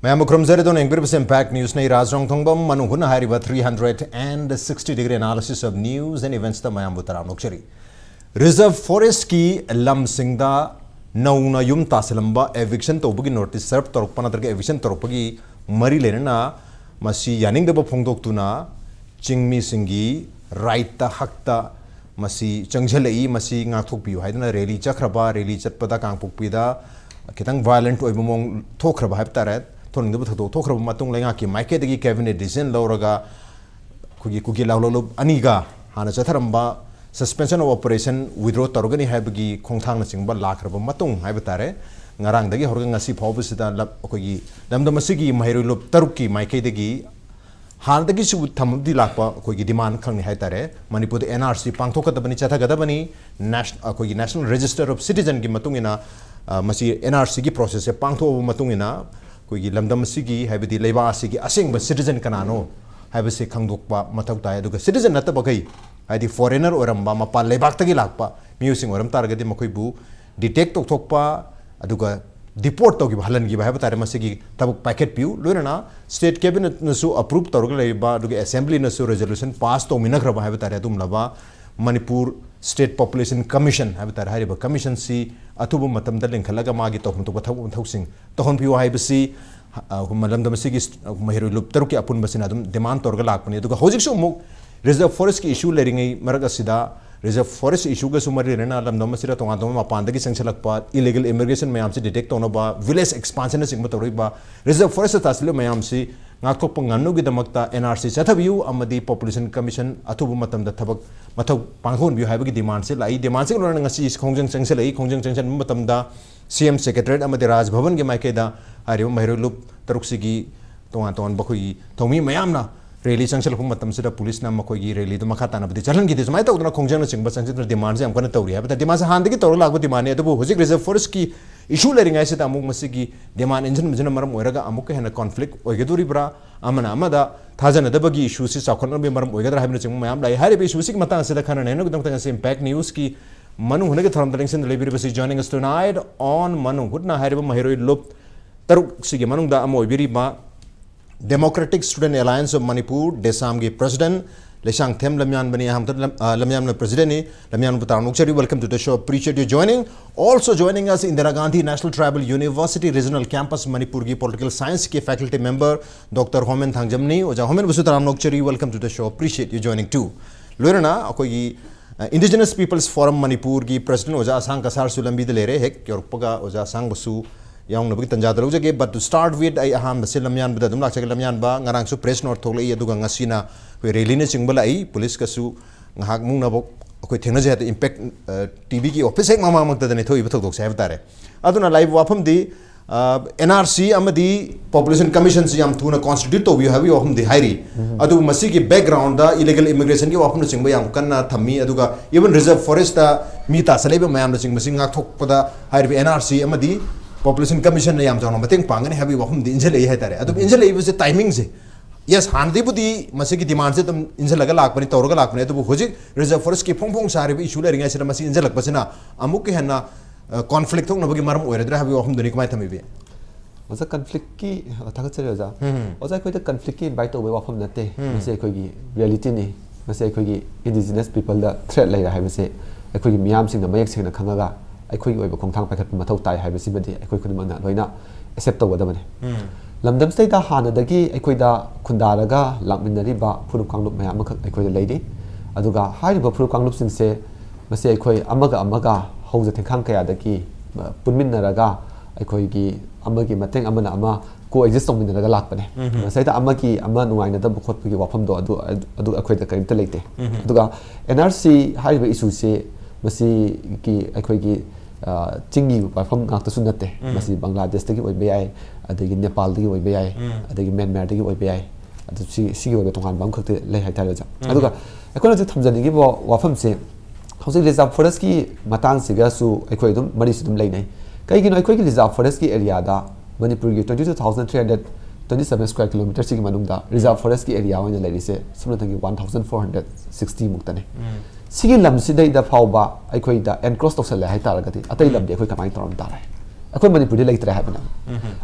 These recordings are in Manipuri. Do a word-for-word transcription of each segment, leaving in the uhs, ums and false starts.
ꯃꯌꯥꯝꯕꯨ ꯈꯨꯔꯨꯝꯖꯔꯤ꯫ ꯑꯗꯣꯝꯅ ꯌꯦꯡꯕꯤꯔꯤꯕꯁꯤ Impact Newsꯅꯤ꯫ ꯔꯥꯖ ꯔꯣꯡꯊꯣꯡꯕꯝ, ꯃꯅꯨꯡ ꯍꯨꯠꯅ ꯍꯥꯏꯔꯤꯕ three hundred and sixty degree analysis of news and eventsꯇ ꯃꯌꯥꯝꯕꯨ ꯇꯔꯥꯝꯅ ꯑꯣꯛꯆꯔꯤ꯫ Reserve Forestꯀꯤ ꯂꯝꯁꯤꯡꯗ ꯅꯧꯅ ꯌꯨꯝ ꯇꯥꯁꯤꯜꯂꯝꯕ eviction ꯇꯧꯕꯒꯤ notice serve ꯇꯧꯔꯛꯄ ꯅꯠꯇ꯭ꯔꯒ eviction ꯇꯧꯔꯛꯄꯒꯤ ꯃꯔꯤ ꯂꯩꯅꯅ ꯃꯁꯤ ꯌꯥꯅꯤꯡꯗꯕ ꯐꯣꯡꯗꯣꯛꯇꯨꯅ ꯆꯤꯡꯃꯤꯁꯤꯡꯒꯤ rightꯇ, ꯍꯛꯇ ꯃꯁꯤ ꯆꯪꯁꯤꯜꯂꯛꯏ, ꯃꯁꯤ ꯉꯥꯛꯊꯣꯛꯄꯤꯌꯨ ꯍꯥꯏꯗꯨꯅ rally ꯆꯠꯈ꯭ꯔꯕ, rally ꯆꯠꯄꯗ ꯀꯥꯡꯄꯣꯛꯄꯤꯗ ꯈꯤꯇꯪ violent ꯑꯣꯏꯕ ꯃꯑꯣꯡ ꯊꯣꯛꯈ꯭ꯔꯕ ꯍꯥꯏꯕ ꯇꯥꯔꯦ꯫ ꯊꯣꯛꯅꯤꯡꯗꯕ ꯊꯧꯗꯣꯛ ꯊꯣꯛꯈ꯭ꯔꯕ ꯃꯇꯨꯡ ꯂꯩꯉꯥꯛꯀꯤ ꯃꯥꯏꯀꯩꯗꯒꯤ cabinet decision ꯂꯧꯔꯒ ꯑꯩꯈꯣꯏꯒꯤ ꯀꯨꯀꯤ ꯂꯥꯎꯂꯣꯂꯨꯞ ꯑꯅꯤꯒ ꯍꯥꯟꯅ ꯆꯠꯊꯔꯝꯕ suspension of operation withdraw ꯇꯧꯔꯒꯅꯤ ꯍꯥꯏꯕꯒꯤ ꯈꯣꯡꯊꯥꯡꯅꯆꯤꯡꯕ ꯂꯥꯛꯈ꯭ꯔꯕ ꯃꯇꯨꯡ ꯍꯥꯏꯕ ꯇꯥꯔꯦ, ꯉꯔꯥꯡꯗꯒꯤ ꯍꯧꯔꯒ ꯉꯁꯤ ꯐꯥꯎꯕꯁꯤꯗ ꯂꯝ-, ꯑꯩꯈꯣꯏꯒꯤ ꯂꯝꯗꯝ ꯑꯁꯤꯒꯤ ꯃꯍꯩꯔꯣꯏ ꯂꯨꯞ ꯇꯔꯨꯛꯀꯤ ꯃꯥꯏꯀꯩꯗꯒꯤ ꯍꯥꯟꯅꯗꯒꯤꯁꯨ ꯊꯝꯃꯕꯗꯤ ꯂꯥꯛꯄ ꯑꯩꯈꯣꯏꯒꯤ demand ꯈꯛꯅꯤ ꯍꯥꯏ ꯇꯥꯔꯦ꯫ ꯃꯅꯤꯄꯨꯔꯗ NRC ꯄꯥꯡꯊꯣꯛꯀꯗꯕꯅꯤ, ꯆꯠꯊꯒꯗꯕꯅꯤ, ꯅꯦꯁ-, ꯑꯩꯈꯣꯏꯒꯤ National Register of Citizenꯒꯤ ꯃꯇꯨꯡ ꯏꯟꯅ, ꯑ, ꯃꯁꯤ NRCꯒꯤ processꯁꯦ ꯄꯥꯡꯊꯣꯛꯑꯕ ꯃꯇꯨꯡ ꯏꯟꯅ ꯑꯩꯈꯣꯏꯒꯤ ꯂꯝꯗꯝ ꯑꯁꯤꯒꯤ, ꯍꯥꯏꯕꯗꯤ ꯂꯩꯕꯥꯛ ꯑꯁꯤꯒꯤ ꯑꯁꯦꯡꯕ citizen ꯀꯅꯥꯅꯣ ꯍꯥꯏꯕꯁꯤ ꯈꯪꯗꯣꯛꯄ ꯃꯊꯧ ꯇꯥꯏ꯫ ꯑꯗꯨꯒ citizen ꯅꯠꯇꯕꯈꯩ, ꯍꯥꯏꯗꯤ foreigner ꯑꯣꯏꯔꯝꯕ, ꯃꯄꯥꯟ ꯂꯩꯕꯥꯛꯇꯒꯤ ꯂꯥꯛꯄ ꯃꯤꯑꯣꯏꯁꯤꯡ ꯑꯣꯏꯔꯝ ꯇꯥꯔꯒꯗꯤ ꯃꯈꯣꯏꯕꯨ detect ꯇꯧꯊꯣꯛꯄ, ꯑꯗꯨꯒ deport ꯇꯧꯈꯤꯕ, ꯍꯜꯍꯟꯈꯤꯕ ꯍꯥꯏꯕ ꯇꯥꯔꯦ, ꯃꯁꯤꯒꯤ ꯊꯕꯛ ꯄꯥꯏꯈꯠꯄꯤꯌꯨ꯫ ꯂꯣꯏꯅꯅ state cabinetꯅꯁꯨ approve ꯇꯧꯔꯒ ꯂꯩꯔꯤꯕ, ꯑꯗꯨꯒ assemblyꯅꯁꯨ resolution pass ꯇꯧꯃꯤꯟꯅꯈ꯭ꯔꯕ ꯍꯥꯏꯕ ꯇꯥꯔꯦ, ꯑꯗꯨꯒꯨꯝꯂꯕ ꯃꯅꯤꯄꯨꯔ State Population Commission ꯍꯥꯏꯕ ꯇꯥꯔꯦ, ꯍꯥꯏꯔꯤꯕ commissionꯁꯤ ꯑꯊꯨꯕ ꯃꯇꯝꯗ ꯂꯤꯡꯈꯠꯂꯒ ꯃꯥꯒꯤ ꯇꯧꯐꯝ ꯊꯣꯛꯄ ꯊꯕꯛ ꯃꯊꯧꯁꯤꯡ ꯇꯧꯍꯟꯕꯤꯌꯨ ꯍꯥꯏꯕꯁꯤ, ꯑ, ꯂꯝꯗꯝ ꯑꯁꯤꯒꯤ ꯃꯍꯩꯔꯣꯏ ꯂꯨꯞ ꯇꯔꯨꯛꯀꯤ ꯑꯄꯨꯟꯕꯁꯤꯅ ꯑꯗꯨꯝ demand ꯇꯧꯔꯒ ꯂꯥꯛꯄꯅꯤ꯫ ꯑꯗꯨꯒ ꯍꯧꯖꯤꯛꯁꯨ ꯑꯃꯨꯛ Reserve Forestꯀꯤ issue ꯂꯩꯔꯤꯉꯩ ꯃꯔꯛ ꯑꯁꯤꯗ, Reserve Forest issueꯒꯁꯨ ꯃꯔꯤ ꯂꯩꯅꯅ ꯂꯝꯗꯝ ꯑꯁꯤꯗ ꯇꯣꯉꯥꯟ ꯇꯣꯉꯥꯟꯕ ꯃꯄꯥꯟꯗꯒꯤ ꯆꯪꯁꯤꯜꯂꯛꯄ illegal immigration ꯃꯌꯥꯝꯁꯤ detect ꯇꯧꯅꯕ, village expansionꯅꯆꯤꯡꯕ ꯇꯧꯔꯛꯏꯕ, Reserve Forestꯇ ꯇꯥꯁꯤꯜꯂꯤꯕ ꯃꯌꯥꯝꯁꯤ ꯉꯥꯛꯊꯣꯛꯄ ꯉꯝꯅꯕꯒꯤꯗꯃꯛꯇ NRC ꯆꯠꯊꯕꯤꯌꯨ ꯑꯃꯗꯤ Population Commission ꯑꯊꯨꯕ ꯃꯇꯝꯗ ꯊꯕꯛ ꯃꯊꯧ ꯄꯥꯡꯊꯣꯛꯍꯟꯕꯤꯌꯨ ꯍꯥꯏꯕꯒꯤ demandꯁꯦ ꯂꯥꯛꯏ꯫ Demandꯁꯤꯒ ꯂꯣꯏꯅꯅ ꯉꯁꯤ ꯈꯣꯡꯖꯪ ꯆꯪꯁꯤꯜꯂꯛꯏ꯫ ꯈꯣꯡꯖꯪ ꯆꯪꯁꯤꯟꯕ ꯃꯇꯝꯗ CM Secretariat ꯑꯃꯗꯤ ꯔꯥꯖ ꯚꯕꯟꯒꯤ ꯃꯥꯏꯀꯩꯗ ꯍꯥꯏꯔꯤꯕ ꯃꯍꯩꯔꯣꯏ ꯂꯨꯞ ꯇꯔꯨꯛꯁꯤꯒꯤ ꯇꯣꯉꯥꯟ ꯇꯣꯉꯥꯟꯕ ꯑꯩꯈꯣꯏꯒꯤ ꯊꯧꯃꯤ ꯃꯌꯥꯝꯅ rally ꯆꯪꯁꯤꯜꯂꯛꯄ ꯃꯇꯝꯁꯤꯗ policeꯅ ꯃꯈꯣꯏꯒꯤ rallyꯗꯨ ꯃꯈꯥ ꯇꯥꯅ ꯄꯨꯗꯤ ꯆꯠꯍꯟꯈꯤꯗꯦ꯫ ꯁꯨꯃꯥꯏꯅ ꯇꯧꯗꯅ ꯈꯣꯡꯖꯪꯅꯆꯤꯡꯕ ꯆꯪꯁꯤꯟꯗꯨꯅ demandꯁꯦ ꯌꯥꯝ ꯀꯟꯅ ꯇꯧꯔꯤ ꯍꯥꯏꯕ ꯇꯥꯔꯦ꯫ Demandꯁꯦ ꯍꯥꯟꯅꯗꯒꯤ ꯇꯧꯔꯒ ꯂꯥꯛꯄ demandꯅꯤ, ꯑꯗꯨꯕꯨ ꯍꯧꯖꯤꯛ Reserve Forestꯀꯤ issue ꯂꯩꯔꯤꯉꯩꯁꯤꯗ ꯑꯃꯨꯛ ꯃꯁꯤꯒꯤ demand ꯏꯟꯁꯤꯟꯕꯁꯤꯅ ꯃꯔꯝ ꯑꯣꯏꯔꯒ ꯑꯃꯨꯛꯀ ꯍꯦꯟꯅ conflict ꯑꯣꯏꯒꯗꯧꯔꯤꯕ꯭ꯔꯥ, ꯑꯃꯅ ꯑꯃꯗ ꯊꯥꯖꯅꯗꯕꯒꯤ issueꯁꯤ ꯆꯥꯎꯈꯠꯅꯕꯒꯤ ꯃꯔꯝ ꯑꯣꯏꯒꯗ꯭ꯔꯥ ꯍꯥꯏꯕꯅꯆꯤꯡꯕ ꯃꯌꯥꯝ ꯂꯥꯛꯏ꯫ ꯍꯥꯏꯔꯤꯕ issueꯁꯤꯒꯤ ꯃꯇꯥꯡꯁꯤꯗ ꯈꯟꯅ ꯅꯩꯅꯕꯒꯤꯗꯃꯛꯇ ꯉꯁꯤ Impact Newsꯀꯤ ꯃꯅꯨꯡ ꯍꯨꯠꯅꯒꯤ ꯊꯧꯔꯝꯗ ꯂꯦꯡꯁꯤꯟꯗꯨꯅ ꯂꯩꯕꯤꯔꯤꯕꯁꯤ, joining us tonight on ꯃꯅꯨꯡ ꯍꯨꯠꯅ ꯍꯥꯏꯔꯤꯕ ꯃꯍꯩꯔꯣꯏ ꯂꯨꯞ ꯇꯔꯨꯛꯁꯤꯒꯤ ꯃꯅꯨꯡꯗ ꯑꯃ ꯑꯣꯏꯕꯤꯔꯤꯕ Democratic Student Alliance of Manipur, ꯗꯦꯁꯥꯝꯒꯤ president Leishangthem ꯂꯝꯌꯥꯟꯕꯅꯤ꯫ ꯑꯍꯥꯟꯕꯗ ꯂꯝ-, ꯑ, ꯂꯝꯌꯥꯟꯕ presidentꯅꯤ꯫ ꯂꯝꯌꯥꯟꯕ ꯇꯔꯥꯝꯅ ꯑꯣꯛꯆꯔꯤ, welcome to the show, appreciate you joining. Also joining us, Indira Gandhi National Tribal University Regional Campus ꯃꯅꯤꯄꯨꯔꯒꯤ political scienceꯀꯤ faculty member Doctor ꯍꯣꯃꯦꯟ ꯊꯥꯡꯖꯝꯅꯤ꯫ ꯑꯣꯖꯥ ꯍꯣꯃꯦꯟꯕꯨꯁꯨ ꯇꯔꯥꯝꯅ ꯑꯣꯛꯆꯔꯤ, welcome to the show, appreciate you joining too. ꯂꯣꯏꯅꯅ ꯑꯩꯈꯣꯏꯒꯤ, ꯑ, Indigenous Peoples Forum ꯃꯅꯤꯄꯨꯔꯒꯤ president ꯑꯣꯖꯥ ꯑꯁꯥꯡ ꯀꯁꯥꯔꯁꯨ ꯂꯝꯕꯤꯗ ꯂꯩꯔꯦ꯫ ꯍꯦꯛ ꯌꯧꯔꯛꯄꯒ ꯑꯣꯖꯥ ꯑꯁꯥꯡꯕꯁꯨ ꯌꯥꯎꯅꯕꯒꯤ ꯇꯟꯖꯥꯗ ꯂꯧꯖꯒꯦ꯫ But to start with, ꯑꯩ ꯑꯍꯥꯟꯕꯁꯦ ꯂꯝꯌꯥꯟꯕꯗ ꯑꯗꯨꯝ ꯂꯥꯛꯆꯒꯦ꯫ ꯂꯝꯌꯥꯟꯕ, ꯉꯔꯥꯡꯁꯨ press note ꯊꯣꯛꯂꯛꯏ, ꯑꯗꯨꯒ ꯉꯁꯤꯅ ꯑꯩꯈꯣꯏ rallyꯅꯆꯤꯡꯕ ꯂꯥꯛꯏ꯫ Policeꯀꯁꯨ ꯉꯥꯏꯍꯥꯛ ꯃꯨꯛꯅꯕ ꯑꯩꯈꯣꯏ ꯊꯦꯡꯅꯖꯩ꯫ ꯍꯥꯏꯗꯤ Impact, ꯑ, TVꯒꯤ office ꯍꯦꯛ ꯃꯃꯥꯡꯃꯛꯇꯗꯅꯦ ꯊꯣꯛꯏꯕ ꯊꯧꯗꯣꯛꯁꯦ ꯍꯥꯏꯕ ꯇꯥꯔꯦ꯫ ꯑꯗꯨꯅ ꯂꯥꯛꯏꯕ ꯋꯥꯐꯝꯗꯤ, ꯑ, NRC ꯑꯃꯗꯤ Population Commissionꯁꯤ ꯌꯥꯝ ꯊꯨꯅ constitute ꯇꯧꯕꯤꯌꯨ ꯍꯥꯏꯕꯒꯤ ꯋꯥꯐꯝꯗꯤ ꯍꯥꯏꯔꯤ꯫ ꯑꯗꯨꯕꯨ ꯃꯁꯤꯒꯤ backgroundꯗ illegal immigrationꯒꯤ ꯋꯥꯐꯝꯅꯆꯤꯡꯕ ꯌꯥꯝ ꯀꯟꯅ ꯊꯝꯃꯤ꯫ ꯑꯗꯨꯒ even reserve forestꯇ ꯃꯤ ꯇꯥꯁꯜꯂꯛꯏꯕ ꯃꯌꯥꯝꯅꯆꯤꯡꯕꯁꯤ ꯉꯥꯛꯊꯣꯛꯄꯗ ꯍꯥꯏꯔꯤꯕ NRC ꯑꯃꯗꯤ Population Commissionꯅ ꯌꯥꯝ ꯆꯥꯎꯅ ꯃꯇꯦꯡ ꯄꯥꯡꯒꯅꯤ ꯍꯥꯏꯕꯒꯤ ꯋꯥꯐꯝꯗꯤ ꯏꯟꯁꯤꯜꯂꯛꯏ ꯍꯥꯏꯇꯥꯔꯦ꯫ ꯑꯗꯨꯕꯨ ꯏꯟꯁꯤꯜꯂꯛꯏꯕꯁꯦ timingꯁꯦ, yes, ꯍꯥꯟꯅꯗꯒꯤꯕꯨꯗꯤ ꯃꯁꯤꯒꯤ demandꯁꯦ ꯑꯗꯨꯝ ꯏꯟꯁꯤꯜꯂꯒ ꯂꯥꯛꯄꯅꯤ, ꯇꯧꯔꯒ ꯂꯥꯛꯄꯅꯤ꯫ ꯑꯗꯨꯕꯨ ꯍꯧꯖꯤꯛ reserve forestꯀꯤ ꯐꯣꯡ ꯐꯣꯡ ꯁꯥꯔꯤꯕ issue ꯂꯩꯔꯤꯉꯩꯁꯤꯗ ꯃꯁꯤ ꯏꯟꯁꯤꯜꯂꯛꯄꯁꯤꯅ ꯑꯃꯨꯛꯀ ꯍꯦꯟꯅ, ꯑ, conflict ꯊꯣꯛꯅꯕꯒꯤ ꯃꯔꯝ ꯑꯣꯏꯔꯗ꯭ꯔꯥ ꯍꯥꯏꯕꯒꯤ ꯋꯥꯐꯝꯗꯨꯅꯤ ꯀꯃꯥꯏꯅ ꯊꯝꯕꯤꯕꯤ? ꯑꯣꯖꯥ, conflictꯀꯤ, ꯑ, ꯊꯥꯒꯠꯆꯔꯤ ꯑꯣꯖꯥ꯫ ꯎꯝ꯫ ꯑꯣꯖꯥ, ꯑꯩꯈꯣꯏꯗ conflicꯀꯤ invite ꯇꯧꯕꯒꯤ ꯋꯥꯐꯝ ꯅꯠꯇꯦ꯫ ꯎꯝ꯫ ꯃꯁꯤ ꯑꯩꯈꯣꯏꯒꯤ realityꯅꯤ꯫ ꯃꯁꯤ ꯑꯩꯈꯣꯏꯒꯤ indigenous peopleꯗ threat ꯂꯩꯔꯦ ꯍꯥꯏꯕꯁꯦ ꯑꯩꯈꯣꯏꯒꯤ ꯃꯤꯌꯥꯝꯁꯤꯡꯅ ꯃꯌꯦꯛ ꯁꯦꯡꯅ ꯈꯪꯉꯒ ꯑꯩꯈꯣꯏꯒꯤ ꯑꯣꯏꯕ ꯈꯣꯡꯊꯥꯡ ꯄꯥꯏꯈꯠꯄ ꯃꯊꯧ ꯇꯥꯏ ꯍꯥꯏꯕꯁꯤꯃꯗꯤ ꯑꯩꯈꯣꯏ ꯈꯨꯗꯤꯡꯃꯛꯅ ꯂꯣꯏꯅ accept ꯇꯧꯒꯗꯕꯅꯤ꯫ ꯎꯝ꯫ ꯂꯝꯗꯝꯁꯤꯗꯩꯗ ꯍꯥꯟꯅꯗꯒꯤ ꯑꯩꯈꯣꯏꯗ ꯈꯨꯟꯗꯥꯔꯒ ꯂꯥꯛꯃꯤꯟꯅꯔꯤꯕ ꯐꯨꯔꯨꯞ ꯀꯥꯡꯂꯨꯞ ꯃꯌꯥꯝ ꯑꯃꯈꯛ ꯑꯩꯈꯣꯏꯗ ꯂꯩꯔꯤ꯫ ꯑꯗꯨꯒ ꯍꯥꯏꯔꯤꯕ ꯐꯨꯔꯨꯞ ꯀꯥꯡꯂꯨꯞꯁꯤꯡꯁꯦ ꯃꯁꯤ ꯑꯩꯈꯣꯏ ꯑꯃꯒ ꯑꯃꯒ ꯍꯧꯖ ꯊꯦꯡꯈꯥꯡ ꯀꯌꯥꯗꯒꯤ, ꯑ, ꯄꯨꯟꯃꯤꯟꯅꯔꯒ ꯑꯩꯈꯣꯏꯒꯤ ꯑꯃꯒꯤ ꯃꯇꯦꯡ ꯑꯃꯅ ꯑꯃ co-exist ꯇꯧꯃꯤꯟꯅꯔꯒ ꯂꯥꯛꯄꯅꯦ꯫ ꯎꯝ꯫ ꯃꯁꯤꯗ ꯑꯃꯒꯤ ꯑꯃ ꯅꯨꯡꯉꯥꯏꯅꯗꯕ ꯈꯣꯠꯄꯒꯤ ꯋꯥꯐꯝꯗꯣ ꯑꯗꯨ, ꯑꯗꯨ ꯑꯩꯈꯣꯏꯗ ꯀꯔꯤꯝꯇ ꯂꯩꯇꯦ꯫ ꯎꯝ꯫ ꯑꯗꯨꯒ NRC ꯍꯥꯏꯔꯤꯕ issueꯁꯦ ꯃꯁꯤꯒꯤ ꯑꯩꯈꯣꯏꯒꯤ, ꯑ, ꯆꯤꯡꯒꯤ ꯋꯥꯐꯝ ꯉꯥꯛꯇꯁꯨ ꯅꯠꯇꯦ꯫ ꯎꯝ꯫ ꯃꯁꯤ ꯕꯪꯒ꯭ꯂꯥꯗꯦꯁꯇꯒꯤ ꯑꯣꯏꯕ ꯌꯥꯏ, ꯑꯗꯒꯤ ꯅꯦꯄꯥꯜꯗꯒꯤ ꯑꯣꯏꯕ ꯌꯥꯏ, ꯎꯝ꯫ ꯑꯗꯒꯤ ꯃ꯭ꯌꯥꯟꯃꯥꯔꯗꯒꯤ ꯑꯣꯏꯕ ꯌꯥꯏ꯫ ꯑꯗꯨ ꯁꯤ-, ꯁꯤꯒꯤ ꯑꯣꯏꯕ ꯇꯣꯉꯥꯟꯕ ꯑꯃꯈꯛꯇꯤ ꯂꯩ ꯍꯥꯏꯇꯥꯔꯦ ꯑꯣꯖꯥ꯫ ꯎꯝ꯫ ꯑꯗꯨꯒ ꯑꯩꯈꯣꯏꯅ ꯍꯧꯖꯤꯛ ꯊꯝꯖꯅꯤꯡꯉꯤꯕ ꯋꯥꯐꯝꯁꯦ, ꯍꯧꯖꯤꯛ reserve forestꯀꯤ ꯃꯇꯥꯡꯁꯤꯒꯁꯨ ꯑꯩꯈꯣꯏ ꯑꯗꯨꯝ ꯃꯔꯤꯁꯨ ꯑꯗꯨꯝ ꯂꯩꯅꯩ꯫ ꯀꯩꯒꯤꯅꯣ ꯑꯩꯈꯣꯏꯒꯤ reserve forestꯀꯤ areaꯗ ꯃꯅꯤꯄꯨꯔꯒꯤ twenty two thousand three hundred twenty seven square kilometerꯁꯤꯒꯤ ꯃꯅꯨꯡꯗ reserve forestꯀꯤ area ꯑꯣꯏꯅ ꯂꯩꯔꯤꯁꯦ ꯁꯨꯞꯅꯇꯪꯒꯤ one thousand four hundred sixty ꯃꯨꯛꯇꯅꯦ꯫ ꯎꯝ꯫ ꯁꯤꯒꯤ ꯂꯝꯁꯤꯗꯩꯗ ꯐꯥꯎꯕ ꯑꯩꯈꯣꯏꯗ encroach ꯇꯧꯁꯜꯂꯦ ꯍꯥꯏꯇꯥꯔꯒꯗꯤ ꯑꯇꯩ ꯎꯝ꯫ ꯂꯝꯗꯤ ꯑꯩꯈꯣꯏ ꯀꯃꯥꯏꯅ ꯇꯧꯔꯝ ꯇꯥꯔꯦ? ꯑꯩꯈꯣꯏ ꯃꯅꯤꯄꯨꯔꯗꯤ ꯂꯩꯇ꯭ꯔꯦ ꯍꯥꯏꯕꯅꯦ꯫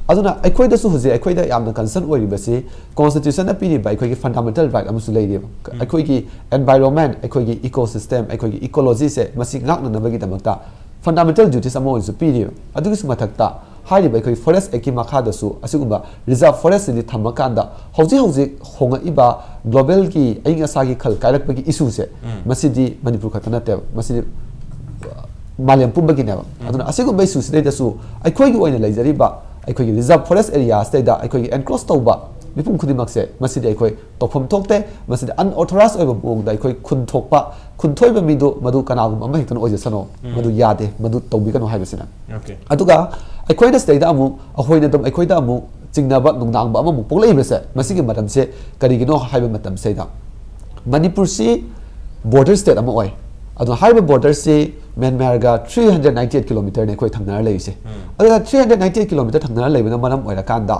ꯑꯗꯨꯅ ꯑꯩꯈꯣꯏꯗꯁꯨ ꯍꯧꯖꯤꯛ ꯑꯩꯈꯣꯏꯗ ꯌꯥꯝꯅ concern ꯑꯣꯏꯔꯤꯕꯁꯤ constitution ꯅ ꯄꯤꯔꯤꯕ ꯑꯩꯈꯣꯏꯒꯤ fundamental right ꯑꯃꯁꯨ ꯂꯩꯔꯤꯕ꯫ ꯑꯩꯈꯣꯏꯒꯤ environment, ꯑꯩꯈꯣꯏꯒꯤ ecosystem, ꯑꯩꯈꯣꯏꯒꯤ ecology ꯁꯦ ꯃꯁꯤ ꯉꯥꯛꯅꯅꯕꯒꯤꯗꯃꯛꯇ fundamental duties ꯑꯃ ꯑꯣꯏꯅꯁꯨ ꯄꯤꯔꯤꯕ꯫ ꯑꯗꯨꯒꯤꯁꯨ ꯃꯊꯛꯇ ꯍꯥꯏꯔꯤꯕ ꯑꯩꯈꯣꯏ forest act ꯀꯤ ꯃꯈꯥꯗꯁꯨ ꯑꯁꯤꯒꯨꯝꯕ reserve forest ꯁꯤꯗꯤ ꯊꯝꯃꯀꯥꯟꯗ ꯍꯧꯖꯤꯛ ꯍꯧꯖꯤꯛ ꯍꯣꯡꯉꯛꯏꯕ global ꯒꯤ ꯑꯏꯪ ꯑꯁꯥꯒꯤ ꯈꯜ ꯀꯥꯏꯔꯛꯄꯒꯤ issue ꯁꯦ ꯃꯁꯤꯗꯤ ꯃꯅꯤꯄꯨꯔ ꯈꯛꯇ ꯅꯠꯇꯦꯕ, ꯃꯁꯤꯗꯤ ꯃꯥꯂꯦꯝ ꯄꯨꯝꯕꯒꯤꯅꯦꯕ꯫ ꯑꯗꯨꯅ ꯑꯁꯤꯒꯨꯝꯕ issue ꯁꯤꯗꯩꯗꯁꯨ ꯑꯩꯈꯣꯏꯒꯤ ꯑꯣꯏꯅ ꯂꯩꯖꯔꯤꯕ ꯑꯩꯈꯣꯏꯒꯤ reserve forest area ꯁꯤꯗꯩꯗ ꯑꯩꯈꯣꯏꯒꯤ encroach ꯇꯧꯕ ꯃꯤꯄꯨꯝ ꯈꯨꯗꯤꯡꯃꯛꯁꯦ ꯃꯁꯤꯗꯤ ꯑꯩꯈꯣꯏ ꯇꯧꯐꯝ ꯊꯣꯛꯇꯦ꯫ ꯃꯁꯤꯗ unauthorized ꯑꯣꯏꯕ ꯃꯑꯣꯡꯗ ꯑꯩꯈꯣꯏ ꯈꯨꯟ ꯊꯣꯛꯄ, ꯈꯨꯟ ꯊꯣꯛꯏꯕ ꯃꯤꯗꯨ ꯃꯗꯨ ꯀꯅꯥꯒꯨꯝꯕ ꯑꯃ ꯍꯦꯛꯇꯅ ꯑꯣꯏꯖꯁꯅꯨ, ꯃꯗꯨ ꯌꯥꯗꯦ, ꯃꯗꯨ ꯇꯧꯕꯤꯒꯅꯨ ꯍꯥꯏꯕꯁꯤꯅ꯫ ꯑꯗꯨꯒ ꯑꯩꯈꯣꯏꯅ ꯁꯤꯗꯩꯗ ꯑꯃꯨꯛ ꯑꯩꯈꯣꯏꯅ ꯑꯗꯨꯝ, ꯑꯩꯈꯣꯏꯗ ꯑꯃꯨꯛ ꯆꯤꯡꯅꯕ ꯅꯨꯡꯅꯥꯡꯕ ꯑꯃꯃꯨꯛ ꯄꯣꯛꯂꯛꯏꯕꯁꯦ ꯃꯁꯤꯒꯤ ꯃꯔꯝꯁꯦ ꯀꯔꯤꯒꯤꯅꯣ ꯍꯥꯏꯕ ꯃꯇꯝꯁꯤꯗ ꯃꯅꯤꯄꯨꯔꯁꯤ border state ꯑꯃ ꯑꯣꯏ꯫ ꯑꯗꯨꯅ ꯍꯥꯏꯔꯤꯕ border ꯁꯤ ꯃ꯭ꯌꯥꯟꯃꯥꯔꯒ three hundred ninety eight kilometer ꯅꯦ ꯑꯩꯈꯣꯏ ꯊꯪꯅꯔ ꯂꯩꯔꯤꯁꯦ꯫ ꯑꯗꯨꯅ three hundred ninety eight kilometer ꯊꯪꯅꯔ ꯂꯩꯕꯅ ꯃꯔꯝ ꯑꯣꯏꯔꯀꯥꯟꯗ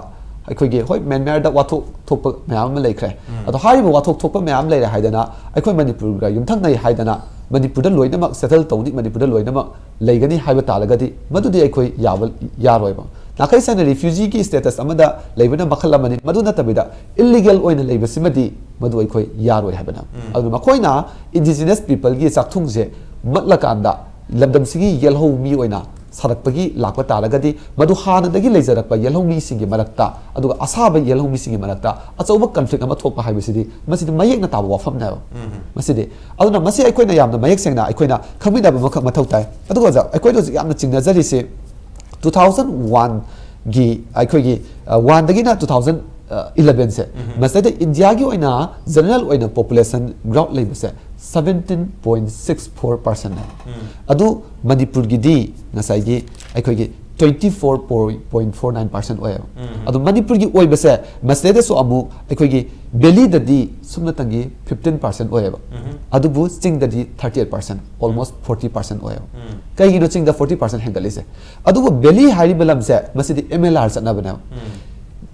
ꯑꯩꯈꯣꯏꯒꯤ, ꯍꯣꯏ, ꯃ꯭ꯌꯥꯟꯃꯥꯔꯗ ꯋꯥꯊꯣꯛ ꯊꯣꯛꯄ ꯃꯌꯥꯝ ꯑꯃ ꯂꯩꯈ꯭ꯔꯦ꯫ ꯑꯗꯣ ꯍꯥꯏꯔꯤꯕ ꯋꯥꯊꯣꯛ ꯊꯣꯛꯄ ꯃꯌꯥꯝ ꯂꯩꯔꯦ ꯍꯥꯏꯗꯅ ꯑꯩꯈꯣꯏ ꯃꯅꯤꯄꯨꯔꯒ ꯌꯨꯝꯊꯪꯅꯩ ꯍꯥꯏꯗꯅ ꯃꯅꯤꯄꯨꯔꯗ ꯂꯣꯏꯅꯃꯛ settle ꯇꯧꯅꯤ, ꯃꯅꯤꯄꯨꯔꯗ ꯂꯣꯏꯅꯃꯛ ꯂꯩꯒꯅꯤ ꯍꯥꯏꯕ ꯇꯥꯔꯒꯗꯤ ꯃꯗꯨꯗꯤ ꯑꯩꯈꯣꯏ ꯌꯥꯕ, ꯌꯥꯔꯣꯏꯕ꯫ ꯅꯥꯈꯩ ꯁꯦꯡꯅ refugee ꯒꯤ status ꯑꯃꯗ ꯂꯩꯕꯅ ꯃꯈꯜ ꯑꯃꯅꯤ, ꯃꯗꯨ ꯅꯠꯇꯕꯤꯗ illegal ꯑꯣꯏꯅ ꯂꯩꯕꯁꯤꯃꯗꯤ ꯃꯗꯨ ꯑꯩꯈꯣꯏ ꯌꯥꯔꯣꯏ ꯍꯥꯏꯕꯅ꯫ ꯑꯗꯨꯅ ꯃꯈꯣꯏꯅ indigenous people ꯒꯤ ꯆꯥꯛꯊꯨꯡꯁꯦ ꯃꯠꯂꯀꯥꯟꯗ ꯂꯝꯗꯝꯁꯤꯒꯤ ꯌꯦꯜꯍꯧ ꯃꯤ ꯑꯣꯏꯅ ꯁꯥꯔꯛꯄꯒꯤ ꯂꯥꯛꯄ ꯇꯥꯔꯒꯗꯤ ꯃꯗꯨ ꯍꯥꯟꯅꯗꯒꯤ ꯂꯩꯖꯔꯛꯄ ꯌꯦꯜꯍꯧ ꯃꯤꯁꯤꯡꯒꯤ ꯃꯔꯛꯇ, ꯑꯗꯨꯒ ꯑꯁꯥꯕ ꯌꯦꯜꯍꯧ ꯃꯤꯁꯤꯡꯒꯤ ꯃꯔꯛꯇ ꯑꯆꯧꯕ conflict ꯑꯃ ꯊꯣꯛꯄ ꯍꯥꯏꯕꯁꯤꯗꯤ ꯃꯁꯤꯗꯤ ꯃꯌꯦꯛꯅ ꯇꯥꯕ ꯋꯥꯐꯝꯅꯦꯕ꯫ ꯃꯁꯤꯗꯤ, ꯑꯗꯨꯅ ꯃꯁꯤ ꯑꯩꯈꯣꯏꯅ ꯌꯥꯝꯅ ꯃꯌꯦꯛ ꯁꯦꯡꯅ ꯑꯩꯈꯣꯏꯅ ꯈꯪꯃꯤꯟꯅꯕ ꯑꯃꯈꯛ ꯃꯊꯧ ꯇꯥꯏ꯫ ꯑꯗꯨꯒ ꯑꯣꯖꯥ, ꯑꯩꯈꯣꯏꯅ ꯍꯧꯖꯤꯛ ꯌꯥꯝꯅ ꯆꯤꯡꯅꯖꯔꯤꯁꯤ two thousand one ꯒꯤ ꯑꯩꯈꯣꯏꯒꯤ, ꯑ, one ꯗꯒꯤꯅ two thousand eleven ꯁꯦ, ꯃꯁꯤꯗꯩꯗ ꯏꯟꯗꯤꯌꯥꯒꯤ ꯑꯣꯏꯅ general ꯑꯣꯏꯅ population growth ꯂꯩꯕꯁꯦ seventeen point six four percent ꯅꯦ꯫ ꯑꯗꯨ ꯃꯅꯤꯄꯨꯔꯒꯤꯗꯤ ꯉꯁꯥꯏꯒꯤ ꯑꯩꯈꯣꯏꯒꯤ twenty four point four nine percent ꯑꯣꯏꯌꯦꯕ꯫ ꯑꯗꯣ ꯃꯅꯤꯄꯨꯔꯒꯤ ꯑꯣꯏꯕꯁꯦ ꯃꯁꯤꯗꯩꯗꯁꯨ ꯑꯃꯨꯛ ꯑꯩꯈꯣꯏꯒꯤ valley ꯗꯗꯤ ꯁꯨꯞꯅꯇꯪꯒꯤ fifteen percent ꯑꯣꯏꯌꯦꯕ꯫ ꯑꯗꯨꯕꯨ ꯆꯤꯡꯗꯗꯤ thirty eight percent, almost forty percent ꯑꯣꯏꯌꯦꯕ꯫ ꯀꯩꯒꯤꯅꯣ ꯆꯤꯡꯗ forty percent ꯍꯦꯟꯒꯠꯂꯤꯁꯦ? ꯑꯗꯨꯕꯨ valley ꯍꯥꯏꯔꯤꯕ ꯂꯝꯁꯦ ꯃꯁꯤꯗꯤ M L R ꯆꯠꯅꯕꯅꯦꯕ꯫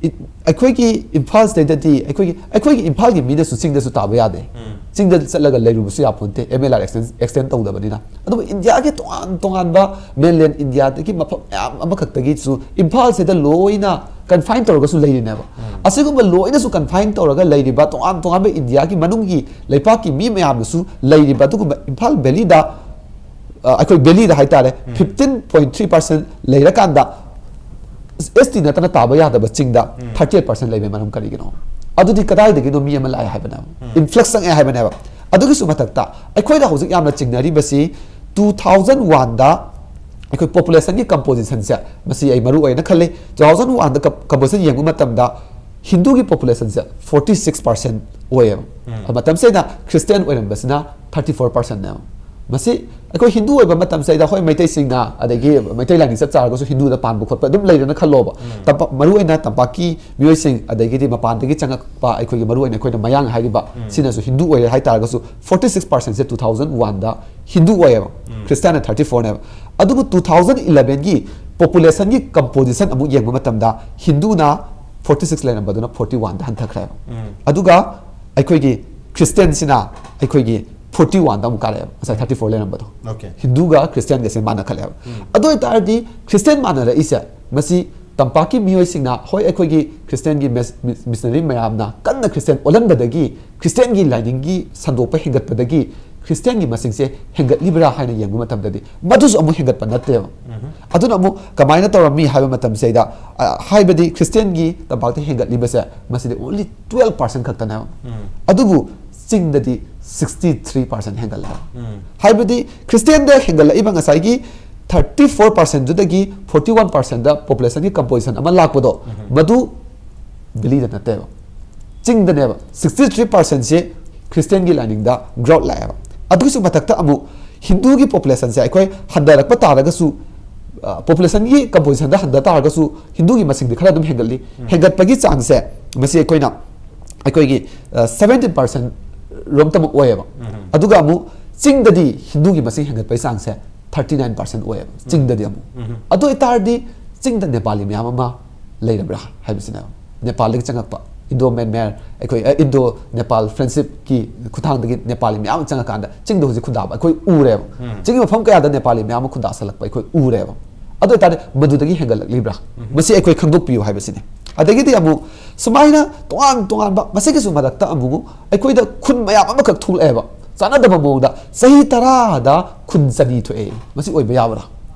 ꯏ-, ꯑꯩꯈꯣꯏꯒꯤ ꯏꯝꯐꯥꯜ ꯁꯤꯗꯩꯗꯗꯤ ꯑꯩꯈꯣꯏꯒꯤ, ꯑꯩꯈꯣꯏꯒꯤ ꯏꯝꯐꯥꯜꯒꯤ ꯃꯤꯅꯁꯨ ꯆꯤꯡꯗꯁꯨ ꯇꯥꯕ ꯌꯥꯗꯦ꯫ ꯆꯤꯡꯗ ꯆꯠꯂꯒ ꯂꯩꯔꯨꯕꯁꯨ ꯌꯥꯄꯣꯟꯇꯦ, M L R extend extend ꯇꯧꯗꯕꯅꯤꯅ꯫ ꯑꯗꯨꯕꯨ ꯏꯟꯗꯤꯌꯥꯒꯤ ꯇꯣꯉꯥꯟ ꯇꯣꯉꯥꯟꯕ ꯃꯦꯟꯂꯦꯟ ꯏꯟꯗꯤꯌꯥꯗꯒꯤ ꯃꯐꯝ ꯃꯌꯥꯝ ꯑꯃꯈꯛꯇꯒꯤꯁꯨ ꯏꯝꯐꯥꯜꯁꯤꯗ ꯂꯣꯏꯅ ꯀꯟꯐꯥꯏꯟ ꯇꯧꯔꯒꯁꯨ ꯂꯩꯔꯤꯅꯦꯕ꯫ ꯑꯁꯤꯒꯨꯝꯕ ꯂꯣꯏꯅꯁꯨ ꯀꯟꯐꯥꯏꯟ ꯇꯧꯔꯒ ꯂꯩꯔꯤꯕ ꯇꯣꯉꯥꯟ ꯇꯣꯉꯥꯟꯕ ꯏꯟꯗꯤꯌꯥꯒꯤ ꯃꯅꯨꯡꯒꯤ ꯂꯩꯄꯥꯛꯀꯤ ꯃꯤ ꯃꯌꯥꯝꯅꯁꯨ ꯂꯩꯔꯤꯕ ꯑꯗꯨꯒꯨꯝꯕ ꯏꯝꯐꯥꯜ ꯚꯦꯂꯤꯗ, ꯑ, ꯑꯩꯈꯣꯏ ꯚꯦꯂꯤꯗ ꯍꯥꯏꯇꯥꯔꯦ, fifteen point three percent ꯂꯩꯔꯀꯥꯟꯗ ꯑꯦꯁ ꯇꯤ ꯅꯠꯇꯅ ꯇꯥꯕ ꯌꯥꯗꯕ ꯆꯤꯡꯗ thirty eight percent ꯂꯩꯕꯩ ꯃꯔꯝ ꯀꯔꯤꯒꯤꯅꯣ? ꯑꯗꯨꯗꯤ ꯀꯗꯥꯏꯗꯒꯤꯅꯣ ꯃꯤ ꯑꯃ ꯂꯥꯛꯑꯦ ꯍꯥꯏꯕꯅꯦꯕ, ꯏꯟꯐ꯭ꯂꯛꯁ ꯆꯪꯉꯛꯑꯦ ꯍꯥꯏꯕꯅꯦꯕ꯫ ꯑꯗꯨꯒꯤꯁꯨ ꯃꯊꯛꯇ ꯑꯩꯈꯣꯏꯅ ꯍꯧꯖꯤꯛ ꯌꯥꯝꯅ ꯆꯤꯡꯅꯔꯤꯕꯁꯤ two thousand one ꯗ ꯑꯩꯈꯣꯏ ꯄꯣꯄꯨꯂꯦꯁꯟꯒꯤ ꯀꯝꯄꯣꯖꯤꯁꯟꯁꯦ, ꯃꯁꯤ ꯑꯩ ꯃꯔꯨ ꯑꯣꯏꯅ ꯈꯜꯂꯤ꯫ Two thousand one ꯗ ꯀꯝꯄꯣꯖꯤꯁꯟ ꯌꯦꯡꯕ ꯃꯇꯝꯗ ꯍꯤꯟꯗꯨꯒꯤ ꯄꯣꯄꯨꯂꯦꯁꯟꯁꯦ forty six percent ꯑꯣꯏꯌꯦꯕ꯫ ꯃꯇꯝꯁꯤꯗ ꯈ꯭ꯔꯤꯁꯇꯤꯌꯥꯟ ꯑꯣꯏꯔꯝꯕꯁꯤꯅ thirty four percent ꯅꯦꯕ꯫ ꯃꯁꯤ ꯑꯩꯈꯣꯏ ꯍꯤꯟꯗꯨ ꯑꯣꯏꯕ ꯃꯇꯝꯁꯤꯗ ꯑꯩꯈꯣꯏ ꯃꯩꯇꯩꯁꯤꯡꯅ, ꯑꯗꯒꯤ ꯃꯩꯇꯩ ꯂꯥꯏꯅꯤꯡ ꯆꯠ ꯆꯥꯔꯒꯁꯨ ꯍꯤꯟꯗꯨꯗ ꯄꯥꯟꯕ ꯈꯣꯠꯄ ꯑꯗꯨꯝ ꯂꯩꯔꯦꯅ ꯈꯜꯂꯣꯕ꯫ ꯇꯝꯄꯥꯛ, ꯃꯔꯨꯑꯣꯏꯅ ꯇꯝꯄꯥꯛꯀꯤ ꯃꯤꯑꯣꯏꯁꯤꯡ, ꯑꯗꯒꯤꯗꯤ ꯃꯄꯥꯟꯗꯒꯤ ꯆꯪꯉꯛꯄ ꯑꯩꯈꯣꯏꯒꯤ ꯃꯔꯨꯑꯣꯏꯅ ꯑꯩꯈꯣꯏꯅ ꯃꯌꯥꯡ ꯍꯥꯏꯔꯤꯕ ꯁꯤꯅꯁꯨ ꯍꯤꯟꯗꯨ ꯑꯣꯏꯔꯦ ꯍꯥꯏꯇꯥꯔꯒꯁꯨ forty six percent ꯁꯦ two thousand one ꯗ ꯍꯤꯟꯗꯨ ꯑꯣꯏꯌꯦꯕ, ꯈ꯭ꯔꯤꯁꯇꯤꯌꯥꯟꯅ thirty four ꯅꯦꯕ꯫ ꯑꯗꯨꯕꯨ two thousand eleven ꯒꯤ ꯄꯣꯄꯨꯂꯦꯁꯟꯒꯤ ꯀꯝꯄꯣꯖꯤꯁꯟ ꯑꯃꯨꯛ ꯌꯦꯡꯕ ꯃꯇꯝꯗ ꯍꯤꯟꯗꯨꯅ forty six ꯂꯩꯔꯝꯕꯗꯨꯅ forty one ꯗ ꯍꯟꯊꯈ꯭ꯔꯦꯕ꯫ ꯑꯗꯨꯒ ꯑꯩꯈꯣꯏꯒꯤ ꯈ꯭ꯔꯤꯁꯇꯤꯌꯥꯟꯁꯤꯅ ꯑꯩꯈꯣꯏꯒꯤ forty one ꯗ ꯑꯃꯨꯛ ꯀꯥꯔꯛꯑꯦꯕ, ꯉꯁꯥꯏ thirty four ꯂꯩꯔꯝꯕꯗꯣ꯫ Okay. ꯍꯤꯟꯗꯨꯒ ꯈ꯭ꯔꯤꯁꯇꯤꯌꯥꯟꯒꯁꯦ ꯃꯥꯟꯅꯈꯠꯂꯦꯕ꯫ ꯑꯗꯨ ꯑꯣꯏꯇꯥꯔꯗꯤ ꯈ꯭ꯔꯤꯁꯇꯤꯌꯥꯟ ꯃꯥꯟꯅꯔꯛꯏꯁꯦ ꯃꯁꯤ ꯇꯝꯄꯥꯛꯀꯤ ꯃꯤꯑꯣꯏꯁꯤꯡꯅ, ꯍꯣꯏ, ꯑꯩꯈꯣꯏꯒꯤ ꯈ꯭ꯔꯤꯁꯇꯤꯌꯥꯟꯒꯤ ꯃꯤꯁ-, ꯃꯤꯁ-, ꯃꯤꯁꯅꯔꯤ ꯃꯌꯥꯝꯅ ꯀꯟꯅ ꯈ꯭ꯔꯤꯁꯇꯤꯌꯥꯟ ꯑꯣꯜꯍꯟꯕꯗꯒꯤ ꯈ꯭ꯔꯤꯁꯇꯤꯌꯥꯟꯒꯤ ꯂꯥꯏꯅꯤꯡꯒꯤ ꯁꯟꯗꯣꯛꯄ ꯍꯦꯟꯒꯠꯄꯗꯒꯤ ꯈ꯭ꯔꯤꯁꯇꯤꯌꯥꯟꯒꯤ ꯃꯁꯤꯡꯁꯦ ꯍꯦꯟꯒꯠꯂꯤꯕ꯭ꯔꯥ ꯍꯥꯏꯅ ꯌꯦꯡꯕ ꯃꯇꯝꯗꯗꯤ ꯃꯗꯨꯁꯨ ꯑꯃꯨꯛ ꯍꯦꯟꯒꯠꯄ ꯅꯠꯇꯦꯕ꯫ ꯑꯗꯨꯅ ꯑꯃꯨꯛ ꯀꯃꯥꯏꯅ ꯇꯧꯔꯝꯃꯤ ꯍꯥꯏꯕ ꯃꯇꯝꯁꯤꯗ, ꯑ, ꯍꯥꯏꯕꯗꯤ ꯈ꯭ꯔꯤꯁꯇꯤꯌꯥꯟꯒꯤ ꯇꯝꯄꯥꯛꯇ ꯍꯦꯟꯒꯠꯂꯤꯕꯁꯦ ꯃꯁꯤꯗꯤ only twelve percent ꯈꯛꯇꯅꯦꯕ꯫ ꯑꯗꯨꯕꯨ ꯆꯤꯡꯗꯗꯤ sixty three percent ꯍꯦꯟꯒꯠꯂꯦ꯫ ꯍꯥꯏꯕꯗꯤ ꯈ꯭ꯔꯤꯁꯇꯤꯌꯥꯟꯗ ꯍꯦꯟꯒꯠꯂꯛꯏꯕ ꯉꯁꯥꯏꯒꯤ thirty four percent ꯗꯨꯗꯒꯤ forty one percent ꯗ ꯄꯣꯄꯨꯂꯦꯁꯟꯒꯤ ꯀꯝꯄꯣꯖꯤꯁꯟ ꯑꯃ ꯂꯥꯛꯄꯗꯣ, ꯃꯗꯨ ꯚꯦꯂꯤꯗ ꯅꯠꯇꯦꯕ, ꯆꯤꯡꯗꯅꯦꯕ꯫ Sixty three percent ꯁꯦ ꯈ꯭ꯔꯤꯁꯇꯤꯌꯥꯟꯒꯤ ꯂꯥꯏꯅꯤꯡꯗ ꯒ꯭ꯔꯣꯠ ꯂꯥꯛꯑꯦꯕ꯫ ꯑꯗꯨꯒꯤꯁꯨ ꯃꯊꯛꯇ ꯑꯃꯨꯛ ꯍꯤꯟꯗꯨꯒꯤ ꯄꯣꯄꯨꯂꯦꯁꯟꯁꯦ ꯑꯩꯈꯣꯏ ꯍꯟꯊꯔꯛꯄ ꯇꯥꯔꯒꯁꯨ, ꯑ, ꯄꯣꯄꯨꯂꯦꯁꯟꯒꯤ ꯀꯝꯄꯣꯖꯤꯁꯟꯗ ꯍꯟꯊ ꯇꯥꯔꯒꯁꯨ ꯍꯤꯟꯗꯨꯒꯤ ꯃꯁꯤꯡꯗꯤ ꯈꯔ ꯑꯗꯨꯝ ꯍꯦꯟꯒꯠꯂꯤ꯫ ꯍꯦꯟꯒꯠꯄꯒꯤ ꯆꯥꯡꯁꯦ ꯃꯁꯤ ꯑꯩꯈꯣꯏꯅ, ꯑꯩꯈꯣꯏꯒꯤ, ꯑ, seventeen percent ꯔꯣꯝꯇꯃꯛ ꯑꯣꯏꯌꯦꯕ꯫ ꯑꯗꯨꯒ ꯑꯃꯨꯛ ꯆꯤꯡꯗꯗꯤ ꯍꯤꯟꯗꯨꯒꯤ ꯃꯁꯤꯡ ꯍꯦꯟꯒꯠꯄꯒꯤ ꯆꯥꯡꯁꯦ thirty nine percent ꯑꯣꯏꯌꯦꯕ, ꯆꯤꯡꯗꯗꯤ ꯑꯃꯨꯛ꯫ ꯑꯗꯨ ꯑꯣꯏꯇꯥꯔꯗꯤ ꯆꯤꯡꯗ ꯅꯦꯄꯥꯂꯤ ꯃꯌꯥꯝ ꯑꯃ ꯂꯩꯔꯕ꯭ꯔꯥ ꯍꯥꯏꯕꯁꯤꯅꯦꯕ, ꯅꯦꯄꯥꯜꯗꯒꯤ ꯆꯪꯉꯛꯄ꯫ ꯏꯟꯗꯣ ꯃꯦꯟꯃꯥꯔ, ꯑꯩꯈꯣꯏ, ꯑ, ꯏꯟꯗꯣ ꯅꯦꯄꯥꯜ ꯐ꯭ꯔꯦꯟꯁꯤꯞꯀꯤ ꯈꯨꯠꯊꯥꯡꯗꯒꯤ ꯅꯦꯄꯥꯂꯤ ꯃꯌꯥꯝ ꯑꯃ ꯆꯪꯉꯀꯥꯟꯗ ꯆꯤꯡꯗ ꯍꯧꯖꯤꯛ ꯈꯨꯟꯗꯥꯕ ꯑꯩꯈꯣꯏ ꯎꯔꯦꯕ꯫ ꯎꯝ꯫ ꯆꯤꯡꯒꯤ ꯃꯐꯝ ꯀꯌꯥꯗ ꯅꯦꯄꯥꯂꯤ ꯃꯌꯥꯝ ꯑꯃ ꯈꯨꯟꯗꯥꯁꯜꯂꯛꯄ ꯑꯩꯈꯣꯏ ꯎꯔꯦꯕ꯫ ꯑꯗꯨ ꯑꯣꯏꯇꯥꯔꯗꯤ ꯃꯗꯨꯗꯒꯤ ꯍꯦꯟꯒꯠꯂꯛꯂꯤꯕ꯭ꯔꯥ? ꯎꯝ꯫ ꯃꯁꯤ ꯑꯩꯈꯣꯏ ꯈꯪꯗꯣꯛꯄꯤꯌꯨ ꯍꯥꯏꯕꯁꯤꯅꯤ꯫ ꯑꯗꯒꯤꯗꯤ ꯑꯃꯨꯛ ꯁꯨꯃꯥꯏꯅ ꯇꯣꯉꯥꯟ ꯇꯣꯉꯥꯟꯕ, ꯃꯁꯤꯒꯤꯁꯨ ꯃꯔꯛꯇ ꯑꯃꯨꯛ ꯑꯩꯈꯣꯏꯗ ꯈꯨꯟ ꯃꯌꯥꯝ ꯑꯃꯈꯛ ꯊꯣꯛꯂꯛꯑꯦꯕ, ꯆꯥꯟꯅꯗꯕ ꯃꯑꯣꯡꯗ꯫ ꯆꯍꯤ ꯇꯔꯥꯗ ꯈꯨꯟ ꯆꯅꯤ ꯊꯣꯛꯑꯦ꯫ ꯃꯁꯤ ꯑꯣꯏꯕ ꯌꯥꯕ꯭ꯔꯥ?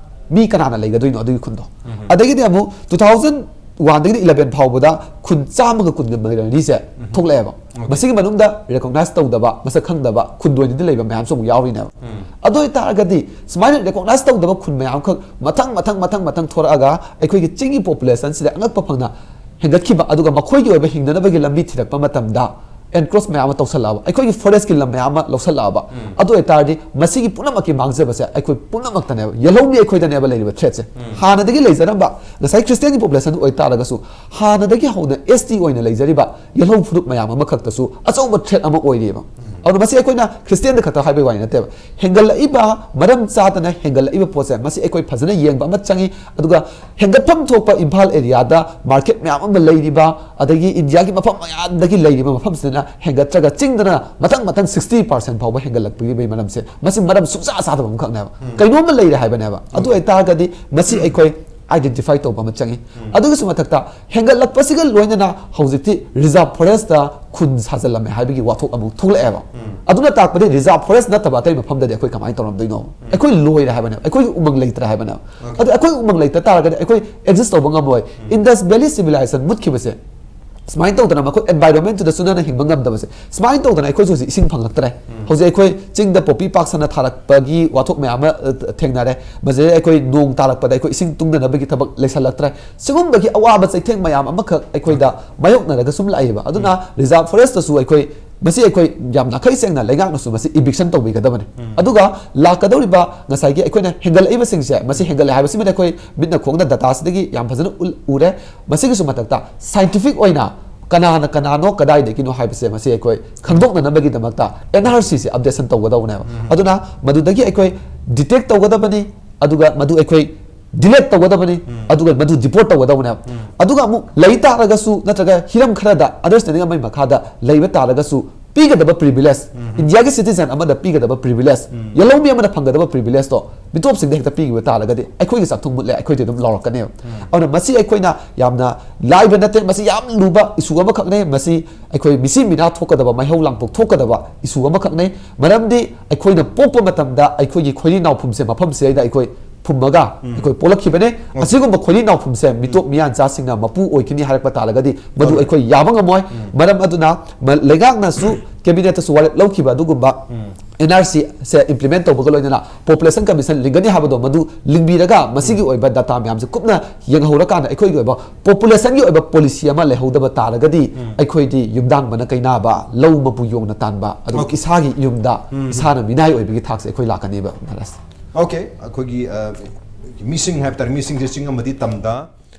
ꯃꯤ ꯀꯅꯥꯅ ꯂꯩꯒꯗꯣꯏꯅꯣ ꯑꯗꯨꯒꯤ ꯈꯨꯟꯗꯣ? ꯎꯝ꯫ ꯑꯗꯒꯤꯗꯤ ꯑꯃꯨꯛ two thousand one ꯗꯒꯤꯅ eleven ꯐꯥꯎꯕꯗ ꯈꯨꯟ ꯆꯥꯝꯃꯒ ꯀꯨꯟꯒ ꯃꯔꯤꯁꯦ ꯎꯝ꯫ ꯊꯣꯛꯂꯛꯑꯦꯕ꯫ Okay꯫ ꯃꯁꯤꯒꯤ ꯃꯅꯨꯡꯗ recognize ꯇꯧꯗꯕ, ꯃꯁꯛ ꯈꯪꯗꯕ ꯈꯨꯟꯗ ꯑꯣꯏꯅꯗꯤ ꯂꯩꯕ ꯃꯌꯥꯝꯁꯨ ꯑꯃꯨꯛ ꯌꯥꯎꯔꯤꯅꯦꯕ꯫ ꯎꯝ꯫ ꯑꯗꯨ ꯑꯣꯏꯇꯥꯔꯒꯗꯤ ꯁꯨꯃꯥꯏꯅ recognize ꯇꯧꯗꯕ ꯈꯨꯟ ꯃꯌꯥꯝꯈꯛ ꯃꯊꯪ ꯃꯊꯪ ꯃꯊꯪ ꯃꯊꯪ ꯊꯣꯔꯛꯑꯒ ꯑꯩꯈꯣꯏꯒꯤ ꯆꯤꯡꯒꯤ population ꯁꯤꯗ ꯑꯉꯛꯄ ꯐꯪꯅ ꯍꯦꯟꯒꯠꯈꯤꯕ, ꯑꯗꯨꯒ ꯃꯈꯣꯏꯒꯤ ꯑꯣꯏꯕ ꯍꯤꯡꯅꯅꯕꯒꯤ ꯂꯝꯕꯤ ꯊꯤꯔꯛꯄ ꯃꯇꯝꯗ encroach ꯃꯌꯥꯝ ꯑꯃ ꯇꯧꯁꯜꯂꯛꯑꯕ, ꯑꯩꯈꯣꯏꯒꯤ forest ꯀꯤ ꯂꯝ ꯃꯌꯥꯝ ꯑꯃ ꯂꯧꯁꯜꯂꯛꯑꯕ꯫ ꯎꯝ꯫ ꯑꯗꯨ ꯑꯣꯏꯇꯥꯔꯗꯤ ꯃꯁꯤꯒꯤ ꯄꯨꯝꯅꯃꯛꯀꯤ ꯃꯥꯡꯖꯕꯁꯦ ꯑꯩꯈꯣꯏ ꯄꯨꯝꯅꯃꯛꯇꯅꯦꯕ, ꯌꯦꯜꯍꯧꯃꯤ ꯑꯩꯈꯣꯏꯗꯅꯦꯕ ꯂꯩꯔꯤꯕ threat ꯁꯦ꯫ ꯎꯝ꯫ ꯍꯥꯟꯅꯗꯒꯤ ꯂꯩꯖꯔꯝꯕ ꯉꯁꯥꯏ Christian ꯒꯤ population ꯑꯣꯏꯇꯥꯔꯒꯁꯨ, ꯍꯥꯟꯅꯗꯒꯤ ꯍꯧꯅ S T ꯑꯣꯏꯅ ꯂꯩꯖꯔꯤꯕ ꯌꯦꯜꯍꯧ ꯐꯨꯔꯨꯞ ꯃꯌꯥꯝ ꯑꯃꯈꯛꯇꯁꯨ ꯑꯆꯧꯕ threat ꯑꯃ ꯑꯣꯏꯔꯤꯕ꯫ ꯎꯝ꯫ ꯑꯗꯨꯅ ꯃꯁꯤ ꯑꯩꯈꯣꯏꯅ Christian ꯗ ꯈꯛꯇ ꯍꯥꯏꯕꯒꯤ ꯋꯥꯔꯤ ꯅꯠꯇꯦꯕ꯫ ꯍꯦꯟꯒꯠꯂꯛꯏꯕ, ꯃꯔꯝ ꯆꯥꯗꯅ ꯍꯦꯟꯒꯠꯂꯛꯏꯕ ꯄꯣꯠꯁꯦ, ꯃꯁꯤ ꯑꯩꯈꯣꯏ ꯐꯖꯅ ꯌꯦꯡꯕ ꯑꯃ ꯆꯪꯉꯤ꯫ ꯑꯗꯨꯒ ꯍꯦꯟꯒꯠꯐꯝ ꯊꯣꯛꯄ ꯏꯝꯐꯥꯜ area ꯗ market ꯃꯌꯥꯝ ꯑꯃ ꯂꯩꯔꯤꯕ, ꯑꯗꯒꯤ ꯏꯟꯗꯤꯌꯥꯒꯤ ꯃꯐꯝ ꯃꯌꯥꯝꯗꯒꯤ ꯂꯩꯔꯤꯕ ꯃꯐꯝꯁꯤꯗꯅ ꯍꯦꯟꯒꯠꯇ꯭ꯔꯒ ꯆꯤꯡꯗꯅ ꯃꯊꯪ ꯃꯊꯪ sixty percent ꯐꯥꯎꯕ ꯍꯦꯟꯒꯠꯂꯛꯄꯒꯤ ꯃꯔꯝꯁꯦ, ꯃꯁꯤ ꯃꯔꯝ ꯁꯨꯡꯆꯥ ꯆꯥꯗꯕ ꯑꯃꯈꯛꯅꯦꯕ꯫ ꯎꯝ꯫ ꯀꯩꯅꯣꯝꯃ ꯂꯩꯔꯦ ꯍꯥꯏꯕꯅꯦꯕ꯫ ꯑꯗꯨ Okay꯫ ꯑꯣꯏꯇꯥꯔꯒꯗꯤ ꯃꯁꯤ ꯑꯩꯈꯣꯏ identify ꯇꯧꯕ ꯑꯃ ꯆꯪꯉꯤ꯫ ꯎꯝ꯫ ꯑꯗꯨꯒꯤꯁꯨ ꯃꯊꯛꯇ ꯍꯦꯟꯒꯠꯂꯛꯄꯁꯤꯒ ꯂꯣꯏꯅꯅ ꯍꯧꯖꯤꯛꯇꯤ reserve forest ꯇ ꯈꯨꯟ ꯁꯥꯖꯜꯂꯝꯃꯦ ꯍꯥꯏꯕꯒꯤ ꯋꯥꯊꯣꯛ ꯑꯃꯨꯛ ꯊꯣꯛꯂꯛꯑꯦꯕ꯫ ꯎꯝ꯫ ꯑꯗꯨꯅ ꯇꯥꯛꯄꯗꯤ reserve forest ꯅꯠꯇꯕ ꯑꯇꯩ ꯃꯐꯝꯗꯗꯤ ꯑꯩꯈꯣꯏ ꯀꯃꯥꯏꯅ ꯇꯧꯔꯝꯗꯣꯏꯅꯣ? ꯎꯝ꯫ ꯑꯩꯈꯣꯏ ꯂꯣꯏꯔꯦ ꯍꯥꯏꯕꯅꯦꯕ, ꯑꯩꯈꯣꯏꯒꯤ ꯎꯃꯪ ꯂꯩꯇ꯭ꯔꯦ ꯍꯥꯏꯕꯅꯦꯕ꯫ Okay꯫ ꯑꯗꯨ ꯑꯩꯈꯣꯏ ꯎꯃꯪ ꯂꯩꯇ ꯇꯥꯔꯒꯗꯤ ꯑꯩꯈꯣꯏ exist ꯇꯧꯕ ꯉꯝꯃꯣꯏ꯫ ꯎꯝ꯫ Indus Valley Civilization ꯃꯨꯠꯈꯤꯕꯁꯦ, ꯁꯨꯃꯥꯏꯅ ꯇꯧꯗꯅ ꯃꯈꯣꯏ environment ꯇꯨꯗ ꯆꯨꯅꯅ ꯍꯤꯡꯕ ꯉꯝꯗꯕꯁꯦ, ꯁꯨꯃꯥꯏꯅ ꯇꯧꯗꯅ ꯑꯩꯈꯣꯏꯁꯨ ꯍꯧꯖꯤꯛ ꯏꯁꯤꯡ ꯐꯪꯉꯛꯇ꯭ꯔꯦ꯫ ꯎꯝ꯫ ꯍꯧꯖꯤꯛ ꯑꯩꯈꯣꯏ ꯆꯤꯡꯗ ꯄꯣꯄꯤ ꯄꯥꯛ ꯁꯟꯅ ꯊꯥꯔꯛꯄꯒꯤ ꯋꯥꯊꯣꯛ ꯃꯌꯥꯝ ꯑꯃ, ꯑ, ꯊꯦꯡꯅꯔꯦ꯫ ꯃꯁꯤꯗꯩ ꯑꯩꯈꯣꯏ ꯅꯣꯡ ꯇꯥꯔꯛꯄꯗ ꯑꯩꯈꯣꯏ ꯏꯁꯤꯡ ꯇꯨꯡꯅꯅꯕꯒꯤ ꯊꯕꯛ ꯂꯩꯁꯜꯂꯛꯇ꯭ꯔꯦ꯫ ꯁꯤꯒꯨꯝꯕꯒꯤ ꯑꯋꯥꯕ ꯆꯩꯊꯦꯡ ꯃꯌꯥꯝ ꯑꯃꯈꯛ ꯑꯩꯈꯣꯏꯗ ꯃꯥꯌꯣꯛꯅꯔꯒ ꯁꯨꯝ ꯂꯥꯛꯏꯕ꯫ ꯑꯗꯨꯅ ꯎꯝ꯫ Reserve forest ꯇꯁꯨ ꯑꯩꯈꯣꯏ, ꯃꯁꯤ ꯑꯩꯈꯣꯏ ꯌꯥꯝ ꯅꯥꯈꯩ ꯁꯦꯡꯅ ꯂꯩꯉꯥꯛꯅꯁꯨ ꯃꯁꯤ eviction ꯇꯧꯕꯤꯒꯗꯕꯅꯤ꯫ ꯎꯝ꯫ ꯑꯗꯨꯒ ꯂꯥꯛꯀꯗꯧꯔꯤꯕ ꯉꯁꯥꯏꯒꯤ ꯑꯩꯈꯣꯏꯅ ꯍꯦꯟꯒꯠꯂꯛꯏꯕꯁꯤꯡꯁꯦ, ꯃꯁꯤ ꯍꯦꯟꯒꯠꯂꯦ ꯍꯥꯏꯕꯁꯤꯃꯗꯤ ꯑꯩꯈꯣꯏ ꯃꯤꯠꯅ ꯈꯣꯡꯅ data ꯁꯤꯗꯒꯤ ꯌꯥꯝ ꯐꯖꯅ ꯎ-, ꯎꯔꯦ꯫ ꯃꯁꯤꯒꯤꯁꯨ ꯃꯊꯛꯇ scientific ꯑꯣꯏꯅ ꯀꯅꯥꯅ ꯀꯅꯥꯅꯣ, ꯀꯗꯥꯏꯗꯒꯤꯅꯣ ꯍꯥꯏꯕꯁꯦ, ꯃꯁꯤ ꯑꯩꯈꯣꯏ ꯈꯪꯗꯣꯛꯅꯅꯕꯒꯤꯗꯃꯛꯇ N R C ꯁꯦ updation ꯇꯧꯒꯗꯧꯕꯅꯦꯕ꯫ ꯎꯝ꯫ ꯑꯗꯨꯅ ꯃꯗꯨꯗꯒꯤ ꯑꯩꯈꯣꯏ detect ꯇꯧꯒꯗꯕꯅꯤ, ꯑꯗꯨꯒ ꯃꯗꯨ ꯑꯩꯈꯣꯏ ꯗꯤꯂꯦꯠ ꯇꯧꯒꯗꯕꯅꯤ, ꯑꯗꯨꯒ ꯃꯗꯨ ꯗꯤꯄꯣꯔꯠ ꯇꯧꯒꯗꯕꯅꯦꯕ꯫ ꯑꯗꯨꯒ ꯑꯃꯨꯛ ꯂꯩ ꯇꯥꯔꯒꯁꯨ, ꯅꯠꯇ꯭ꯔꯒ ꯍꯤꯔꯝ ꯈꯔꯗ ꯑꯟꯗꯔꯁ꯭ꯇꯦꯟꯗꯤꯡ ꯑꯃꯒꯤ ꯃꯈꯥꯗ ꯂꯩꯕ ꯇꯥꯔꯒꯁꯨ, ꯄꯤꯒꯗꯕ ꯄ꯭ꯔꯤꯚꯤꯂꯦꯖ, ꯏꯟꯗꯤꯌꯥꯒꯤ ꯁꯤꯇꯤꯖꯟ ꯑꯃꯗ ꯄꯤꯒꯗꯕ ꯄ꯭ꯔꯤꯚꯤꯂꯦꯖ, ꯌꯦꯜꯍꯧꯃꯤ ꯑꯃꯅ ꯐꯪꯒꯗꯕ ꯄ꯭ꯔꯤꯚꯤꯂꯦꯖꯇꯣ ꯃꯤꯇꯣꯞꯁꯤꯡꯗ ꯍꯦꯛꯇ ꯄꯤꯈꯤꯕ ꯇꯥꯔꯒꯗꯤ, ꯑꯩꯈꯣꯏꯒꯤ ꯆꯥꯛꯊꯨꯡ ꯃꯨꯠꯂꯦ, ꯑꯩꯈꯣꯏꯗꯤ ꯑꯗꯨꯝ ꯂꯥꯎꯔꯛꯀꯅꯦꯕ꯫ ꯑꯗꯨꯅ ꯃꯁꯤ ꯑꯩꯈꯣꯏꯅ ꯌꯥꯝꯅ ꯂꯥꯏꯕ ꯅꯠꯇꯦ, ꯃꯁꯤ ꯌꯥꯝ ꯂꯨꯕ ꯏꯁꯨ ꯑꯃꯈꯛꯅꯦ꯫ ꯃꯁꯤ ꯑꯩꯈꯣꯏ ꯃꯤꯆꯤ ꯃꯤꯅꯥ ꯊꯣꯛꯀꯗꯕ, ꯃꯩꯍꯧ ꯂꯥꯡꯄꯣꯛ ꯊꯣꯛꯀꯗꯕ ꯏꯁꯨ ꯑꯃꯈꯛꯅꯦ꯫ ꯃꯔꯝꯗꯤ ꯑꯩꯈꯣꯏꯅ ꯄꯣꯛꯄ ꯃꯇꯝꯗ ꯑꯩꯈꯣꯏꯒꯤ ꯈꯣꯏꯔꯤ ꯅꯥꯎꯐꯨꯝꯁꯦ, ꯃꯐꯝꯁꯤꯗꯩꯗ ꯑꯩꯈꯣꯏ ꯐꯨꯝꯃꯒ ꯑꯩꯈꯣꯏ ꯄꯣꯛꯂꯛꯈꯤꯕꯅꯦ꯫ ꯑꯁꯤꯒꯨꯝꯕ ꯈꯣꯏꯔꯤ ꯅꯥꯎꯐꯨꯝꯁꯦ ꯃꯤꯇꯣꯞ ꯃꯤꯌꯥꯟꯆꯥꯁꯤꯡꯅ ꯃꯄꯨ ꯑꯣꯏꯒꯅꯤ ꯍꯥꯏꯔꯛꯄ ꯇꯥꯔꯒꯗꯤ, ꯃꯗꯨ ꯑꯩꯈꯣꯏ ꯌꯥꯕ ꯉꯝꯃꯣꯏ꯫ ꯃꯔꯝ ꯑꯗꯨꯅ ꯃ-, ꯂꯩꯉꯥꯛꯅꯁꯨ, ꯀꯦꯕꯤꯅꯦꯠꯇꯁꯨ ꯋꯥꯔꯦꯞ ꯂꯧꯈꯤꯕ ꯑꯗꯨꯒꯨꯝꯕ and R C say implement ꯇꯧꯕꯒ ꯂꯣꯏꯅꯅ ꯄꯣꯄꯨꯂꯦꯁꯟ ꯀꯃꯤꯁꯟ ꯂꯤꯡꯒꯅꯤ ꯍꯥꯏꯕꯗꯣ, ꯃꯗꯨ ꯂꯤꯡꯕꯤꯔꯒ ꯃꯁꯤꯒꯤ ꯑꯣꯏꯕ ꯗꯥꯇꯥ ꯃꯌꯥꯝꯁꯦ ꯀꯨꯞꯅ ꯌꯦꯡꯍꯧꯔꯀꯥꯟꯗ, ꯑꯩꯈꯣꯏꯒꯤ ꯑꯣꯏꯕ ꯄꯣꯄꯨꯂꯦꯁꯟꯒꯤ ꯑꯣꯏꯕ ꯄꯣꯂꯤꯁꯤ ꯑꯃ ꯂꯩꯍꯧꯗꯕ ꯇꯥꯔꯒꯗꯤ, ꯑꯩꯈꯣꯏꯗꯤ ꯌꯨꯝꯗꯥꯡꯕꯅ ꯀꯩꯅꯥꯕ, ꯂꯧ ꯃꯄꯨ ꯌꯣꯡꯅ ꯇꯥꯟꯕ, ꯑꯗꯨꯒ ꯏꯁꯥꯒꯤ ꯌꯨꯝꯗ ꯏꯁꯥꯅ ꯃꯤꯅꯥꯏ ꯑꯣꯏꯕꯒꯤ ꯊꯥꯛꯁꯦ ꯑꯩꯈꯣꯏ ꯂꯥꯛꯀꯅꯦꯕ, ꯃꯍꯥꯔꯥꯖ꯫ ꯑꯣꯀꯦ, ꯑꯩꯈꯣꯏꯒꯤ, ꯑ, ꯃꯤꯁꯤꯡ ꯍꯥꯏꯕ ꯇꯥꯔꯦ, ꯃꯤꯁꯤꯡꯁꯦ ꯆꯤꯡ ꯑꯃꯗꯤ ꯇꯝꯗ,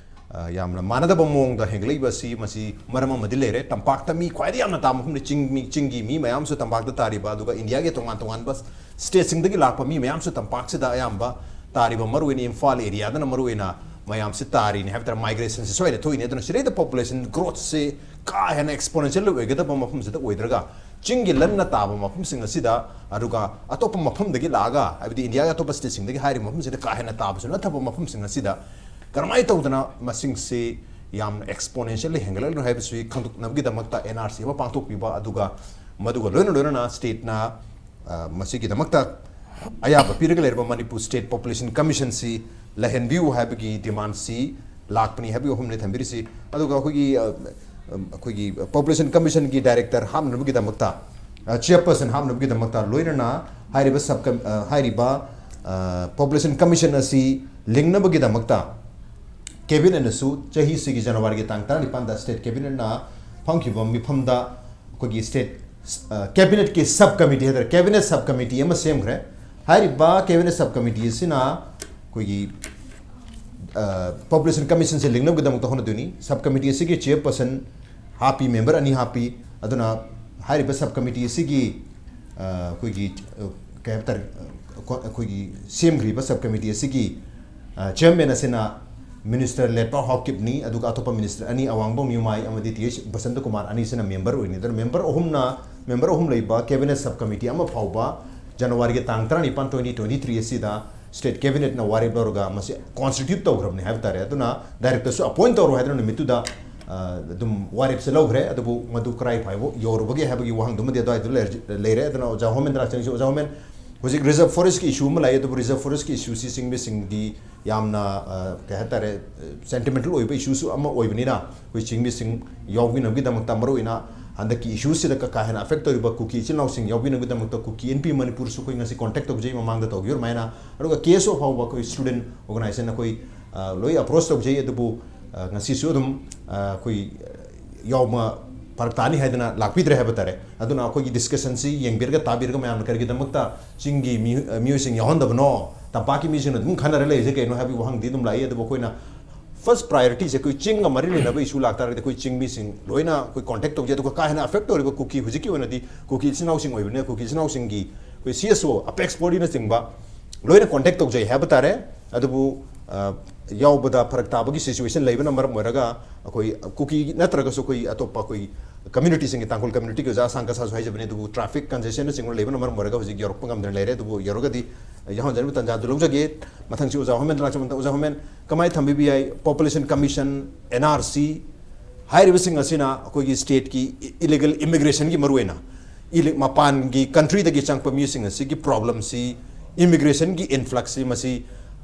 ꯑ, ꯌꯥꯝꯅ ꯃꯥꯟꯅꯗꯕ ꯃꯑꯣꯡꯗ ꯍꯦꯟꯒꯠꯂꯛꯏꯕ ꯑꯁꯤ, ꯃꯁꯤ ꯃꯔꯝ ꯑꯃꯗꯤ ꯂꯩꯔꯦ꯫ ꯇꯝꯄꯥꯛꯇ ꯃꯤ ꯈ꯭ꯋꯥꯏꯗꯒꯤ ꯌꯥꯝꯅ ꯇꯥꯕ ꯃꯐꯝꯗꯤ ꯆꯤꯡ, ꯃꯤ, ꯆꯤꯡꯒꯤ ꯃꯤ ꯃꯌꯥꯝꯁꯨ ꯇꯝꯄꯥꯛꯇ ꯇꯥꯔꯤꯕ, ꯑꯗꯨꯒ ꯏꯟꯗꯤꯌꯥꯒꯤ ꯇꯣꯉꯥꯟ ꯇꯣꯉꯥꯟꯕ ꯁ꯭ꯇꯦꯠꯁꯤꯡꯗꯒꯤ ꯂꯥꯛꯄ ꯃꯤ ꯃꯌꯥꯝꯁꯨ ꯇꯝꯄꯥꯛꯁꯤꯗ ꯑꯌꯥꯝꯕ ꯇꯥꯔꯤꯕ, ꯃꯔꯨꯑꯣꯏꯅ ꯏꯝꯐꯥꯜ ꯑꯦꯔꯤꯌꯥꯗꯅ ꯃꯔꯨꯑꯣꯏꯅ ꯃꯌꯥꯝꯁꯤ ꯇꯥꯔꯤꯅꯤ ꯍꯥꯏꯕ ꯇꯥꯔꯦ, ꯃꯥꯏꯒ꯭ꯔꯦꯁꯟꯁꯤ ꯁ꯭ꯋꯥꯏꯗ ꯊꯣꯛꯏꯅꯤ꯫ ꯑꯗꯨꯅ ꯁꯤꯗꯩꯗ ꯄꯣꯄꯨꯂꯦꯁꯟ ꯒ꯭ꯔꯣꯠꯁꯦ ꯀꯥ ꯍꯦꯟꯅ ꯑꯦꯛꯁꯄꯣꯅꯦꯟꯁꯤꯌꯦꯜ ꯑꯣꯏꯒꯗꯕ ꯃꯐꯝꯁꯤꯗ ꯑꯣꯏꯗ꯭ꯔꯒ, ꯆꯤꯡꯒꯤ ꯂꯟꯅ ꯇꯥꯕ ꯃꯐꯝꯁꯤꯡ ꯑꯁꯤꯗ, ꯑꯗꯨꯒ ꯑꯇꯣꯞꯄ ꯃꯐꯝꯗꯒꯤ ꯂꯥꯛꯑꯒ, ꯍꯥꯏꯕꯗꯤ ꯏꯟꯗꯤꯌꯥꯒꯤ ꯑꯇꯣꯞꯄ ꯁ꯭ꯇꯦꯠꯁꯤꯡꯗꯒꯤ ꯍꯥꯏꯔꯤꯕ ꯃꯐꯝꯁꯤꯗ ꯀꯥ ꯍꯦꯟꯅ ꯇꯥꯕꯁꯨ ꯅꯠꯇꯕ ꯃꯐꯝꯁꯤꯡ ꯑꯁꯤꯗ ꯀꯔꯝꯍꯥꯏꯅ ꯇꯧꯗꯅ ꯃꯁꯤꯡꯁꯤ ꯌꯥꯝꯅ ꯑꯦꯛꯁꯄꯣꯅꯦꯟꯁꯤꯌꯦꯜꯂꯤ ꯍꯦꯟꯒꯠꯂꯛꯂꯤꯅꯣ ꯍꯥꯏꯕꯁꯤ ꯈꯪꯗꯣꯛꯅꯕꯒꯤꯗꯃꯛꯇ ꯑꯦꯟ ꯑꯥꯔ ꯁꯤ ꯑꯃ ꯄꯥꯡꯊꯣꯛꯄꯤꯕ, ꯑꯗꯨꯒ ꯃꯗꯨꯒ ꯂꯣꯏꯅ ꯂꯣꯏꯅꯅ ꯁ꯭ꯇꯦꯠꯅ, ꯑ, ꯃꯁꯤꯒꯤꯗꯃꯛꯇ ꯑꯌꯥꯕ ꯄꯤꯔꯒ ꯂꯩꯔꯕ ꯃꯅꯤꯄꯨꯔ ꯁ꯭ꯇꯦꯠ ꯄꯣꯄꯨꯂꯦꯁꯟ ꯀꯃꯤꯁꯟꯁꯤ ꯂꯩꯍꯟꯕꯤꯌꯨ ꯍꯥꯏꯕꯒꯤ ꯗꯤꯃꯥꯟꯁꯤ ꯂꯥꯛꯄꯅꯤ ꯍꯥꯏꯕꯒꯤ ꯋꯥꯐꯝꯅꯤ ꯊꯝꯕꯤꯔꯤꯁꯤ꯫ ꯑꯗꯨꯒ ꯑꯩꯈꯣꯏꯒꯤ, ꯑ, ꯑꯩꯈꯣꯏꯒꯤ ꯄꯣꯄꯨꯂꯦꯁꯟ ꯀꯃꯤꯁꯟꯒꯤ ꯗꯥꯏꯔꯦꯛꯇꯔ ꯍꯥꯞꯅꯕꯒꯤꯗꯃꯛꯇ, ꯑ, ꯆꯤꯌꯔꯄꯔꯁꯟ ꯍꯥꯞꯅꯕꯒꯤꯗꯃꯛꯇ, ꯂꯣꯏꯅꯅ ꯍꯥꯏꯔꯤꯕ ꯁꯕ ꯀꯝ-, ꯑ, ꯍꯥꯏꯔꯤꯕ, ꯑ, ꯄꯣꯄꯨꯂꯦꯁꯟ ꯀꯃꯤꯁꯟ ꯑꯁꯤ ꯂꯤꯡꯅꯕꯒꯤꯗꯃꯛꯇ ꯀꯦꯕꯤꯅꯦꯠꯅꯁꯨ ꯆꯍꯤꯁꯤꯒꯤ ꯖꯅꯋꯥꯔꯤꯒꯤ ꯇꯥꯡ ꯇꯔꯥꯅꯤꯄꯥꯟꯗ ꯁ꯭ꯇꯦꯠ ꯀꯦꯕꯤꯅꯦꯠꯅ ꯐꯝꯈꯤꯕ ꯃꯤꯐꯝꯗ ꯑꯩꯈꯣꯏꯒꯤ ꯁ꯭ꯇꯦꯠ, ꯑ, ꯀꯦꯕꯤꯅꯦꯠꯀꯤ ꯁꯕ ꯀꯃꯤꯇꯤ ꯍꯥꯏꯇꯥꯔꯦ, ꯀꯦꯕꯤꯅꯦꯠ ꯁꯕ ꯀꯃꯤꯇꯤ ꯑꯃ ꯁꯦꯝꯈ꯭ꯔꯦ꯫ ꯍꯥꯏꯔꯤꯕ ꯀꯦꯕꯤꯅꯦꯠ ꯁꯕ ꯀꯃꯤꯇꯤ ꯑꯁꯤꯅ ꯑꯩꯈꯣꯏꯒꯤ, ꯑ, ꯄꯣꯄꯨꯂꯦꯁꯟ ꯀꯃꯤꯁꯟꯁꯦ ꯂꯤꯡꯅꯕꯒꯤꯗꯃꯛꯇ ꯍꯣꯠꯅꯗꯣꯏꯅꯤ꯫ ꯁꯕ ꯀꯃꯤꯇꯤ ꯑꯁꯤꯒꯤ ꯆꯤꯌꯔꯄꯔꯁꯟ ꯍꯥꯞꯄꯤ, ꯃꯦꯝꯕꯔ ꯑꯅꯤ ꯍꯥꯞꯄꯤ꯫ ꯑꯗꯨꯅ ꯍꯥꯏꯔꯤꯕ ꯁꯕ ꯀꯃꯤꯇꯤ ꯑꯁꯤꯒꯤ, ꯑ, ꯑꯩꯈꯣꯏꯒꯤ, ꯑ, ꯀꯩ ꯍꯥꯏꯕ ꯇꯥꯔꯦ, ꯑ, ꯀꯣ-, ꯑꯩꯈꯣꯏꯒꯤ ꯁꯦꯝꯈ꯭ꯔꯤꯕ ꯁꯕ ꯀꯃꯤꯇꯤ ꯑꯁꯤꯒꯤ ꯆꯤꯌꯔꯃꯦꯟ ꯑꯁꯤꯅ ꯃꯤꯅꯤꯁꯇꯔ ꯂꯦꯠꯄꯥꯎ ꯍꯥꯎꯀꯤꯞꯅꯤ, ꯑꯗꯨꯒ ꯑꯇꯣꯞꯄ ꯃꯤꯅꯤꯁꯇꯔ ꯑꯅꯤ, ꯑꯋꯥꯡꯕꯝ ꯌꯨꯃꯥꯏ ꯑꯃꯗꯤ ꯇꯤ ꯑꯩꯆ ꯕꯁꯟꯇ ꯀꯨꯃꯥꯔ ꯑꯅꯤꯁꯤꯅ ꯃꯦꯝꯕꯔ ꯑꯣꯏꯅꯤ꯫ ꯑꯗꯨꯅ ꯃꯦꯝꯕꯔ ꯑꯍꯨꯝꯅ, ꯃꯦꯝꯕꯔ ꯑꯍꯨꯝ ꯂꯩꯕ ꯀꯦꯕꯤꯅꯦꯠ ꯁꯕ ꯀꯃꯤꯇꯤ ꯑꯃ ꯐꯥꯎꯕ ꯖꯅꯋꯥꯔꯤꯒꯤ ꯇꯥꯡ ꯇꯔꯥꯅꯤꯄꯥꯟ, twenty twenty three ꯑꯁꯤꯗ ꯁ꯭ꯇꯦꯠ ꯀꯦꯕꯤꯅꯦꯠꯅ ꯋꯥꯔꯦꯞ ꯂꯧꯔꯒ ꯃꯁꯤ ꯀꯣꯟꯁꯇꯤꯇ꯭ꯌꯨꯠ ꯇꯧꯈ꯭ꯔꯕꯅꯤ ꯍꯥꯏꯕ ꯇꯥꯔꯦ꯫ ꯑꯗꯨꯅ ꯗꯥꯏꯔꯦꯛꯇꯔꯁꯨ ꯑꯄꯣꯏꯟ ꯇꯧꯔꯣ ꯍꯥꯏꯗꯨꯅ ꯅꯨꯃꯤꯠꯇꯨꯗ, ꯑ, ꯑꯗꯨꯝ ꯋꯥꯔꯦꯞꯁꯦ ꯂꯧꯈ꯭ꯔꯦ꯫ ꯑꯗꯨꯕꯨ ꯃꯗꯨ ꯀꯔꯥꯏ ꯐꯥꯎꯕ ꯌꯧꯔꯨꯕꯒꯦ ꯍꯥꯏꯕꯒꯤ ꯋꯥꯍꯪꯗꯨꯃꯗꯤ ꯑꯗꯨꯋꯥꯏꯗ ꯂꯩꯔ-, ꯂꯩꯔꯦ꯫ ꯑꯗꯨꯅ ꯑꯣꯖꯥ ꯍꯣꯃꯦꯟꯗ꯭ꯔ ꯆꯪꯁꯤ꯫ ꯑꯣꯖꯥ ꯍꯣꯃꯦꯟ, ꯍꯧꯖꯤꯛ ꯔꯤꯖꯔꯕ ꯐꯣꯔꯦꯁꯀꯤ ꯏꯁꯨ ꯑꯃ ꯂꯥꯛꯏ, ꯑꯗꯨꯕꯨ ꯔꯤꯖꯔꯕ ꯐꯣꯔꯦꯁꯀꯤ ꯏꯁꯨꯁꯤ ꯆꯤꯡꯃꯤꯁꯤꯡꯗꯤ ꯌꯥꯝꯅ, ꯑ, ꯀꯩ ꯍꯥꯏꯇꯥꯔꯦ, ꯁꯦꯟꯇꯤꯃꯦꯟꯇꯦꯜ ꯑꯣꯏꯕ ꯏꯁꯨꯁꯨ ꯑꯃ ꯑꯣꯏꯕꯅꯤꯅ, ꯑꯩꯈꯣꯏ ꯆꯤꯡꯃꯤꯁꯤꯡ ꯌꯥꯎꯕꯤꯅꯕꯒꯤꯗꯃꯛꯇ, ꯃꯔꯨꯑꯣꯏꯅ ꯍꯟꯗꯛꯀꯤ ꯏꯁꯨꯁꯤꯗ ꯀ-, ꯀꯥ ꯍꯦꯟꯅ ꯑꯦꯐꯦꯛ ꯇꯧꯔꯤꯕ ꯀꯨꯀꯤ ꯏꯆꯤꯜ ꯏꯅꯥꯎꯁꯤꯡ ꯌꯥꯎꯕꯤꯅꯕꯒꯤꯗꯃꯛꯇ ꯀꯨꯀꯤ ꯏꯟꯄꯤ ꯃꯅꯤꯄꯨꯔꯁꯨ ꯑꯩꯈꯣꯏ ꯉꯁꯤ ꯀꯣꯟꯇꯦꯛ ꯇꯧꯖꯩ, ꯃꯃꯥꯡꯗ ꯇꯧꯈꯤꯕ ꯑꯗꯨꯃꯥꯏꯅ꯫ ꯑꯗꯨꯒ ꯀꯦ ꯑꯦꯁ ꯑꯣ ꯐꯥꯎꯕ ꯑꯩꯈꯣꯏ ꯁ꯭ꯇꯨꯗꯦꯟ ꯑꯣꯔꯒꯅꯥꯏꯖꯦꯁꯟ ꯑꯩꯈꯣꯏ, ꯑ, ꯂꯣꯏ ꯑꯦꯄ꯭ꯔꯣꯆ ꯇꯧꯖꯩ꯫ ꯑꯗꯨꯕꯨ, ꯑ, ꯉꯁꯤꯁꯨ ꯑꯗꯨꯝ, ꯑ, ꯑꯩꯈꯣꯏ ꯌꯥꯎꯕ ꯐꯔꯛ ꯇꯥꯅꯤ ꯍꯥꯏꯗꯅ ꯂꯥꯛꯄꯤꯗ꯭ꯔꯦ ꯍꯥꯏꯕ ꯇꯥꯔꯦ꯫ ꯑꯗꯨꯅ ꯑꯩꯈꯣꯏꯒꯤ ꯗꯤꯁꯀꯁꯟꯁꯤ ꯌꯦꯡꯕꯤꯔꯒ, ꯇꯥꯕꯤꯔꯒ, ꯃꯌꯥꯝꯅ ꯀꯔꯤꯒꯤꯗꯃꯛꯇ ꯆꯤꯡꯒꯤ ꯃꯤꯑꯣ-, ꯃꯤꯑꯣꯏꯁꯤꯡ ꯌꯥꯎꯍꯟꯗꯕꯅꯣ, ꯇꯝꯄꯥꯛꯀꯤ ꯃꯤꯁꯤꯡꯅ ꯑꯗꯨꯝ ꯈꯟꯅꯔ ꯂꯩꯔꯤꯁꯦ ꯀꯩꯅꯣ ꯍꯥꯏꯕꯒꯤ ꯋꯥꯍꯪꯗꯤ ꯑꯗꯨꯝ ꯂꯥꯛꯏ꯫ ꯑꯗꯨꯕꯨ ꯑꯩꯈꯣꯏꯅ ꯐꯥꯔꯁ ꯄ꯭ꯔꯥꯏꯌꯣꯔꯤꯇꯤꯁꯦ ꯑꯩꯈꯣꯏ ꯆꯤꯡꯒ ꯃꯔꯤ ꯂꯩꯅꯕ ꯏꯁꯨ ꯂꯥꯛꯇꯥꯔꯒꯗꯤ ꯑꯩꯈꯣꯏ ꯆꯤꯡꯃꯤꯁꯤꯡ ꯂꯣꯏꯅ ꯑꯩꯈꯣꯏ ꯀꯣꯟꯇꯦꯛ ꯇꯧꯖꯩ꯫ ꯑꯗꯨꯒ ꯀꯥ ꯍꯦꯟꯅ ꯑꯦꯐꯦꯛ ꯇꯧꯔꯤꯕ ꯀꯨꯀꯤ, ꯍꯧꯖꯤꯛꯀꯤ ꯑꯣꯏꯅꯗꯤ ꯀꯨꯀꯤ ꯏꯆꯤꯟ ꯏꯅꯥꯎꯁꯤꯡ ꯑꯣꯏꯕꯅꯤꯅ ꯀꯨꯀꯤ ꯏꯆꯤꯟ ꯏꯅꯥꯎꯁꯤꯡꯒꯤ ꯑꯩꯈꯣꯏ ꯁꯤ ꯑꯦꯁ ꯑꯣ, ꯑꯄꯦꯛꯁ ꯕꯣꯗꯤꯅꯆꯤꯡꯕ ꯂꯣꯏꯅ ꯀꯣꯟꯇꯦꯛ ꯇꯧꯖꯩ ꯍꯥꯏꯕ ꯇꯥꯔꯦ꯫ ꯑꯗꯨꯕꯨ, ꯑ, ꯌꯥꯎꯕꯗ ꯐꯔꯛ ꯇꯥꯕꯒꯤ ꯁꯤꯆꯨꯋꯦꯁꯟ ꯂꯩꯕꯅ ꯃꯔꯝ ꯑꯣꯏꯔꯒ ꯑꯩꯈꯣꯏ ꯀꯨꯀꯤ ꯅꯠꯇ꯭ꯔꯒꯁꯨ ꯑꯩꯈꯣꯏ ꯑꯇꯣꯞꯄ ꯑꯩꯈꯣꯏ ꯀꯝꯃ꯭ꯌꯨꯅꯤꯇꯤꯁꯤꯡꯒꯤ, ꯇꯥꯡꯈꯨꯜ ꯀꯝꯃ꯭ꯌꯨꯅꯤꯇꯤꯒꯤ ꯑꯣꯖꯥ ꯑꯁꯥꯡ ꯀꯁꯥꯁꯨ ꯍꯥꯏꯖꯕꯅꯤ, ꯑꯗꯨꯕꯨ ꯇ꯭ꯔꯥꯐꯤꯛ ꯀꯟꯖꯦꯁꯟꯅꯆꯤꯡꯕ ꯂꯩꯕꯅ ꯃꯔꯝ ꯑꯣꯏꯔꯒ ꯍꯧꯖꯤꯛ ꯌꯧꯔꯛꯄ ꯉꯝꯗꯅ ꯂꯩꯔꯦ꯫ ꯑꯗꯨꯕꯨ ꯌꯧꯔꯒꯗꯤ ꯌꯥꯎꯍꯟꯖꯅꯕ ꯇꯥꯟꯖꯥꯗꯨ ꯂꯧꯖꯒꯦ꯫ ꯃꯊꯪꯁꯤ ꯑꯣꯖꯥ ꯍꯣꯃꯦꯟꯗ ꯂꯥꯛꯆꯕ ꯃꯇꯝꯗ, ꯑꯣꯖꯥ ꯍꯣꯃꯦꯟ, ꯀꯃꯥꯏꯅ ꯊꯝꯕꯤꯕ ꯌꯥꯏ? Population commission, and R C ꯍꯥꯏꯔꯤꯕꯁꯤꯡ ꯑꯁꯤꯅ ꯑꯩꯈꯣꯏꯒꯤ ꯁ꯭ꯇꯦꯠꯀꯤ ꯏ-, ꯏꯂꯤꯒꯦꯜ ꯏꯃꯤꯒ꯭ꯔꯦꯁꯟꯒꯤ ꯃꯔꯨꯑꯣꯏꯅ ꯏꯂꯤ-, ꯃꯄꯥꯟꯒꯤ ꯀꯟꯇ꯭ꯔꯤꯗꯒꯤ ꯆꯪꯉꯛꯄ ꯃꯤꯁꯤꯡ ꯑꯁꯤꯒꯤ ꯄ꯭ꯔꯣꯕ꯭ꯂꯦꯝꯁꯤ, ꯏꯃꯤꯒ꯭ꯔꯦꯁꯟꯒꯤ ꯏꯟꯐ꯭ꯂꯛꯁꯁꯤ, ꯃꯁꯤ,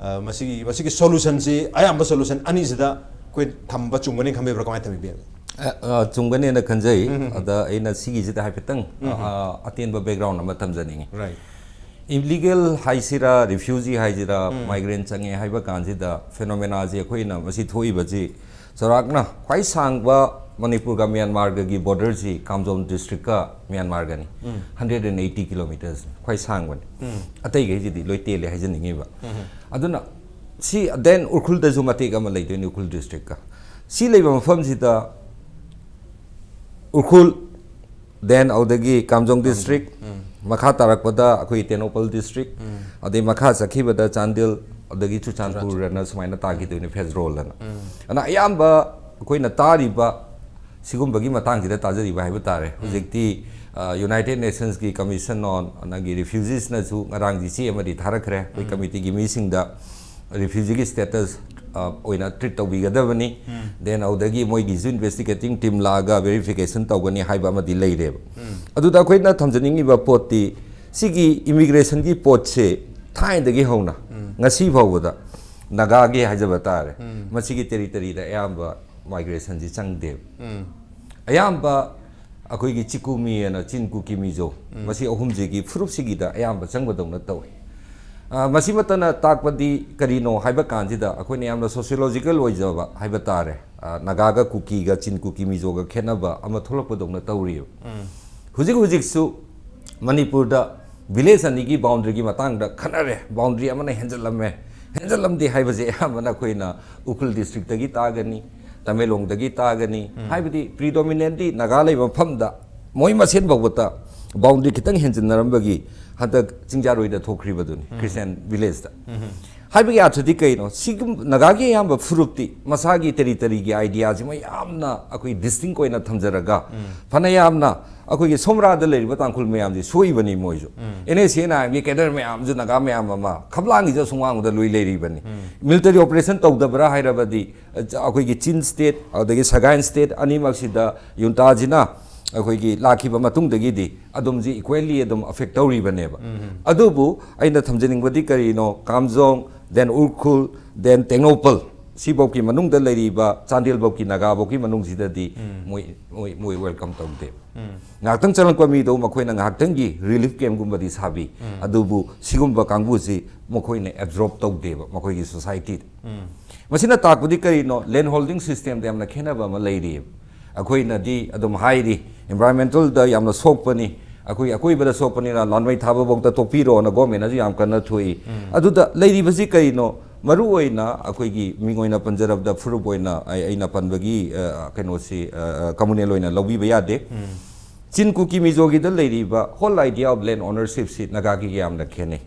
ꯑ, ꯃꯁꯤꯒꯤ, ꯃꯁꯤꯒꯤ ꯁꯣꯂꯨꯁꯟꯁꯤ, ꯑꯌꯥꯝꯕ ꯁꯣꯂꯨꯁꯟ ꯑꯅꯤꯁꯤꯗ ꯑꯩꯈꯣꯏ ꯊꯝꯕ ꯆꯨꯝꯒꯅꯤ ꯈꯟꯕꯤꯕ꯭ꯔꯥ? ꯀꯃꯥꯏꯅ ꯊꯝꯕꯤꯕ ꯌꯥꯏ? ꯑ, ꯑ, ꯆꯨꯝꯒꯅꯦꯅ ꯈꯟꯖꯩ꯫ ꯎꯝ, ꯎꯝ, ꯎꯝ꯫ ꯑꯗ ꯑꯩꯅ ꯁꯤꯒꯤꯁꯤꯗ ꯍꯥꯏꯐꯦꯠꯇꯪ, ꯎꯝ, ꯎꯝ꯫ ꯑ, ꯑꯇꯦꯟꯕ ꯕꯦꯛꯒ꯭ꯔꯥꯎꯟ ꯑꯃ ꯊꯝꯖꯅꯤꯡꯉꯤ꯫ ꯔꯥꯏꯠ꯫ ꯏꯂꯤꯒꯦꯜ ꯍꯥꯏꯁꯤꯔꯥ, ꯔꯤꯐ꯭ꯌꯨꯖꯤ ꯍꯥꯏꯁꯤꯔꯥ, ꯎꯝ꯫ ꯃꯥꯏꯒ꯭ꯔꯦꯟ ꯆꯪꯉꯦ ꯍꯥꯏꯕ ꯀꯥꯟꯁꯤꯗ ꯐꯦꯅꯣꯃꯦꯅꯥꯁꯤ ꯑꯩꯈꯣꯏꯅ ꯃꯁꯤ ꯊꯣꯛꯏꯕꯁꯤ ꯆꯥꯎꯔꯥꯛꯅ ꯈ꯭ꯋꯥꯏ ꯁꯥꯡꯕ ꯃꯅꯤꯄꯨꯔꯒ ꯃ꯭ꯌꯥꯟꯃꯥꯔꯒꯒꯤ ꯕꯣꯔꯗꯔꯁꯤ ꯀꯥꯝꯖꯣꯡ ꯗꯤꯁꯇ꯭ꯔꯤꯛꯀ ꯃ꯭ꯌꯥꯟꯃꯥꯔꯒꯅꯤ꯫ ꯎꯝ꯫ ꯍꯟꯗ꯭ꯔꯦꯠ ꯑꯦꯟ ꯑꯩꯠꯇꯤ ꯀꯤꯂꯣꯃꯤꯇꯔꯁ ꯈ꯭ꯋꯥꯏ ꯁꯥꯡꯕꯅꯤ꯫ ꯎꯝ꯫ ꯑꯇꯩꯈꯩꯁꯤꯗꯤ ꯂꯣꯏ ꯇꯦꯜꯂꯦ ꯍꯥꯏꯖꯅꯤꯡꯉꯤꯕ꯫ ꯎꯝ꯫ ꯑꯗꯨꯅ ꯁꯤ, ꯗꯦꯟ ꯎꯈ꯭ꯔꯨꯜꯗꯁꯨ ꯃꯇꯦꯛ ꯑꯃ ꯂꯩꯗꯣꯏꯅꯤ, ꯎꯈ꯭ꯔꯨꯜ ꯗꯤꯁꯇ꯭ꯔꯤꯛꯀ꯫ ꯁꯤ ꯂꯩꯕ ꯃꯐꯝꯁꯤꯗ ꯎꯈ꯭ꯔꯨꯜ, ꯗꯦꯟ ꯑꯗꯨꯗꯒꯤ ꯀꯥꯝꯖꯣꯡ ꯗꯤꯁꯇ꯭ꯔꯤꯛ, ꯎꯝ꯫ ꯃꯈꯥ ꯇꯥꯔꯛꯄꯗ ꯑꯩꯈꯣꯏ ꯇꯦꯡꯅꯧꯄꯜ ꯗꯤꯁꯇ꯭ꯔꯤꯛ, ꯎꯝ꯫ ꯑꯗꯩ ꯃꯈꯥ ꯆꯠꯈꯤꯕꯗ ꯆꯥꯟꯗꯦꯜ, ꯑꯗꯒꯤ ꯆꯨꯔꯆꯥꯟꯄꯨꯔꯅ ꯁꯨꯃꯥꯏꯅ ꯇꯥꯈꯤꯗꯣꯏꯅꯦ, ꯐꯦꯖꯔꯣꯜ ꯑꯅ꯫ ꯑꯗꯨꯅ ꯑꯌꯥꯝꯕ ꯑꯩꯈꯣꯏꯅ ꯇꯥꯔꯤꯕ ꯁꯤꯒꯨꯝꯕꯒꯤ ꯃꯇꯥꯡꯁꯤꯗ ꯇꯥꯖꯔꯤꯕ ꯍꯥꯏꯕ ꯇꯥꯔꯦ꯫ ꯍꯧꯖꯤꯛꯇꯤ ꯌꯨꯅꯥꯏꯇꯦꯗ ꯅꯦꯁꯟꯁꯀꯤ ꯀꯃꯤꯁꯟ ꯑꯣꯟ ꯅꯪꯒꯤ ꯔꯤꯐ꯭ꯌꯨꯖꯤꯁꯅꯁꯨ ꯉꯔꯥꯡꯗꯤ ꯆꯦ ꯑꯃꯗꯤ ꯊꯥꯔꯛꯈ꯭ꯔꯦ ꯑꯩꯈꯣꯏ ꯀꯃꯤꯇꯤꯒꯤ ꯃꯤꯁꯤꯡꯗ, ꯔꯤꯐ꯭ꯌꯨꯖꯤꯒꯤ ꯁ꯭ꯇꯦꯇꯁ ꯑꯣꯏꯅ ꯇ꯭ꯔꯤꯠ ꯇꯧꯕꯤꯒꯗꯕꯅꯤ꯫ ꯗꯦꯟ ꯑꯗꯨꯗꯒꯤ ꯃꯣꯏꯒꯤꯁꯨ ꯏꯟꯚꯦꯁꯇꯤꯒꯦꯇꯤꯡ ꯇꯤꯝ ꯂꯥꯛꯑꯒ ꯚꯦꯔꯤꯐꯤꯀꯦꯁꯟ ꯇꯧꯒꯅꯤ ꯍꯥꯏꯕ ꯑꯃꯗꯤ ꯂꯩꯔꯦꯕ꯫ ꯑꯗꯨꯗ ꯑꯩꯈꯣꯏꯅ ꯊꯝꯖꯅꯤꯡꯉꯤꯕ ꯄꯣꯠꯇꯤ ꯁꯤꯒꯤ ꯏꯃꯤꯒ꯭ꯔꯦꯁꯟꯒꯤ ꯄꯣꯠꯁꯦ ꯊꯥꯏꯅꯗꯒꯤ ꯍꯧꯅ ꯉꯁꯤ ꯐꯥꯎꯕꯗ ꯅꯥꯒꯥꯒꯤ ꯍꯥꯏꯖꯕ ꯇꯥꯔꯦ, ꯃꯁꯤꯒꯤ ꯇꯦꯔꯤꯇꯔꯤꯗ ꯑꯌꯥꯝꯕ ꯃꯥꯏꯒ꯭ꯔꯦꯁꯟꯁꯤ ꯆꯪꯗꯦꯕ꯫ ꯑꯌꯥꯝꯕ ꯑꯩꯈꯣꯏꯒꯤ ꯆꯤꯀꯨꯃꯤ ꯑꯅ ꯆꯤꯟ ꯀꯨꯀꯤ ꯃꯤꯖꯣ, ꯃꯁꯤ ꯑꯍꯨꯝꯁꯤꯒꯤ ꯐꯨꯔꯨꯞꯁꯤꯒꯤꯗ ꯑꯌꯥꯝꯕ ꯆꯪꯕꯗꯧꯅ ꯇꯧꯏ꯫ ꯑ, ꯃꯁꯤꯃꯛꯇꯅ ꯇꯥꯛꯄꯗꯤ ꯀꯔꯤꯅꯣ ꯍꯥꯏꯕ ꯀꯥꯟꯁꯤꯗ ꯑꯩꯈꯣꯏꯅ ꯌꯥꯝꯅ ꯁꯣꯁꯤꯌꯣꯂꯣꯖꯤꯀꯦꯜ ꯑꯣꯏꯖꯕ ꯍꯥꯏꯕ ꯇꯥꯔꯦ, ꯑ, ꯅꯥꯒꯥꯒ ꯀꯨꯀꯤꯒ ꯆꯤꯟ ꯀꯨꯀꯤ ꯃꯤꯖꯣꯒ ꯈꯦꯠꯅꯕ ꯑꯃ ꯊꯣꯛꯂꯛꯄꯗꯧꯅ ꯇꯧꯔꯤꯕ꯫ ꯍꯧꯖꯤꯛ ꯍꯧꯖꯤꯛꯁꯨ ꯃꯅꯤꯄꯨꯔꯗ ꯚꯤꯂꯦꯖ ꯑꯅꯤꯒꯤ ꯕꯥꯎꯟꯗ꯭ꯔꯤꯒꯤ ꯃꯇꯥꯡꯗ ꯈꯠꯅꯔꯦ, ꯕꯥꯎꯟꯗ꯭ꯔꯤ ꯑꯃꯅ ꯍꯦꯟꯖꯜꯂꯝꯃꯦ, ꯍꯦꯟꯖꯜꯂꯝꯗꯦ ꯍꯥꯏꯕꯁꯦ ꯑꯌꯥꯝꯕꯅ ꯑꯩꯈꯣꯏꯅ ꯎꯈ꯭ꯔꯨꯜ ꯗꯤꯁꯇ꯭ꯔꯤꯛꯇꯒꯤ ꯇꯥꯒꯅꯤ, ꯇꯃꯦꯡꯂꯣꯡꯗꯒꯤ ꯇꯥꯒꯅꯤ꯫ ꯍꯥꯏꯕꯗꯤ ꯄ꯭ꯔꯤꯗꯣꯃꯤꯅꯦꯟꯂꯤ ꯅꯥꯒꯥ ꯂꯩꯕ ꯃꯐꯝꯗ ꯃꯣꯏ ꯃꯁꯦꯟ ꯐꯥꯎꯕꯗ ꯕꯥꯎꯟꯗ꯭ꯔꯤ ꯈꯤꯇꯪ ꯍꯦꯟꯖꯤꯟꯅꯔꯝꯕꯒꯤ ꯍꯟꯗꯛ ꯆꯤꯡꯖꯥꯔꯣꯏꯗ ꯊꯣꯛꯈ꯭ꯔꯤꯕꯗꯨꯅꯤ, ꯈ꯭ꯔꯤꯁꯇꯤꯌꯥꯟ ꯚꯤꯂꯦꯖꯇ꯫ ꯍꯥꯏꯕꯒꯤ ꯑꯥꯔꯊꯗꯤ ꯀꯩꯅꯣ? ꯁꯤꯒꯨꯝ-, ꯅꯥꯒꯥꯒꯤ ꯑꯌꯥꯝꯕ ꯐꯨꯔꯨꯞꯇꯤ ꯃꯁꯥꯒꯤ ꯇꯦꯔꯤꯇꯔꯤꯒꯤ ꯑꯥꯏꯗꯤꯌꯥꯁꯤ ꯃꯌꯥꯝꯅ ꯑꯩꯈꯣꯏ ꯗꯤꯁꯇꯤꯡꯛ ꯑꯣꯏꯅ ꯊꯝꯖꯔꯒ, ꯐꯅ ꯌꯥꯝꯅ ꯑꯩꯈꯣꯏꯒꯤ ꯁꯣꯝꯔꯥꯗ ꯂꯩꯔꯤꯕ ꯇꯥꯡꯈꯨꯜ ꯃꯌꯥꯝꯁꯤ ꯁꯣꯛꯏꯕꯅꯤ ꯃꯣꯏꯁꯨ꯫ ꯑꯦꯟ ꯑꯦꯁ ꯑꯦꯟ ꯑꯥꯏ ꯑꯦꯝꯒꯤ ꯀꯦꯗꯔ ꯃꯌꯥꯝꯁꯨ ꯅꯥꯒꯥ ꯃꯌꯥꯝ ꯑꯃ ꯈꯝꯂꯥꯡꯒꯤꯁꯨ ꯑꯁꯨꯝ ꯋꯥꯡꯃꯗ ꯂꯣꯏ ꯂꯩꯔꯤꯕꯅꯤ꯫ ꯃꯤꯂꯤꯇꯔꯤ ꯑꯣꯄꯔꯦꯁꯟ ꯇꯧꯗꯕ꯭ꯔꯥ ꯍꯥꯏꯔꯕꯗꯤ, ꯑ, ꯑꯩꯈꯣꯏꯒꯤ ꯆꯤꯟ ꯁ꯭ꯇꯦꯠ ꯑꯗꯒꯤ ꯁꯒꯥꯏꯟ ꯁ꯭ꯇꯦꯠ ꯑꯅꯤꯃꯛꯁꯤꯗ ꯌꯨꯟꯇꯥꯁꯤꯅ ꯑꯩꯈꯣꯏꯒꯤ ꯂꯥꯛꯈꯤꯕ ꯃꯇꯨꯡꯗꯒꯤꯗꯤ ꯑꯗꯨꯝꯁꯤ ꯏꯀ꯭ꯋꯦꯜꯂꯤ ꯑꯗꯨꯝ ꯑꯦꯐꯦꯛ ꯇꯧꯔꯤꯕꯅꯦꯕ꯫ ꯑꯗꯨꯕꯨ ꯑꯩꯅ ꯊꯝꯖꯅꯤꯡꯕꯗꯤ ꯀꯔꯤꯅꯣ, ꯀꯥꯝꯖꯣꯡ, ꯗꯦꯟ ꯎꯈ꯭ꯔꯨꯜ, ꯗꯦꯟ ꯇꯦꯡꯅꯧꯄꯜ, ꯁꯤꯐꯧꯀꯤ ꯃꯅꯨꯡꯗ ꯂꯩꯔꯤꯕ ꯆꯥꯟꯗꯦꯜꯐꯧꯀꯤ ꯅꯥꯒꯥꯐꯧꯀꯤ ꯃꯅꯨꯡꯁꯤꯗꯗꯤ ꯃꯣꯏ, ꯃꯣꯏ, ꯃꯣꯏ ꯋꯦꯜꯀꯝ ꯇꯧꯗꯦ꯫ ꯉꯥꯏꯍꯥꯛꯇꯪ ꯆꯪꯂꯛꯄ ꯃꯤꯗꯣ ꯃꯈꯣꯏꯅ ꯉꯥꯏꯍꯥꯛꯇꯪꯒꯤ ꯔꯤꯂꯤꯐ ꯀꯦꯝꯒꯨꯝꯕꯗꯤ ꯁꯥꯕꯤ, ꯑꯗꯨꯕꯨ ꯁꯤꯒꯨꯝꯕ ꯀꯥꯡꯕꯨꯁꯤ ꯃꯈꯣꯏꯅ ꯑꯦꯕꯖꯣꯔꯕ ꯇꯧꯗꯦꯕ ꯃꯈꯣꯏꯒꯤ ꯁꯣꯁꯥꯏꯇꯤꯗ꯫ ꯃꯁꯤꯅ ꯇꯥꯛꯄꯗꯤ ꯀꯔꯤꯅꯣ? ꯂꯦꯟ ꯍꯣꯜꯗꯤꯡ ꯁꯤꯁꯇꯦꯝꯗ ꯌꯥꯝꯅ ꯈꯦꯠꯅꯕ ꯑꯃ ꯂꯩꯔꯤꯑꯕ꯫ ꯑꯩꯈꯣꯏꯅꯗꯤ ꯑꯗꯨꯝ ꯍꯥꯏꯔꯤ, ꯏꯟꯚꯥꯏꯔꯣꯟꯃꯦꯟꯇꯦꯜꯗ ꯌꯥꯝꯅ ꯁꯣꯛꯄꯅꯤ, ꯑꯩꯈꯣꯏ ꯑꯀꯣꯏꯕꯗ ꯁꯣꯛꯄꯅꯤꯅ ꯂꯥꯟꯃꯩ ꯊꯥꯕꯐꯥꯎꯗ ꯇꯣꯛꯄꯤꯔꯣꯅ ꯒꯣꯔꯃꯦꯟꯅꯁꯨ ꯌꯥꯝ ꯀꯟꯅ ꯊꯣꯛꯏ꯫ ꯑꯗꯨꯗ ꯂꯩꯔꯤꯕꯁꯤ ꯀꯔꯤꯅꯣ? ꯃꯔꯨ ꯑꯣꯏꯅ ꯑꯩꯈꯣꯏꯒꯤ ꯃꯤꯡ ꯑꯣꯏꯅ ꯄꯟꯖꯔꯕꯗ ꯐꯨꯔꯨꯞ ꯑꯣꯏꯅ ꯑꯩ, ꯑꯩꯅ ꯄꯟꯕꯒꯤ, ꯑ, ꯀꯩꯅꯣꯁꯤ, ꯑ, ꯑ, ꯀꯝꯃꯨꯅꯦꯜ ꯑꯣꯏꯅ ꯂꯧꯕꯤꯕ ꯌꯥꯗꯦ꯫ ꯆꯤꯟ ꯀꯨꯀꯤ ꯃꯤꯖꯣꯒꯤꯗ ꯂꯩꯔꯤꯕ whole idea of land ownershipꯁꯤ ꯅꯥꯒꯥꯒꯤꯒ ꯌꯥꯝꯅ ꯈꯦꯠꯅꯩ꯫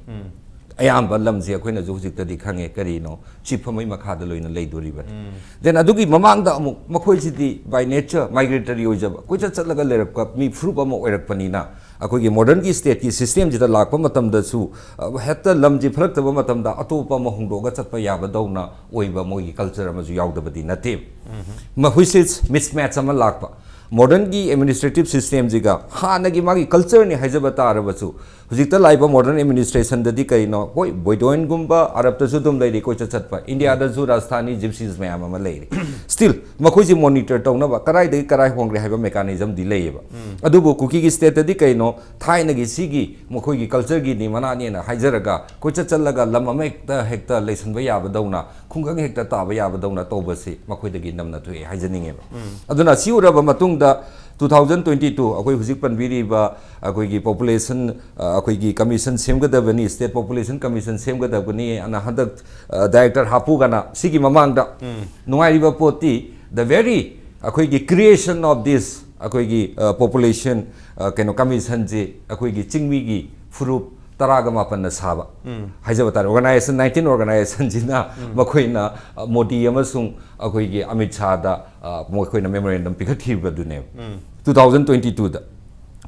ꯑꯌꯥꯝꯕ ꯂꯝꯁꯦ ꯑꯩꯈꯣꯏꯅꯁꯨ ꯍꯧꯖꯤꯛꯇꯗꯤ ꯈꯪꯉꯦ ꯀꯔꯤꯅꯣ, ꯆꯤꯐ ꯑꯃꯒꯤ ꯃꯈꯥꯗ ꯂꯣꯏꯅ ꯂꯩꯗꯣꯔꯤꯕꯅꯤ꯫ ꯗꯦꯟ ꯑꯗꯨꯒꯤ ꯃꯃꯥꯡꯗ ꯑꯃꯨꯛ ꯃꯈꯣꯏꯁꯤꯗꯤ ꯕꯥꯏ ꯅꯦꯆꯔ ꯃꯥꯏꯒ꯭ꯔꯦꯇꯔꯤ ꯑꯣꯏꯖꯕ, ꯀꯣꯏꯆꯠ ꯆꯠꯂꯒ ꯂꯩꯔꯛꯄ ꯃꯤ ꯐꯨꯔꯨꯞ ꯑꯃ ꯑꯣꯏꯔꯛꯄꯅꯤꯅ, ꯑꯩꯈꯣꯏꯒꯤ ꯃꯣꯗꯔꯟꯒꯤ ꯁ꯭ꯇꯦꯠꯀꯤ ꯁꯤꯁꯇꯦꯝꯁꯤꯗ ꯂꯥꯛꯄ ꯃꯇꯝꯗꯁꯨ, ꯑ, ꯍꯦꯛꯇ ꯂꯝꯁꯤ ꯐꯔꯛꯇꯕ ꯃꯇꯝꯗ ꯑꯇꯣꯞꯄ ꯑꯃ ꯍꯣꯡꯗꯣꯛꯑꯒ ꯆꯠꯄ ꯌꯥꯕꯗꯧꯅ ꯑꯣꯏꯕ ꯃꯣꯏꯒꯤ ꯀꯜꯆꯔ ꯑꯃꯁꯨ ꯌꯥꯎꯗꯕꯗꯤ ꯅꯠꯇꯦ꯫ ꯃꯈꯣꯏꯁꯤ ꯃꯤꯁꯃꯦꯠꯆ ꯑꯃ ꯂꯥꯛꯄ, ꯃꯣꯗꯔꯟꯒꯤ ꯑꯦꯗꯃꯤꯅꯤꯁꯇ꯭ꯔꯦꯇꯤꯚ ꯁꯤꯁꯇꯦꯝꯁꯤꯒ ꯍꯥꯟꯅꯒꯤ ꯃꯥꯒꯤ ꯀꯜꯆꯔꯅꯤ ꯍꯥꯏꯖꯕ ꯇꯥꯔꯕꯁꯨ, ꯍꯧꯖꯤꯛꯇ ꯂꯥꯛꯏꯕ ꯃꯣꯗꯔꯟ ꯑꯦꯗꯃꯤꯅꯤꯁꯇ꯭ꯔꯦꯁꯟꯗꯗꯤ ꯀꯩꯅꯣ, ꯍꯣꯏ, ꯕꯣꯏꯗꯣꯏꯟꯒꯨꯝꯕ ꯑꯔꯕꯇꯁꯨ ꯑꯗꯨꯝ ꯂꯩꯔꯤ, ꯀꯣꯏꯆꯠ ꯆꯠꯄ, ꯏꯟꯗꯤꯌꯥꯗꯁꯨ ꯔꯥꯖꯁꯊꯥꯅꯤ ꯖꯤꯞꯁꯤꯁ ꯃꯌꯥꯝ ꯑꯃ ꯂꯩꯔꯤ꯫ ꯁ꯭ꯇꯤꯜ ꯃꯈꯣꯏꯁꯤ ꯃꯣꯅꯤꯇꯔ ꯇꯧꯅꯕ ꯀꯗꯥꯏꯗꯒꯤ ꯀꯗꯥꯏ ꯍꯣꯡꯈ꯭ꯔꯦ ꯍꯥꯏꯕ ꯃꯦꯀꯥꯅꯤꯖꯝꯗꯤ ꯂꯩꯌꯦꯕ꯫ ꯑꯗꯨꯕꯨ ꯀꯨꯀꯤꯒꯤ ꯁ꯭ꯇꯦꯠꯇꯗꯤ ꯀꯩꯅꯣ, ꯊꯥꯏꯅꯒꯤ ꯁꯤꯒꯤ ꯃꯈꯣꯏꯒꯤ ꯀꯜꯆꯔꯒꯤꯅꯤ ꯃꯅꯥꯅꯦꯅ ꯍꯥꯏꯖꯔꯒ ꯀꯣꯏꯆꯠ ꯆꯠꯂꯒ ꯂꯝ ꯑꯃ ꯍꯦꯛꯇ, ꯍꯦꯛꯇ ꯂꯩꯁꯟꯕ ꯌꯥꯕꯗꯧꯅ, ꯈꯨꯡꯒꯪ ꯍꯦꯛꯇ ꯇꯥꯕ ꯌꯥꯕꯗꯧꯅ ꯇꯧꯕꯁꯤ ꯃꯈꯣꯏꯗꯒꯤ ꯅꯝꯅ ꯊꯣꯛꯑꯦ ꯍꯥꯏꯖꯅꯤꯡꯉꯦꯕ꯫ ꯑꯗꯨꯅ ꯁꯤ ꯎꯔꯕ ꯃꯇꯨꯡꯗ, two thousand twenty two, ꯑꯩꯈꯣꯏ ꯍꯧꯖꯤꯛ ꯄꯟꯕꯤꯔꯤꯕ ꯑꯩꯈꯣꯏꯒꯤ ꯄꯣꯄꯨꯂꯦꯁꯟ, ꯑ, ꯑꯩꯈꯣꯏꯒꯤ ꯀꯃꯤꯁꯟ ꯁꯦꯝꯒꯗꯕꯅꯤ, ꯁ꯭ꯇꯦꯠ ꯄꯣꯄꯨꯂꯦꯁꯟ ꯀꯃꯤꯁꯟ ꯁꯦꯝꯒꯗꯕꯅꯤ ꯑꯅ ꯍꯟꯗꯛ, ꯑ, ꯗꯥꯏꯔꯦꯛꯇꯔ ꯍꯥꯞꯄꯨꯒꯅ ꯁꯤꯒꯤ ꯃꯃꯥꯡꯗ ꯅꯨꯡꯉꯥꯏꯔꯤꯕ ꯄꯣꯠꯇꯤ, the very ꯑꯩꯈꯣꯏꯒꯤ creation of this ꯑꯩꯈꯣꯏꯒꯤ, ꯑ, ꯄꯣꯄꯨꯂꯦꯁꯟ, ꯑ, ꯀꯩꯅꯣ, ꯀꯃꯤꯁꯟꯁꯤ ꯑꯩꯈꯣꯏꯒꯤ ꯆꯤꯡꯃꯤꯒꯤ ꯐꯨꯔꯨꯞ ꯇꯔꯥꯒ ꯃꯥꯄꯟꯅ ꯁꯥꯕ ꯍꯥꯏꯖꯕ ꯇꯥꯔꯦ꯫ ꯑꯣꯔꯒꯅꯥꯏꯖꯦꯁꯟ, nineteen organizationꯁꯤꯅ ꯃꯈꯣꯏꯅ, ꯑ, ꯃꯣꯗꯤ ꯑꯃꯁꯨꯡ ꯑꯩꯈꯣꯏꯒꯤ ꯑꯃꯤꯠ ꯁꯥꯗ, ꯑ, ꯃꯈꯣꯏꯅ ꯃꯦꯃꯣꯔꯦꯟꯗꯝ ꯄꯤꯈꯠꯈꯤꯕꯗꯨꯅꯦꯕ꯫ Two thousand twenty twoꯗ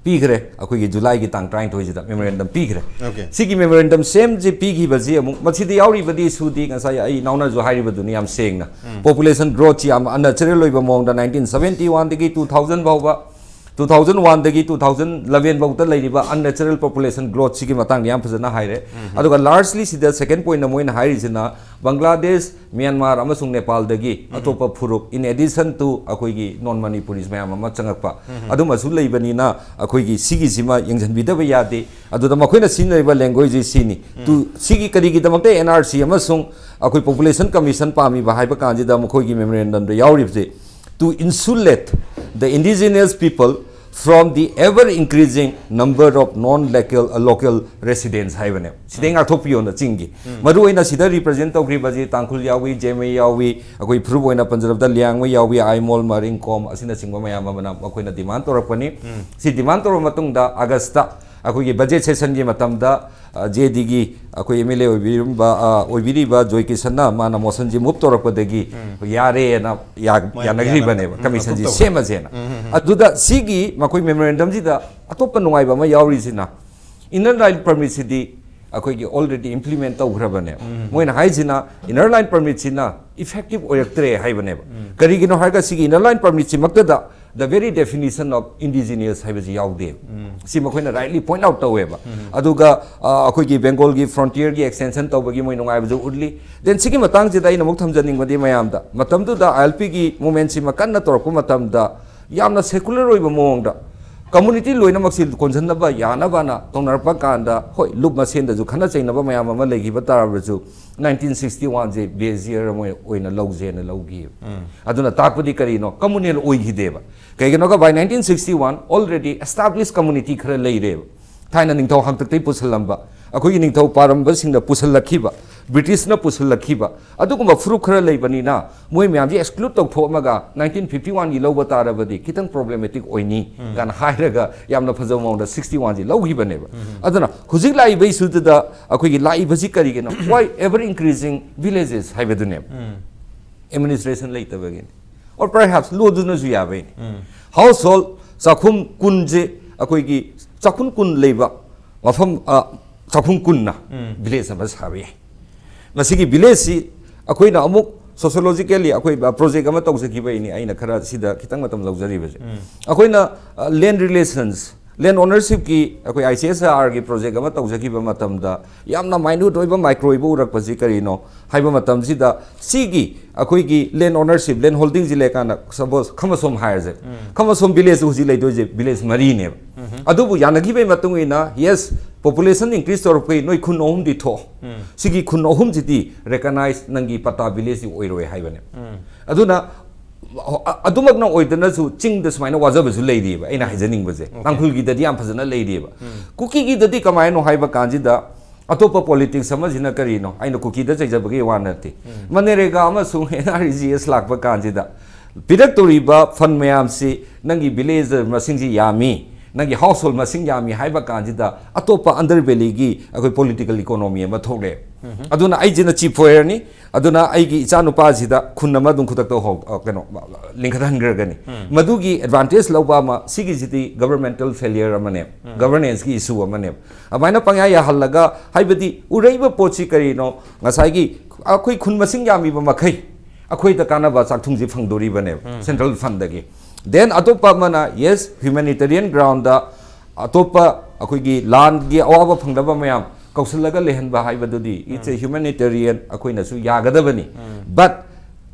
ꯄꯤꯈ꯭ꯔꯦ, ꯑꯩꯈꯣꯏꯒꯤ ꯖꯨꯂꯥꯏꯒꯤ ꯇꯥꯡ ꯇꯔꯥꯅꯤꯊꯣꯏꯁꯤꯗ ꯃꯦꯃꯣꯔꯦꯟꯗꯝ ꯄꯤꯈ꯭ꯔꯦ꯫ Okay. ꯁꯤꯒꯤ ꯃꯦꯃꯣꯔꯦꯟꯗꯝ ꯁꯦꯝꯁꯤ ꯄꯤꯈꯤꯕꯁꯤ ꯑꯃꯨꯛ ꯃꯁꯤꯗ ꯌꯥꯎꯔꯤꯕꯗꯤ ꯁꯨꯗꯤ ꯉꯁꯥꯏ ꯑꯩ ꯏꯅꯥꯎꯅꯁꯨ ꯍꯥꯏꯔꯤꯕꯗꯨꯅꯤ ꯌꯥꯝ ꯁꯦꯡꯅ꯫ ꯄꯣꯄꯨꯂꯦꯁꯟ ꯒ꯭ꯔꯣꯠꯁꯤ ꯌꯥꯝ ꯑꯟꯅꯦꯆꯔꯦꯜ ꯑꯣꯏꯕ ꯃꯑꯣꯡꯗ nineteen seventy one ꯗꯒꯤ two thousand ꯐꯥꯎꯕ, two thousand one ꯗꯒꯤ two thousand eleven ꯐꯥꯎꯗ ꯂꯩꯔꯤꯕ ꯑꯟꯅꯦꯆꯔꯦꯜ ꯄꯣꯄꯨꯂꯦꯁꯟ ꯒ꯭ꯔꯣꯠꯁꯤꯒꯤ ꯃꯇꯥꯡꯗ ꯌꯥꯝ ꯐꯖꯅ ꯍꯥꯏꯔꯦ꯫ ꯑꯗꯨꯒ ꯂꯥꯔꯖꯂꯤ ꯁꯤꯗ ꯁꯦꯀꯦꯟ ꯄꯣꯏꯟꯠ ꯃꯣꯏꯅ ꯍꯥꯏꯔꯤꯁꯤꯅ ꯕꯪꯒ꯭ꯂꯥꯗꯦꯁ, ꯃ꯭ꯌꯥꯟꯃꯥꯔ ꯑꯃꯁꯨꯡ ꯅꯦꯄꯥꯜꯗꯒꯤ ꯑꯇꯣꯞꯄ ꯐꯨꯔꯨꯞ, in addition to ꯑꯩꯈꯣꯏꯒꯤ ꯅꯣꯟ ꯃꯅꯤꯄꯨꯔꯤꯁ ꯃꯌꯥꯝ ꯑꯃ ꯆꯪꯉꯛꯄ, ꯑꯗꯨꯃꯁꯨ ꯂꯩꯕꯅꯤꯅ ꯑꯩꯈꯣꯏꯒꯤ ꯁꯤꯒꯤꯁꯤꯃ ꯌꯦꯡꯁꯤꯟꯕꯤꯗꯕ ꯌꯥꯗꯦ꯫ ꯑꯗꯨꯗ ꯃꯈꯣꯏꯅ ꯁꯤꯖꯤꯟꯅꯔꯤꯕ ꯂꯦꯡꯒ꯭ꯋꯦꯖꯁꯤ ꯁꯤꯅꯤ꯫ ꯇꯨ, ꯁꯤꯒꯤ ꯀꯔꯤꯒꯤꯗꯃꯛꯇ ꯑꯦꯟ ꯑꯥꯔ ꯁꯤ ꯑꯃꯁꯨꯡ ꯑꯩꯈꯣꯏ ꯄꯣꯄꯨꯂꯦꯁꯟ ꯀꯃꯤꯁꯟ ꯄꯥꯝꯃꯤꯕ ꯍꯥꯏꯕ ꯀꯥꯟꯁꯤꯗ ꯃꯈꯣꯏꯒꯤ ꯃꯦꯃꯣꯔꯦꯟꯗꯝꯗ ꯌꯥꯎꯔꯤꯕꯁꯦ, to insulate the indigenous people from the ever increasing number of non local, local residents ꯍꯥꯏꯕꯅꯦ꯫ ꯁꯤꯗꯩ ꯉꯥꯛꯊꯣꯛꯄꯤꯌꯣꯅ ꯆꯤꯡꯒꯤ꯫ ꯃꯔꯨꯑꯣꯏꯅ ꯁꯤꯗ ꯔꯤꯄ꯭ꯔꯖꯦꯟ ꯇꯧꯈ꯭ꯔꯤꯕꯁꯤ ꯇꯥꯡꯈꯨꯜ ꯌꯥꯎꯏ, ꯖꯦꯃꯩ ꯌꯥꯎꯏ, ꯑꯩꯈꯣꯏ ꯐꯨꯔꯨꯞ ꯑꯣꯏꯅ ꯄꯟꯖꯔꯕꯗ ꯂꯤꯌꯥꯡꯃꯩ ꯌꯥꯎꯏ, ꯑꯥꯏꯃꯣꯜ, ꯃꯔꯤꯡꯈꯣꯝ ꯑꯁꯤꯅꯆꯤꯡꯕ ꯃꯌꯥꯝ ꯑꯃꯅ ꯃꯈꯣꯏꯅ ꯗꯤꯃꯥꯟ ꯇꯧꯔꯛꯄꯅꯤ꯫ ꯁꯤ ꯗꯤꯃꯥꯟ ꯇꯧꯔꯕ ꯃꯇꯨꯡꯗ ꯑꯥꯒꯁꯇ ꯑꯩꯈꯣꯏꯒꯤ ꯕꯖꯦꯠ ꯁꯦꯁꯟꯒꯤ ꯃꯇꯝꯗ ꯖꯦ ꯗꯤꯒꯤ ꯑꯩꯈꯣꯏ ꯑꯦꯝ ꯑꯦꯜ ꯑꯦ ꯑꯣꯏꯕꯤꯔꯝꯕ ꯑ, ꯑꯣꯏꯕꯤꯔꯤꯕ ꯖꯣꯏ ꯀꯤꯁꯟꯅ ꯃꯥꯅ ꯃꯣꯁꯟꯁꯤ ꯃꯨꯞ ꯇꯧꯔꯛꯄꯗꯒꯤ ꯌꯥꯔꯦꯅ ꯌꯥ- ꯃꯣꯏ ꯌꯥꯅꯈ꯭ꯔꯤꯕꯅꯦꯕ ꯌꯥꯅꯕ ꯀꯃꯤꯁꯟꯁꯤ ꯑꯗꯨꯝ ꯇꯧꯈ꯭ꯔꯦ꯫ ꯁꯦꯝꯃꯁꯦꯅ꯫ ꯑꯗꯨꯗ ꯁꯤꯒꯤ ꯃꯈꯣꯏ ꯃꯦꯃꯣꯔꯦꯟꯗꯝꯁꯤꯗ ꯑꯇꯣꯞꯄ ꯅꯨꯡꯉꯥꯏꯕ ꯑꯃ ꯌꯥꯎꯔꯤꯁꯤꯅ, ꯏꯅꯔ ꯂꯥꯏꯟ ꯄꯔꯃꯤꯠꯁꯤꯗꯤ ꯑꯩꯈꯣꯏꯒꯤ ꯑꯣꯜꯔꯦꯗꯤ ꯏꯝꯄ꯭ꯂꯤꯃꯦꯟ ꯇꯧꯈ꯭ꯔꯕꯅꯦꯕ꯫ ꯃꯣꯏꯅ ꯍꯥꯏꯁꯤꯅ ꯏꯅꯔ ꯂꯥꯏꯟ ꯄꯔꯃꯤꯠꯁꯤꯅ ꯏꯐꯦꯛꯇꯤꯞ ꯑꯣꯏꯔꯛꯇ꯭ꯔꯦ ꯍꯥꯏꯕꯅꯦꯕ꯫ ꯀꯔꯤꯒꯤꯅꯣ ꯍꯥꯏꯔꯒ ꯁꯤꯒꯤ ꯏꯅꯔ ꯂꯥꯏꯟ ꯄꯔꯃꯤꯠꯁꯤꯃꯛꯇꯗ the very definition of indigenous ꯍꯥꯏꯕꯁꯤ ꯌꯥꯎꯗꯦ꯫ ꯁꯤ ꯃꯈꯣꯏꯅ ꯔꯥꯏꯠꯂꯤ ꯄꯣꯏꯟꯠ ꯑꯥꯎꯠ ꯇꯧꯋꯦꯕ꯫ ꯑꯗꯨꯒ ꯑ, ꯑꯩꯈꯣꯏꯒꯤ ꯕꯦꯡꯒꯣꯜꯒꯤ ꯐ꯭ꯔꯣꯟꯇꯤꯌꯔꯒꯤ ꯑꯦꯛꯁꯇꯦꯟꯁꯟ ꯇꯧꯕꯒꯤ ꯃꯣꯏ ꯅꯨꯡꯉꯥꯏꯕꯁꯨ ꯎꯠꯂꯤ꯫ ꯗꯦꯟ ꯁꯤꯒꯤ ꯃꯇꯥꯡꯁꯤꯗ ꯑꯩꯅ ꯑꯃꯨꯛ ꯊꯝꯖꯅꯤꯡꯕꯗꯤ ꯃꯌꯥꯝꯗ, ꯃꯇꯝꯗꯨꯗ ꯑꯥꯏ ꯑꯦꯜ ꯄꯤꯒꯤ ꯃꯨꯞꯃꯦꯟꯁꯤꯃ ꯀꯟꯅ ꯇꯧꯔꯛꯄ ꯃꯇꯝꯗ ꯌꯥꯝꯅ ꯁꯦꯀꯨꯂꯔ ꯑꯣꯏꯕ ꯃꯑꯣꯡꯗ ꯀꯝꯃꯨꯅꯤꯇꯤ ꯂꯣꯏꯅꯃꯛꯁꯤ ꯀꯣꯟꯁꯤꯟꯅꯕ ꯌꯥꯅꯕꯅ ꯇꯧꯅꯔꯛꯄ ꯀꯥꯟꯗ, ꯍꯣꯏ, ꯂꯨꯞ ꯃꯁꯦꯟꯗꯁꯨ ꯈꯠꯅ ꯆꯩꯅꯕ ꯃꯌꯥꯝ ꯑꯃ ꯂꯩꯈꯤꯕ ꯇꯥꯔꯕꯁꯨ, ꯅꯥꯏꯟꯇꯤꯟ ꯁꯤꯛꯁꯇꯤ ꯋꯥꯟꯁꯦ ꯕꯦꯁ ꯌꯔ ꯑꯃ ꯑꯣꯏꯅ ꯂꯧꯖꯦꯅ ꯂꯧꯈꯤꯕ꯫ ꯑꯗꯨꯅ ꯇꯥꯛꯄꯗꯤ ꯀꯔꯤꯅꯣ? Communal ꯑꯣꯏꯈꯤꯗꯦꯕ꯫ ꯀꯩꯒꯤꯅꯣꯒ, by nineteen sixty one already established community ꯈꯔ ꯂꯩꯔꯦꯕ꯫ ꯊꯥꯏꯅ ꯅꯤꯡꯊꯧ ꯍꯥꯛꯇꯛꯇꯒꯤ ꯄꯨꯁꯤꯜꯂꯝꯕ, ꯑꯩꯈꯣꯏꯒꯤ ꯅꯤꯡꯊꯧ ꯄꯥꯔꯝꯕꯁꯤꯡꯅ ꯄꯨꯁꯤꯜꯂꯛꯈꯤꯕ, ꯕ꯭ꯔꯤꯇꯤꯁꯅ ꯄꯨꯁꯤꯜꯂꯛꯈꯤꯕ ꯑꯗꯨꯒꯨꯝꯕ ꯐꯨꯔꯨꯞ ꯈꯔ ꯂꯩꯕꯅꯤꯅ, ꯃꯣꯏ ꯃꯌꯥꯝꯁꯦ ꯑꯦꯛꯁꯀ꯭ꯂꯨꯗ ꯇꯧꯊꯣꯛꯑꯝꯃꯒ ꯅꯥꯏꯟꯇꯤꯟ ꯐꯤꯐꯇꯤ ꯋꯥꯟꯒꯤ ꯂꯧꯕ ꯇꯥꯔꯕꯗꯤ ꯈꯤꯇꯪ ꯄ꯭ꯔꯣꯕ꯭ꯂꯦꯃꯦꯇꯤꯛ ꯑꯣꯏꯅꯤ ꯀꯥꯏꯅ ꯍꯥꯏꯔꯒ ꯌꯥꯝꯅ ꯐꯖꯕ ꯃꯑꯣꯡꯗ ꯁꯤꯛꯁꯇꯤ ꯋꯥꯟꯁꯤ ꯂꯧꯈꯤꯕꯅꯦꯕ꯫ ꯑꯗꯨꯅ ꯍꯧꯖꯤꯛ ꯂꯥꯛꯏꯕ ꯏꯁꯨꯗꯨꯗ ꯑꯩꯈꯣꯏꯒꯤ ꯂꯥꯛꯏꯕꯁꯤ ꯀꯔꯤꯒꯤꯅꯣ? Why ever increasing villages ꯍꯥꯏꯕꯗꯨꯅꯦꯕ꯫ ꯑꯦꯗꯃꯤꯅꯤꯁꯇ꯭ꯔꯦꯁꯟ ꯂꯩꯇꯕꯒꯤꯅꯤ꯫ Or perhaps ꯂꯣꯗꯨꯅꯁꯨ ꯌꯥꯕꯩꯅꯤ꯫ ꯍꯥꯎꯁ ꯍꯣꯜ ꯆꯥꯛꯈꯨꯝ ꯀꯨꯟꯁꯦ, ꯑꯩꯈꯣꯏꯒꯤ ꯆꯥꯛꯈꯨꯝ ꯀꯨꯟ ꯂꯩꯕ ꯃꯐꯝ, ꯑ, ꯆꯥꯛꯈꯨꯝ ꯀꯨꯟꯅ ꯚꯤꯂꯦꯖ ꯑꯃ ꯁꯥꯕ ꯌꯥꯏ꯫ ꯃꯁꯤꯒꯤ ꯚꯤꯂꯦꯖꯁꯤ ꯑꯩꯈꯣꯏꯅ ꯑꯃꯨꯛ ꯁꯣꯁꯤꯌꯣꯂꯣꯖꯤꯀꯦꯜꯂꯤ ꯑꯩꯈꯣꯏ ꯄ꯭ꯔꯣꯖꯦꯛ ꯑꯃ ꯇꯧꯖꯈꯤꯕꯩꯅꯤ꯫ ꯑꯩꯅ ꯈꯔ ꯁꯤꯗ ꯈꯤꯇꯪ ꯃꯇꯝ ꯂꯧꯖꯔꯤꯕꯁꯦ꯫ ꯑꯩꯈꯣꯏꯅ, ꯑ, ꯂꯦꯟ ꯔꯤꯂꯦꯁꯟꯁ, ꯂꯦꯟ ꯑꯣꯅꯔꯁꯤꯞꯀꯤ ꯑꯩꯈꯣꯏ ꯑꯥꯏ ꯁꯤ ꯑꯦꯁ ꯑꯥꯔꯒꯤ ꯄ꯭ꯔꯣꯖꯦꯛ ꯑꯃ ꯇꯧꯖꯈꯤꯕ ꯃꯇꯝꯗ ꯌꯥꯝꯅ ꯃꯥꯏꯅ꯭ꯌꯨꯠ ꯑꯣꯏꯕ, ꯃꯥꯏꯀ꯭ꯔꯣ ꯑꯣꯏꯕ ꯎꯔꯛꯄꯁꯤ ꯀꯔꯤꯅꯣ ꯍꯥꯏꯕ ꯃꯇꯝꯁꯤꯗ, ꯁꯤꯒꯤ ꯑꯩꯈꯣꯏꯒꯤ ꯂꯦꯟ ꯑꯣꯅꯔꯁꯤꯞ, ꯂꯦꯟ ꯍꯣꯜꯗꯤꯡꯁꯤ ꯂꯩꯔꯀꯥꯟꯗ, ꯁꯄꯣꯁ ꯈꯃꯁꯣꯝ ꯍꯥꯏꯔꯁꯦ, ꯈꯃꯁꯣꯝ ꯚꯤꯂꯦꯖ ꯍꯧꯖꯤꯛ ꯂꯩꯗꯣꯏꯁꯦ ꯚꯤꯂꯦꯖ ꯃꯔꯤꯅꯦꯕ꯫ ꯑꯗꯨꯕꯨ ꯌꯥꯅꯈꯤꯕꯒꯤ ꯃꯇꯨꯡ ꯏꯟꯅ, ꯌꯦꯁ, ꯄꯣꯄꯨꯂꯦꯁꯟ ꯏꯟꯀ꯭ꯔꯤꯁ ꯇꯧꯔꯛꯄꯒꯤ ꯅꯣꯏ ꯈꯨꯟ ꯑꯍꯨꯝꯗꯤ ꯊꯣꯛꯑꯣ꯫ ꯁꯤꯒꯤ ꯈꯨꯟ ꯑꯍꯨꯝꯁꯤꯗꯤ ꯔꯦꯀꯒꯅꯥꯏꯖ ꯅꯪꯒꯤ ꯄꯇꯥ ꯚꯤꯂꯦꯖꯇꯤ ꯑꯣꯏꯔꯣꯏ ꯍꯥꯏꯕꯅꯦ꯫ ꯑꯗꯨꯅ ꯑ-, ꯑꯗꯨꯃꯛꯅ ꯑꯣꯏꯗꯅꯁꯨ ꯆꯤꯡꯗ ꯁꯨꯃꯥꯏꯅ ꯋꯥꯖꯕꯁꯨ ꯂꯩꯔꯤꯕ, ꯑꯩꯅ ꯍꯥꯏꯖꯅꯤꯡꯕꯁꯦ꯫ ꯇꯥꯡꯈꯨꯜꯒꯤꯗꯗꯤ ꯌꯥꯝ ꯐꯖꯅ ꯂꯩꯔꯤꯕ꯫ ꯀꯨꯀꯤꯒꯤꯗꯗꯤ ꯀꯃꯥꯏꯅꯣ ꯍꯥꯏꯕ ꯀꯥꯟꯁꯤꯗ, ꯑꯇꯣꯞꯄ ꯄꯣꯂꯤꯇꯤꯛꯁ ꯑꯃꯁꯤꯅ ꯀꯔꯤꯅꯣ? ꯑꯩꯅ ꯀꯨꯀꯤꯗ ꯆꯩꯖꯕꯒꯤ ꯋꯥ ꯅꯠꯇꯦ꯫ ꯃꯅꯔꯦꯒꯥ ꯑꯃꯁꯨꯡ ꯑꯦꯟ ꯑꯥꯔ ꯏ ꯖꯤ ꯑꯦꯁ ꯂꯥꯛꯄ ꯀꯥꯟꯁꯤꯗ ꯄꯤꯔꯛꯇꯧꯔꯤꯕ ꯐꯟ ꯃꯌꯥꯝꯁꯤ ꯅꯪꯒꯤ ꯚꯤꯂꯦꯖ ꯃꯁꯤꯡꯁꯤ ꯌꯥꯝꯃꯤ, ꯅꯪꯒꯤ ꯍꯥꯎꯁ ꯍꯣꯜ ꯃꯁꯤꯡ ꯌꯥꯝꯃꯤ ꯍꯥꯏꯕ ꯀꯥꯟꯁꯤꯗ ꯑꯇꯣꯞꯄ ꯑꯟꯗꯔ ꯕꯦꯂꯤꯒꯤ ꯑꯩꯈꯣꯏ ꯄꯣꯂꯤꯇꯤꯀꯦꯜ ꯏꯀꯣꯅꯣꯃꯤ ꯑꯃ ꯊꯣꯛꯂꯛꯑꯦ꯫ ꯑꯗꯨꯅ ꯑꯩꯁꯤꯅ ꯆꯤꯐ ꯑꯣꯏꯔꯅꯤ, ꯑꯗꯨꯅ ꯑꯩꯒꯤ ꯏꯆꯥꯅꯨꯄꯥꯁꯤꯗ ꯈꯨꯟ ꯑꯃ ꯑꯗꯨꯝ ꯈꯨꯗꯛꯇ ꯍꯧ-, ꯑ, ꯀꯩꯅꯣ, ꯂꯤꯡꯈꯠꯍꯟꯈ꯭ꯔꯒꯅꯤ꯫ ꯃꯗꯨꯒꯤ ꯑꯦꯗꯚꯥꯟꯇꯦꯖ ꯂꯧꯕ ꯑꯃ, ꯁꯤꯒꯤꯁꯤꯗꯤ ꯒꯕꯔꯃꯦꯟꯇꯦꯜ ꯐꯦꯂꯤꯌꯔ ꯑꯃꯅꯦ, ꯒꯕꯔꯅꯦꯟꯁꯀꯤ ꯏꯁꯨ ꯑꯃꯅꯦ꯫ ꯑꯗꯨꯃꯥꯏꯅ ꯄꯪꯌꯥ ꯌꯥꯍꯜꯂꯒ, ꯍꯥꯏꯕꯗꯤ ꯎꯔꯛꯏꯕ ꯄꯣꯠꯁꯤ ꯀꯔꯤꯅꯣ, ꯉꯁꯥꯏꯒꯤ ꯑꯩꯈꯣꯏ ꯈꯨꯟ ꯃꯁꯤꯡ ꯌꯥꯝꯃꯤꯕ ꯃꯈꯩ ꯑꯩꯈꯣꯏꯗ ꯀꯥꯟꯅꯕ ꯆꯥꯛꯊꯨꯡꯁꯤ ꯐꯪꯗꯣꯔꯤꯕꯅꯦꯕ ꯁꯦꯟꯇ꯭ꯔꯦꯜ ꯐꯟꯗꯒꯤ꯫ ꯗꯦꯟ ꯑꯇꯣꯞꯄ ꯑꯃꯅ, ꯌꯦꯁ, ꯍ꯭ꯌꯨꯃꯦꯅꯤꯇꯦꯔꯤꯌꯟ ꯒ꯭ꯔꯥꯎꯟꯗ ꯑꯇꯣꯞꯄ ꯑꯩꯈꯣꯏꯒꯤ ꯂꯥꯟꯒꯤ ꯑꯋꯥꯕ ꯐꯪꯗꯕ ꯃꯌꯥꯝ ꯀꯧꯁꯤꯜꯂꯒ ꯂꯩꯍꯟꯕ ꯍꯥꯏꯕꯗꯨꯗꯤ, ꯏꯠꯁ ꯑꯦ ꯍ꯭ꯌꯨꯃꯦꯅꯤꯇꯦꯔꯤꯌꯟ, ꯑꯩꯈꯣꯏꯅꯁꯨ ꯌꯥꯒꯗꯕꯅꯤ꯫ ꯕꯠ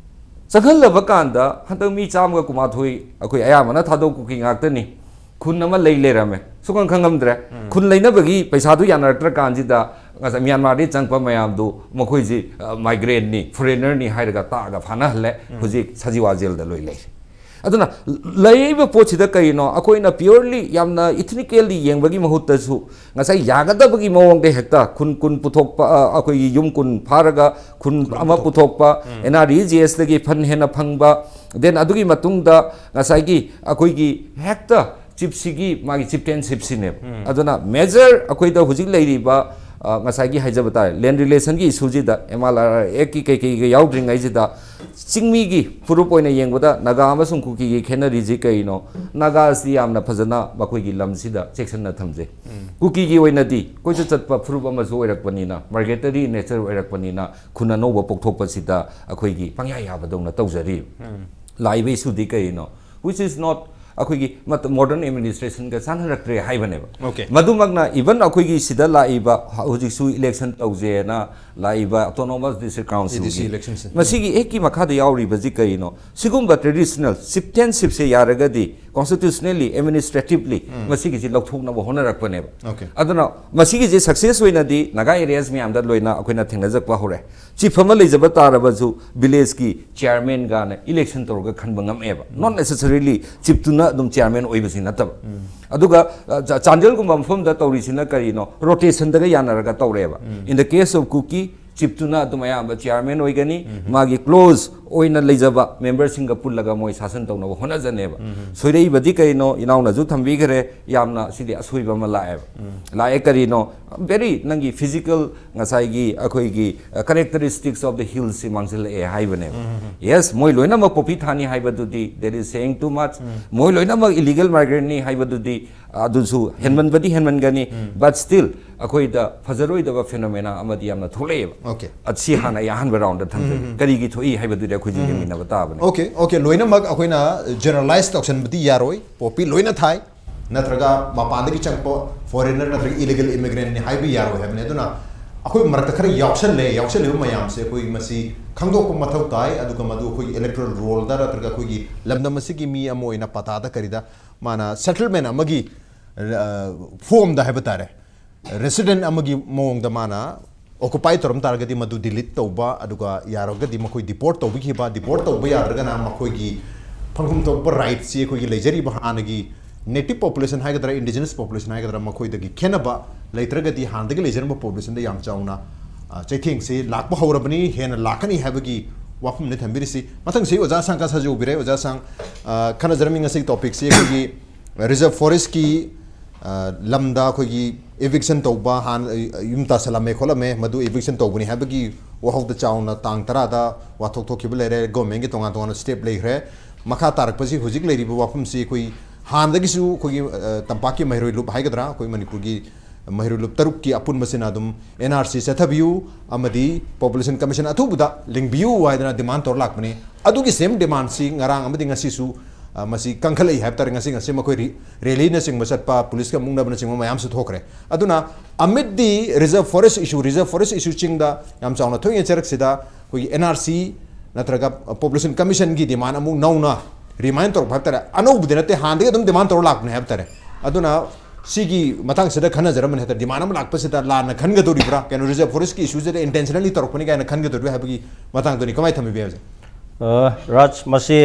ꯆꯪꯍꯜꯂꯕ ꯀꯥꯟꯗ ꯍꯟꯗꯛ ꯃꯤ ꯆꯥꯝꯃꯒ ꯀꯨꯟꯃꯥꯊꯣꯏ, ꯑꯩꯈꯣꯏ ꯑꯌꯥꯝꯕꯅ ꯊꯥꯗꯣꯛ ꯀꯨꯀꯤ ꯉꯥꯛꯇꯅꯤ, ꯈꯨꯟ ꯑꯃ ꯂꯩ ꯂꯩꯔꯝꯃꯦ, ꯁꯨꯈꯪ ꯈꯪꯉꯝꯗ꯭ꯔꯦ꯫ ꯈꯨꯟ ꯂꯩꯅꯕꯒꯤ ꯄꯩꯁꯥꯗꯨ ꯌꯥꯅꯔꯛꯇ꯭ꯔ ꯀꯥꯟꯁꯤꯗ, ꯉꯁꯥꯏ ꯃ꯭ꯌꯥꯟꯃꯥꯔꯗꯒꯤ ꯆꯪꯉꯛꯄ ꯃꯌꯥꯝꯗꯨ ꯃꯈꯣꯏꯁꯤ, ꯑ, ꯃꯥꯏꯒ꯭ꯔꯦꯟꯅꯤ, ꯐꯣꯔꯦꯅꯔꯅꯤ ꯍꯥꯏꯔꯒ ꯇꯥꯛꯑꯒ ꯐꯥꯅꯍꯜꯂꯦ꯫ ꯍꯧꯖꯤꯛ ꯁꯖꯤꯋꯥ ꯖꯦꯜꯗ ꯂꯣꯏ ꯂꯩꯔꯦ꯫ ꯑꯗꯨꯅ ꯂꯩꯔꯤꯕ ꯄꯣꯠꯁꯤꯗ ꯀꯔꯤꯅꯣ, ꯑꯩꯈꯣꯏꯅ ꯄ꯭ꯌꯣꯔꯂꯤ ꯌꯥꯝꯅ ꯏꯊꯤꯅꯤꯀꯦꯜꯂꯤ ꯌꯦꯡꯕꯒꯤ ꯃꯍꯨꯠꯇꯁꯨ, ꯉꯁꯥꯏ ꯌꯥꯒꯗꯕꯒꯤ ꯃꯑꯣꯡꯗ ꯍꯦꯛꯇ ꯈꯨꯟ ꯀꯨꯟ ꯄꯨꯊꯣꯛꯄ, ꯑ, ꯑꯩꯈꯣꯏꯒꯤ ꯌꯨꯝ ꯀꯨꯟ ꯐꯥꯔꯒ ꯈꯨꯟ ꯑꯃ ꯄꯨꯊꯣꯛꯄ, ꯑꯦꯟ ꯑꯥꯔ ꯏ ꯖꯤ ꯑꯦꯁꯇꯒꯤ ꯐꯟ ꯍꯦꯟꯅ ꯐꯪꯕ, ꯗꯦꯟ ꯑꯗꯨꯒꯤ ꯃꯇꯨꯡꯗ ꯉꯁꯥꯏꯒꯤ ꯑꯩꯈꯣꯏꯒꯤ ꯍꯦꯛꯇ ꯆꯤꯞꯁꯤꯒꯤ ꯃꯥꯒꯤ ꯆꯤꯞꯇꯦꯟꯁꯤꯞꯁꯤꯅꯦꯕ꯫ ꯑꯗꯨꯅ ꯃꯦꯖꯔ ꯑꯩꯈꯣꯏꯗ ꯍꯧꯖꯤꯛ ꯂꯩꯔꯤꯕ, ꯑ, ꯉꯁꯥꯏꯒꯤ ꯍꯥꯏꯖꯕ ꯇꯥꯔꯦ, ꯂꯦꯟ ꯔꯤꯂꯦꯁꯟꯒꯤ ꯏꯁꯨꯁꯤꯗ ꯑꯦꯝ ꯑꯥꯔ ꯑꯥꯔ ꯑꯦꯛꯀꯤ ꯀꯩꯀꯩꯒ ꯌꯥꯎꯗ꯭ꯔꯤꯉꯩꯁꯤꯗ, ꯆꯤꯡꯃꯤꯒꯤ ꯐꯨꯔꯨꯞ ꯑꯣꯏꯅ ꯌꯦꯡꯕꯗ ꯅꯥꯒꯥ ꯑꯃꯁꯨꯡ ꯀꯨꯀꯤꯒꯤ ꯈꯦꯠꯅꯔꯤꯁꯤ ꯀꯔꯤꯅꯣ? ꯅꯥꯒꯥꯁꯤ ꯌꯥꯝꯅ ꯐꯖꯅ ꯃꯈꯣꯏꯒꯤ ꯂꯝꯁꯤꯗ ꯆꯦꯛꯁꯤꯟꯅ ꯊꯝꯖꯩ꯫ ꯀꯨꯀꯤꯒꯤ ꯑꯣꯏꯅꯗꯤ ꯀꯣꯏꯆꯠ ꯆꯠꯄ ꯐꯨꯔꯨꯞ ꯑꯃꯁꯨ ꯑꯣꯏꯔꯛꯄꯅꯤꯅ, ꯃꯥꯏꯒ꯭ꯔꯦꯇꯔꯤ ꯅꯦꯆꯔ ꯑꯣꯏꯔꯛꯄꯅꯤꯅ, ꯈꯨꯟ ꯑꯅꯧꯕ ꯄꯣꯛꯊꯣꯛꯄꯁꯤꯗ ꯑꯩꯈꯣꯏꯒꯤ ꯄꯪꯌꯥ ꯌꯥꯕꯗꯧꯅ ꯇꯧꯖꯔꯤ꯫ ꯂꯥꯛꯏꯕ ꯏꯁꯨꯗꯤ ꯀꯔꯤꯅꯣ? Which is not, ꯑꯩꯈꯣꯏꯒꯤ ꯃꯣꯗꯔꯟ ꯑꯦꯗꯃꯤꯅꯤꯁꯇ꯭ꯔꯦꯁꯟꯒ ꯆꯥꯟꯅꯔꯛꯇ꯭ꯔꯦ ꯍꯥꯏꯕꯅꯦꯕ꯫ Okay. ꯃꯗꯨꯃꯛꯅ ꯏꯚꯟ ꯑꯩꯈꯣꯏꯒꯤ ꯁꯤꯗ ꯂꯥꯛꯏꯕ ꯍꯧꯖꯤꯛꯁꯨ ꯏꯂꯦꯛꯁꯟ ꯇꯧꯖꯦꯅ ꯂꯥꯛꯏꯕ ꯑꯣꯇꯣꯅꯣꯃꯁ ꯗꯤꯁꯇ꯭ꯔꯤꯛ ꯑꯦ ꯗꯤ ꯁꯤ ꯀꯥꯎꯟꯁꯤꯜꯒꯤ, ꯏꯂꯦꯛꯁꯟꯁꯦ꯫ ꯃꯁꯤꯒꯤ ꯑꯦꯛꯀꯤ ꯃꯈꯥꯗ ꯌꯥꯎꯔꯤꯕꯁꯤ ꯀꯔꯤꯅꯣ? ꯁꯤꯒꯨꯝꯕ ꯇ꯭ꯔꯦꯗꯤꯁꯅꯦꯜ ꯆꯤꯞꯇꯦꯟꯁꯤꯞꯁꯦ ꯌꯥꯔꯒꯗꯤ, ꯀꯣꯟꯁꯇꯤꯇ꯭ꯌꯨꯁꯅꯦꯜꯂꯤ, ꯑꯦꯗꯃꯤꯅꯤꯁꯇ꯭ꯔꯦꯇꯤꯚꯂꯤ ꯃꯁꯤꯒꯤꯁꯤ ꯂꯧꯊꯣꯛꯅꯕ ꯍꯣꯠꯅꯔꯛꯄꯅꯦꯕ꯫ Okay. ꯑꯗꯨꯅ ꯃꯁꯤꯒꯤꯁꯤ ꯁꯛꯁꯦꯁ ꯑꯣꯏꯅꯗꯤ ꯅꯥꯒꯥ ꯑꯦꯔꯤꯌꯥꯁ ꯃꯌꯥꯝꯗ ꯂꯣꯏꯅ ꯑꯩꯈꯣꯏꯅ ꯊꯦꯡꯅꯖꯔꯛꯄ ꯍꯧꯔꯦ꯫ ꯆꯤꯐ ꯑꯃ ꯂꯩꯖꯕ ꯇꯥꯔꯕꯁꯨ ꯚꯤꯂꯦꯖꯀꯤ ꯆꯤꯌꯥꯔꯃꯦꯟꯒꯅ ꯏꯂꯦꯛꯁꯟ ꯇꯧꯔꯒ ꯈꯟꯕ ꯉꯝꯃꯦꯕ, ꯅꯣꯠ ꯅꯦꯁꯦꯁꯔꯤꯂꯤ ꯆꯤꯐꯇꯨꯅ ꯑꯗꯨꯝ ꯆꯤꯌꯥꯔꯃꯦꯟ ꯑꯣꯏꯕꯁꯤ ꯅꯠꯇꯕ꯫ ꯑꯗꯨꯒ, ꯑ, ꯆꯥ-, ꯆꯥꯟꯗꯦꯜꯒꯨꯝꯕ ꯃꯐꯝꯗ ꯇꯧꯔꯤꯁꯤꯅ ꯀꯔꯤꯅꯣ? ꯔꯣꯇꯦꯁꯟꯗꯒ ꯌꯥꯅꯔꯒ ꯇꯧꯔꯦꯕ꯫ In the case of ꯀꯨꯀꯤ, ꯆꯤꯐꯇꯨꯅ ꯑꯗꯨꯝ ꯑꯌꯥꯝꯕ ꯆꯤꯌꯥꯔꯃꯦꯟ ꯑꯣꯏꯒꯅꯤ, ꯃꯥꯒꯤ ꯀ꯭ꯂꯣꯖ ꯑꯣꯏꯅ ꯂꯩꯖꯕ ꯃꯦꯝꯕꯔꯁꯤꯡꯒ ꯄꯨꯜꯂꯒ ꯃꯣꯏ ꯁꯥꯁꯟ ꯇꯧꯅꯕ ꯍꯣꯠꯅꯖꯅꯦꯕ꯫ ꯁꯣꯏꯔꯛꯏꯕꯗꯤ ꯀꯩꯅꯣ? ꯏꯅꯥꯎꯅꯁꯨ ꯊꯝꯕꯤꯈ꯭ꯔꯦ, ꯌꯥꯝꯅ ꯁꯤꯗꯤ ꯑꯁꯣꯏꯕ ꯑꯃ ꯂꯥꯛꯑꯦꯕ꯫ ꯂꯥꯛꯑꯦ ꯀꯔꯤꯅꯣ? ꯚꯦꯔꯤ ꯅꯪꯒꯤ ꯐꯤꯖꯤꯀꯦꯜ, ꯉꯁꯥꯏꯒꯤ ꯑꯩꯈꯣꯏꯒꯤ ꯀꯦꯔꯦꯛꯇꯔꯤꯁꯇꯤꯛꯁ ꯑꯣꯐ ꯗ ꯍꯤꯜꯁꯁꯤ ꯃꯥꯡꯁꯤꯜꯂꯛꯑꯦ ꯍꯥꯏꯕꯅꯦꯕ꯫ ꯌꯦꯁ, ꯃꯣꯏ ꯂꯣꯏꯅꯃꯛ ꯄꯣꯄꯤ ꯊꯥꯅꯤ ꯍꯥꯏꯕꯗꯨꯗꯤ, that is saying too much. ꯃꯣꯏ ꯂꯣꯏꯅꯃꯛ ꯏꯂꯤꯒꯦꯜ ꯃꯥꯏꯒ꯭ꯔꯦꯟꯅꯤ ꯍꯥꯏꯕꯗꯨꯗꯤ, ꯑꯗꯨꯁꯨ ꯍꯦꯟꯃꯟꯕꯗꯤ ꯍꯦꯟꯃꯟꯒꯅꯤ, but still ꯑꯩꯈꯣꯏꯗ ꯐꯖꯔꯣꯏꯗꯕ ꯐꯦꯅꯣꯃꯦꯅꯥ ꯑꯃꯗꯤ ꯌꯥꯝꯅ ꯊꯣꯛꯂꯛꯑꯦꯕ꯫ Okay. ꯑꯁꯤ ꯍꯥꯟꯅ ꯑꯩ ꯑꯍꯥꯟꯕ ꯔꯥꯎꯟꯗ ꯊꯝꯖꯒꯦ꯫ ꯀꯔꯤꯒꯤ ꯊꯣꯛꯏ ꯍꯥꯏꯕꯗꯨꯗꯤ ꯑꯩꯈꯣꯏꯁꯨ ꯌꯦꯡꯃꯤꯟꯅꯕ ꯇꯥꯕꯅꯤ꯫ Okay, okay, ꯂꯣꯏꯅꯃꯛ ꯑꯩꯈꯣꯏꯅ ꯖꯦꯅꯔꯦꯂꯥꯏꯁ ꯇꯧꯁꯟꯕꯗꯤ ꯌꯥꯔꯣꯏ꯫ ꯄꯣꯄꯤ ꯂꯣꯏꯅ ꯊꯥꯏ, ꯅꯠꯇ꯭ꯔꯒ ꯃꯄꯥꯟꯗꯒꯤ ꯆꯪꯉꯛꯄ ꯐꯣꯔꯦꯅꯔ ꯅꯠꯇ꯭ꯔꯒ ꯏꯂꯤꯒꯦꯜ ꯏꯃꯤꯒ꯭ꯔꯦꯟꯠꯅꯤ ꯍꯥꯏꯕ ꯌꯥꯔꯣꯏ ꯍꯥꯏꯕꯅꯤ꯫ ꯑꯗꯨꯅ ꯑꯩꯈꯣꯏ ꯃꯔꯛꯇ ꯈꯔ ꯌꯥꯎꯁꯜꯂꯦ, ꯌꯥꯎꯁꯜꯂꯤꯕ ꯃꯌꯥꯝꯁꯦ ꯑꯩꯈꯣꯏ ꯃꯁꯤ ꯈꯪꯗꯣꯛꯄ ꯃꯊꯧ ꯇꯥꯏ꯫ ꯑꯗꯨꯒ ꯃꯗꯨ ꯑꯩꯈꯣꯏꯒꯤ ꯏꯂꯦꯛꯇꯣꯔꯦꯜ ꯔꯣꯜꯗ ꯅꯠꯇ꯭ꯔꯒ ꯑꯩꯈꯣꯏꯒꯤ ꯂꯝꯗꯝ ꯑꯁꯤꯒꯤ ꯃꯤ ꯑꯃ ꯑꯣꯏꯅ ꯄꯇꯥꯗ ꯀꯔꯤꯗ ꯃꯥꯅ ꯁꯦꯇꯜꯃꯦꯟ ꯑꯃꯒꯤ ꯐꯣꯝꯗ ꯍꯥꯏꯕ ꯇꯥꯔꯦ, ꯔꯦꯁꯤꯗꯦꯟ ꯑꯃꯒꯤ ꯃꯑꯣꯡꯗ ꯃꯥꯅ ꯑꯣꯀꯨꯄꯥꯏ ꯇꯧꯔꯝ ꯇꯥꯔꯒꯗꯤ ꯃꯗꯨ ꯗꯤꯂꯤꯠ ꯇꯧꯕ, ꯑꯗꯨꯒ ꯌꯥꯔꯒꯗꯤ ꯃꯈꯣꯏ ꯗꯤꯄꯣꯔꯠ ꯇꯧꯕꯤꯈꯤꯕ, ꯗꯤꯄꯣꯔꯠ ꯇꯧꯕ ꯌꯥꯗ꯭ꯔꯒꯅ ꯃꯈꯣꯏꯒꯤ ꯐꯪꯐꯝ ꯊꯣꯛꯄ ꯔꯥꯏꯠꯁꯤ ꯑꯩꯈꯣꯏꯒꯤ ꯂꯩꯖꯔꯤꯕ ꯍꯥꯟꯅꯒꯤ ꯅꯦꯇꯤꯚ ꯄꯣꯄꯨꯂꯦꯁꯟ ꯍꯥꯏꯒꯗ꯭ꯔꯥ, ꯏꯟꯗꯤꯖꯤꯅꯁ ꯄꯣꯄꯨꯂꯦꯁꯟ ꯍꯥꯏꯒꯗ꯭ꯔꯥ, ꯃꯈꯣꯏꯗꯒꯤ ꯈꯦꯠꯅꯕ ꯂꯩꯇ꯭ꯔꯒꯗꯤ ꯍꯥꯟꯅꯗꯒꯤ ꯂꯩꯖꯔꯝꯕ ꯄꯣꯄꯨꯂꯦꯁꯟꯗ ꯌꯥꯝ ꯆꯥꯎꯅ, ꯑ, ꯆꯩꯊꯦꯡꯁꯤ ꯂꯥꯛꯄ ꯍꯧꯔꯕꯅꯤ, ꯍꯦꯟꯅ ꯂꯥꯛꯀꯅꯤ ꯍꯥꯏꯕꯒꯤ ꯋꯥꯐꯝꯅꯤ ꯊꯝꯕꯤꯔꯤꯁꯤ꯫ ꯃꯊꯪꯁꯤ ꯑꯣꯖꯥ ꯁꯥꯡ ꯈꯔ ꯁꯥꯖꯧꯕꯤꯔꯦ꯫ ꯑꯣꯖꯥ ꯁꯥꯡ, ꯑ, ꯈꯟꯅꯖꯔꯝꯃꯤ ꯉꯁꯤꯒꯤ ꯇꯣꯄꯤꯛꯁꯤ ꯑꯩꯈꯣꯏꯒꯤ ꯔꯤꯖꯔꯚ ꯐꯣꯔꯦꯁꯀꯤ, ꯑ, ꯂꯝꯗ ꯑꯩꯈꯣꯏꯒꯤ ꯏꯚꯤꯛꯁꯟ ꯇꯧꯕ, ꯍꯥꯟꯅ, ꯑ, ꯌꯨꯝ ꯇꯥꯁꯜꯂꯝꯃꯦ ꯈꯣꯠꯂꯝꯃꯦ, ꯃꯗꯨ ꯏꯚꯤꯛꯁꯟ ꯇꯧꯕꯅꯤ ꯍꯥꯏꯕꯒꯤ ꯋꯥꯍꯧꯗ ꯆꯥꯎꯅ ꯇꯥꯡ ꯇꯔꯥꯗ ꯋꯥꯊꯣꯛ ꯊꯣꯛꯈꯤꯕ ꯂꯩꯔꯦ꯫ ꯒꯣꯔꯃꯦꯟꯒꯤ ꯇꯣꯉꯥꯟ ꯇꯣꯉꯥꯟꯕ ꯁ꯭ꯇꯦꯞ ꯂꯩꯈ꯭ꯔꯦ꯫ ꯃꯈꯥ ꯇꯥꯔꯛꯄꯁꯤ ꯍꯧꯖꯤꯛ ꯂꯩꯔꯤꯕ ꯋꯥꯐꯝꯁꯤ ꯑꯩꯈꯣꯏ ꯍꯥꯟꯅꯗꯒꯤꯁꯨ ꯑꯩꯈꯣꯏꯒꯤ, ꯑ, ꯇꯝꯄꯥꯛꯀꯤ ꯃꯍꯩꯔꯣꯏ ꯂꯨꯞ ꯍꯥꯏꯒꯗ꯭ꯔꯥ, ꯑꯩꯈꯣꯏ ꯃꯅꯤꯄꯨꯔꯒꯤ ꯃꯍꯩꯔꯣꯏ ꯂꯨꯞ ꯇꯔꯨꯛꯀꯤ ꯑꯄꯨꯟꯕꯁꯤꯅ ꯑꯗꯨꯝ ꯑꯦꯟ ꯑꯥꯔ ꯁꯤ ꯆꯠꯊꯕꯤꯌꯨ ꯑꯃꯗꯤ ꯄꯣꯄꯨꯂꯦꯁꯟ ꯀꯃꯤꯁꯟ ꯑꯊꯨꯕꯗ ꯂꯤꯡꯕꯤꯌꯨ ꯍꯥꯏꯗꯅ ꯗꯤꯃꯥꯟ ꯇꯧꯔ ꯂꯥꯛꯄꯅꯤ꯫ ꯑꯗꯨꯒꯤ ꯁꯦꯝ ꯗꯤꯃꯥꯟꯁꯤ ꯉꯔꯥꯡ ꯑꯃꯗꯤ ꯉꯁꯤꯁꯨ, ꯑ, ꯃꯁꯤ ꯀꯟꯈꯠꯂꯛꯏ ꯍꯥꯏꯕ ꯇꯥꯔꯦ꯫ ꯉꯁꯤ, ꯉꯁꯤ ꯃꯈꯣꯏ ꯔꯤ-, ꯔꯦꯂꯤꯅꯆꯤꯡꯕ ꯆꯠꯄ, ꯄꯨꯂꯤꯁꯀ ꯃꯨꯛꯅꯕꯅꯆꯤꯡꯕ ꯃꯌꯥꯝꯁꯨ ꯊꯣꯛꯈ꯭ꯔꯦ꯫ ꯑꯗꯨꯅ amid the reserve forest issue, reserve forest issue ꯆꯤꯡꯗ ꯌꯥꯝ ꯆꯥꯎꯅ ꯊꯣꯛꯏꯉꯩ ꯆꯔꯛꯁꯤꯗ ꯑꯩꯈꯣꯏꯒꯤ ꯑꯦꯟ ꯑꯥꯔ ꯁꯤ ꯅꯠꯇ꯭ꯔꯒ ꯄꯣꯄꯨꯂꯦꯁꯟ ꯀꯃꯤꯁꯟꯒꯤ ꯗꯤꯃꯥꯟ ꯑꯃꯨꯛ ꯅꯧꯅ ꯔꯤꯃꯥꯏꯟ ꯇꯧꯔꯛꯄ ꯍꯥꯏꯕ ꯇꯥꯔꯦ꯫ ꯑꯅꯧꯕꯗꯤ ꯅꯠꯇꯦ, ꯍꯥꯟꯅꯗꯒꯤ ꯑꯗꯨꯝ ꯗꯤꯃꯥꯟ ꯇꯧꯔ ꯂꯥꯛꯄꯅꯦ ꯍꯥꯏꯕ ꯇꯥꯔꯦ꯫ ꯑꯗꯨꯅ ꯁꯤꯒꯤ ꯃꯇꯥꯡꯁꯤꯗ ꯈꯟꯅꯖꯔꯝꯕꯅꯤ ꯍꯥꯏ ꯇꯥꯔꯦ꯫ ꯗꯤꯃꯥꯟ ꯑꯃ ꯂꯥꯛꯄꯁꯤꯗ ꯂꯥꯟꯅ ꯈꯟꯒꯗꯧꯔꯤꯕ꯭ꯔꯥ, ꯀꯩꯅꯣ, ꯔꯤꯖꯔꯚ ꯐꯣꯔꯦꯁꯀꯤ ꯏꯁꯨꯁꯤꯗ ꯏꯟꯇꯦꯟꯁꯅꯦꯜꯂꯤ ꯇꯧꯔꯛꯄꯅꯤ ꯀꯥꯏꯅ ꯈꯟꯒꯗꯧꯔꯤꯕ꯭ꯔꯥ ꯍꯥꯏꯕꯒꯤ ꯃꯇꯥꯡꯗꯨꯅꯤ꯫ ꯀꯃꯥꯏꯅ ꯊꯝꯕꯤꯕ ꯌꯥꯏ ꯑꯣꯖꯥ? ꯑ, ꯔꯥꯖ, ꯃꯁꯤ,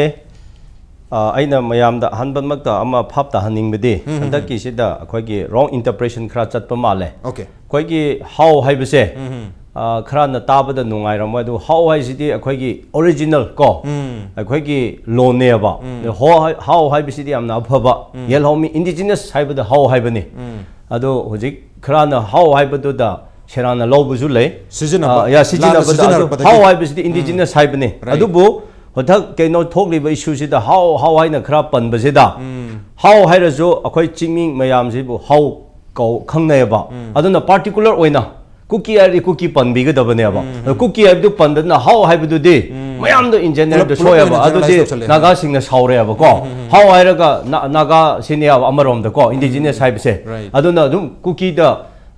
ꯑ, ꯑꯩꯅ ꯃꯌꯥꯝꯗ ꯑꯍꯥꯟꯕꯃꯛꯇ ꯑꯃ ꯚꯥꯞ ꯇꯥꯍꯟꯅꯤꯡꯕꯗꯤ, ꯎꯝ, ꯎꯝ, ꯎꯝ꯫ ꯍꯟꯗꯛꯀꯤꯁꯤꯗ ꯑꯩꯈꯣꯏꯒꯤ ꯔꯣꯡ ꯏꯟꯇꯔꯄ꯭ꯔꯦꯁꯟ ꯈꯔ ꯆꯠꯄ ꯃꯥꯜꯂꯦ꯫ Okay. ꯑꯩꯈꯣꯏꯒꯤ ꯍꯥꯎ ꯍꯥꯏꯕꯁꯦ, ꯎꯝ, ꯎꯝ꯫ ꯑ, ꯈꯔꯅ ꯇꯥꯕꯗ ꯅꯨꯡꯉꯥꯏꯔꯝꯃꯣꯏ, ꯑꯗꯨ ꯍꯥꯎ ꯍꯥꯏꯁꯤꯗꯤ ꯑꯩꯈꯣꯏꯒꯤ original ꯀꯣ, ꯎꯝ ꯑꯩꯈꯣꯏꯒꯤ ꯂꯣꯟꯅꯦꯕ꯫ ꯎꯝ꯫ ꯑꯗꯣ ꯍꯣ ꯍꯥꯏ-, ꯍꯥꯎ ꯍꯥꯏꯕꯁꯤꯗꯤ ꯌꯥꯝꯅ ꯑꯐꯕ, ꯎꯝ꯫ ꯌꯦꯜꯍꯧꯃꯤ, indigenous ꯍꯥꯏꯕꯗ ꯍꯥꯎ ꯍꯥꯏꯕꯅꯤ꯫ ꯎꯝ꯫ ꯑꯗꯣ ꯍꯧꯖꯤꯛ ꯈꯔꯅ ꯍꯥꯎ ꯍꯥꯏꯕꯗꯗ ꯁꯦꯔꯥꯟꯅ ꯂꯧꯕꯁꯨ ꯂꯩ꯫ ꯁꯤꯖꯤꯟꯅꯕ, ꯑ, ꯌꯥ, ꯂꯥꯟꯅ ꯁꯤꯖꯤꯟꯅꯕꯗ ꯑꯗꯨ ꯁꯤꯖꯤꯟꯅꯔꯛꯄꯗꯒꯤ꯫ ꯍꯥꯎ ꯍꯥꯏꯕꯁꯤꯗꯤ ꯎꯝ꯫ indigenous ꯍꯥꯏꯕꯅꯤ꯫ Right. ꯑꯗꯨꯕꯨ ꯍꯟꯗꯛ ꯀꯩꯅꯣ ꯊꯣꯛꯂꯤꯕ issueꯁꯤꯗ ꯍꯥꯎ ꯍꯥꯎ ꯍꯥꯏꯅ ꯈꯔ ꯄꯟꯕꯁꯤꯗ, ꯎꯝ꯫ ꯍꯥꯎ ꯍꯥꯏꯔꯁꯨ ꯑꯩꯈꯣꯏ ꯆꯤꯡꯃꯤ ꯃꯌꯥꯝꯁꯤꯕꯨ ꯍꯥꯎ ꯀꯧ ꯈꯪꯅꯩꯑꯕ꯫ ꯎꯝ꯫ ꯑꯗꯨꯅ particular ꯑꯣꯏꯅ ꯀꯨꯀꯤ ꯍꯥꯏꯔꯗꯤ ꯀꯨꯀꯤ ꯄꯟꯕꯤꯒꯗꯕꯅꯦꯕ꯫ ꯎꯝ, ꯑꯗꯣ ꯀꯨꯀꯤ ꯍꯥꯏꯕꯗꯨ ꯄꯟꯗꯅ ꯍꯥꯎ ꯍꯥꯏꯕꯗꯨꯗꯤ ꯎꯝ꯫ ꯃꯌꯥꯝꯗꯣ in generalꯗ ꯄꯨꯂꯞ, ꯄꯨꯂꯞ ꯁꯣꯏꯑꯕ꯫ ꯑꯣꯏꯅ ꯑꯗꯨꯗꯤ generalize ꯇꯧꯁꯜꯂꯦ꯫ ꯅꯥꯒꯥꯁꯤꯡꯅ ꯁꯥꯎꯔꯦꯕꯀꯣ꯫ ꯎꯝ, ꯎꯝ, ꯎꯝ꯫ ꯍꯥꯎ ꯍꯥꯏꯔꯒ ꯅꯥ-, ꯅꯥꯒꯥ ꯁꯤꯅꯦꯕ ꯑꯃꯔꯣꯝꯗꯀꯣ, indigenous ꯍꯥꯏꯕꯁꯦ꯫ Right. ꯑꯗꯨꯅ ꯑꯗꯨꯝ ꯀꯨꯀꯤꯗ,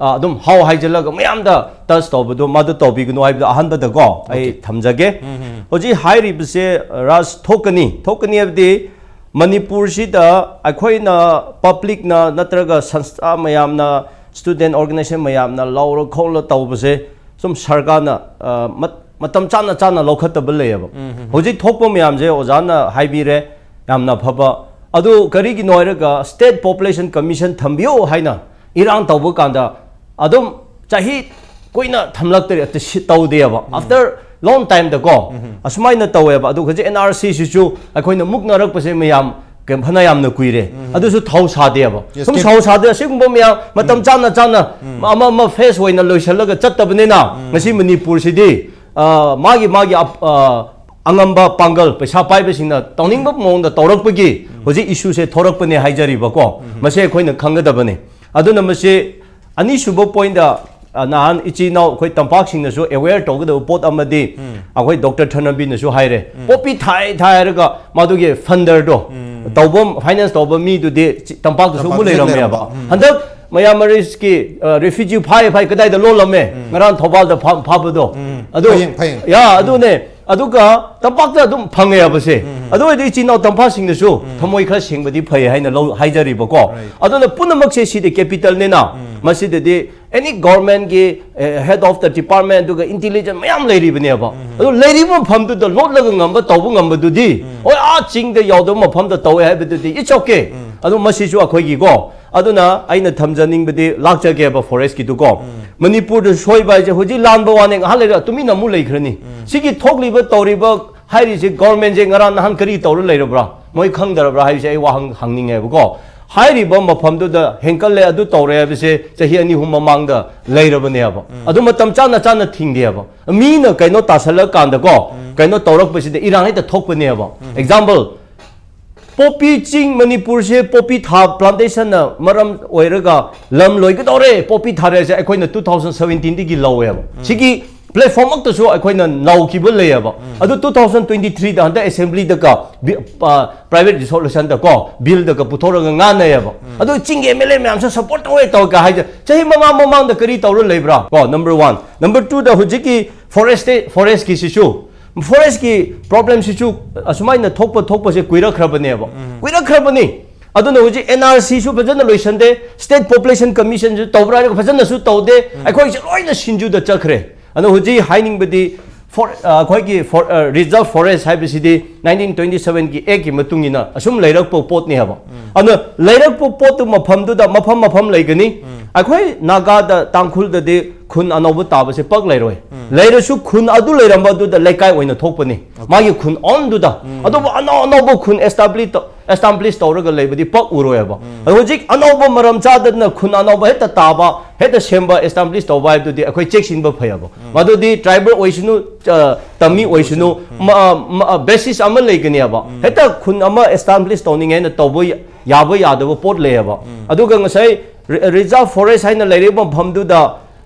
ꯑ, ꯑꯗꯨꯝ ꯍꯥꯎ ꯍꯥꯏꯖꯤꯜꯂꯒ ꯃꯌꯥꯝꯗ touch ꯇꯧꯕꯗꯣ, ꯃꯗꯨ ꯇꯧꯕꯤꯒꯅꯨ ꯍꯥꯏꯕꯗꯣ ꯑꯍꯥꯟꯕꯗꯀꯣ ꯑꯩ Okay. ꯊꯝꯖꯒꯦ꯫ ꯎꯝ, ꯎꯝ꯫ ꯍꯧꯖꯤꯛ ꯍꯥꯏꯔꯤꯕꯁꯦ ꯔꯥꯖ ꯊꯣꯛꯀꯅꯤ, ꯊꯣꯛꯀꯅꯤ ꯍꯥꯏꯕꯗꯤ ꯃꯅꯤꯄꯨꯔꯁꯤꯗ ꯑꯩꯈꯣꯏꯅ publicꯅ ꯅꯠꯇ꯭ꯔꯒ ꯁꯪꯁꯊꯥ ꯃꯌꯥꯝꯅ, student organization ꯃꯌꯥꯝꯅ ꯂꯥꯎꯔ ꯈꯣꯠꯂ ꯇꯧꯕꯁꯦ ꯁꯨꯝ ꯁꯔꯀꯥꯔꯅ, ꯑ, ꯃꯠ-, ꯃꯇꯝ ꯆꯥꯅ ꯆꯥꯅ ꯂꯧꯈꯠꯇꯕ ꯂꯩꯌꯦꯕ꯫ ꯎꯝ, ꯎꯝ, ꯎꯝ꯫ ꯍꯧꯖꯤꯛ ꯊꯣꯛꯄ ꯃꯌꯥꯝꯁꯦ ꯑꯣꯖꯥꯅ ꯍꯥꯏꯕꯤꯔꯦ, ꯌꯥꯝꯅ ꯐꯕ꯫ ꯑꯗꯨ ꯀꯔꯤꯒꯤꯅꯣ ꯍꯥꯏꯔꯒ State Population Commission ꯊꯝꯕꯤꯌꯣ ꯍꯥꯏꯅ ꯏꯔꯥꯡ ꯇꯧꯕ ꯀꯥꯟꯗ ꯑꯗꯨꯝ ꯆꯍꯤ ꯀꯨꯏꯅ ꯊꯝꯂꯛꯇ꯭ꯔꯦ, ꯑꯗꯨ ꯁꯤ ꯇꯧꯗꯦꯕ꯫ After long timeꯗꯀꯣ ꯑꯁꯨꯃꯥꯏꯅ ꯇꯧꯋꯦꯕ꯫ ꯑꯗꯨ ꯍꯧꯖꯤꯛ NRCꯁꯤꯁꯨ ꯑꯩꯈꯣꯏꯅ ꯃꯨꯛꯅꯔꯛꯄꯁꯦ ꯃꯌꯥꯝ ꯀꯩ-, ꯐꯅ ꯌꯥꯝꯅ ꯀꯨꯏꯔꯦ꯫ ꯑꯗꯨꯁꯨ ꯊꯧ ꯁꯥꯗꯦꯕ꯫ Yes, ꯁꯨꯝ keep- ꯁꯧ ꯁꯥꯗꯦ꯫ ꯑꯁꯤꯒꯨꯝꯕ ꯃꯌꯥꯝ ꯃꯇꯝ ꯆꯥꯅ ꯆꯥꯅ ꯑꯃ ꯑꯃ face ꯑꯣꯏꯅ ꯂꯣꯏꯁꯤꯜꯂꯒ ꯆꯠꯇꯕꯅꯤꯅ ꯉꯁꯤ ꯃꯅꯤꯄꯨꯔꯁꯤꯗꯤ, ꯑ, ꯃꯥꯒꯤ, ꯃꯥꯒꯤ ꯑꯞ-, ꯑ, ꯑꯉꯝꯕ ꯄꯥꯡꯒꯜ, ꯄꯩꯁꯥ ꯄꯥꯏꯕꯁꯤꯡꯅ ꯇꯧꯅꯤꯡꯕ ꯃꯑꯣꯡꯗ ꯇꯧꯔꯛꯄꯒꯤ ꯍꯧꯖꯤꯛ issueꯁꯦ ꯊꯣꯔꯛꯄꯅꯦ ꯍꯥꯏꯖꯔꯤꯕꯀꯣ꯫ ꯃꯁꯤ ꯑꯩꯈꯣꯏꯅ ꯈꯪꯒꯗꯕꯅꯤ꯫ ꯑꯗꯨꯅ ꯃꯁꯤ ꯑꯅꯤꯁꯨꯕ pointꯇ, ꯑ, ꯅꯍꯥꯟ ꯏꯆꯤꯜ ꯏꯅꯥꯎ ꯑꯩꯈꯣꯏ ꯇꯝꯄꯥꯛꯁꯤꯡꯅꯁꯨ aware ꯇꯧꯒꯗꯕ ꯄꯣꯠ ꯑꯃꯗꯤ ꯑꯩꯈꯣꯏ Doctor ꯊꯅꯕꯤꯅꯁꯨ ꯍꯥꯏꯔꯦ, ꯄꯣꯄꯤ ꯊꯥꯏ ꯊꯥꯏ ꯍꯥꯏꯔꯒ ꯃꯗꯨꯒꯤ funderꯗꯣ ꯇꯧꯕ, finance ꯇꯧꯕ ꯃꯤꯗꯨꯗꯤ ꯆꯤ-, ꯇꯝꯄꯥꯛꯇꯁꯨ ꯑꯃꯨꯛ ꯇꯝꯄꯥꯛꯇꯁꯨ ꯂꯩꯔꯝꯃꯦꯕ꯫ ꯂꯩꯔꯝꯕ꯫ ꯎꯝ꯫ ꯍꯟꯗꯛ Myanmarese ꯀꯤ, ꯑ, refugee ꯐꯥꯏ ꯐꯥꯏ ꯀꯗꯥꯏꯗ ꯂꯣꯜꯂꯝꯃꯦ? ꯉꯔꯥꯡ ꯊꯧꯕꯥꯜꯗ ꯐꯥ-, ꯐꯥꯕꯗꯣ꯫ ꯑꯗꯨ, ꯐꯌꯦꯡ, ꯐꯌꯦꯡ꯫ ꯌꯥ, ꯑꯗꯨꯅꯦ꯫ ꯑꯗꯨꯒ ꯇꯝꯄꯥꯛꯇ ꯑꯗꯨꯝ ꯐꯪꯉꯦꯕꯁꯦ꯫ ꯑꯗꯨ ꯑꯣꯏꯔꯗꯤ ꯏꯆꯤꯜ ꯏꯅꯥꯎ ꯇꯝꯄꯥꯛꯁꯤꯡꯅꯁꯨ ꯊꯃꯣꯏ ꯈꯔ ꯁꯦꯡꯕꯗꯤ ꯐꯩ ꯍꯥꯏꯅ ꯂꯧ-, ꯍꯥꯏꯖꯔꯤꯕꯀꯣ꯫ Right. ꯑꯗꯨꯅ ꯄꯨꯝꯅꯃꯛꯁꯦ ꯁꯤꯗꯤ capitalꯅꯤꯅ, ꯃꯁꯤꯗꯗꯤ any governmentꯀꯤ, A, head of the department ꯑꯗꯨꯒ intelligence ꯃꯌꯥꯝ ꯂꯩꯔꯤꯕꯅꯦꯕ꯫ ꯑꯗꯨ ꯂꯩꯔꯤꯕ ꯃꯐꯝꯗꯨꯗ ꯂꯣꯠꯂꯒ ꯉꯝꯕ, ꯇꯧꯕ ꯉꯝꯕꯗꯨꯗꯤ, ꯍꯣꯏ, ꯑꯥ ꯆꯤꯡꯗ ꯌꯥꯎꯗꯕ ꯃꯐꯝꯗ ꯇꯧꯋꯦ ꯍꯥꯏꯕꯗꯨꯗꯤ it's okay꯫ ꯑꯗꯨ ꯃꯁꯤꯁꯨ ꯑꯩꯈꯣꯏꯒꯤꯀꯣ꯫ ꯑꯗꯨꯅ ꯑꯩꯅ ꯊꯝꯖꯅꯤꯡꯕꯗꯤ, ꯂꯥꯛꯆꯒꯦꯕ forestꯀꯤꯗꯨꯀꯣ꯫ ꯃꯅꯤꯄꯨꯔꯗ ꯁꯣꯏꯕ ꯍꯥꯏꯁꯦ ꯍꯧꯖꯤꯛ ꯂꯥꯟꯕ ꯋꯥꯅꯦ, ꯉꯥꯏꯍꯥꯛ ꯂꯩꯔꯒ ꯇꯨꯃꯤꯟꯅ ꯑꯃꯨꯛ ꯂꯩꯈ꯭ꯔꯅꯤ꯫ ꯁꯤꯒꯤ ꯊꯣꯛꯂꯤꯕ ꯇꯧꯔꯤꯕ ꯍꯥꯏꯔꯤꯁꯦ ꯒꯣꯔꯃꯦꯟꯁꯦ ꯉꯔꯥꯡ ꯅꯍꯥꯟ ꯀꯔꯤ ꯇꯧꯔ ꯂꯩꯔꯕ꯭ꯔꯥ, ꯃꯣꯏ ꯈꯪꯗ꯭ꯔꯕ꯭ꯔꯥ ꯍꯥꯏꯕꯁꯦ ꯑꯩ ꯋꯥꯍꯪ ꯍꯪꯅꯤꯡꯉꯦꯕꯀꯣ꯫ ꯍꯥꯏꯔꯤꯕ ꯃꯐꯝꯗꯨꯗ ꯍꯦꯟꯀꯠꯂꯦ, ꯑꯗꯨ ꯇꯧꯔꯦ ꯍꯥꯏꯕꯁꯦ ꯆꯍꯤ ꯑꯅꯤ ꯑꯍꯨꯝ ꯃꯃꯥꯡꯗ ꯂꯩꯔꯕꯅꯦꯕ꯫ ꯑꯗꯨ ꯃꯇꯝ ꯆꯥꯅ ꯆꯥꯅ ꯊꯤꯡꯗꯦꯕ꯫ ꯃꯤꯅ ꯀꯩꯅꯣ ꯇꯥꯁꯜꯂꯀꯥꯟꯗꯀꯣ, ꯀꯩꯅꯣ ꯇꯧꯔꯛꯄꯁꯤꯗ ꯏꯔꯥꯡ ꯍꯦꯛꯇ ꯊꯣꯛꯄꯅꯦꯕ꯫ ꯑꯦꯛꯖꯥꯝꯄꯜ, ꯄꯣꯄꯤ ꯆꯤꯡ, ꯃꯅꯤꯄꯨꯔꯁꯦ ꯄꯣꯄꯤ ꯊꯥ ꯄ꯭ꯂꯥꯟꯇꯦꯁꯟꯅ ꯃꯔꯝ ꯑꯣꯏꯔꯒ ꯂꯝ ꯂꯣꯏꯒꯗꯧꯔꯦ, ꯄꯣꯄꯤ ꯊꯥꯔꯦꯁꯦ ꯑꯩꯈꯣꯏꯅ ꯇꯨ ꯊꯥꯎꯖꯟ ꯁꯕꯦꯟꯇꯤꯟꯗꯒꯤ ꯂꯧꯋꯦꯕ꯫ ꯁꯤꯒꯤ ꯄ꯭ꯂꯦꯠꯐꯣꯔꯝꯃꯛꯇꯁꯨ ꯑꯩꯈꯣꯏꯅ ꯂꯧꯈꯤꯕ ꯂꯩꯌꯦꯕ꯫ ꯑꯗꯨ ꯇꯨ ꯊꯥꯎꯖꯟ ꯇ꯭ꯋꯦꯟꯇꯤ ꯊ꯭ꯔꯤꯗ ꯍꯟꯗꯛ ꯑꯦꯁꯦꯝꯕ꯭ꯂꯤꯗꯒ ꯄ꯭ꯔꯥꯏꯚꯦꯠ ꯔꯤꯁꯣꯂꯨꯁꯟꯗꯀꯣ, ꯕꯤꯜꯗꯒ ꯄꯨꯊꯣꯔꯒ ꯉꯥꯟꯅꯩꯌꯦꯕ꯫ ꯑꯗꯨ ꯆꯤꯡꯒꯤ ꯑꯦꯝ ꯑꯦꯜ ꯑꯦ ꯃꯌꯥꯝꯁꯨ ꯁꯄꯣꯔꯠ ꯇꯧꯋꯦ ꯇꯧꯒ ꯍꯥꯏꯁꯦ ꯆꯍꯤ ꯃꯉꯥ ꯃꯃꯥꯡꯗ ꯀꯔꯤ ꯇꯧꯔ ꯂꯩꯕ꯭ꯔꯥ ꯀꯣ? Number one. ꯅꯝꯕꯔ ꯇꯨꯗ ꯍꯧꯖꯤꯛꯀꯤ ꯐꯣꯔꯦꯁ, ꯐꯣꯔꯦꯁꯀꯤꯁꯤꯁꯨ, ꯐꯣꯔꯦꯁꯀꯤ ꯄ꯭ꯔꯣꯕ꯭ꯂꯦꯝꯁꯤꯁꯨ ꯑꯁꯨꯃꯥꯏꯅ ꯊꯣꯛꯄ ꯊꯣꯛꯄꯁꯦ ꯀꯨꯏꯔꯛꯈ꯭ꯔꯕꯅꯦꯕ꯫ ꯀꯨꯏꯔꯛꯈ꯭ꯔꯕꯅꯤ꯫ ꯑꯗꯨꯅ ꯍꯧꯖꯤꯛ ꯑꯦꯟ ꯑꯥꯔ ꯁꯤꯁꯨ ꯐꯖꯅ ꯂꯣꯏꯁꯟꯗꯦ, ꯁ꯭ꯇꯦꯠ ꯄꯣꯄꯨꯂꯦꯁꯟ ꯀꯃꯤꯁꯟꯁꯨ ꯇꯧꯕ꯭ꯔꯥ ꯍꯥꯏꯔꯒ ꯐꯖꯅꯁꯨ ꯇꯧꯗꯦ꯫ ꯑꯩꯈꯣꯏꯁꯦ ꯂꯣꯏꯅ ꯁꯤꯡꯖꯨꯗ ꯆꯠꯈ꯭ꯔꯦ꯫ ꯑꯗꯣ ꯍꯧꯖꯤꯛ ꯍꯥꯏꯅꯤꯡꯕꯗꯤ ꯐꯣꯔ-, ꯑ, ꯑꯩꯈꯣꯏꯒꯤ ꯐꯣꯔ-, ꯑ, ꯔꯤꯖꯔꯚ ꯐꯣꯔꯦꯁ ꯍꯥꯏꯕꯁꯤꯗꯤ ꯅꯥꯏꯟꯇꯤꯟ ꯇ꯭ꯋꯦꯟꯇꯤ ꯁꯕꯦꯟꯒꯤ ꯑꯦꯛꯀꯤ ꯃꯇꯨꯡ ꯏꯟꯅ ꯑꯁꯨꯝ ꯂꯩꯔꯛꯄ ꯄꯣꯠꯅꯦꯕ꯫ ꯑꯗꯨꯅ ꯂꯩꯔꯛꯄ ꯄꯣꯠꯇꯨ ꯃꯐꯝꯗꯨꯗ ꯃꯐꯝ ꯃꯐꯝ ꯂꯩꯒꯅꯤ꯫ ꯑꯩꯈꯣꯏ ꯅꯥꯒꯥꯗ, ꯇꯥꯡꯈꯨꯜꯗꯗꯤ ꯈꯨꯟ ꯑꯅꯧꯕ ꯇꯥꯕꯁꯦ ꯄꯛ ꯂꯩꯔꯣꯏ꯫ ꯂꯩꯔꯁꯨ ꯈꯨꯟ ꯑꯗꯨ ꯂꯩꯔꯝꯕ ꯑꯗꯨꯗ ꯂꯩꯀꯥꯏ ꯑꯣꯏꯅ ꯊꯣꯛꯄꯅꯤ꯫ ꯃꯥꯒꯤ ꯈꯨꯟ ꯑꯣꯟꯗꯨꯗ꯫ ꯑꯗꯨꯕꯨ ꯑꯅꯧ ꯑꯅꯧꯕ ꯈꯨꯟ ꯑꯦꯁꯇꯥꯕ꯭ꯂꯤꯁ ꯇꯧ-, ꯑꯦꯁꯇꯥꯕ꯭ꯂꯤꯁ ꯇꯧꯔꯒ ꯂꯩꯕꯗꯤ ꯄꯛ ꯎꯔꯣꯏꯕ꯫ ꯑꯗꯣ ꯍꯧꯖꯤꯛ ꯑꯅꯧꯕ ꯃꯔꯝ ꯆꯥꯗꯅ ꯈꯨꯟ ꯑꯅꯧꯕ ꯍꯦꯛꯇ ꯇꯥꯕ, ꯍꯦꯛꯇ ꯁꯦꯝꯕ, ꯑꯦꯁꯇꯥꯕ꯭ꯂꯤꯁ ꯇꯧꯕ ꯍꯥꯏꯕꯗꯨꯗꯤ ꯑꯩꯈꯣꯏ ꯆꯦꯛꯁꯤꯟꯕ ꯐꯩꯌꯦꯕ꯫ ꯃꯗꯨꯗꯤ ꯇ꯭ꯔꯥꯏꯕꯦꯜ ꯑꯣꯏꯁꯅꯨ, ꯑ, ꯇꯝꯃꯤ ꯑꯣꯏꯁꯅꯨ, ꯃ-, ꯃ-, ꯕꯦꯁꯤꯁ ꯑꯃ ꯂꯩꯒꯅꯦꯕ꯫ ꯍꯦꯛꯇ ꯈꯨꯟ ꯑꯃ ꯑꯦꯁꯇꯥꯕ꯭ꯂꯤꯁ ꯇꯧꯅꯤꯡꯉꯦ ꯍꯥꯏꯅ ꯇꯧꯕ ꯌꯥ-, ꯌꯥꯕ ꯌꯥꯗꯕ ꯄꯣꯠ ꯂꯩꯌꯦꯕ꯫ ꯑꯗꯨꯒ ꯉꯁꯥꯏ ꯔꯤ-, ꯔꯤꯖꯥꯔꯚ ꯐꯣꯔꯦꯁ ꯍꯥꯏꯅ ꯂꯩꯔꯤꯕ ꯃꯐꯝꯗꯨꯗ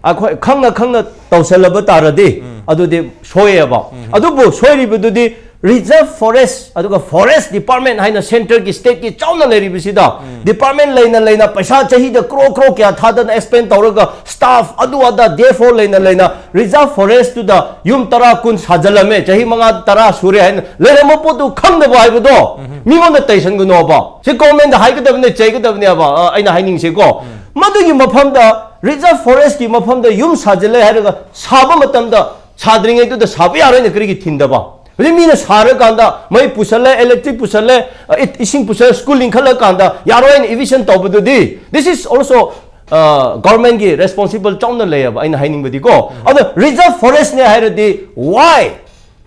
ꯑꯩꯈꯣꯏ ꯈꯪꯅ ꯈꯪꯅ ꯇꯧꯁꯜꯂꯕ ꯇꯥꯔꯗꯤ ꯑꯗꯨꯗꯤ ꯁꯣꯏꯌꯦꯕ꯫ ꯑꯗꯨꯕꯨ ꯁꯣꯏꯔꯤꯕꯗꯨꯗꯤ ꯔꯤꯖꯥꯔꯚ ꯐꯣꯔꯦꯁ ꯑꯗꯨꯒ ꯐꯣꯔꯦꯁ ꯗꯤꯄꯥꯔꯠꯃꯦꯟ ꯍꯥꯏꯅ ꯁꯦꯟꯇꯔꯒꯤ, ꯁ꯭ꯇꯦꯠꯀꯤ ꯆꯥꯎꯅ ꯂꯩꯔꯤꯕꯁꯤꯗ ꯗꯤꯄꯥꯔꯠꯃꯦꯟ ꯂꯩꯅ ꯂꯩꯅ ꯄꯩꯁꯥ ꯆꯍꯤꯗ ꯀ꯭ꯔꯣ ꯀ꯭ꯔꯣ ꯀꯌꯥ ꯊꯥꯗꯅ ꯑꯦꯛꯁꯄꯦꯟ ꯇꯧꯔꯒ ꯁ꯭ꯇꯥꯐ ꯑꯗꯨ ꯑꯗꯥ ꯗꯦ ꯐꯣꯔ ꯂꯩꯅ ꯂꯩꯅ ꯔꯤꯖꯥꯔꯚ ꯐꯣꯔꯦꯁꯇꯨꯗ ꯌꯨꯝ ꯇꯔꯥ ꯀꯨꯟ ꯁꯥꯖꯜꯂꯝꯃꯦ, ꯆꯍꯤ ꯃꯉꯥ ꯇꯔꯥ ꯁꯨꯔꯦ ꯍꯥꯏꯅ ꯂꯩꯔꯝꯕ ꯄꯣꯠꯇꯨ ꯈꯪꯗꯕ ꯍꯥꯏꯕꯗꯣ ꯃꯤꯉꯣꯟꯗ ꯇꯩꯁꯟꯒꯅꯣꯕ꯫ ꯁꯤ ꯒꯣꯔꯃꯦꯟꯗ ꯍꯥꯏꯒꯗꯕꯅꯦ, ꯆꯩꯒꯗꯕꯅꯦꯕ, ꯑ, ꯑꯩꯅ ꯍꯥꯏꯅꯤꯡꯁꯦꯀꯣ꯫ ꯃꯗꯨꯒꯤ ꯃꯐꯝꯗ, ꯔꯤꯖꯥꯔꯚ ꯐꯣꯔꯦꯁꯀꯤ ꯃꯐꯝꯗ ꯌꯨꯝ ꯁꯥꯖꯤꯜꯂꯦ ꯍꯥꯏꯔꯒ ꯁꯥꯕ ꯃꯇꯝꯗ ꯁꯥꯗ꯭ꯔꯤꯉꯩꯗꯨꯗ ꯁꯥꯕ ꯌꯥꯔꯣꯏꯅ ꯀꯔꯤꯒꯤ ꯊꯤꯡꯗꯕ? ꯍꯧꯖꯤꯛ ꯃꯤꯅ ꯁꯥꯔꯀꯥꯟꯗ ꯃꯩ ꯄꯨꯁꯜꯂꯦ, ꯏꯂꯦꯛꯇ꯭ꯔꯤꯛ ꯄꯨꯁꯜꯂꯦ, ꯑ, ꯏ-, ꯏꯁꯤꯡ ꯄꯨꯁꯜꯂꯦ, ꯁ꯭ꯀꯨꯜ ꯂꯤꯡꯈꯠꯂꯀꯥꯟꯗ ꯌꯥꯔꯣꯏ ꯍꯥꯏꯅ ꯏꯚꯤꯛꯁꯟ ꯇꯧꯕꯗꯨꯗꯤ, this is also ꯒꯚꯔꯟꯃꯦꯟꯒꯤ ꯔꯦꯁꯄꯣꯟꯁꯤꯕꯜ ꯆꯥꯎꯅ ꯂꯩꯌꯦꯕ꯫ ꯑꯩꯅ ꯍꯥꯏꯅꯤꯡꯕꯗꯤ ꯀꯣ, ꯑꯗꯣ ꯔꯤꯖꯔꯚ ꯐꯣꯔꯦꯁꯅꯦ ꯍꯥꯏꯔꯗꯤ, why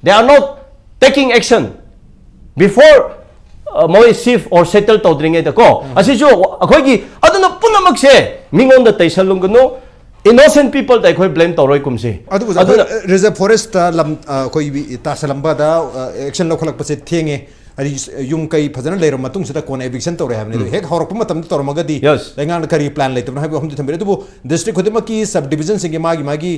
they are not taking action before ꯃꯣꯏ shift or settle ꯇꯧꯗ꯭ꯔꯤꯉꯩꯗ ꯀꯣ? ꯑꯁꯤꯁꯨ ꯑꯩꯈꯣꯏꯒꯤ, ꯑꯗꯨꯅ ꯄꯨꯝꯅꯃꯛꯁꯦ ꯃꯤꯉꯣꯟꯗ ꯇꯩꯁꯜꯂꯨꯒꯅꯨ꯫ Innocent peopleꯗ ꯑꯩꯈꯣꯏ blame ꯇꯧꯔꯣꯏ ꯀꯨꯝꯁꯤ꯫ ꯑꯗꯨꯕꯨ ꯑꯩꯈꯣꯏ ꯔꯤꯖꯔꯚ ꯐꯣꯔꯦꯁꯇ ꯂꯝ ꯑ, ꯑꯩꯈꯣꯏ ꯇꯥꯁꯜꯂꯝꯕꯗ ꯑꯦꯛꯁꯟ ꯂꯧꯈꯠꯂꯛꯄꯁꯦ ꯊꯦꯡꯉꯦ꯫ ꯍꯥꯏꯗꯤ ꯌꯨꯝ ꯀꯩ ꯐꯖꯅ ꯂꯩꯔꯕ ꯃꯇꯨꯡꯁꯤꯗ ꯀꯣꯟꯅ ꯏꯚꯤꯛꯁꯟ ꯇꯧꯔꯦ ꯍꯥꯏꯕꯅꯤ꯫ ꯑꯗꯨ ꯍꯦꯛ ꯍꯧꯔꯛꯄ ꯃꯇꯝꯗ ꯇꯧꯔꯝꯃꯒꯗꯤ Yes. ꯂꯩꯉꯥꯛꯅ ꯀꯔꯤ ꯄ꯭ꯂꯥꯟ ꯂꯩꯇꯕꯅꯣ ꯍꯥꯏꯕ ꯋꯥꯐꯝꯗꯤ ꯊꯝꯕꯤꯔꯦ꯫ ꯑꯗꯨꯕꯨ ꯗꯤꯁꯇ꯭ꯔꯤꯛ ꯈꯨꯗꯤꯡꯃꯛꯀꯤ ꯁꯕ ꯗꯤꯕꯤꯖꯟꯁꯤꯡꯒꯤ ꯃꯥꯒꯤ ꯃꯥꯒꯤ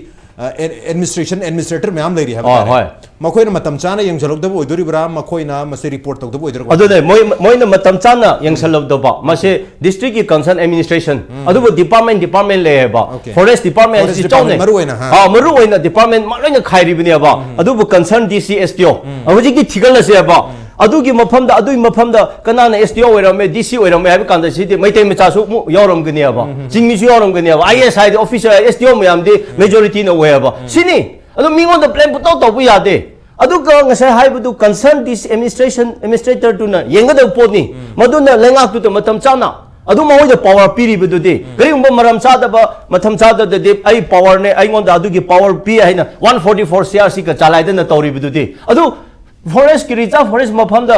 ꯑꯦꯗꯃꯤꯅꯤꯁꯇ꯭ꯔꯦꯁꯟ ꯑꯦꯗꯃꯤꯅꯤꯁꯇ꯭ꯔꯦꯇꯔ ꯃꯌꯥꯝ ꯂꯩꯔꯤ ꯍꯥꯏꯕ ꯑꯣ, ꯇꯥꯔꯦ꯫ ꯍꯣꯏ꯫ ꯃꯈꯣꯏꯅ ꯃꯇꯝ ꯆꯥꯅ ꯌꯦꯡꯁꯤꯜꯍꯧꯗꯕ ꯑꯣꯏꯗꯣꯔꯤꯕ꯭ꯔꯥ, ꯃꯈꯣꯏꯅ ꯃꯁꯤ ꯔꯤꯄꯣꯔꯠ ꯇꯧꯗꯕ ꯑꯣꯏꯗꯣꯔꯤꯕ꯭ꯔꯥ? ꯑꯗꯨꯅꯦ, ꯃꯣꯏ ꯃꯣꯏꯅ ꯃꯇꯝ ꯆꯥꯅ ꯌꯦꯡꯁꯤꯜꯍꯧꯗꯕ꯫ ꯃꯁꯦ ꯗꯤꯁꯇ꯭ꯔꯤꯛꯀꯤ ꯀꯟꯁꯔꯟ ꯑꯦꯗꯃꯤꯅꯤꯁꯇ꯭ꯔꯦꯁꯟ, ꯑꯗꯨꯕꯨ ꯗꯤꯄꯥꯔꯠꯃꯦꯟ ꯗꯤꯄꯥꯔꯠꯃꯦꯟ ꯂꯩꯌꯦꯕ꯫ Okay. ꯐꯣꯔꯦꯁ ꯗꯤꯄꯥꯔꯠꯃꯦꯟ Forest ꯑꯁꯤ department ꯆꯥꯎꯅ ꯃꯔꯨ ꯑꯣꯏꯅ, ꯍꯥ꯫ ꯑꯥ, ꯃꯔꯨ ꯑꯣꯏꯅ ꯗꯤꯄꯥꯔꯠꯃꯦꯟ ꯃ- ꯂꯣꯏꯅ ꯈꯥꯏꯔꯤꯕꯅꯦꯕ꯫ ꯑꯗꯨꯕꯨ ꯀꯟꯁꯔꯟ ꯗꯤ ꯁꯤ, ꯑꯦꯁ ꯗꯤ ꯑꯣ, ꯍꯧꯖꯤꯛꯇꯤ ꯊꯤꯒꯠꯂꯁꯦꯕ꯫ ꯑꯗꯨꯒꯤ ꯃꯐꯝꯗ, ꯑꯗꯨꯒꯤ ꯃꯐꯝꯗ ꯀꯅꯥꯅ ꯑꯦꯁ ꯗꯤ ꯑꯣ ꯑꯣꯏꯔꯝꯃꯦ, ꯗꯤ ꯁꯤ ꯑꯣꯏꯔꯝꯃꯦ ꯍꯥꯏꯕ ꯀꯥꯟꯗ ꯁꯤꯗꯤ ꯃꯩꯇꯩ ꯃꯆꯥꯁꯨ ꯑꯃꯨꯛ ꯌꯥꯎꯔꯝꯒꯅꯦꯕ, ꯆꯤꯡꯃꯤꯁꯨ ꯌꯥꯎꯔꯝꯒꯅꯦꯕ꯫ ꯑꯥꯏ ꯑꯦ ꯑꯦꯁ ꯍꯥꯏꯗꯤ ꯑꯣꯐꯤꯁꯔ, ꯑꯦꯁ ꯗꯤ ꯑꯣ ꯃꯌꯥꯝꯗꯤ ꯃꯦꯖꯣꯔꯤꯇꯤꯅ ꯑꯣꯏꯌꯦꯕ꯫ ꯁꯤꯅꯤ꯫ ꯑꯗꯨ ꯃꯤꯉꯣꯟꯗ ꯕ꯭ꯂꯦꯝ ꯄꯨꯇꯧ ꯇꯧꯕ ꯌꯥꯗꯦ꯫ ꯑꯗꯨꯒ ꯉꯁꯥꯏ ꯍꯥꯏꯕꯗꯨ ꯀꯟꯁꯔꯟ ꯗꯤ ꯁꯤ ꯑꯦꯗꯃꯤꯅꯤꯁꯇ꯭ꯔꯦꯁꯟ ꯑꯦꯗꯃꯤꯅꯤꯁꯇ꯭ꯔꯦꯇꯔꯗꯨꯅ ꯌꯦꯡꯒꯗꯕ ꯄꯣꯠꯅꯤ꯫ ꯃꯗꯨꯅ ꯂꯩꯉꯥꯛꯇꯨꯗ ꯃꯇꯝ ꯆꯥꯅ ꯑꯗꯨ ꯃꯉꯣꯏꯗ ꯄꯋꯥꯔ ꯄꯤꯔꯤꯕꯗꯨꯗꯤ, ꯀꯔꯤꯒꯨꯝꯕ ꯃꯔꯝ ꯆꯥꯗꯕ, ꯃꯇꯝ ꯆꯥꯗꯗꯗꯤ ꯑꯩ ꯄꯋꯥꯔꯅꯦ, ꯑꯩꯉꯣꯟꯗ ꯑꯗꯨꯒꯤ ꯄꯋꯥꯔ ꯄꯤ ꯍꯥꯏꯅ one forty for C R ꯁꯤꯒ ꯆꯂꯥꯏꯗꯅ ꯇꯧꯔꯤꯕꯗꯨꯗꯤ, ꯑꯗꯨ ꯐꯣꯔꯦꯁꯀꯤ ꯔꯤꯖꯥꯔꯚ ꯐꯣꯔꯦꯁ ꯃꯐꯝꯗ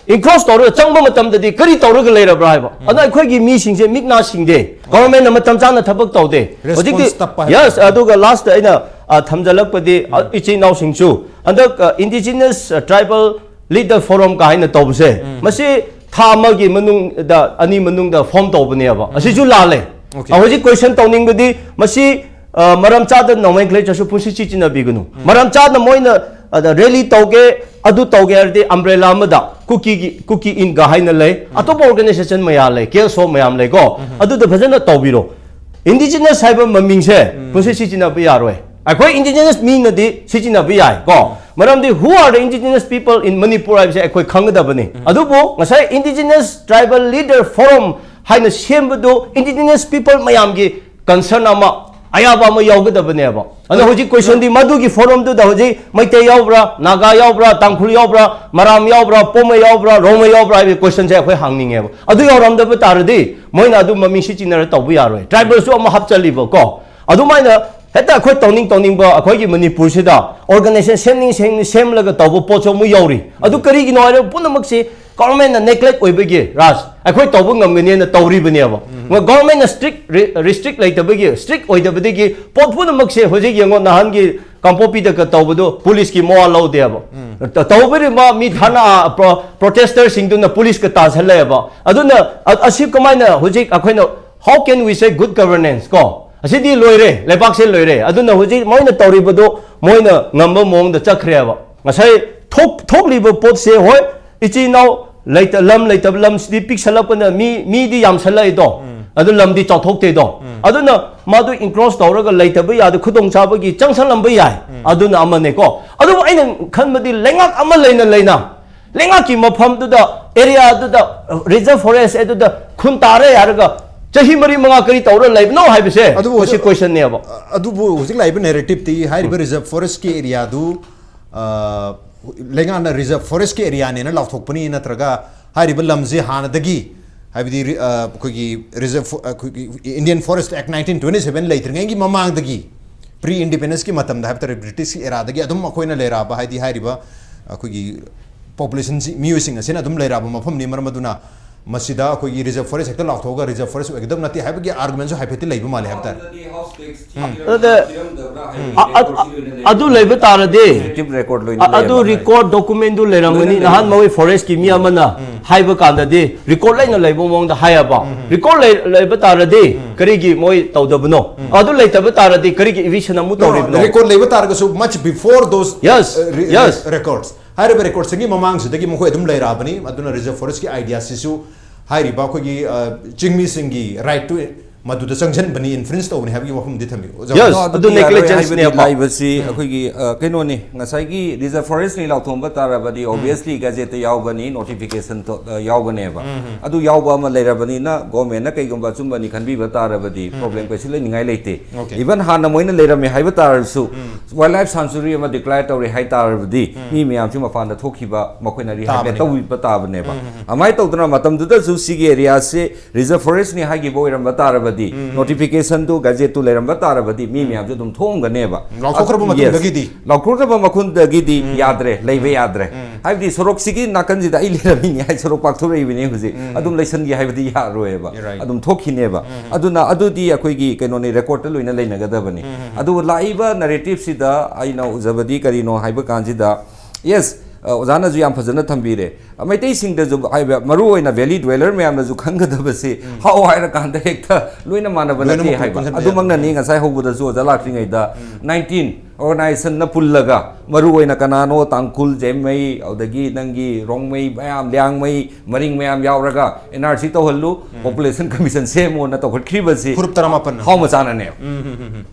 ꯏꯟꯀ꯭ꯔꯣꯁ ꯇꯧꯔꯒ ꯆꯪꯕ ꯃꯇꯝꯗꯗꯤ ꯀꯔꯤ ꯇꯧꯔꯒ ꯂꯩꯔꯕ꯭ꯔꯥ ꯍꯥꯏꯕ꯫ ꯑꯗꯣ ꯑꯩꯈꯣꯏꯒꯤ ꯃꯤꯁꯤꯡꯁꯦ ꯃꯤꯠ ꯅꯥ ꯁꯤꯡꯗꯦ꯫ ꯒꯚꯔꯟꯃꯦꯟꯅ ꯃꯇꯝ ꯆꯥꯅ ꯊꯕꯛ ꯇꯧꯗꯦ꯫ Response ꯍꯧꯖꯤꯛꯇꯤ ꯇꯞꯄ ꯍꯥꯏꯕ꯫ Yes, ꯑꯗꯨꯒ ꯂꯥꯁꯇ ꯑꯩꯅ ꯑ, ꯊꯝꯖꯜꯂꯛꯄꯗꯤ, ꯑ, ꯏꯆꯤꯟ ꯏꯅꯥꯎꯁꯤꯡꯁꯨ ꯍꯟꯗꯛ ꯏꯟꯗꯤꯖꯤꯅꯁ ꯇ꯭ꯔꯥꯏꯕꯦꯜ ꯂꯤꯗꯔ ꯐꯣꯔꯝ ꯀ ꯍꯥꯏꯅ ꯇꯧꯕꯁꯦ, ꯃꯁꯤ ꯊꯥ ꯑꯃꯒꯤ ꯃꯅꯨꯡꯗ, ꯑꯅꯤ ꯃꯅꯨꯡꯗ ꯐꯣꯔꯝ ꯇꯧꯕꯅꯦꯕ꯫ ꯑꯁꯤꯁꯨ ꯂꯥꯜꯂꯦ꯫ Okay. ꯑ, ꯍꯧꯖꯤꯛ ꯀꯣꯏꯁꯟ ꯇꯧꯅꯤꯡꯕꯗꯤ, ꯃꯁꯤ ꯑ, ꯃꯔꯝ ꯆꯥꯗ ꯅꯣꯃꯦꯟꯀ꯭ꯂꯦꯆꯔꯁꯨ ꯄꯨꯟꯁꯤ ꯁꯤꯖꯤꯟꯅꯕꯤꯒꯅꯨ꯫ ꯃꯔꯝ ꯆꯥꯗ ꯃꯣꯏꯅ ꯑꯗ ꯔꯦꯂꯤ ꯇꯧꯒꯦ, ꯑꯗꯨ ꯇꯧꯒꯦ ꯍꯥꯏꯔꯗꯤ ꯑꯝꯕ꯭ꯔꯦꯂꯥ ꯑꯃꯗ ꯀꯨꯀꯤꯒꯤ, ꯀꯨꯀꯤ ꯏꯟꯒ ꯍꯥꯏꯅ ꯂꯩ, ꯑꯇꯣꯞꯄ ꯑꯣꯔꯒꯅꯥꯏꯖꯦꯁꯟ ꯃꯌꯥꯝ ꯂꯩ, ꯀꯦꯜꯁꯣ ꯃꯌꯥꯝ ꯂꯩꯀꯣ꯫ ꯑꯗꯨꯗ ꯐꯖꯅ ꯇꯧꯕꯤꯔꯣ꯫ ꯏꯟꯗꯤꯖꯤꯅꯁ ꯍꯥꯏꯕ ꯃꯃꯤꯡꯁꯦ ꯄꯨꯟꯁꯤ ꯁꯤꯖꯤꯟꯅꯕ ꯌꯥꯔꯣꯏ꯫ ꯑꯩꯈꯣꯏ ꯏꯟꯗꯤꯖꯤꯅꯁ ꯃꯤꯅꯗꯤ ꯁꯤꯖꯤꯟꯅꯕ ꯌꯥꯏ ꯀꯣ, ꯃꯔꯝꯗꯤ who are the indigenous people in Manipur ꯍꯥꯏꯕꯁꯦ ꯑꯩꯈꯣꯏ ꯈꯪꯒꯗꯕꯅꯤ꯫ ꯑꯗꯨꯕꯨ ꯉꯁꯥꯏ ꯏꯟꯗꯤꯖꯤꯅꯁ ꯇ꯭ꯔꯥꯏꯕꯦꯜ ꯂꯤꯗꯔ ꯐꯣꯔꯝ ꯍꯥꯏꯅ ꯁꯦꯝꯕꯗꯨ ꯏꯟꯗꯤꯖꯤꯅꯁ ꯄꯤꯄꯜ ꯃꯌꯥꯝꯒꯤ ꯀꯟꯁꯔꯟ ꯑꯃ, ꯑꯌꯥꯕ ꯑꯃ ꯌꯥꯎꯒꯗꯕꯅꯦꯕ꯫ ꯑꯗꯣ ꯍꯧꯖꯤꯛ ꯀꯣꯏꯁꯟꯗꯤ ꯃꯗꯨꯒꯤ ꯐꯣꯔꯝꯗꯨꯗ ꯍꯧꯖꯤꯛ ꯃꯩꯇꯩ ꯌꯥꯎꯕ꯭ꯔꯥ, ꯅꯥꯒꯥ ꯌꯥꯎꯕ꯭ꯔꯥ, ꯇꯥꯡꯈꯨꯜ ꯌꯥꯎꯕ꯭ꯔꯥ, ꯃꯔꯥꯝ ꯌꯥꯎꯕ꯭ꯔꯥ, ꯄꯣꯃꯩ ꯌꯥꯎꯕ꯭ꯔꯥ, ꯔꯣꯡꯃꯩ ꯌꯥꯎꯕ꯭ꯔꯥ ꯍꯥꯏꯕꯒꯤ ꯀꯣꯏꯁꯟꯁꯦ ꯑꯩꯈꯣꯏ ꯍꯪꯅꯤꯡꯉꯦꯕ꯫ ꯑꯗꯨ ꯌꯥꯎꯔꯝꯗꯕ ꯇꯥꯔꯗꯤ ꯃꯣꯏꯅ ꯑꯗꯨꯝꯕ ꯃꯤꯡꯁꯤ ꯆꯤꯟꯅꯔ ꯇꯧꯕ ꯌꯥꯔꯣꯏ꯫ ꯇ꯭ꯔꯥꯏꯕꯦꯜꯁꯨ ꯑꯃ ꯍꯥꯞꯆꯜꯂꯤꯕꯀꯣ꯫ ꯑꯗꯨꯃꯥꯏꯅ ꯍꯦꯛꯇ ꯑꯩꯈꯣꯏ ꯇꯧꯅꯤꯡ ꯇꯧꯅꯤꯡꯕ ꯑꯩꯈꯣꯏꯒꯤ ꯃꯅꯤꯄꯨꯔꯁꯤꯗ ꯑꯣꯔꯒꯅꯥꯏꯖꯦꯁꯟ ꯁꯦꯝꯅꯤꯡ ꯁꯦꯝꯅꯤꯡ ꯁꯦꯝꯂꯒ ꯇꯧꯕ ꯄꯣꯠꯁꯨ ꯑꯃꯨꯛ ꯌꯧꯔꯤ꯫ ꯑꯗꯨ ꯀꯔꯤꯒꯤꯅꯣ ꯍꯥꯏꯔꯒ ꯄꯨꯝꯅꯃꯛꯁꯤ ꯒꯣꯔꯃꯦꯟꯅ ꯅꯦꯒ꯭ꯂꯦꯛ ꯑꯣꯏꯕꯒꯤ, ꯔꯥꯖ, ꯑꯩꯈꯣꯏ ꯇꯧꯕ ꯉꯝꯒꯅꯦꯅ ꯇꯧꯔꯤꯕꯅꯦꯕ꯫ ꯒꯣꯔꯃꯦꯟꯅ ꯁ꯭ꯇ꯭ꯔꯤꯛ ꯔꯤ-, ꯔꯤꯁꯇ꯭ꯔꯤꯛ ꯂꯩꯇꯕꯒꯤ, ꯁ꯭ꯇ꯭ꯔꯤꯛ ꯑꯣꯏꯗꯕꯗꯒꯤ ꯄꯣꯠ ꯄꯨꯝꯅꯃꯛꯁꯦ ꯍꯧꯖꯤꯛ ꯌꯦꯡꯉꯣ, ꯅꯍꯥꯟꯒꯤ ꯀꯥꯡꯄꯣꯛꯄꯤꯗꯒ ꯇꯧꯕꯗꯣ ꯄꯨꯂꯤꯁꯀꯤ ꯃꯋꯥ ꯂꯧꯗꯦꯕ꯫ ꯇ-, ꯇꯧꯕꯤꯔꯤꯕ ꯃꯤ ꯊꯥꯅ, ꯄ꯭ꯔꯣ-, ꯄ꯭ꯔꯣꯇꯦꯁꯇꯔꯁꯤꯡꯗꯨꯅ ꯄꯨꯂꯤꯁꯀ ꯇꯥꯟꯁꯤꯜꯂꯛꯑꯦꯕ꯫ ꯑꯗꯨꯅ ꯑ-, ꯑꯁꯤ ꯀꯃꯥꯏꯅ ꯍꯧꯖꯤꯛ ꯑꯩꯈꯣꯏꯅ, how can we say good governance ꯀꯣ? ꯑꯁꯤꯗꯤ ꯂꯣꯏꯔꯦ, ꯂꯩꯕꯥꯛꯁꯦ ꯂꯣꯏꯔꯦ꯫ ꯑꯗꯨꯅ ꯍꯧꯖꯤꯛ ꯃꯣꯏꯅ ꯇꯧꯔꯤꯕꯗꯣ ꯃꯣꯏꯅ ꯉꯝꯕ ꯃꯑꯣꯡꯗ ꯆꯠꯈ꯭ꯔꯦꯕ꯫ ꯉꯁꯥꯏ ꯊꯣꯛ-, ꯊꯣꯛꯂꯤꯕ ꯄꯣꯠꯁꯦ, ꯍꯣꯏ, ꯏꯆꯤꯜ ꯏꯅꯥꯎ ꯂꯩꯇ-, ꯂꯝ ꯂꯩꯇꯕ ꯂꯝꯁꯤꯗꯤ ꯄꯤꯛꯁꯜꯂꯛꯄꯅ ꯃꯤ, ꯃꯤꯗꯤ ꯌꯥꯝꯁꯜꯂꯛꯏꯗꯣ, ꯑꯗꯨ ꯂꯝꯗꯤ ꯆꯥꯎꯊꯣꯛꯇꯦꯗꯣ꯫ ꯑꯗꯨꯅ ꯃꯥꯗꯨ ꯏꯟꯀ꯭ꯔꯣꯁ ꯇꯧꯔꯒ ꯂꯩꯇꯕ ꯌꯥꯗ, ꯈꯨꯗꯣꯡꯆꯥꯕꯒꯤ ꯆꯪꯁꯜꯂꯝꯕ ꯌꯥꯏ꯫ ꯑꯗꯨꯅ ꯑꯃꯅꯦꯀꯣ꯫ ꯑꯗꯨꯕꯨ ꯑꯩꯅ ꯈꯟꯕꯗꯤ ꯂꯩꯉꯥꯛ ꯑꯃ ꯂꯩꯅ ꯂꯩꯅ ꯂꯩꯉꯥꯛꯀꯤ ꯃꯐꯝꯗꯨꯗ, ꯑꯦꯔꯤꯌꯥꯗꯨꯗ, ꯔꯤꯖꯔꯚ ꯐꯣꯔꯦꯁ ꯑꯗꯨꯗ ꯈꯨꯟ ꯇꯥꯔꯦ ꯍꯥꯏꯔꯒ ꯆꯍꯤ ꯃꯔꯤ ꯃꯉꯥ ꯀꯔꯤ ꯇꯧꯔ ꯂꯩꯕꯅꯣ ꯍꯥꯏꯕꯁꯦ ꯑꯗꯨꯕꯨ ꯃꯁꯤ ꯍꯧꯖꯤꯛ ꯀꯣꯏꯁꯟꯅꯦꯕ꯫ ꯑꯗꯨꯕꯨ ꯍꯧꯖꯤꯛ ꯂꯥꯛꯏꯕ ꯅꯦꯔꯦꯇꯤꯞꯇꯤ ꯍꯥꯏꯔꯤꯕ ꯔꯤꯖꯔꯚ ꯐꯣꯔꯦꯁꯀꯤ ꯑꯦꯔꯤꯌꯥꯗꯨ, ꯑ, ꯂꯩꯉꯥꯛꯅ ꯔꯤꯖꯔꯚ ꯐꯣꯔꯦꯁꯀꯤ ꯑꯦꯔꯤꯌꯥꯅꯦꯅ ꯂꯥꯎꯊꯣꯛꯄꯅꯤ, ꯅꯠꯇ꯭ꯔꯒ ꯍꯥꯏꯔꯤꯕ ꯂꯝꯁꯦ ꯍꯥꯟꯅꯗꯒꯤ, ꯍꯥꯏꯕꯗꯤ ꯔꯤ-, ꯑ, ꯑꯩꯈꯣꯏꯒꯤ ꯔꯤꯖꯔꯚ ꯐꯣ-, ꯑꯩꯈꯣꯏꯒꯤ ꯏꯟꯗꯤꯌꯟ ꯐꯣꯔꯦꯁ ꯑꯦꯛ ꯅꯥꯏꯟꯇꯤꯟ ꯇ꯭ꯋꯦꯟꯇꯤ ꯁꯚꯦꯟ ꯂꯩꯇ꯭ꯔꯤꯉꯩꯒꯤ ꯃꯃꯥꯡꯗꯒꯤ, ꯄ꯭ꯔꯤ ꯏꯟꯗꯤꯄꯦꯟꯗꯦꯟꯁꯀꯤ ꯃꯇꯝꯗ ꯍꯥꯏꯕ ꯇꯥꯔꯦ, ꯕ꯭ꯔꯤꯇꯤꯁꯀꯤ ꯑꯦꯔꯥꯗꯒꯤ ꯑꯗꯨꯝ ꯑꯩꯈꯣꯏꯅ ꯂꯩꯔꯛꯑꯕ, ꯍꯥꯏꯗꯤ ꯍꯥꯏꯔꯤꯕ ꯑꯩꯈꯣꯏꯒꯤ ꯄꯣꯄꯨꯂꯦꯁꯟꯁꯤ, ꯃꯤꯑꯣꯏꯁꯤꯡ ꯑꯁꯤꯅ ꯑꯗꯨꯝ ꯂꯩꯔꯛꯑꯕ ꯃꯐꯝꯅꯤ꯫ ꯃꯔꯝ ꯑꯗꯨꯅ ꯃꯁꯤꯗ ꯑꯩꯈꯣꯏꯒꯤ ꯔꯤꯖꯔꯚ ꯐꯣꯔꯦꯁ ꯍꯦꯛꯇ ꯂꯥꯎꯊꯣꯛꯑꯒ ꯔꯤꯖꯔꯚ ꯐꯣꯔꯦꯁ ꯑꯣꯏꯒꯗꯕ ꯅꯠꯇꯦ ꯍꯥꯏꯕꯒꯤ ꯑꯥꯔꯒꯨꯃꯦꯟꯁꯨ ꯍꯥꯏꯐꯦꯠꯇꯤ ꯂꯩꯕ ꯃꯥꯜꯂꯦ ꯍꯥꯏꯕ ꯇꯥꯔꯦ꯫ ꯑꯗꯨꯗ ꯑ-, ꯑ-, ꯑꯗꯨ ꯂꯩꯕ ꯇꯥꯔꯗꯤ, ꯔꯦꯀꯣꯔꯗ ꯂꯣꯏꯅ ꯑ-, ꯑꯗꯨ ꯂꯩꯔꯝꯃꯅꯤ꯫ ꯔꯦꯀꯣꯔꯗ ꯗꯣꯀꯨꯃꯦꯟꯗꯨ ꯂꯩꯔꯝꯒꯅꯤ꯫ ꯅꯍꯥꯟ ꯃꯣꯏ ꯐꯣꯔꯦꯁꯀꯤ ꯃꯤ ꯑꯃꯅ ꯍꯥꯏꯕ ꯀꯥꯟꯗꯗꯤ ꯔꯦꯀꯣꯔꯗ ꯂꯩꯅ ꯂꯩꯕ ꯃꯑꯣꯡꯗ ꯍꯥꯏꯌꯦꯕ꯫ ꯔꯦꯀꯣꯔꯗ ꯂꯩ-, ꯂꯩꯕ ꯇꯥꯔꯗꯤ ꯀꯔꯤꯒꯤ ꯃꯣꯏ ꯇꯧꯗꯕꯅꯣ? ꯑꯗꯨ ꯂꯩꯇꯕ ꯇꯥꯔꯗꯤ ꯀꯔꯤꯒꯤ ꯏꯚꯤꯛꯁꯟ ꯑꯃꯨꯛ ꯇꯧꯔꯤꯕꯅꯣ? ꯔꯦꯀꯣꯔꯗ ꯂꯩꯕ ꯇꯥꯔꯒꯁꯨ much before those Yes, yes. ꯔꯦꯀꯣꯔꯗꯁ, ꯍꯥꯏꯔꯤꯕ ꯔꯦꯀꯣꯔꯗꯁꯤꯡꯒꯤ ꯃꯃꯥꯡꯁꯤꯗꯒꯤ ꯃꯈꯣꯏ ꯑꯗꯨꯝ ꯂꯩꯔꯛꯑꯕꯅꯤ꯫ ꯑꯗꯨꯅ ꯔꯤꯖꯔꯚ ꯐꯣꯔꯦꯁꯀꯤ ꯑꯥꯏꯗꯤꯌꯥꯁꯤꯁꯨ ꯍꯥꯏꯔꯤꯕ ꯑꯩꯈꯣꯏꯒꯤ, ꯑ, ꯆꯤꯡꯃꯤꯁꯤꯡꯒꯤ right to ꯃꯗꯨꯗ ꯆꯪꯁꯤꯟꯕꯅꯤ, ꯏꯟꯐ꯭ꯂꯨꯌꯦꯟꯁ ꯇꯧꯕꯅꯤ ꯍꯥꯏꯕꯒꯤ ꯋꯥꯐꯝꯗꯤ ꯊꯝꯕꯤꯌꯨ ꯑꯣꯖꯥ꯫ Yes, ꯑꯗꯣ ꯑꯗꯨ ꯑꯗꯨꯗꯤ ꯌꯥꯔꯣꯏ ꯅꯦꯒ꯭ꯂꯤꯖꯦꯟꯁ ꯍꯥꯏꯕꯗꯤ ꯅꯦꯕ꯫ ꯂꯥꯛꯏꯕꯁꯤ ꯑꯩꯈꯣꯏꯒꯤ ꯑ, ꯀꯩꯅꯣꯅꯤ, ꯉꯁꯥꯏꯒꯤ reserve forest ꯅꯤ ꯂꯥꯎꯊꯣꯛꯑꯝꯕ ꯇꯥꯔꯕꯗꯤ obviously ꯒꯖꯦꯠꯇ ꯌꯥꯎꯒꯅꯤ, ꯅꯣꯇꯤꯐꯤꯀꯦꯁꯟ ꯌꯥꯎꯒꯅꯦꯕ꯫ ꯑꯗꯨ ꯌꯥꯎꯕ ꯑꯃ ꯂꯩꯔꯕꯅꯤꯅ ꯒꯣꯔꯃꯦꯟꯅ ꯀꯩꯒꯨꯝꯕ ꯑꯆꯨꯝꯕꯅꯤ ꯈꯟꯕꯤꯕ ꯇꯥꯔꯕꯗꯤ ꯄ꯭ꯔꯣꯕ꯭ꯂꯦꯝ ꯀꯩꯁꯨ ꯂꯩꯅꯤꯡꯉꯥꯏ ꯂꯩꯇꯦ꯫ Okay. ꯏꯚꯟ ꯍꯥꯟꯅ ꯃꯣꯏꯅ ꯂꯩꯔꯝꯃꯦ ꯍꯥꯏꯕ ꯇꯥꯔꯁꯨ ꯋꯥꯏꯜ ꯂꯥꯏꯐ ꯁꯥꯟꯆꯨꯔꯤ ꯑꯃ ꯗꯤꯀ꯭ꯂꯦꯌꯔ ꯇꯧꯔꯦ ꯍꯥꯏ ꯇꯥꯔꯕꯗꯤ ꯃꯤ ꯃꯌꯥꯝꯁꯤ ꯃꯄꯥꯟꯗ ꯊꯣꯛꯈꯤꯕ ꯃꯈꯣꯏꯅ ꯔꯤꯍꯥꯏꯕꯤꯂꯦꯠ ꯇꯥꯕꯅꯤ꯫ ꯇꯧꯕꯤꯕ ꯇꯥꯕꯅꯦꯕ꯫ ꯑꯗꯨꯃꯥꯏꯅ ꯇꯧꯗꯅ ꯃꯇꯝꯗꯨꯗꯁꯨ ꯁꯤꯒꯤ ꯑꯦꯔꯤꯌꯥꯁꯦ reserve forest ꯅꯤ ꯍꯥꯏꯈꯤꯕ ꯑꯣꯏꯔꯝꯕ ꯇꯥꯔꯕꯗꯤ, ꯅꯣꯇꯤꯐꯤꯀꯦꯁꯟꯗꯨ ꯒꯖꯦꯠꯇꯨ ꯂꯩꯔꯝꯕ ꯇꯥꯔꯕꯗꯤ ꯃꯤ ꯃꯌꯥꯝꯁꯨ ꯑꯗꯨꯝ ꯊꯣꯛꯑꯝꯒꯅꯦꯕ꯫ ꯂꯥꯎꯊꯣꯛꯈ꯭ꯔꯕ Yes. ꯃꯇꯨꯡꯗꯒꯤꯗꯤ? ꯂꯥꯎꯊꯣꯛꯈ꯭ꯔꯕ ꯃꯇꯨꯡꯗꯒꯤꯗꯤ ꯌꯥꯗ꯭ꯔꯦ, ꯂꯩꯕ ꯌꯥꯗ꯭ꯔꯦ꯫ ꯍꯥꯏꯕꯗꯤ ꯁꯣꯔꯣꯛꯁꯤꯒꯤ ꯅꯥꯀꯟꯁꯤꯗ ꯑꯩ ꯂꯩꯔꯝꯃꯤꯅꯦ ꯍꯥꯏ, ꯁꯣꯔꯣꯛ ꯄꯥꯛꯊꯣꯔꯛꯏꯕꯅꯤ ꯍꯧꯖꯤꯛ, ꯑꯗꯨꯝ ꯂꯩꯁꯟꯒꯦ ꯍꯥꯏꯕꯗꯤ ꯌꯥꯔꯣꯏꯕ꯫ Right. ꯑꯗꯨꯝ ꯊꯣꯛꯈꯤꯅꯦꯕ꯫ ꯑꯗꯨꯅ ꯑꯗꯨꯗꯤ ꯑꯩꯈꯣꯏꯒꯤ ꯀꯩꯅꯣꯅꯤ, ꯔꯦꯀꯣꯔꯗꯇ ꯂꯣꯏꯅ ꯂꯩꯅꯒꯗꯕꯅꯤ꯫ ꯑꯗꯨꯕꯨ ꯂꯥꯛꯏꯕ ꯅꯦꯔꯦꯇꯤꯞꯁꯤꯗ ꯑꯩꯅ ꯎꯖꯕꯗꯤ ꯀꯔꯤꯅꯣ ꯍꯥꯏꯕ ꯀꯥꯟꯁꯤꯗ, ꯌꯦꯁ, ꯑꯣꯖꯥꯅꯁꯨ ꯌꯥꯝ ꯐꯖꯅ ꯊꯝꯕꯤꯔꯦ꯫ ꯃꯩꯇꯩꯁꯤꯡꯗꯁꯨ ꯍꯥꯏꯕ, ꯃꯔꯨ ꯑꯣꯏꯅ ꯚꯦꯂꯤ ꯗ꯭ꯋꯦꯂꯔ ꯃꯌꯥꯝꯅꯁꯨ ꯈꯪꯒꯗꯕꯁꯤ, ꯍꯥꯎ ꯍꯥꯏꯔꯀꯥꯟꯗ ꯍꯦꯛꯇ ꯂꯣꯏꯅ ꯃꯥꯟꯅꯕ ꯅꯠꯇꯦ ꯂꯣꯏꯅꯃꯛ ꯍꯥꯏꯕ꯫ ꯄꯨꯟꯁꯤꯟꯕ ꯑꯗꯨꯃꯛꯅꯅꯤ ꯉꯁꯥꯏ ꯍꯧꯕꯗꯁꯨ ꯑꯣꯖꯥ ꯂꯥꯛꯇ꯭ꯔꯤꯉꯩꯗ ꯅꯥꯏꯟꯇꯤꯟ ꯑꯣꯔꯒꯅꯥꯏꯖꯦꯁꯟꯅ ꯄꯨꯜꯂꯒ, ꯃꯔꯨ ꯑꯣꯏꯅ ꯀꯅꯥꯅꯣ, ꯇꯥꯡꯈꯨꯜ, ꯖꯦꯃꯩ, ꯑꯗꯨꯗꯒꯤ ꯅꯪꯒꯤ ꯔꯣꯡꯃꯩ ꯃꯌꯥꯝ, ꯂꯤꯌꯥꯡꯃꯩ, ꯃꯔꯤꯡ ꯃꯌꯥꯝ ꯌꯥꯎꯔꯒ and R C ꯇꯧꯍꯜꯂꯨ, population commission ꯁꯦꯝꯃꯣꯅ ꯇꯧꯈꯠꯈ꯭ꯔꯤꯕꯁꯤ ꯐꯨꯔꯨꯞ ꯇꯔꯥꯃꯥꯄꯟꯅ꯫ ꯍꯥꯎ ꯃꯆꯥꯅꯅꯦꯕ꯫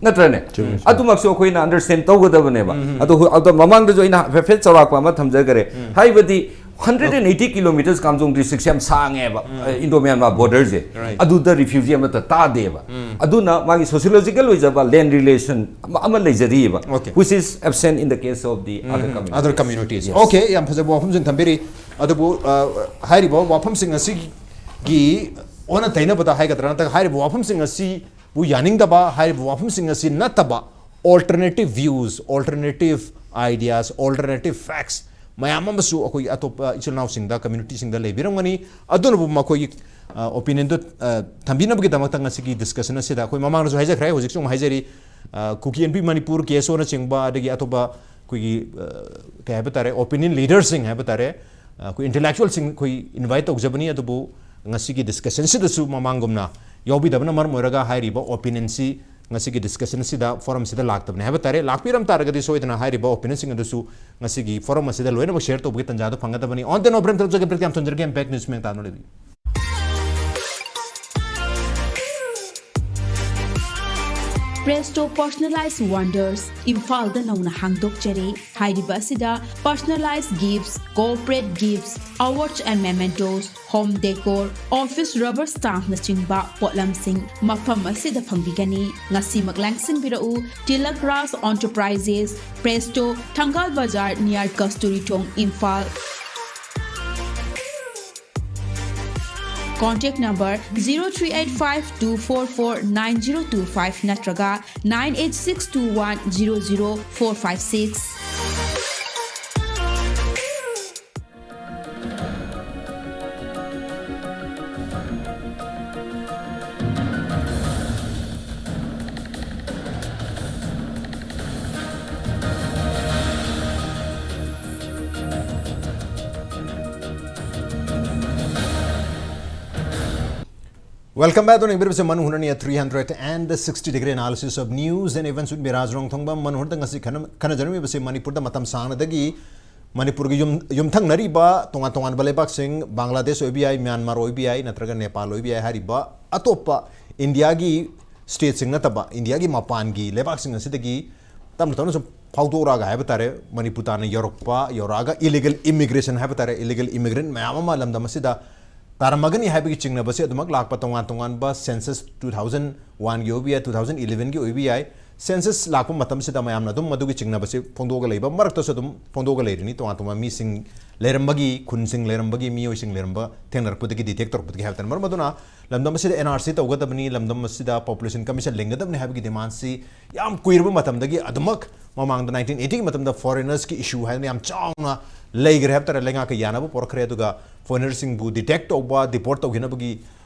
ꯅꯠꯇ꯭ꯔꯅꯦ? ꯑꯗꯨꯃꯛꯁꯨ ꯑꯩꯈꯣꯏꯅ ꯑꯟꯗꯔꯁ꯭ꯇꯦꯟ ꯇꯧꯒꯗꯕꯅꯦꯕ꯫ ꯑꯗꯣ ꯍꯣ-, ꯑꯗꯣ ꯃꯃꯥꯡꯗꯁꯨ ꯑꯩꯅ ꯍꯥꯏꯐꯦꯠ ꯆꯥꯎꯔꯥꯛꯄ ꯑꯃ ꯊꯝꯖꯈ꯭ꯔꯦ꯫ ꯍꯥꯏꯕꯗꯤ hundred and eighty kilometers ꯀꯥꯝꯖꯣꯡ ꯗꯤꯁꯇ꯭ꯔꯤꯛꯁꯦ ꯌꯥꯝ ꯁꯥꯡꯉꯦꯕ, ꯏꯟꯗꯣ ꯃ꯭ꯌꯥꯟꯃꯥꯔ ꯕꯣꯔꯗꯔꯁꯦ꯫ Right. ꯑꯗꯨꯗ ꯔꯤꯐ꯭ꯌꯨꯖꯤ ꯑꯃꯠꯇ ꯇꯥꯗꯦꯕ꯫ ꯑꯗꯨꯅ ꯃꯥꯒꯤ ꯁꯣꯁꯤꯌꯣꯂꯣꯖꯤꯀꯦꯜ ꯑꯣꯏꯖꯕ ꯂꯦꯟ ꯔꯤꯂꯦꯁꯟ ꯑꯃ, ꯑꯃ ꯂꯩꯖꯔꯤꯕ, Okay. which is absent in the case of the other communities. Other communities. Yes. Okay, ꯌꯥꯝ ꯐꯖꯕ ꯋꯥꯐꯝꯁꯤꯡ ꯊꯝꯕꯤꯔꯤ꯫ ꯑꯗꯨꯕꯨ ꯑ, ꯍꯥꯏꯔꯤꯕ ꯋꯥꯐꯝꯁꯤꯡ ꯑꯁꯤꯒꯤ ꯑꯣꯟꯅ ꯇꯩꯅꯕꯗ ꯍꯥꯏꯒꯗ꯭ꯔꯥ, ꯅꯠꯇ꯭ꯔꯒ ꯍꯥꯏꯔꯤꯕ ꯋꯥꯐꯝꯁꯤꯡ ꯑꯁꯤꯕꯨ ꯌꯥꯅꯤꯡꯗꯕ, ꯍꯥꯏꯔꯤꯕ ꯋꯥꯐꯝꯁꯤꯡ ꯑꯁꯤ ꯅꯠꯇꯕ alternative views, alternative ideas, alternative facts ꯃꯌꯥꯝ ꯑꯃꯁꯨ ꯑꯩꯈꯣꯏꯒꯤ ꯑꯇꯣꯞꯄ ꯏꯆꯤꯜ ꯏꯅꯥꯎꯁꯤꯡꯗ, ꯀꯝꯃ꯭ꯌꯨꯅꯤꯇꯤꯁꯤꯡꯗ ꯂꯩꯕꯤꯔꯝꯒꯅꯤ꯫ ꯑꯗꯨꯅꯕꯨ ꯃꯈꯣꯏꯒꯤ ꯑꯣꯄꯤꯅꯤꯌꯟꯗꯨ ꯊꯝꯕꯤꯅꯕꯒꯤꯗꯃꯛꯇ ꯉꯁꯤꯒꯤ ꯗꯤꯁꯀꯁꯟ ꯑꯁꯤꯗ ꯑꯩꯈꯣꯏ ꯃꯃꯥꯡꯗꯁꯨ ꯍꯥꯏꯖꯈ꯭ꯔꯦ, ꯍꯧꯖꯤꯛꯁꯨ ꯑꯃꯨꯛ ꯍꯥꯏꯖꯔꯤ, ꯑ, ꯀꯨꯀꯤ ꯑꯦꯟ ꯄꯤ ꯃꯅꯤꯄꯨꯔ, ꯀꯦ ꯑꯦꯁ ꯑꯣꯅꯆꯤꯡꯕ, ꯑꯗꯒꯤ ꯑꯇꯣꯞꯄ ꯑꯩꯈꯣꯏꯒꯤ, ꯑ, ꯀꯩ ꯍꯥꯏꯕ ꯇꯥꯔꯦ, ꯑꯣꯄꯤꯅꯤꯌꯟ ꯂꯤꯗꯔꯁꯤꯡ ꯍꯥꯏꯕ ꯇꯥꯔꯦ, ꯑ, ꯑꯩꯈꯣꯏ ꯏꯟꯇꯦꯂꯦꯛꯆꯨꯋꯦꯜꯁꯤꯡ ꯑꯩꯈꯣꯏ ꯏꯟꯚꯥꯏꯠ ꯇꯧꯖꯕꯅꯤ꯫ ꯑꯗꯨꯕꯨ ꯉꯁꯤꯒꯤ ꯗꯤꯁꯀꯁꯟꯁꯤꯗꯁꯨ ꯃꯃꯥꯡꯒꯨꯝꯅ ꯌꯥꯎꯕꯤꯗꯕꯅ ꯃꯔꯝ ꯑꯣꯏꯔꯒ ꯍꯥꯏꯔꯤꯕ ꯑꯣꯄꯤꯅꯤꯌꯟꯁꯤ ꯉꯁꯤꯒꯤ ꯗꯤꯁꯀꯁꯟ ꯑꯁꯤꯗ, ꯐꯣꯔꯝꯁꯤꯗ ꯂꯥꯛꯇꯕꯅꯤ ꯍꯥꯏꯕ ꯇꯥꯔꯦ꯫ ꯂꯥꯛꯄꯤꯔꯝ ꯇꯥꯔꯒꯗꯤ ꯁꯣꯏꯗꯅ ꯍꯥꯏꯔꯤꯕ ꯑꯣꯄꯤꯅꯤꯌꯟꯁꯤꯡ ꯑꯗꯨꯁꯨ ꯉꯁꯤꯒꯤ ꯐꯣꯔꯝ ꯑꯁꯤꯗ ꯂꯣꯏꯅꯃꯛ ꯁꯤꯌꯔ ꯇꯧꯕꯒꯤ ꯇꯥꯟꯖꯥꯗꯨ ꯐꯪꯒꯗꯕꯅꯤ꯫ On the note, ꯕ꯭ꯔꯦꯛ ꯌꯥꯝ ꯊꯝꯖꯔꯒꯦ, ꯏꯝꯄꯦꯛ ꯅ꯭ꯌꯨꯁ ꯃꯦꯡ ꯇꯥꯅ ꯂꯩꯕꯤꯌꯨ꯫ Presto Personalized Wonders, ꯏꯝꯐꯥꯜꯗ ꯅꯧꯅ ꯍꯥꯡꯗꯣꯛꯆꯔꯦ꯫ ꯍꯥꯏꯔꯤꯕ ꯑꯁꯤꯗ personalized gifts, corporate gifts, awards and mementos, home decor, office rubber stampꯅꯆꯤꯡꯕ ꯄꯣꯠꯂꯝꯁꯤꯡ ꯃꯐꯝ ꯑꯁꯤꯗ ꯐꯪꯕꯤꯒꯅꯤ꯫ ꯉꯁꯤꯃꯛ ꯂꯥꯡꯁꯤꯟꯕꯤꯔꯛꯎ꯫ Tilak Raj Enterprises, Presto, Thangal Bazar, near Kasturi Thong, Imphal. Contact number zero three eight five two four four nine zero two five ꯅꯠꯇ꯭ꯔꯒ nine eight six two one zero zero four five six. Welcome back to Nibir Manu Hunani, a three hundred sixty degree analysis of news and events with Miraj Rongthongba. Manu Hunani Kanajami Manipur, the Matam Sana, the Gi, ꯃꯅꯤꯄꯨꯔꯒꯤ ꯌꯨꯝ, ꯌꯨꯝꯊꯪꯅꯔꯤꯕ ꯇꯣꯉꯥꯟ ꯇꯣꯉꯥꯟꯕ ꯂꯩꯕꯥꯛꯁꯤꯡ, ꯕꯪꯒ꯭ꯂꯥꯗꯦꯁ ꯑꯣꯏꯕ ꯌꯥꯏ, ꯃ꯭ꯌꯥꯟꯃꯥꯔ ꯑꯣꯏꯕ ꯌꯥꯏ, ꯅꯠꯇ꯭ꯔꯒ ꯅꯦꯄꯥꯜ ꯑꯣꯏꯕ ꯌꯥꯏ, ꯍꯥꯏꯔꯤꯕ ꯑꯇꯣꯞꯄ ꯏꯟꯗꯤꯌꯥꯒꯤ ꯁ꯭ꯇꯦꯠꯁꯤꯡ ꯅꯠꯇꯕ ꯏꯟꯗꯤꯌꯥꯒꯤ ꯃꯄꯥꯟꯒꯤ ꯂꯩꯕꯥꯛꯁꯤꯡ ꯑꯁꯤꯗꯒꯤ ꯇꯞꯅ ꯇꯞꯅ ꯁꯨꯝ ꯐꯥꯎꯗꯣꯔꯛꯑꯒ ꯍꯥꯏꯕ ꯇꯥꯔꯦ, ꯃꯅꯤꯄꯨꯔ ꯇꯥꯟꯅ ꯌꯧꯔꯛꯄ, ꯌꯧꯔꯛꯑꯒ illegal immigration ꯍꯥꯏꯕ ꯇꯥꯔꯦ, illegal immigrant ꯃꯌꯥꯝ ꯑꯃ ꯂꯝꯗꯝ ꯑꯁꯤꯗ ꯇꯥꯔꯝꯃꯒꯅꯤ ꯍꯥꯏꯕꯒꯤ ꯆꯤꯡꯅꯕꯁꯤ ꯑꯗꯨꯃꯛ ꯂꯥꯛꯄ, ꯇꯣꯉꯥꯟ ꯇꯣꯉꯥꯟꯕ census two thousand one ꯒꯤ ꯑꯣꯏꯕ ꯌꯥꯏ, two thousand eleven ꯒꯤ ꯑꯣꯏꯕ ꯌꯥꯏ, census ꯂꯥꯛꯄ ꯃꯇꯝꯁꯤꯗ ꯃꯌꯥꯝꯅ ꯑꯗꯨꯝ ꯃꯗꯨꯒꯤ ꯆꯤꯡꯅꯕꯁꯤ ꯐꯣꯡꯗꯣꯛꯑꯒ ꯂꯩꯕ, ꯃꯔꯛꯇꯁꯨ ꯑꯗꯨꯝ ꯐꯣꯡꯗꯣꯛꯑꯒ ꯂꯩꯔꯤꯅꯤ꯫ ꯇꯣꯉꯥꯟ ꯇꯣꯉꯥꯟꯕ ꯃꯤꯁꯤꯡ ꯂꯩꯔꯝꯕꯒꯤ, ꯈꯨꯟꯁꯤꯡ ꯂꯩꯔꯝꯕꯒꯤ, ꯃꯤꯑꯣꯏꯁꯤꯡ ꯂꯩꯔꯝꯕ ꯊꯦꯡꯅꯔꯛꯄꯗꯒꯤ, detect ꯇꯧꯔꯛꯄꯗꯒꯤ ꯍꯥꯏꯕ ꯇꯥꯔꯦ꯫ ꯃꯔꯝ ꯑꯗꯨꯅ ꯂꯝꯗꯝ ꯑꯁꯤꯗ N R C ꯇꯧꯒꯗꯕꯅꯤ, ꯂꯝꯗꯝ ꯑꯁꯤꯗ population commission ꯂꯤꯡꯒꯗꯕꯅꯤ ꯍꯥꯏꯕꯒꯤ demandꯁꯤ ꯌꯥꯝ ꯀꯨꯏꯔꯕ ꯃꯇꯝꯗꯒꯤ, ꯑꯗꯨꯃꯛ ꯃꯃꯥꯡꯗ nineteen eighty ꯒꯤ ꯃꯇꯝꯗ foreigners ꯀꯤ issue ꯍꯥꯏꯗꯅ ꯌꯥꯝ ꯆꯥꯎꯅ ꯂꯩꯈ꯭ꯔꯦ ꯍꯥꯏꯕ ꯇꯥꯔꯦ, ꯂꯩꯉꯥꯛꯀ ꯌꯥꯅꯕ ꯄꯣꯔꯛꯈ꯭ꯔꯦ꯫ ꯑꯗꯨꯒ foreigners ꯁꯤꯡꯕꯨ detect ꯇꯧꯕ, deport ꯇꯧꯈꯤꯅꯕꯒꯤ,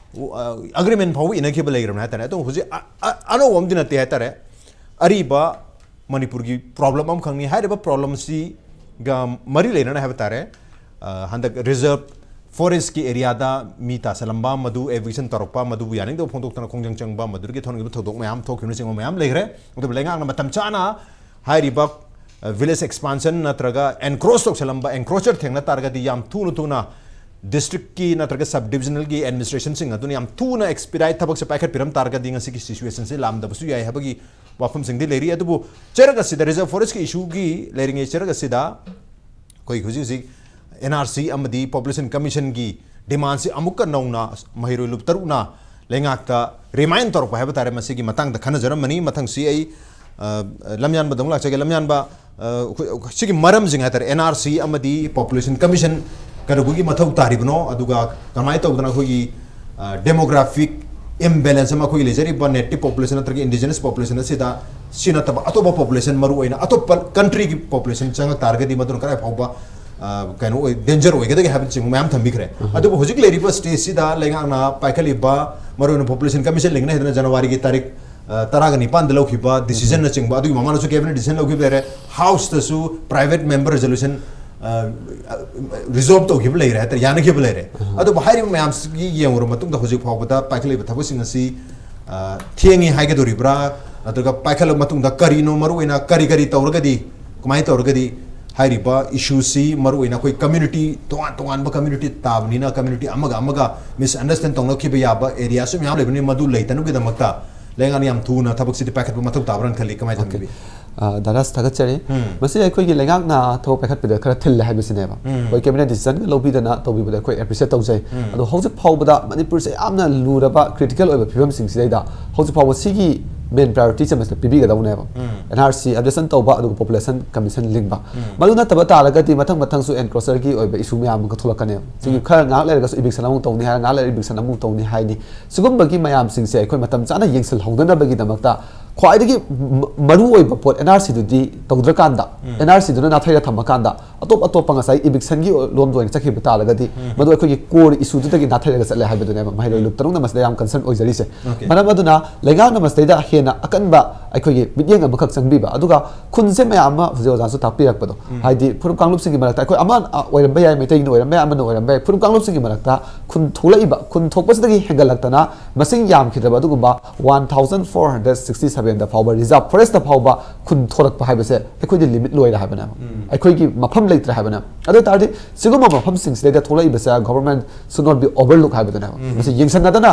ꯑ, agreement ꯐꯥꯎꯕ ꯏꯅꯈꯤꯕ ꯂꯩꯈ꯭ꯔꯕꯅꯤ ꯍꯥꯏ ꯇꯥꯔꯦ꯫ ꯑꯗꯣ ꯍꯧꯖꯤꯛ ꯑ-, ꯑ-, ꯑꯅꯧꯕ ꯑꯃꯗꯤ ꯅꯠꯇꯦ ꯍꯥꯏ ꯇꯥꯔꯦ꯫ ꯑꯔꯤꯕ ꯃꯅꯤꯄꯨꯔꯒꯤ problem ꯑꯃꯈꯛꯅꯤ꯫ ꯍꯥꯏꯔꯤꯕ problemꯁꯤꯒ ꯃꯔꯤ ꯂꯩꯅꯅ ꯍꯥꯏꯕ ꯇꯥꯔꯦ, ꯑ, ꯍꯟꯗꯛ reserve forest ꯀꯤ area ꯗ ꯃꯤ ꯇꯥꯁꯜꯂꯝꯕ, ꯃꯗꯨ eviction ꯇꯧꯔꯛꯄ, ꯃꯗꯨꯕꯨ ꯌꯥꯅꯤꯡꯗꯕ ꯐꯣꯡꯗꯣꯛꯇꯅ ꯈꯣꯡꯖꯪ ꯆꯪꯕ, ꯃꯗꯨꯗꯒꯤ ꯊꯣꯛꯍꯟꯈꯤꯕ ꯊꯧꯗꯣꯛ ꯃꯌꯥꯝ ꯊꯣꯛꯈꯤꯕꯅꯆꯤꯡꯕ ꯃꯌꯥꯝ ꯂꯩꯈ꯭ꯔꯦ꯫ ꯑꯗꯨꯕꯨ ꯂꯩꯉꯥꯛꯅ ꯃꯇꯝ ꯆꯥꯅ ꯍꯥꯏꯔꯤꯕ, ꯑ, village expansion ꯅꯠꯇ꯭ꯔꯒ encroach ꯇꯧꯁꯜꯂꯝꯕ, encroacher ꯊꯦꯡꯅ ꯇꯥꯔꯒꯗꯤ ꯌꯥꯝ ꯊꯨꯅ ꯊꯨꯅ ꯗꯤꯁꯇ꯭ꯔꯤꯛꯀꯤ ꯅꯠꯇ꯭ꯔꯒ ꯁꯕ ꯗꯤꯕꯤꯖꯅꯦꯜꯒꯤ ꯑꯦꯗꯃꯤꯅꯤꯁꯇ꯭ꯔꯦꯁꯟꯁꯤꯡ ꯑꯗꯨꯅ ꯌꯥꯝ ꯊꯨꯅ ꯑꯦꯛꯁꯄꯤꯗꯥꯏꯠ ꯊꯕꯛꯁꯦ ꯄꯥꯏꯈꯠꯄꯤꯔꯝ ꯇꯥꯔꯒꯗꯤ ꯉꯁꯤꯒꯤ ꯁꯤꯆꯨꯋꯦꯁꯟꯁꯦ ꯂꯥꯛꯑꯝꯗꯕꯁꯨ ꯌꯥꯏ ꯍꯥꯏꯕꯒꯤ ꯋꯥꯐꯝꯁꯤꯡꯗꯤ ꯂꯩꯔꯤ꯫ ꯑꯗꯨꯕꯨ ꯆꯩꯔꯛ ꯑꯁꯤꯗ ꯔꯤꯖꯔꯚ ꯐꯣꯔꯦꯁꯀꯤ ꯏꯁꯨꯒꯤ ꯂꯩꯔꯤꯉꯩ ꯆꯩꯔꯛ ꯑꯁꯤꯗ ꯑꯩꯈꯣꯏ ꯍꯧꯖꯤꯛ ꯍꯧꯖꯤꯛ ꯑꯦꯟ ꯑꯥꯔ ꯁꯤ ꯑꯃꯗꯤ ꯄꯣꯄꯨꯂꯦꯁꯟ ꯀꯃꯤꯁꯟꯒꯤ ꯗꯤꯃꯥꯟꯁꯤ ꯑꯃꯨꯛꯀ ꯅꯧꯅ ꯃꯍꯩꯔꯣꯏ ꯂꯨꯞ ꯇꯔꯨꯛꯅ ꯂꯩꯉꯥꯛꯇ ꯔꯤꯃꯥꯏꯟ ꯇꯧꯔꯛꯄ ꯍꯥꯏꯕ ꯇꯥꯔꯦ꯫ ꯃꯁꯤꯒꯤ ꯃꯇꯥꯡꯗ ꯈꯟꯅꯖꯔꯝꯕꯅꯤ꯫ ꯃꯊꯪꯁꯤ ꯑꯩ, ꯑ, ꯂꯝꯌꯥꯟꯕꯗ ꯑꯃꯨꯛ ꯂꯥꯛꯆꯒꯦ꯫ ꯂꯝꯌꯥꯟꯕ, ꯑ, ꯑꯩꯈꯣꯏ, ꯁꯤꯒꯤ ꯃꯔꯝꯁꯤꯡ ꯍꯥꯏ ꯇꯥꯔꯦ, ꯑꯦꯟ ꯑꯥꯔ ꯁꯤ ꯑꯃꯗꯤ ꯄꯣꯄꯨꯂꯦꯁꯟ ꯀꯃꯤꯁꯟ ꯀꯩꯗꯧꯕꯒꯤ ꯃꯊꯧ ꯇꯥꯔꯤꯕꯅꯣ, ꯑꯗꯨꯒ ꯀꯃꯥꯏꯅ ꯇꯧꯗꯅ ꯑꯩꯈꯣꯏꯒꯤ, ꯑ, ꯗꯦꯃꯣꯒ꯭ꯔꯥꯐꯤꯛ ꯏꯝꯕꯦꯂꯦꯟꯁ ꯑꯃ ꯑꯩꯈꯣꯏꯒꯤ ꯂꯩꯖꯔꯤꯕ ꯅꯦꯇꯤꯚ ꯄꯣꯄꯨꯂꯦꯁꯟ ꯅꯠꯇ꯭ꯔꯒ ꯏꯟꯗꯤꯖꯤꯅꯁ ꯄꯣꯄꯨꯂꯦꯁꯟ ꯑꯁꯤꯗ, ꯁꯤ ꯅꯠꯇꯕ ꯑꯇꯣꯞꯄ ꯄꯣꯄꯨꯂꯦꯁꯟ, ꯃꯔꯨ ꯑꯣꯏꯅ ꯑꯇꯣꯞꯄ ꯀꯟꯇ꯭ꯔꯤꯒꯤ ꯄꯣꯄꯨꯂꯦꯁꯟ ꯆꯪꯉꯛ ꯇꯥꯔꯒꯗꯤ ꯃꯗꯨꯅ ꯀꯗꯥꯏ ꯐꯥꯎꯕ, ꯑ, ꯀꯩꯅꯣ ꯑꯣꯏ, ꯗꯦꯟꯖꯔ ꯑꯣꯏꯒꯗꯒꯦ ꯍꯥꯏꯕꯅꯆꯤꯡꯕ ꯃꯌꯥꯝ ꯊꯝꯕꯤꯈ꯭ꯔꯦ꯫ ꯑꯗꯨꯕꯨ ꯍꯧꯖꯤꯛ ꯂꯩꯔꯤꯕ ꯁ꯭ꯇꯦꯖꯁꯤꯗ ꯂꯩꯉꯥꯛꯅ ꯄꯥꯏꯈꯠꯂꯤꯕ, ꯃꯔꯨꯑꯣꯏꯅ ꯄꯣꯄꯨꯂꯦꯁꯟ ꯀꯃꯤꯁꯟ ꯂꯤꯡꯅ ꯍꯥꯏꯗꯅ ꯖꯅꯋꯥꯔꯤꯒꯤ ꯇꯥꯔꯤꯛ, ꯑ, ꯇꯔꯥꯒ ꯅꯤꯄꯥꯟꯗ ꯂꯧꯈꯤꯕ ꯗꯤꯁꯤꯖꯟꯅꯆꯤꯡꯕ, ꯑꯗꯨꯒꯤ ꯃꯃꯥꯡꯗꯁꯨ ꯀꯦꯕꯤꯅꯦꯠ ꯗꯤꯁꯤꯖꯟ ꯂꯧꯈꯤꯕ ꯂꯩꯔꯦ, ꯍꯥꯎꯁꯇꯁꯨ ꯄ꯭ꯔꯥꯏꯚꯦꯠ ꯃꯦꯝꯕꯔ ꯔꯤꯖꯣꯂꯨꯁꯟ, ꯑ, ꯔꯤꯖꯣꯜꯕ ꯇꯧꯈꯤꯕ ꯂꯩꯔꯦ ꯍꯥꯏꯇꯥꯔꯦ, ꯌꯥꯅꯈꯤꯕ ꯂꯩꯔꯦ꯫ ꯑꯗꯨꯕꯨ ꯍꯥꯏꯔꯤꯕ ꯃꯌꯥꯝꯁꯤꯒꯤ ꯌꯦꯡꯉꯨꯔꯕ ꯃꯇꯨꯡꯗ ꯍꯧꯖꯤꯛ ꯐꯥꯎꯕꯗ ꯄꯥꯏꯈꯠꯂꯤꯕ ꯊꯕꯛꯁꯤꯡ ꯑꯁꯤ, ꯑ, ꯊꯦꯡꯉꯤ ꯍꯥꯏꯒꯗꯧꯔꯤꯕ꯭ꯔꯥ, ꯅꯠꯇ꯭ꯔꯒ ꯄꯥꯏꯈꯠꯂꯕ ꯃꯇꯨꯡꯗ ꯀꯔꯤꯅꯣ ꯃꯔꯨꯑꯣꯏꯅ ꯀꯔꯤ ꯀꯔꯤ ꯇꯧꯔꯒꯗꯤ, ꯀꯃꯥꯏꯅ ꯇꯧꯔꯒꯗꯤ ꯍꯥꯏꯔꯤꯕ ꯏꯁꯨꯁꯤ ꯃꯔꯨꯑꯣꯏꯅ ꯑꯩꯈꯣꯏ ꯀꯝꯃ꯭ꯌꯨꯅꯤꯇꯤ, ꯇꯣꯉꯥꯟ ꯇꯣꯉꯥꯟꯕ ꯀꯝꯃ꯭ꯌꯨꯅꯤꯇꯤ ꯇꯥꯕꯅꯤꯅ ꯀꯝꯃ꯭ꯌꯨꯅꯤꯇꯤ ꯑꯃꯒ ꯑꯃꯒ ꯃꯤꯁꯑꯟꯗꯔꯁꯇꯦꯟ ꯇꯧꯅꯈꯤꯕ ꯌꯥꯕ ꯑꯦꯔꯤꯌꯥꯁꯨ ꯃꯌꯥꯝ ꯂꯩꯕꯅꯤ꯫ ꯃꯗꯨ ꯂꯩꯇꯅꯕꯒꯤꯗꯃꯛꯇ ꯂꯩꯉꯥꯛꯅ ꯌꯥꯝ ꯊꯨꯅ ꯊꯕꯛꯁꯤꯗꯤ ꯄꯥꯏꯈꯠꯄ ꯃꯊꯧ ꯇꯥꯕ꯭ꯔꯥꯅ ꯈꯜꯂꯤ꯫ ꯀꯃꯥꯏꯅ ꯊꯝꯕꯤꯕꯤ? ꯑ, ꯗꯥ ꯔꯥꯖ, ꯊꯥꯒꯠꯆꯔꯤ꯫ ꯃꯁꯤ ꯑꯩꯈꯣꯏꯒꯤ ꯂꯩꯉꯥꯛꯅ ꯊꯕꯛ ꯄꯥꯏꯈꯠꯄꯗ ꯈꯔ ꯊꯤꯜꯂꯦ ꯍꯥꯏꯕꯁꯤꯅꯦꯕ꯫ ꯑꯩꯈꯣꯏ ꯀꯦꯕꯤꯅꯦꯠ ꯗꯤꯁꯤꯖꯟꯒ ꯂꯧꯕꯤꯗꯅ ꯇꯧꯕꯤꯕꯗ ꯑꯩꯈꯣꯏ ꯑꯦꯄ꯭ꯔꯤꯁꯤꯌꯦꯠ ꯇꯧꯖꯩ꯫ ꯑꯗꯣ ꯍꯧꯖꯤꯛ ꯐꯥꯎꯕꯗ ꯃꯅꯤꯄꯨꯔꯁꯦ ꯌꯥꯝꯅ ꯂꯨꯔꯕ ꯀ꯭ꯔꯤꯇꯤꯀꯦꯜ ꯑꯣꯏꯕ ꯐꯤꯕꯝꯁꯤꯡꯁꯤꯗꯩꯗ ꯍꯧꯖꯤꯛ ꯐꯥꯎꯕ ꯁꯤꯒꯤ ꯃꯦꯟ ꯄ꯭ꯔꯥꯏꯌꯣꯔꯤꯇꯤꯁꯦ ꯃꯁꯤꯗ ꯄꯤꯕꯤꯒꯗꯧꯅꯦꯕ꯫ ꯑꯦꯟ ꯑꯥꯔ ꯁꯤ ꯑꯞꯗꯦꯁꯟ ꯇꯧꯕ ꯑꯗꯨꯒ ꯄꯣꯄꯨꯂꯦꯁꯟ ꯀꯃꯤꯁꯟ ꯂꯤꯡꯕ꯫ ꯃꯗꯨ ꯅꯠꯇꯕ ꯇꯥꯔꯒꯗꯤ ꯃꯊꯪ ꯃꯊꯪꯁꯨ ꯑꯦꯟꯀ꯭ꯔꯣꯆꯔꯒꯤ ꯑꯣꯏꯕ ꯏꯁꯨ ꯃꯌꯥꯝ ꯑꯃ ꯊꯣꯛꯂꯛꯀꯅꯦꯕ꯫ ꯁꯤꯒꯤ ꯈꯔ ꯉꯥꯏꯍꯥꯛ ꯂꯩꯔꯒꯁꯨ ꯏꯚꯤꯛꯁꯟ ꯑꯃꯨꯛ ꯇꯧꯅꯤ ꯍꯥꯏꯔ, ꯉꯥꯏꯍꯥꯛ ꯂꯩꯔꯒ ꯏꯚꯤꯛꯁꯟ ꯑꯃꯨꯛ ꯇꯧꯅꯤ ꯍꯥꯏꯅꯤ꯫ ꯁꯤꯒꯨꯝꯕꯒꯤ ꯃꯌꯥꯝꯁꯤꯡꯁꯦ ꯑꯩꯈꯣꯏ ꯃꯇꯝ ꯆꯥꯅ ꯌꯦꯡꯁꯤꯜꯍꯧꯅꯅꯕꯒꯤꯗꯃꯛꯇ ꯈ꯭ꯋꯥꯏꯗꯒꯤ ꯃ-, ꯃꯔꯨꯑꯣꯏꯕ ꯄꯣꯠ ꯑꯦꯟ ꯑꯥꯔ ꯁꯤꯗꯨꯗꯤ ꯇꯧꯗ꯭ꯔꯀꯥꯟꯗ, ꯑꯦꯟ ꯑꯥꯔ ꯁꯤꯗꯨꯅ ꯅꯥꯊꯩꯔ ꯊꯝꯃꯀꯥꯟꯗ ꯑꯇꯣꯞ ꯑꯇꯣꯞꯄ ꯉꯁꯥꯏ ꯏꯚꯤꯛꯁꯟꯒꯤ ꯂꯣꯝꯗ ꯑꯣꯏꯅ ꯆꯠꯈꯤꯕ ꯇꯥꯔꯒꯗꯤ ꯃꯗꯨ ꯑꯩꯈꯣꯏꯒꯤ ꯀꯣꯔ ꯏꯁꯨꯗꯨꯗꯒꯤ ꯅꯥꯊꯩꯔꯒ ꯆꯠꯂꯦ ꯍꯥꯏꯕꯗꯨꯅꯦꯕ ꯃꯍꯩꯔꯣꯏ ꯂꯨꯞ ꯇꯔꯨꯛꯅ ꯃꯁꯤꯗ ꯌꯥꯝ ꯀꯟꯁꯔꯟ ꯑꯣꯏꯖꯔꯤꯁꯦ꯫ ꯃꯔꯝ ꯑꯗꯨꯅ ꯂꯩꯉꯥꯛꯅ ꯃꯁꯤꯗꯩꯗ ꯍꯦꯟꯅ ꯑꯀꯟꯕ ꯑꯩꯈꯣꯏꯒꯤ ꯃꯤꯠꯌꯦꯡ ꯑꯃꯈꯛ ꯆꯪꯕꯤꯕ, ꯑꯗꯨꯒ ꯈꯨꯟꯁꯦ ꯃꯌꯥꯝ ꯑꯃ ꯍꯧꯖꯤꯛ ꯑꯣꯖꯥꯁꯨ ꯇꯥꯛꯄꯤꯔꯛꯄꯗꯣ, ꯍꯥꯏꯗꯤ ꯐꯨꯔꯨꯞ ꯀꯥꯡꯂꯨꯞꯁꯤꯡꯒꯤ ꯃꯔꯛꯇ ꯑꯩꯈꯣꯏ ꯑꯃ ꯑꯣꯏꯔꯝꯕ ꯌꯥꯏ, ꯃꯩꯇꯩꯅ ꯑꯣꯏꯔꯝꯕ ꯌꯥꯏ, ꯑꯃꯅ ꯑꯣꯏꯔꯝꯕ ꯌꯥꯏ, ꯐꯨꯔꯨꯞ ꯀꯥꯡꯂꯨꯞꯁꯤꯡꯒꯤ ꯃꯔꯛꯇ ꯈꯨꯟ ꯊꯣꯛꯂꯛꯏꯕ, ꯈꯨꯟ ꯊꯣꯛꯄꯁꯤꯗꯒꯤ ꯍꯦꯟꯒꯠꯂꯛꯇꯅ ꯃꯁꯤꯡ ꯌꯥꯝꯈꯤꯗ꯭ꯔꯕ ꯑꯗꯨꯒꯨꯝꯕ one thousand four hundred sixty ꯁꯚꯦꯟꯗ ꯐꯥꯎꯕ ꯔꯤꯖꯥꯔꯚ ꯐꯣꯔꯦꯁꯇ ꯐꯥꯎꯕ ꯈꯨꯟ ꯊꯣꯔꯛꯄ ꯍꯥꯏꯕꯁꯦ ꯑꯩꯈꯣꯏꯗꯤ ꯂꯤꯃꯤꯠ ꯂꯣꯏꯔꯦ ꯍꯥꯏꯕꯅꯦꯕ꯫ ꯑꯩꯈꯣꯏꯒꯤ ꯃꯐꯝ ꯂꯩꯇ꯭ꯔꯦ ꯍꯥꯏꯕꯅꯦꯕ꯫ ꯑꯗꯨ ꯑꯣꯏ ꯇꯥꯔꯗꯤ ꯁꯤꯒꯨꯝꯕ ꯃꯐꯝꯁꯤꯡꯁꯤꯗꯩꯗ ꯊꯣꯛꯂꯛꯏꯕꯁꯦ government should not be overlook ꯍꯥꯏꯕꯗꯨꯅꯦꯕ꯫ ꯃꯁꯤ ꯌꯦꯡꯁꯤꯟꯅꯗꯅ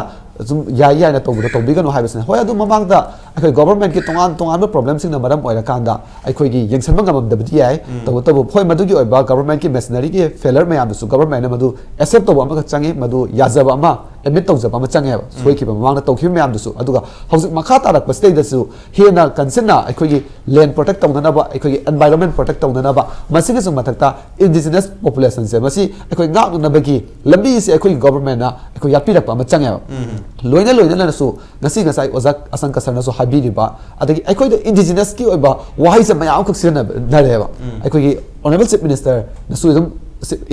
ꯁꯨꯝ ꯌꯥꯏ ꯌꯥꯏꯅ ꯇꯧꯕꯗꯣ ꯇꯧꯕꯤꯒꯅꯨ ꯍꯥꯏꯕꯁꯤꯅꯦ꯫ ꯍꯣꯏ, ꯑꯗꯨ ꯃꯃꯥꯡꯗ ꯑꯩꯈꯣꯏ governmentꯀꯤ ꯇꯣꯉꯥꯟ ꯇꯣꯉꯥꯟꯕ problemꯁꯤꯡꯅ ꯃꯔꯝ ꯑꯣꯏꯔꯀꯥꯟꯗ ꯑꯩꯈꯣꯏꯒꯤ ꯌꯦꯡꯁꯤꯟꯕ ꯉꯝꯃꯝꯗꯕꯗꯤ ꯌꯥꯏ꯫ ꯇꯧꯕꯇꯕꯨ ꯍꯣꯏ, ꯃꯗꯨꯒꯤ ꯑꯣꯏꯕ governmentꯀꯤ machineryꯒꯤ failure ꯃꯌꯥꯝꯗꯨꯁꯨ governmentꯅ ꯃꯗꯨ accept ꯇꯧꯕ ꯑꯃꯈꯛ ꯆꯪꯉꯤ, ꯃꯗꯨ ꯌꯥꯖꯕ ꯑꯃ, admit ꯇꯧꯖꯕ ꯑꯃ ꯆꯪꯉꯦꯕ꯫ ꯁꯣꯏꯈꯤꯕ ꯃꯃꯥꯡꯗ ꯇꯧꯈꯤꯕ ꯃꯌꯥꯝꯗꯨꯁꯨ꯫ ꯑꯗꯨꯒ ꯍꯧꯖꯤꯛ ꯃꯈꯥ ꯇꯥꯔꯛꯄꯁꯤꯗꯩꯗꯁꯨ ꯍꯦꯟꯅ ꯀꯟꯁꯤꯟꯅ ꯑꯩꯈꯣꯏꯒꯤ land protect ꯇꯧꯅꯅꯕ, ꯑꯩꯈꯣꯏꯒꯤ environment protect ꯇꯧꯅꯅꯕ, ꯃꯁꯤꯒꯤꯁꯨ ꯃꯊꯛꯇ indigenous populationꯁꯦ ꯃꯁꯤ ꯑꯩꯈꯣꯏ ꯉꯥꯛꯅꯅꯕꯒꯤ ꯂꯝꯕꯤꯁꯦ ꯑꯩꯈꯣꯏꯒꯤ governmentꯅ ꯑꯩꯈꯣꯏ ꯌꯥꯠꯄꯤꯔꯛꯄ ꯑꯃ ꯆꯪꯉꯦꯕ꯫ ꯂꯣꯏꯅ ꯂꯣꯏꯅꯅꯁꯨ ꯉꯁꯤ ꯉꯁꯥꯏ ꯑꯣꯖꯥ ꯑꯁꯪ ꯀꯁꯔꯅꯁꯨ ꯍꯥꯏꯕꯤꯔꯤꯕ, ꯑꯗꯒꯤ ꯑꯩꯈꯣꯏꯗ indigenousꯀꯤ ꯑꯣꯏꯕ ꯋꯥꯍꯩꯁꯦ ꯃꯌꯥꯝ ꯑꯃꯈꯛ ꯁꯤꯖꯤꯟꯅꯔꯦꯕ꯫ ꯑꯩꯈꯣꯏꯒꯤ honourable chief ministerꯅꯁꯨ ꯑꯗꯨꯝ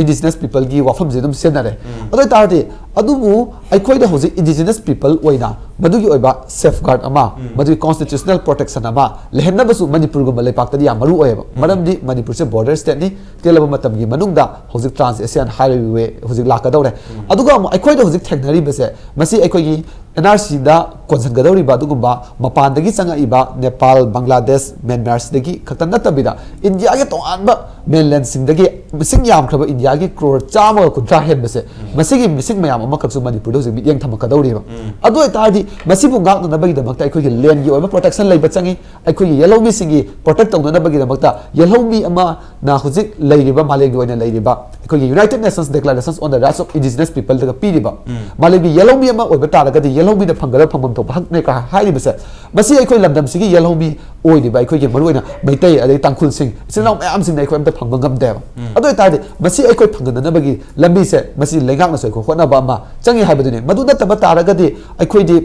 indigenous peopleꯒꯤ ꯋꯥꯐꯝꯁꯦ ꯑꯗꯨꯝ ꯁꯤꯖꯤꯟꯅꯔꯦ꯫ ꯑꯗꯨ ꯑꯣꯏ ꯇꯥꯔꯗꯤ, ꯑꯗꯨꯕꯨ ꯑꯩꯈꯣꯏꯗ ꯍꯧꯖꯤꯛ indigenous people ꯑꯣꯏꯅ ꯃꯗꯨꯒꯤ ꯑꯣꯏꯕ safeguard ꯑꯃ, ꯃꯗꯨꯒꯤ constitutional protection ꯑꯃ ꯂꯩꯍꯟꯅꯕꯁꯨ ꯃꯅꯤꯄꯨꯔꯒꯨꯝꯕ ꯂꯩꯄꯥꯛꯇꯗꯤ ꯌꯥꯝ ꯃꯔꯨ ꯑꯣꯏꯌꯦꯕ꯫ ꯃꯔꯝꯗꯤ ꯃꯅꯤꯄꯨꯔꯁꯦ border stateꯅꯤ, ꯇꯦꯜꯂꯕ ꯃꯇꯝꯒꯤ ꯃꯅꯨꯡꯗ ꯍꯧꯖꯤꯛ Trans Asian Highway ꯍꯧꯖꯤꯛ ꯂꯥꯛꯀꯗꯧꯔꯦ꯫ ꯑꯗꯨꯒ ꯑꯃꯨꯛ ꯑꯩꯈꯣꯏꯗ ꯍꯧꯖꯤꯛ ꯊꯦꯡꯅꯔꯤꯕꯁꯦ, ꯃꯁꯤ ꯑꯩꯈꯣꯏꯒꯤ NRCꯗ ꯀꯣꯟꯁꯤꯟꯒꯗꯧꯔꯤꯕ ꯑꯗꯨꯒꯨꯝꯕ ꯃꯄꯥꯟꯗꯒꯤ ꯆꯪꯉꯛꯏꯕ ꯅꯦꯄꯥꯜ, ꯕꯪꯒ꯭ꯂꯥꯗꯦꯁ, ꯃ꯭ꯌꯥꯟꯃꯥꯔꯁꯤꯗꯒꯤ ꯈꯛꯇ ꯅꯠꯇꯕꯤꯗ, ꯏꯟꯗꯤꯌꯥꯒꯤ ꯇꯣꯉꯥꯟꯕ mainlandꯁꯤꯡꯗꯒꯤ ꯃꯁꯤꯡ ꯌꯥꯝꯈ꯭ꯔꯕ ꯏꯟꯗꯤꯌꯥꯒꯤ ꯀ꯭ꯔꯣꯔ ꯆꯥꯝꯃꯒ ꯀꯨꯟꯊ꯭ꯔꯥ ꯍꯦꯟꯕꯁꯦ, ꯃꯁꯤꯒꯤ ꯃꯤꯁꯤꯡ ꯃꯌꯥꯝ ꯑꯃꯈꯛꯁꯨ ꯃꯅꯤꯄꯨꯔꯗ ꯍꯧꯖꯤꯛ ꯃꯤꯠꯌꯦꯡ ꯊꯝꯃꯛꯀꯗꯧꯔꯤꯕ꯫ ꯑꯗꯨ ꯑꯣꯏꯇꯥꯔꯗꯤ, ꯃꯁꯤꯕꯨ ꯉꯥꯛꯅꯅꯕꯒꯤꯗꯃꯛꯇ ꯑꯩꯈꯣꯏꯒꯤ landꯒꯤ ꯑꯣꯏꯕ protection ꯂꯩꯕ ꯆꯪꯉꯤ꯫ ꯑꯩꯈꯣꯏꯒꯤ ꯌꯦꯜꯍꯧꯃꯤꯁꯤꯡꯒꯤ protect ꯇꯧꯅꯅꯕꯒꯤꯗꯃꯛꯇ ꯌꯦꯜꯍꯧꯃꯤ ꯑꯃꯅ ꯍꯧꯖꯤꯛ ꯂꯩꯔꯤꯕ, ꯃꯥꯂꯦꯝꯒꯤ ꯑꯣꯏꯅ ꯂꯩꯔꯤꯕ, ꯑꯩꯈꯣꯏꯒꯤ United Nations Declarations on the Rights of Indigenous Peopleꯗꯒ ꯄꯤꯔꯤꯕ, ꯃꯥꯂꯦꯝꯒꯤ ꯌꯦꯜꯍꯧꯃꯤ ꯑꯃ ꯑꯣꯏꯕ ꯇꯥꯔꯒꯗꯤ ꯌꯦꯜꯍꯧꯃꯤꯗ ꯐꯪꯒꯗꯕ ꯐꯪꯐꯝ ꯊꯣꯛꯄ ꯍꯛꯅꯦ ꯀ ꯍꯥꯏꯔꯤꯕꯁꯦ, ꯃꯁꯤ ꯑꯩꯈꯣꯏ ꯂꯝꯗꯝꯁꯤꯒꯤ ꯌꯦꯜꯍꯧꯃꯤ ꯑꯣꯏꯔꯤꯕ ꯑꯩꯈꯣꯏꯒꯤ ꯃꯔꯨꯑꯣꯏꯅ ꯃꯩꯇꯩ ꯑꯗꯩ ꯇꯥꯡꯈꯨꯜꯁꯤꯡ, ꯏꯆꯤꯜ ꯏꯅꯥꯎ ꯃꯌꯥꯝꯁꯤꯡꯅ ꯑꯩꯈꯣꯏ ꯑꯝꯇ ꯐꯪꯕ ꯉꯝꯗꯦꯕ꯫ ꯑꯗꯨ ꯑꯣꯏꯇꯥꯔꯗꯤ, ꯃꯁꯤ ꯑꯩꯈꯣꯏ ꯐꯪꯍꯟꯅꯅꯕꯒꯤ ꯂꯝꯕꯤꯁꯦ, ꯃꯁꯤ ꯂꯩꯉꯥꯛꯅꯁꯨ ꯑꯩꯈꯣꯏ ꯍꯣꯠꯅꯕ ꯑꯃ ꯆꯪꯉꯤ ꯍꯥꯏꯕꯗꯨꯅꯤ꯫ ꯃꯗꯨ ꯅꯠꯇꯕ ꯇꯥꯔꯒꯗꯤ, ꯑꯩꯈꯣꯏꯗꯤ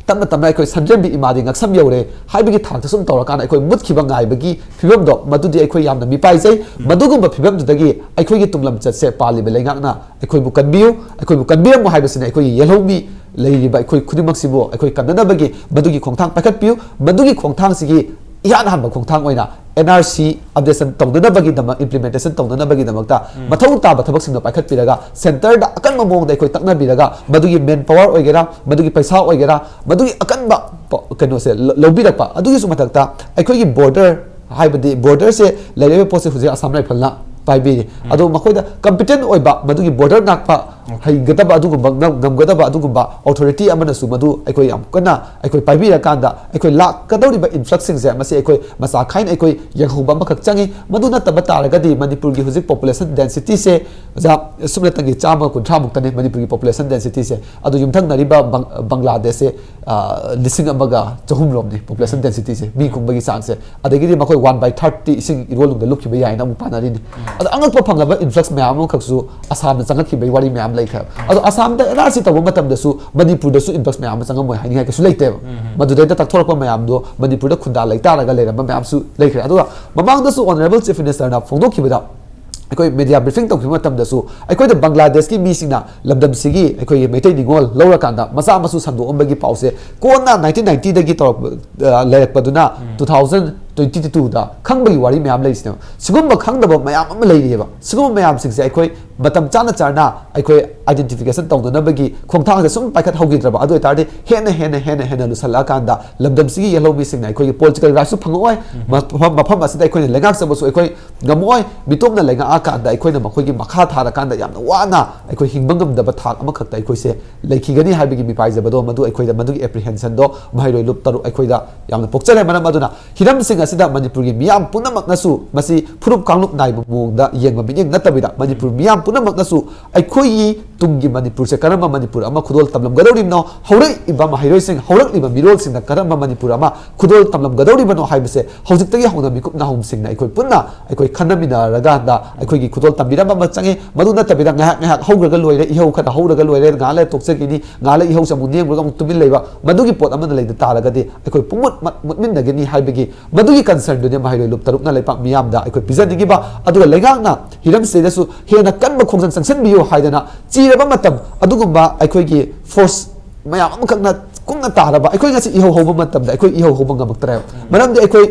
ꯇꯞꯅ ꯇꯞꯅ ꯑꯩꯈꯣꯏ ꯁꯝꯖꯦꯟꯕꯤ ꯏꯃꯥꯗꯤ ꯉꯛꯁꯝ ꯌꯧꯔꯦ ꯍꯥꯏꯕꯒꯤ ꯊꯥꯛꯇ ꯁꯨꯝ ꯇꯧꯔꯀꯥꯟꯗ ꯑꯩꯈꯣꯏ ꯃꯨꯠꯈꯤꯕ ꯉꯥꯏꯕꯒꯤ ꯐꯤꯕꯝꯗꯣ, ꯃꯗꯨꯗꯤ ꯑꯩꯈꯣꯏ ꯌꯥꯝꯅ ꯃꯤꯄꯥꯏꯖꯩ꯫ ꯃꯗꯨꯒꯨꯝꯕ ꯐꯤꯕꯝꯗꯨꯗꯒꯤ ꯑꯩꯈꯣꯏꯒꯤ ꯇꯨꯡꯂꯝꯆꯠꯁꯦ ꯄꯥꯜꯂꯤꯕ ꯂꯩꯉꯥꯛꯅ ꯑꯩꯈꯣꯏꯕꯨ ꯀꯟꯕꯤꯌꯨ꯫ ꯑꯩꯈꯣꯏꯕꯨ ꯀꯟꯕꯤꯔꯝꯃꯨ ꯍꯥꯏꯕꯁꯤꯅ ꯑꯩꯈꯣꯏꯒꯤ ꯌꯦꯜꯍꯧꯃꯤ ꯂꯩꯔꯤꯕ ꯑꯩꯈꯣꯏ ꯈꯨꯗꯤꯡꯃꯛꯁꯤꯕꯨ ꯑꯩꯈꯣꯏ ꯀꯟꯅꯅꯕꯒꯤ ꯃꯗꯨꯒꯤ ꯈꯣꯡꯊꯥꯡ ꯄꯥꯏꯈꯠꯄꯤꯌꯨ꯫ ꯃꯗꯨꯒꯤ ꯈꯣꯡꯊꯥꯡꯁꯤꯒꯤ ꯏꯍꯥꯟ ꯍꯥꯟꯕ ꯈꯣꯡꯊꯥꯡ ꯑꯣꯏꯅ N R C updation ꯇꯧꯅꯅꯕꯒꯤꯗꯃꯛ, implementation ꯇꯧꯅꯅꯕꯒꯤꯗꯃꯛꯇ ꯃꯊꯧ ꯇꯥꯕ ꯊꯕꯛꯁꯤꯡꯗꯣ ꯄꯥꯏꯈꯠꯄꯤꯔꯒ, centreꯗ ꯑꯀꯟꯕ ꯃꯑꯣꯡꯗ ꯑꯩꯈꯣꯏ ꯇꯛꯅꯕꯤꯔꯒ, ꯃꯗꯨꯒꯤ man power ꯑꯣꯏꯒꯦꯔꯥ, ꯃꯗꯨꯒꯤ ꯄꯩꯁꯥ ꯑꯣꯏꯒꯦꯔꯥ, ꯃꯗꯨꯒꯤ ꯑꯀꯟꯕ ꯄ-, ꯀꯩꯅꯣꯁꯦ ꯂ-, ꯂꯧꯕꯤꯔꯛꯄ, ꯑꯗꯨꯒꯤꯁꯨ ꯃꯊꯛꯇ ꯑꯩꯈꯣꯏꯒꯤ border ꯍꯥꯏꯕꯗꯤ borderꯁꯦ ꯂꯩꯔꯤꯕ ꯄꯣꯠꯁꯦ ꯍꯧꯖꯤꯛ Assam Rifleꯅ ꯄꯥꯏꯕꯤꯔꯤ꯫ ꯑꯗꯣ ꯃꯈꯣꯏꯗ competent ꯑꯣꯏꯕ, ꯃꯗꯨꯒꯤ border ꯉꯥꯛꯄ ꯍꯩꯒꯗꯕ ꯑꯗꯨꯒꯨꯝꯕ, ꯉꯝ-, ꯉꯝꯒꯗꯕ ꯑꯗꯨꯒꯨꯝꯕ authority ꯑꯃꯅꯁꯨ ꯃꯗꯨ ꯑꯩꯈꯣꯏ ꯌꯥꯝ ꯀꯟꯅ ꯑꯩꯈꯣꯏ ꯄꯥꯏꯕꯤꯔꯀꯥꯟꯗ, ꯑꯩꯈꯣꯏ ꯂꯥꯛꯀꯗꯧꯔꯤꯕ influxꯁꯤꯡꯁꯦ, ꯃꯁꯤ ꯑꯩꯈꯣꯏ ꯃꯆꯥ ꯈꯥꯏꯅ ꯑꯩꯈꯣꯏ ꯌꯦꯡꯍꯧꯕ ꯑꯃꯈꯛ ꯆꯪꯉꯤ꯫ ꯃꯗꯨ ꯅꯠꯇꯕ ꯇꯥꯔꯒꯗꯤ ꯃꯅꯤꯄꯨꯔꯒꯤ ꯍꯧꯖꯤꯛ population densityꯁꯦ ꯁꯨꯞꯅꯇꯪꯒꯤ ꯆꯥꯝꯃ ꯀꯨꯟꯊ꯭ꯔꯥ ꯃꯨꯛꯇꯅꯤ ꯃꯅꯤꯄꯨꯔꯒꯤ population densityꯁꯦ꯫ ꯑꯗꯨ ꯌꯨꯝꯊꯪꯅꯔꯤꯕ ꯕꯪ-, ꯕꯪꯒ꯭ꯂꯥꯗꯦꯁꯁꯦ, ꯑ, ꯂꯤꯁꯤꯡ ꯑꯃꯒ ꯆꯍꯨꯝ ꯔꯣꯝꯅꯤ population densityꯁꯦ, ꯃꯤ ꯀꯨꯝꯕꯒꯤ ꯆꯥꯡꯁꯦ꯫ ꯑꯗꯒꯤꯗꯤ ꯃꯈꯣꯏ one by thirty ꯏꯁꯤꯡ ꯏꯔꯣꯜ ꯅꯨꯡꯗ ꯂꯨꯞꯈꯤꯕ ꯌꯥꯏꯅ ꯑꯃꯨꯛ ꯄꯥꯅꯔꯤꯅꯤ꯫ ꯑꯗꯣ ꯑꯉꯛꯄ ꯐꯪꯂꯕ influx ꯃꯌꯥꯝ ꯑꯃꯈꯛꯁꯨ ꯑꯁꯥꯝꯗ ꯆꯪꯉꯛꯈꯤꯕꯒꯤ ꯋꯥꯔꯤ ꯃꯌꯥꯝ ꯂꯩꯈ꯭ꯔꯦꯕ꯫ ꯑꯗꯣ ꯑꯁꯥꯝꯗ N R C ꯇꯧꯕ ꯃꯇꯝꯗꯁꯨ ꯃꯅꯤꯄꯨꯔꯗꯁꯨ influx ꯃꯌꯥꯝ ꯑꯃ ꯆꯪꯉꯝꯃꯣꯏ ꯍꯥꯏꯅꯤꯡꯉꯥꯏ ꯀꯩꯁꯨ ꯂꯩꯇꯦꯕ꯫ ꯃꯗꯨꯗꯩꯗ ꯇꯛꯊꯣꯔꯛꯄ ꯃꯌꯥꯝꯗꯣ ꯃꯅꯤꯄꯨꯔꯗ ꯈꯨꯟꯗꯥ ꯂꯩꯇꯥꯔꯒ ꯂꯩꯔꯝꯕ ꯃꯌꯥꯝꯁꯨ ꯂꯩꯈ꯭ꯔꯦ꯫ ꯑꯗꯨꯒ ꯃꯃꯥꯡꯗꯁꯨ Honourable Chief Ministerꯅ ꯐꯣꯡꯗꯣꯛꯈꯤꯕꯗ, ꯑꯩꯈꯣꯏ media briefing ꯇꯧꯈꯤꯕ ꯃꯇꯝꯗꯁꯨ ꯑꯩꯈꯣꯏꯗ ꯕꯪꯒ꯭ꯂꯥꯗꯦꯁꯀꯤ ꯃꯤꯁꯤꯡꯅ ꯂꯝꯗꯝꯁꯤꯒꯤ ꯑꯩꯈꯣꯏꯒꯤ ꯃꯩꯇꯩ ꯅꯤꯉꯣꯜ ꯂꯧꯔꯀꯥꯟꯗ ꯃꯆꯥ ꯃꯁꯨ ꯁꯟꯗꯣꯛꯑꯝꯕꯒꯤ ꯄꯥꯎꯁꯦ ꯀꯣꯟꯅ nineteen ninetyꯗꯒꯤ ꯇꯧꯔꯛꯄ, ꯑ, ꯂꯩꯔꯛꯄꯗꯨꯅ two thousand twenty twoꯗ ꯈꯪꯕꯒꯤ ꯋꯥꯔꯤ ꯃꯌꯥꯝ ꯂꯩꯔꯤꯁꯤꯅꯦꯕ꯫ ꯁꯤꯒꯨꯝꯕ ꯈꯪꯗꯕ ꯃꯌꯥꯝ ꯑꯃ ꯂꯩꯔꯤꯑꯕ꯫ ꯁꯤꯒꯨꯝꯕ ꯃꯌꯥꯝꯁꯤꯡꯁꯦ ꯑꯩꯈꯣꯏ ꯃꯇꯝ ꯆꯥꯅ ꯆꯥꯅ ꯑꯩꯈꯣꯏ identification ꯇꯧꯅꯅꯕꯒꯤ ꯈꯣꯡꯊꯥꯡꯁꯦ ꯁꯨꯝ ꯄꯥꯏꯈꯠꯍꯧꯈꯤꯗ꯭ꯔꯕ, ꯑꯗꯨ ꯑꯣꯏꯇꯥꯔꯗꯤ ꯍꯦꯟꯅ, ꯍꯦꯟꯅ, ꯍꯦꯟꯅ, ꯍꯦꯟꯅ ꯂꯨꯁꯜꯂꯛꯑꯀꯥꯟꯗ ꯂꯝꯗꯝꯁꯤꯒꯤ ꯌꯦꯜꯍꯧꯃꯤꯁꯤꯡꯅ ꯑꯩꯈꯣꯏꯒꯤ political rightꯁꯨ ꯐꯪꯉꯛꯑꯣꯏ꯫ ꯃꯐꯝ, ꯃꯐꯝ ꯑꯁꯤꯗ ꯑꯩꯈꯣꯏꯅ ꯂꯩꯉꯥꯛꯆꯕꯁꯨ ꯑꯩꯈꯣꯏ ꯉꯝꯃꯛꯑꯣꯏ꯫ ꯃꯤꯇꯣꯞꯅ ꯂꯩꯉꯥꯛꯑꯀꯥꯟꯗ ꯑꯩꯈꯣꯏꯅ ꯃꯈꯣꯏꯒꯤ ꯃꯈꯥ ꯊꯥꯔꯀꯥꯟꯗ ꯌꯥꯝꯅ ꯋꯥꯅ ꯑꯩꯈꯣꯏ ꯍꯤꯡꯕ ꯉꯝꯗꯕ ꯊꯥꯛ ꯑꯃꯈꯛꯇ ꯑꯩꯈꯣꯏꯁꯦ ꯂꯩꯈꯤꯒꯅꯤ ꯍꯥꯏꯕꯒꯤ ꯃꯤꯄꯥꯏꯖꯕꯗꯣ, ꯃꯗꯨ ꯑꯩꯈꯣꯏꯗ ꯃꯗꯨꯒꯤ apprehensionꯗꯣ ꯃꯍꯩꯔꯣꯏ ꯂꯨꯞ ꯇꯔꯨꯛ ꯑꯩꯈꯣꯏꯗ ꯌꯥꯝꯅ ꯄꯣꯛꯆꯔꯦ꯫ ꯃꯔꯝ ꯑꯗꯨꯅ ꯍꯤꯔꯝꯁꯤꯡ ꯑꯁꯤꯗ ꯃꯅꯤꯄꯨꯔꯒꯤ ꯃꯤꯌꯥꯝ ꯄꯨꯝꯅꯃꯛꯅꯁꯨ ꯃꯁꯤ ꯐꯨꯔꯨꯞ ꯀꯥꯡꯂꯨꯞ ꯅꯥꯏꯕ ꯃꯑꯣꯡꯗ ꯌꯦꯡꯕ ꯃꯤꯠꯌꯦꯡ ꯅꯠꯇꯕꯤꯗ, ꯃꯅꯤꯄꯨꯔ ꯃꯤꯌꯥꯝ ꯄꯨꯝꯅꯃꯛꯅꯁꯨ ꯑꯩꯈꯣꯏꯒꯤ ꯇꯨꯡꯒꯤ ꯃꯅꯤꯄꯨꯔꯁꯦ ꯀꯔꯝꯕ ꯃꯅꯤꯄꯨꯔ ꯑꯃ ꯈꯨꯗꯣꯜ ꯇꯝꯂꯝꯒꯗꯧꯔꯤꯕꯅꯣ, ꯍꯧꯔꯛꯏꯕ ꯃꯍꯩꯔꯣꯏꯁꯤꯡ, ꯍꯧꯔꯛꯂꯤꯕ ꯃꯤꯔꯣꯜꯁꯤꯡꯅ ꯀꯔꯝꯕ ꯃꯅꯤꯄꯨꯔ ꯑꯃ ꯈꯨꯗꯣꯜ ꯇꯝꯂꯝꯒꯗꯧꯔꯤꯕꯅꯣ ꯍꯥꯏꯕꯁꯦ ꯍꯧꯖꯤꯛꯇꯒꯤ ꯍꯧꯅ ꯃꯤꯀꯨꯞ ꯅꯥꯍꯨꯝꯁꯤꯡꯅ ꯑꯩꯈꯣꯏ ꯄꯨꯟꯅ ꯑꯩꯈꯣꯏ ꯈꯟꯅꯃꯤꯟꯅꯔꯀꯥꯟꯗ ꯑꯩꯈꯣꯏꯒꯤ ꯈꯨꯗꯣꯜ ꯇꯝꯕꯤꯔꯝꯕ ꯑꯃ ꯆꯪꯉꯤ꯫ ꯃꯗꯨ ꯅꯠꯇꯕꯤꯗ ꯉꯥꯏꯍꯥꯛ ꯉꯥꯏꯍꯥꯛ ꯍꯧꯈ꯭ꯔꯒ ꯂꯣꯏꯔꯦ, ꯏꯍꯧ ꯈꯔ ꯍꯧꯔꯒ ꯂꯣꯏꯔꯦ, ꯉꯥꯏꯍꯥꯛ ꯂꯩꯔ ꯇꯣꯛꯆꯈꯤꯅꯤ, ꯉꯥꯏꯍꯥꯛ ꯂꯩꯔ ꯏꯍꯧꯁꯦ ꯑꯃꯨꯛ ꯅꯦꯝꯈ꯭ꯔꯒ ꯑꯃꯨꯛ ꯇꯨꯃꯤꯟ ꯂꯩꯕ, ꯃꯗꯨꯒꯤ ꯄꯣꯠ ꯑꯃꯅ ꯂꯩꯗ ꯇꯥꯔꯒꯗꯤ ꯑꯩꯈꯣꯏ ꯄꯨꯡꯃꯨꯠ ꯃꯠ-, ꯃꯨꯠꯃꯤꯟꯅꯒꯅꯤ ꯍꯥꯏꯕꯒꯤ ꯃꯗꯨꯒꯤ concernꯗꯨꯅꯤ ꯃꯍꯩꯔꯣꯏ ꯂꯨꯞ ꯇꯔꯨꯛꯅ ꯂꯩꯄꯥꯛ ꯃꯤꯌꯥꯝꯗ ꯑꯩꯈꯣꯏ ꯄꯤꯖꯅꯤꯡꯉꯤꯕ꯫ ꯑꯗꯨꯒ ꯂꯩꯉꯥꯛꯅ ꯍꯤꯔꯝꯁꯤꯗꯁꯨ ꯍꯦꯟꯅ ꯀꯟꯕ ꯈꯣꯡꯖꯪ ꯆꯪꯁꯤꯟꯕꯤꯌꯨ ꯍꯥꯏꯗꯅ ꯆꯤꯔꯕ ꯃꯇꯝ ꯑꯗꯨꯒꯨꯝꯕ ꯑꯩꯈꯣꯏꯒꯤ force ꯃꯌꯥꯝ ꯑꯃꯈꯛꯅ ꯀꯨꯡꯅ ꯇꯥꯔꯕ ꯑꯩꯈꯣꯏ ꯉꯁꯤ ꯏꯍꯧ ꯍꯧꯕ ꯃꯇꯝꯗ ꯑꯩꯈꯣꯏ ꯏꯍꯧ ꯍꯧꯕ ꯉꯝꯃꯛꯇ꯭ꯔꯦꯕ꯫ ꯃꯔꯝꯗꯤ ꯑꯩꯈꯣꯏ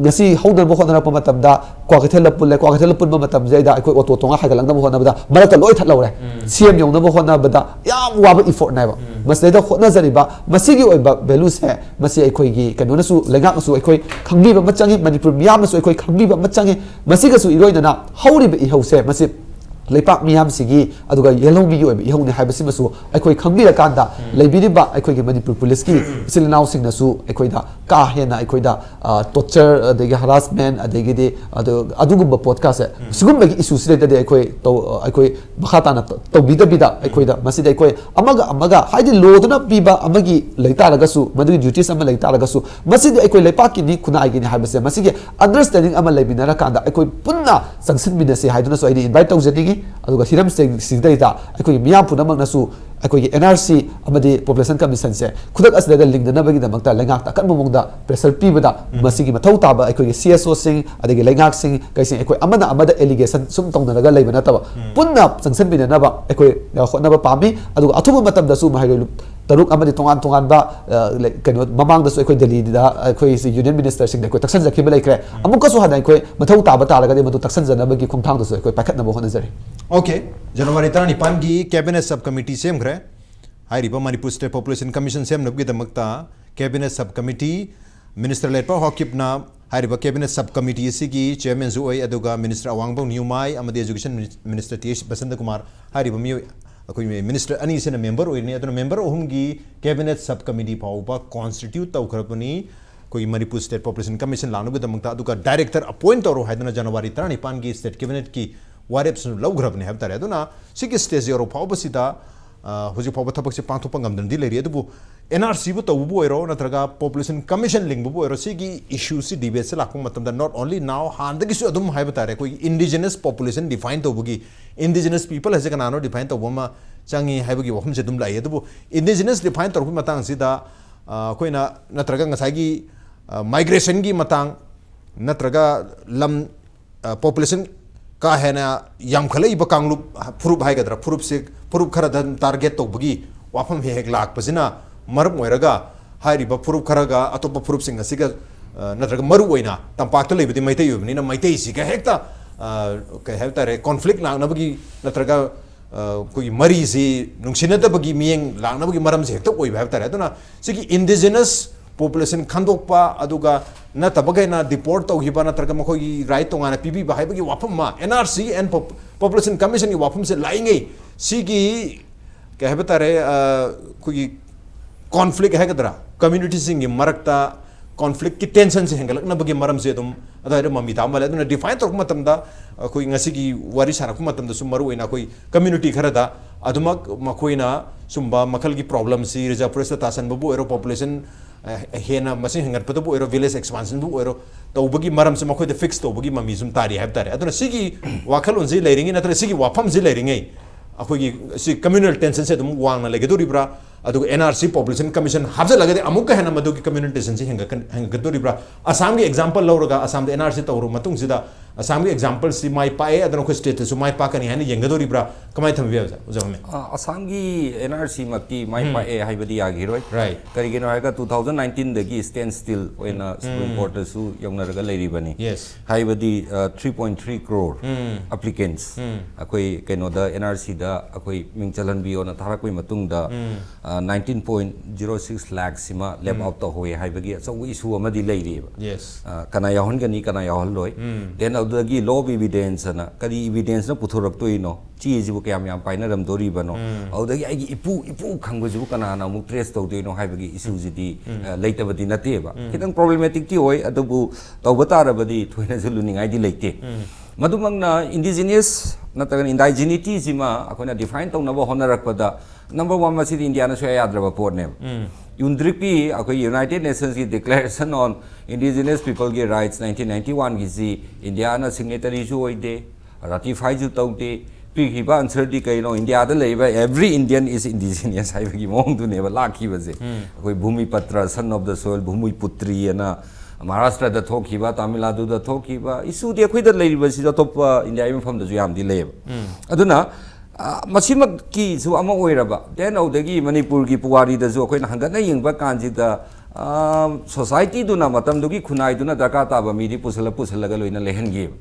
ꯉꯁꯤ ꯍꯧꯅꯕ ꯍꯣꯠꯅꯔꯛꯄ ꯃꯇꯝꯗ ꯀ꯭ꯋꯥꯀꯩꯊꯦꯜꯗ ꯄꯨꯜꯂꯦ꯫ ꯀ꯭ꯋꯥꯀꯩꯊꯦꯜꯗ ꯄꯨꯟꯕ ꯃꯇꯝꯁꯤꯗꯩꯗ ꯑꯩꯈꯣꯏ ꯑꯣꯇꯣ ꯇꯣꯡꯉ ꯍꯥꯏꯒꯠꯂꯛꯅꯕ ꯍꯣꯠꯅꯕꯗ ꯃꯔꯛꯇ ꯂꯣꯏ ꯊꯠꯍꯧꯔꯦ꯫ ꯁꯤ ꯑꯦꯝ ꯌꯧꯅꯕ ꯍꯣꯠꯅꯕꯗ ꯌꯥꯝ ꯋꯥꯕ effortꯅꯦꯕ꯫ ꯃꯁꯤꯗꯩꯗ ꯍꯣꯠꯅꯖꯔꯤꯕ ꯃꯁꯤꯒꯤ ꯑꯣꯏꯕ valueꯁꯦ ꯃꯁꯤ ꯑꯩꯈꯣꯏꯒꯤ ꯀꯩꯅꯣꯅꯁꯨ, ꯂꯩꯉꯥꯛꯅꯁꯨ ꯑꯩꯈꯣꯏ ꯈꯪꯕꯤꯕ ꯑꯃ ꯆꯪꯉꯤ, ꯃꯅꯤꯄꯨꯔ ꯃꯤꯌꯥꯝꯅꯁꯨ ꯑꯩꯈꯣꯏ ꯈꯪꯕꯤꯕ ꯑꯃ ꯆꯪꯉꯤ꯫ ꯃꯁꯤꯒꯁꯨ ꯏꯔꯣꯏꯅꯅ ꯍꯧꯔꯤꯕ ꯏꯍꯧꯁꯦ ꯃꯁꯤ ꯂꯩꯄꯥꯛ ꯃꯤꯌꯥꯝꯁꯤꯒꯤ ꯑꯗꯨꯒ ꯌꯦꯜꯍꯧꯃꯤꯒꯤ ꯑꯣꯏꯕ ꯏꯍꯧꯅꯤ ꯍꯥꯏꯕꯁꯤꯃꯁꯨ ꯑꯩꯈꯣꯏ ꯈꯪꯕꯤꯔꯀꯥꯟꯗ ꯂꯩꯕꯤꯔꯤꯕ ꯑꯩꯈꯣꯏꯒꯤ ꯃꯅꯤꯄꯨꯔ ꯄꯨꯂꯤꯁꯀꯤ ꯏꯆꯤꯜ ꯏꯅꯥꯎꯁꯤꯡꯅꯁꯨ ꯑꯩꯈꯣꯏꯗ ꯀꯥ ꯍꯦꯟꯅ ꯑꯩꯈꯣꯏꯗ, ꯑ, torture ꯑꯗꯒꯤ harassment ꯑꯗꯒꯤꯗꯤ ꯑꯗꯨ, ꯑꯗꯨꯒꯨꯝꯕ ꯄꯣꯠꯀꯥꯁꯦ ꯁꯤꯒꯨꯝꯕꯒꯤ issueꯁꯤꯗꯩꯗꯗꯤ ꯑꯩꯈꯣꯏ ꯇꯧ-, ꯑ, ꯑꯩꯈꯣꯏ ꯃꯈꯥ ꯇꯥꯅ ꯇ-, ꯇꯧꯕꯤꯗꯕꯤꯗ ꯑꯩꯈꯣꯏꯗ ꯃꯁꯤꯗ ꯑꯩꯈꯣꯏ ꯑꯃꯒ ꯑꯃꯒ ꯍꯥꯏꯗꯤ lawꯗꯨꯅ ꯄꯤꯕ ꯑꯃꯒꯤ ꯂꯩ ꯇꯥꯔꯒꯁꯨ, ꯃꯗꯨꯒꯤ duties ꯑꯃ ꯂꯩ ꯇꯥꯔꯒꯁꯨ ꯃꯁꯤꯗꯤ ꯑꯩꯈꯣꯏ ꯂꯩꯄꯥꯛꯀꯤꯅꯤ, ꯈꯨꯟꯅꯥꯏꯒꯤꯅꯤ ꯍꯥꯏꯕꯁꯦ ꯃꯁꯤꯒꯤ understanding ꯑꯃ ꯂꯩꯃꯤꯟꯅꯔꯀꯥꯟꯗ ꯑꯩꯈꯣꯏ ꯄꯨꯟꯅ ꯆꯪꯁꯤꯟꯃꯤꯟꯅꯁꯤ ꯍꯥꯏꯗꯨꯅꯁꯨ ꯑꯩꯅ invite ꯇꯧꯖꯅꯤꯡꯉꯤ꯫ ꯑꯗꯨꯒ ꯍꯤꯔꯝꯁꯤꯗꯩꯁꯤꯗꯩꯗ ꯑꯩꯈꯣꯏꯒꯤ ꯃꯤꯌꯥꯝ ꯄꯨꯝꯅꯃꯛꯅꯁꯨ ꯑꯩꯈꯣꯏꯒꯤ N R C ꯑꯃꯗꯤ Population Commissionꯁꯦ ꯈꯨꯗꯛ ꯑꯁꯤꯗ ꯂꯤꯡꯅꯅꯕꯒꯤꯗꯃꯛꯇ ꯂꯩꯉꯥꯛꯇ ꯑꯀꯟꯕ ꯃꯑꯣꯡꯗ pressure ꯄꯤꯕꯗ ꯃꯁꯤꯒꯤ ꯃꯊꯧ ꯇꯥꯕ ꯑꯩꯈꯣꯏꯒꯤ C S Oꯁꯤꯡ ꯑꯗꯒꯤ ꯂꯩꯉꯥꯛꯁꯤꯡ ꯀꯩꯁꯤꯡ ꯑꯩꯈꯣꯏ ꯑꯃꯅ ꯑꯃꯗ allegation ꯁꯨꯝ ꯇꯧꯅꯔꯒ ꯂꯩꯕ ꯅꯠꯇꯕ ꯄꯨꯟꯅ ꯆꯪꯁꯤꯟꯃꯤꯟꯅꯅꯕ ꯑꯩꯈꯣꯏ, ꯑ, ꯍꯣꯠꯅꯕ ꯄꯥꯝꯃꯤ꯫ ꯑꯗꯨꯒ ꯑꯊꯨꯕ ꯃꯇꯝꯗꯁꯨ ꯃꯍꯩꯔꯣꯏ ꯂꯨꯞ ꯇꯔꯨꯛ ꯑꯃꯗꯤ ꯇꯣꯉꯥꯟ ꯇꯣꯉꯥꯟꯕ, ꯑ, ꯂꯩ-, ꯀꯩꯅꯣ, ꯃꯃꯥꯡꯗꯁꯨ ꯑꯩꯈꯣꯏ ꯗꯦꯜꯂꯤꯗ ꯑꯩꯈꯣꯏꯁꯤ Union Ministerꯁꯤꯡꯗ ꯑꯩꯈꯣꯏ ꯇꯛꯁꯟꯖꯈꯤꯕ ꯂꯩꯈ꯭ꯔꯦ꯫ ꯑꯃꯨꯛꯀꯁꯨ ꯍꯟꯅ ꯑꯩꯈꯣꯏ ꯃꯊꯧ ꯇꯥꯕ ꯇꯥꯔꯒꯗꯤ ꯃꯗꯨ ꯇꯛꯁꯟꯖꯅꯕꯒꯤ ꯈꯣꯡꯊꯥꯡꯗꯁꯨ ꯑꯩꯈꯣꯏ ꯄꯥꯏꯈꯠꯅꯕ ꯍꯣꯠꯅꯖꯔꯤ꯫ Okay, January ꯇꯔꯥꯅꯤꯄꯥꯟꯒꯤ Cabinet Sub Committee ꯁꯦꯝꯈ꯭ꯔꯦ꯫ ꯍꯥꯏꯔꯤꯕ Manipur State Population Commission ꯁꯦꯝꯅꯕꯒꯤꯗꯃꯛꯇ Cabinet Sub Committee, Minister ꯂꯩꯄꯥꯛ ꯍꯥꯎꯀꯤꯞꯅ ꯍꯥꯏꯔꯤꯕ Cabinet Sub Committee ꯑꯁꯤꯒꯤ Chairmanꯁꯨ ꯑꯣꯏ, ꯑꯗꯨꯒ Minister ꯑꯋꯥꯡꯕꯝ ꯅ꯭ꯌꯨꯃꯥꯏ ꯑꯃꯗꯤ Education Minister T H Basanta Kumar ꯍꯥꯏꯔꯤꯕ ꯃꯤꯑꯣꯏ, ꯑꯩꯈꯣꯏ Minister ꯑꯅꯤꯁꯤꯅ member ꯑꯣꯏꯔꯤꯅꯤ꯫ ꯑꯗꯨꯅ member ꯑꯍꯨꯝꯒꯤ Cabinet Sub Committee ꯐꯥꯎꯕ constitute ꯇꯧꯈ꯭ꯔꯕꯅꯤ ꯑꯩꯈꯣꯏꯒꯤ Manipur State Population Commission ꯂꯥꯛꯅꯕꯒꯤꯗꯃꯛꯇ꯫ ꯑꯗꯨꯒ director appoint ꯇꯧꯔꯣ ꯍꯥꯏꯗꯅ January ꯇꯔꯥꯅꯤꯄꯥꯟꯒꯤ State Cabinetꯀꯤ ꯋꯥꯔꯦꯞꯁꯨ ꯂꯧꯈ꯭ꯔꯕꯅꯦ ꯍꯥꯏꯕ ꯇꯥꯔꯦ꯫ ꯑꯗꯨꯅ ꯁꯤꯒꯤ stage ꯌꯧꯔ ꯐꯥꯎꯕꯁꯤꯗ, ꯑ, ꯍꯧꯖꯤꯛ ꯐꯥꯎꯕ ꯊꯕꯛꯁꯦ ꯄꯥꯡꯊꯣꯛꯄ ꯉꯝꯗꯅꯗꯤ ꯂꯩꯔꯤ꯫ ꯑꯗꯨꯕꯨ N R Cꯕꯨ ꯇꯧꯕꯕꯨ ꯑꯣꯏꯔꯣ, ꯅꯠꯇ꯭ꯔꯒ Population Commission ꯂꯤꯡꯕꯕꯨ ꯑꯣꯏꯔꯣ, ꯁꯤꯒꯤ issueꯁꯤ, debateꯁꯤ ꯂꯥꯛꯄ ꯃꯇꯝꯗ, not only now, ꯍꯥꯟꯅꯗꯒꯤꯁꯨ ꯑꯗꯨꯝ ꯍꯥꯏꯕ ꯇꯥꯔꯦ, ꯑꯩꯈꯣꯏꯒꯤ indigenous population define ꯇꯧꯕꯒꯤ, indigenous people ꯍꯥꯏꯁꯦ ꯀꯅꯥꯅꯣ define ꯇꯧꯕ ꯑꯃ ꯆꯪꯉꯤ ꯍꯥꯏꯕꯒꯤ ꯋꯥꯐꯝꯁꯦ ꯑꯗꯨꯝ ꯂꯥꯛꯏ꯫ ꯑꯗꯨꯕꯨ indigenous define ꯇꯧꯔꯛꯄꯒꯤ ꯃꯇꯥꯡꯁꯤꯗ, ꯑ, ꯑꯩꯈꯣꯏꯅ, ꯅꯠꯇ꯭ꯔꯒ ꯉꯁꯥꯏꯒꯤ, ꯑ, migrationꯒꯤ ꯃꯇꯥꯡ, ꯅꯠꯇ꯭ꯔꯒ ꯂꯝ, ꯑ, population ꯀꯥ ꯍꯦꯟꯅ ꯌꯥꯝꯈꯠꯂꯛꯏꯕ ꯀꯥꯡꯂꯨꯞ, ꯐꯨꯔꯨꯞ ꯍꯥꯏꯒꯗ꯭ꯔꯥ, ꯐꯨꯔꯨꯞꯁꯦ, ꯐꯨꯔꯨꯞ ꯈꯔꯗ target ꯇꯧꯕꯒꯤ ꯋꯥꯐꯝ ꯍꯦꯛ ꯍꯦꯛ ꯂꯥꯛꯄꯁꯤꯅ ꯃꯔꯝ ꯑꯣꯏꯔꯒ, ꯍꯥꯏꯔꯤꯕ ꯐꯨꯔꯨꯞ ꯈꯔꯒ ꯑꯇꯣꯞꯄ ꯐꯨꯔꯨꯞꯁꯤꯡ ꯑꯁꯤꯒ, ꯑ, ꯅꯠꯇ꯭ꯔꯒ ꯃꯔꯨ ꯑꯣꯏꯅ ꯇꯝꯄꯥꯛꯇ ꯂꯩꯕꯗꯤ ꯃꯩꯇꯩ ꯑꯣꯏꯕꯅꯤꯅ, ꯃꯩꯇꯩꯁꯤꯒ ꯍꯦꯛꯇ, ꯑ, ꯀꯩ ꯍꯥꯏꯕ ꯇꯥꯔꯦ, conflict ꯂꯥꯛꯅꯕꯒꯤ, ꯅꯠꯇ꯭ꯔꯒ, ꯑ, ꯑꯩꯈꯣꯏꯒꯤ ꯃꯔꯤꯁꯤ ꯅꯨꯡꯁꯤꯅꯗꯕꯒꯤ ꯃꯤꯠꯌꯦꯡ ꯂꯥꯛꯅꯕꯒꯤ ꯃꯔꯝꯁꯦ ꯍꯦꯛꯇ ꯑꯣꯏꯕ ꯍꯥꯏꯕ ꯇꯥꯔꯦ꯫ ꯑꯗꯨꯅ ꯁꯤꯒꯤ indigenous population ꯈꯟꯗꯣꯛꯄ, ꯑꯗꯨꯒ ꯅꯠꯇꯕꯈꯩꯅ deport ꯇꯧꯈꯤꯕ, ꯅꯠꯇ꯭ꯔꯒ ꯃꯈꯣꯏꯒꯤ right ꯇꯣꯉꯥꯟꯅ ꯄꯤꯕꯤꯕ ꯍꯥꯏꯕꯒꯤ ꯋꯥꯐꯝ ꯑꯃ, N R C and pop-, Population Commissionꯒꯤ ꯋꯥꯐꯝꯁꯦ ꯂꯥꯛꯏꯉꯩ, ꯁꯤꯒꯤ, ꯀꯩ ꯍꯥꯏꯕ ꯇꯥꯔꯦ, ꯑ, ꯑꯩꯈꯣꯏꯒꯤ conflict ꯍꯥꯏꯒꯗ꯭ꯔꯥ, communityꯁꯤꯡꯒꯤ ꯃꯔꯛꯇ conflictꯀꯤ tensionꯁꯦ ꯍꯦꯟꯒꯠꯂꯛꯅꯕꯒꯤ ꯃꯔꯝꯁꯦ ꯑꯗꯨꯝ ꯑꯗꯨꯋꯥꯏꯗ ꯃꯃꯤ ꯇꯥꯕ ꯃꯥꯜꯂꯦ꯫ ꯑꯗꯨꯅ define ꯇꯧꯔꯛꯄ ꯃꯇꯝꯗ, ꯑꯩꯈꯣꯏ ꯉꯁꯤꯒꯤ ꯋꯥꯔꯤ ꯁꯥꯔꯛꯄ ꯃꯇꯝꯗꯁꯨ, ꯃꯔꯨ ꯑꯣꯏꯅ ꯑꯩꯈꯣꯏ community ꯈꯔꯗ ꯑꯗꯨꯃꯛ ꯃꯈꯣꯏꯅ ꯁꯨꯝꯕ ꯃꯈꯜꯒꯤ problemꯁꯤ, reserve forestꯇ ꯇꯥꯁꯟꯕꯕꯨ ꯑꯣꯏꯔꯣ, population, ꯑ, ꯍꯦꯟꯅ ꯃꯁꯤꯡ ꯍꯦꯟꯒꯠꯄꯗꯕꯨ ꯑꯣꯏꯔꯣ, village expansionꯕꯨ ꯑꯣꯏꯔꯣ, ꯇꯧꯕꯒꯤ ꯃꯔꯝꯁꯦ ꯃꯈꯣꯏꯗ fix ꯇꯧꯕꯒꯤ ꯃꯃꯤ ꯁꯨꯝ ꯇꯥꯔꯤ ꯍꯥꯏꯕ ꯇꯥꯔꯦ꯫ ꯑꯗꯨꯅ ꯁꯤꯒꯤ ꯋꯥꯈꯜꯂꯣꯟꯁꯤ ꯂꯩꯔꯤꯉꯩ, ꯅꯠꯇ꯭ꯔꯒ ꯁꯤꯒꯤ ꯋꯥꯐꯝꯁꯤ ꯂꯩꯔꯤꯉꯩ, ꯑꯩꯈꯣꯏꯒꯤ ꯁꯤ communal tensionꯁꯦ ꯑꯗꯨꯝ ꯋꯥꯡꯅ ꯂꯩꯒꯗꯧꯔꯤꯕ꯭ꯔꯥ? ꯑꯗꯨꯒ N R C Population Commission ꯍꯥꯞꯆꯤꯜꯂꯒꯗꯤ ꯑꯃꯨꯛꯀ ꯍꯦꯟꯅ ꯃꯗꯨꯒꯤ communal tensionꯁꯤ ꯍꯦꯟꯒꯠꯀ-, ꯍꯦꯟꯒꯠꯀꯗꯧꯔꯤꯕ꯭ꯔꯥ? ꯑꯁꯥꯝꯒꯤ example ꯂꯧꯔꯒ, ꯑꯁꯥꯝꯗ N R C ꯇꯧꯔꯕ ꯃꯇꯨꯡꯁꯤꯗ, ꯑꯁꯥꯝꯒꯤ exampleꯁꯤ ꯃꯥꯏ ꯄꯥꯛꯑꯦ, ꯑꯗꯨꯅ ꯑꯩꯈꯣꯏ stateꯇꯁꯨ ꯃꯥꯏ ꯄꯥꯛꯀꯅꯤ ꯍꯥꯏꯅ ꯌꯦꯡꯒꯗꯧꯔꯤꯕ꯭ꯔꯥ? ꯀꯃꯥꯏꯅ ꯊꯝꯕꯤꯕ ꯌꯥꯏ, ꯑꯣꯖꯥ ꯎꯃꯦ? ꯑ, ꯑꯁꯥꯝꯒꯤ N R Cꯃꯛꯇꯤ ꯃꯥꯏ ꯎꯝ꯫ ꯄꯥꯛꯑꯦ ꯍꯥꯏꯕꯗꯤ ꯌꯥꯈꯤꯔꯣꯏ꯫ Right꯫ ꯀꯔꯤꯒꯤꯅꯣ ꯍꯥꯏꯔꯒ, two thousand nineteenꯗꯒꯤ standstill ꯑꯣꯏꯅ ꯎꯝ꯫ Supreme Courtꯇꯁꯨ ꯌꯧꯅꯔꯒ ꯂꯩꯔꯤꯕꯅꯤ꯫ Yes꯫ ꯍꯥꯏꯕꯗꯤ, ꯑ, three point three crore ꯎꯝ꯫ Applicants ꯎꯝ꯫ ꯑꯩꯈꯣꯏ ꯀꯩꯅꯣꯗ, N R Cꯗ ꯑꯩꯈꯣꯏ ꯃꯤꯡ ꯆꯜꯍꯟꯕꯤꯌꯣꯅ ꯊꯥꯔꯛꯄꯒꯤ ꯃꯇꯨꯡꯗ, ꯎꯝ꯫ ꯑ, nineteen point zero six lakhꯁꯤꯃ left ꯎꯝ꯫ Out ꯇꯧꯍꯧꯋꯦ ꯍꯥꯏꯕꯒꯤ ꯑꯆꯧꯕ issue ꯑꯃꯗꯤ ꯂꯩꯔꯤꯑꯕ꯫ Yes꯫ ꯑ, ꯀꯅꯥ ꯌꯥꯎꯍꯟꯒꯅꯤ, ꯀꯅꯥ ꯌꯥꯎꯍꯜꯂꯣꯏ? ꯎꯝ꯫ Then ꯑꯗꯨꯗꯒꯤ law of evidence ꯑꯅ, ꯀꯔꯤ evidence ꯅ ꯄꯨꯊꯣꯔꯛꯇꯣꯏꯅꯣ? ꯆꯦꯁꯤꯕꯨ ꯀꯌꯥꯝ ꯌꯥꯝ ꯄꯥꯏꯅꯔꯝꯗꯣꯔꯤꯕꯅꯣ? ꯎꯝ꯫ ꯑꯗꯨꯗꯒꯤ ꯑꯩꯒꯤ ꯏꯄꯨ, ꯏꯄꯨ ꯈꯪꯕꯁꯤꯕꯨ ꯀꯅꯥꯅ ꯑꯃꯨꯛ trace ꯇꯧꯗꯣꯏꯅꯣ ꯍꯥꯏꯕꯒꯤ issueꯁꯤꯗꯤ, ꯎꯝ꯫ ꯑ, ꯂꯩꯇꯕꯗꯤ ꯅꯠꯇꯦꯕ꯫ ꯎꯝ꯫ ꯈꯤꯇꯪ problematicꯇꯤ ꯑꯣꯏ, ꯑꯗꯨꯕꯨ ꯇꯧꯕ ꯇꯥꯔꯕꯗꯤ ꯊꯣꯏꯅꯁꯨ ꯂꯨꯅꯤꯡꯉꯥꯏꯗꯤ ꯂꯩꯇꯦ꯫ ꯎꯝ꯫ ꯃꯗꯨꯃꯛꯅ indigenous ꯅꯠꯇ꯭ꯔꯒꯅ indigeneity ꯁꯤꯃ ꯑꯩꯈꯣꯏꯅ define ꯇꯧꯅꯕ ꯍꯣꯠꯅꯔꯛꯄꯗ, number one, ꯃꯁꯤꯗꯤ ꯏꯟꯗꯤꯌꯥꯅ ꯁꯨꯡꯌꯥ ꯌꯥꯗ꯭ꯔꯕ ꯄꯣꯠꯅꯦꯕ꯫ ꯌꯨꯝꯗ꯭ꯔꯤꯛꯄꯤ ꯑꯩꯈꯣꯏ United Nations ꯀꯤ Declaration on Indigenous People ꯒꯤ Rights nineteen ninety one ꯒꯤꯁꯤ ꯏꯟꯗꯤꯌꯥꯅ signatory ꯁꯨ ꯑꯣꯏꯗꯦ, ratify ꯁꯨ ꯇꯧꯗꯦ꯫ ꯄꯤꯈꯤꯕ answer ꯗꯤ ꯀꯩꯅꯣ? ꯏꯟꯗꯤꯌꯥꯗ ꯂꯩꯔꯤꯕ every Indian is indigenous ꯍꯥꯏꯕꯒꯤ ꯃꯑꯣꯡꯗꯨꯅꯦꯕ ꯂꯥꯛꯈꯤꯕꯁꯦ꯫ ꯑꯩꯈꯣꯏ ꯚꯨꯃꯤ Patra, son of the soil, ꯚꯨꯃꯤ ꯄꯨꯇ꯭ꯔꯤ ꯑꯅ ꯃꯍꯥꯔꯥꯁꯇ꯭ꯔꯗ ꯊꯣꯛꯈꯤꯕ, ꯇꯥꯃꯤꯜ ꯅꯥꯗꯨꯗ ꯊꯣꯛꯈꯤꯕ issue ꯗꯤ ꯑꯩꯈꯣꯏꯗ ꯂꯩꯔꯤꯕꯁꯤꯁꯨ ꯑꯇꯣꯞꯄ ꯏꯟꯗꯤꯌꯥꯒꯤ ꯃꯐꯝꯗꯁꯨ ꯌꯥꯝꯗꯤ ꯂꯩꯌꯦꯕ꯫ ꯑꯗꯨꯅ, ꯑ, ꯃꯁꯤꯃꯛꯀꯤꯁꯨ ꯑꯃ ꯑꯣꯏꯔꯕ, then ꯑꯗꯨꯗꯒꯤ ꯃꯅꯤꯄꯨꯔꯒꯤ ꯄꯨꯋꯥꯔꯤꯗꯁꯨ ꯑꯩꯈꯣꯏꯅ ꯍꯟꯒꯠꯅ ꯌꯦꯡꯕ ꯀꯥꯟꯁꯤꯗ, ꯑ, society ꯗꯨꯅ, ꯃꯇꯝꯗꯨꯒꯤ ꯈꯨꯟꯅꯥꯏꯗꯨꯅ ꯗꯔꯀꯥꯔ ꯇꯥꯕ ꯃꯤꯗꯤ ꯄꯨꯁꯜꯂ ꯄꯨꯁꯜꯂꯒ ꯂꯣꯏꯅ ꯂꯩꯍꯟꯈꯤꯕ꯫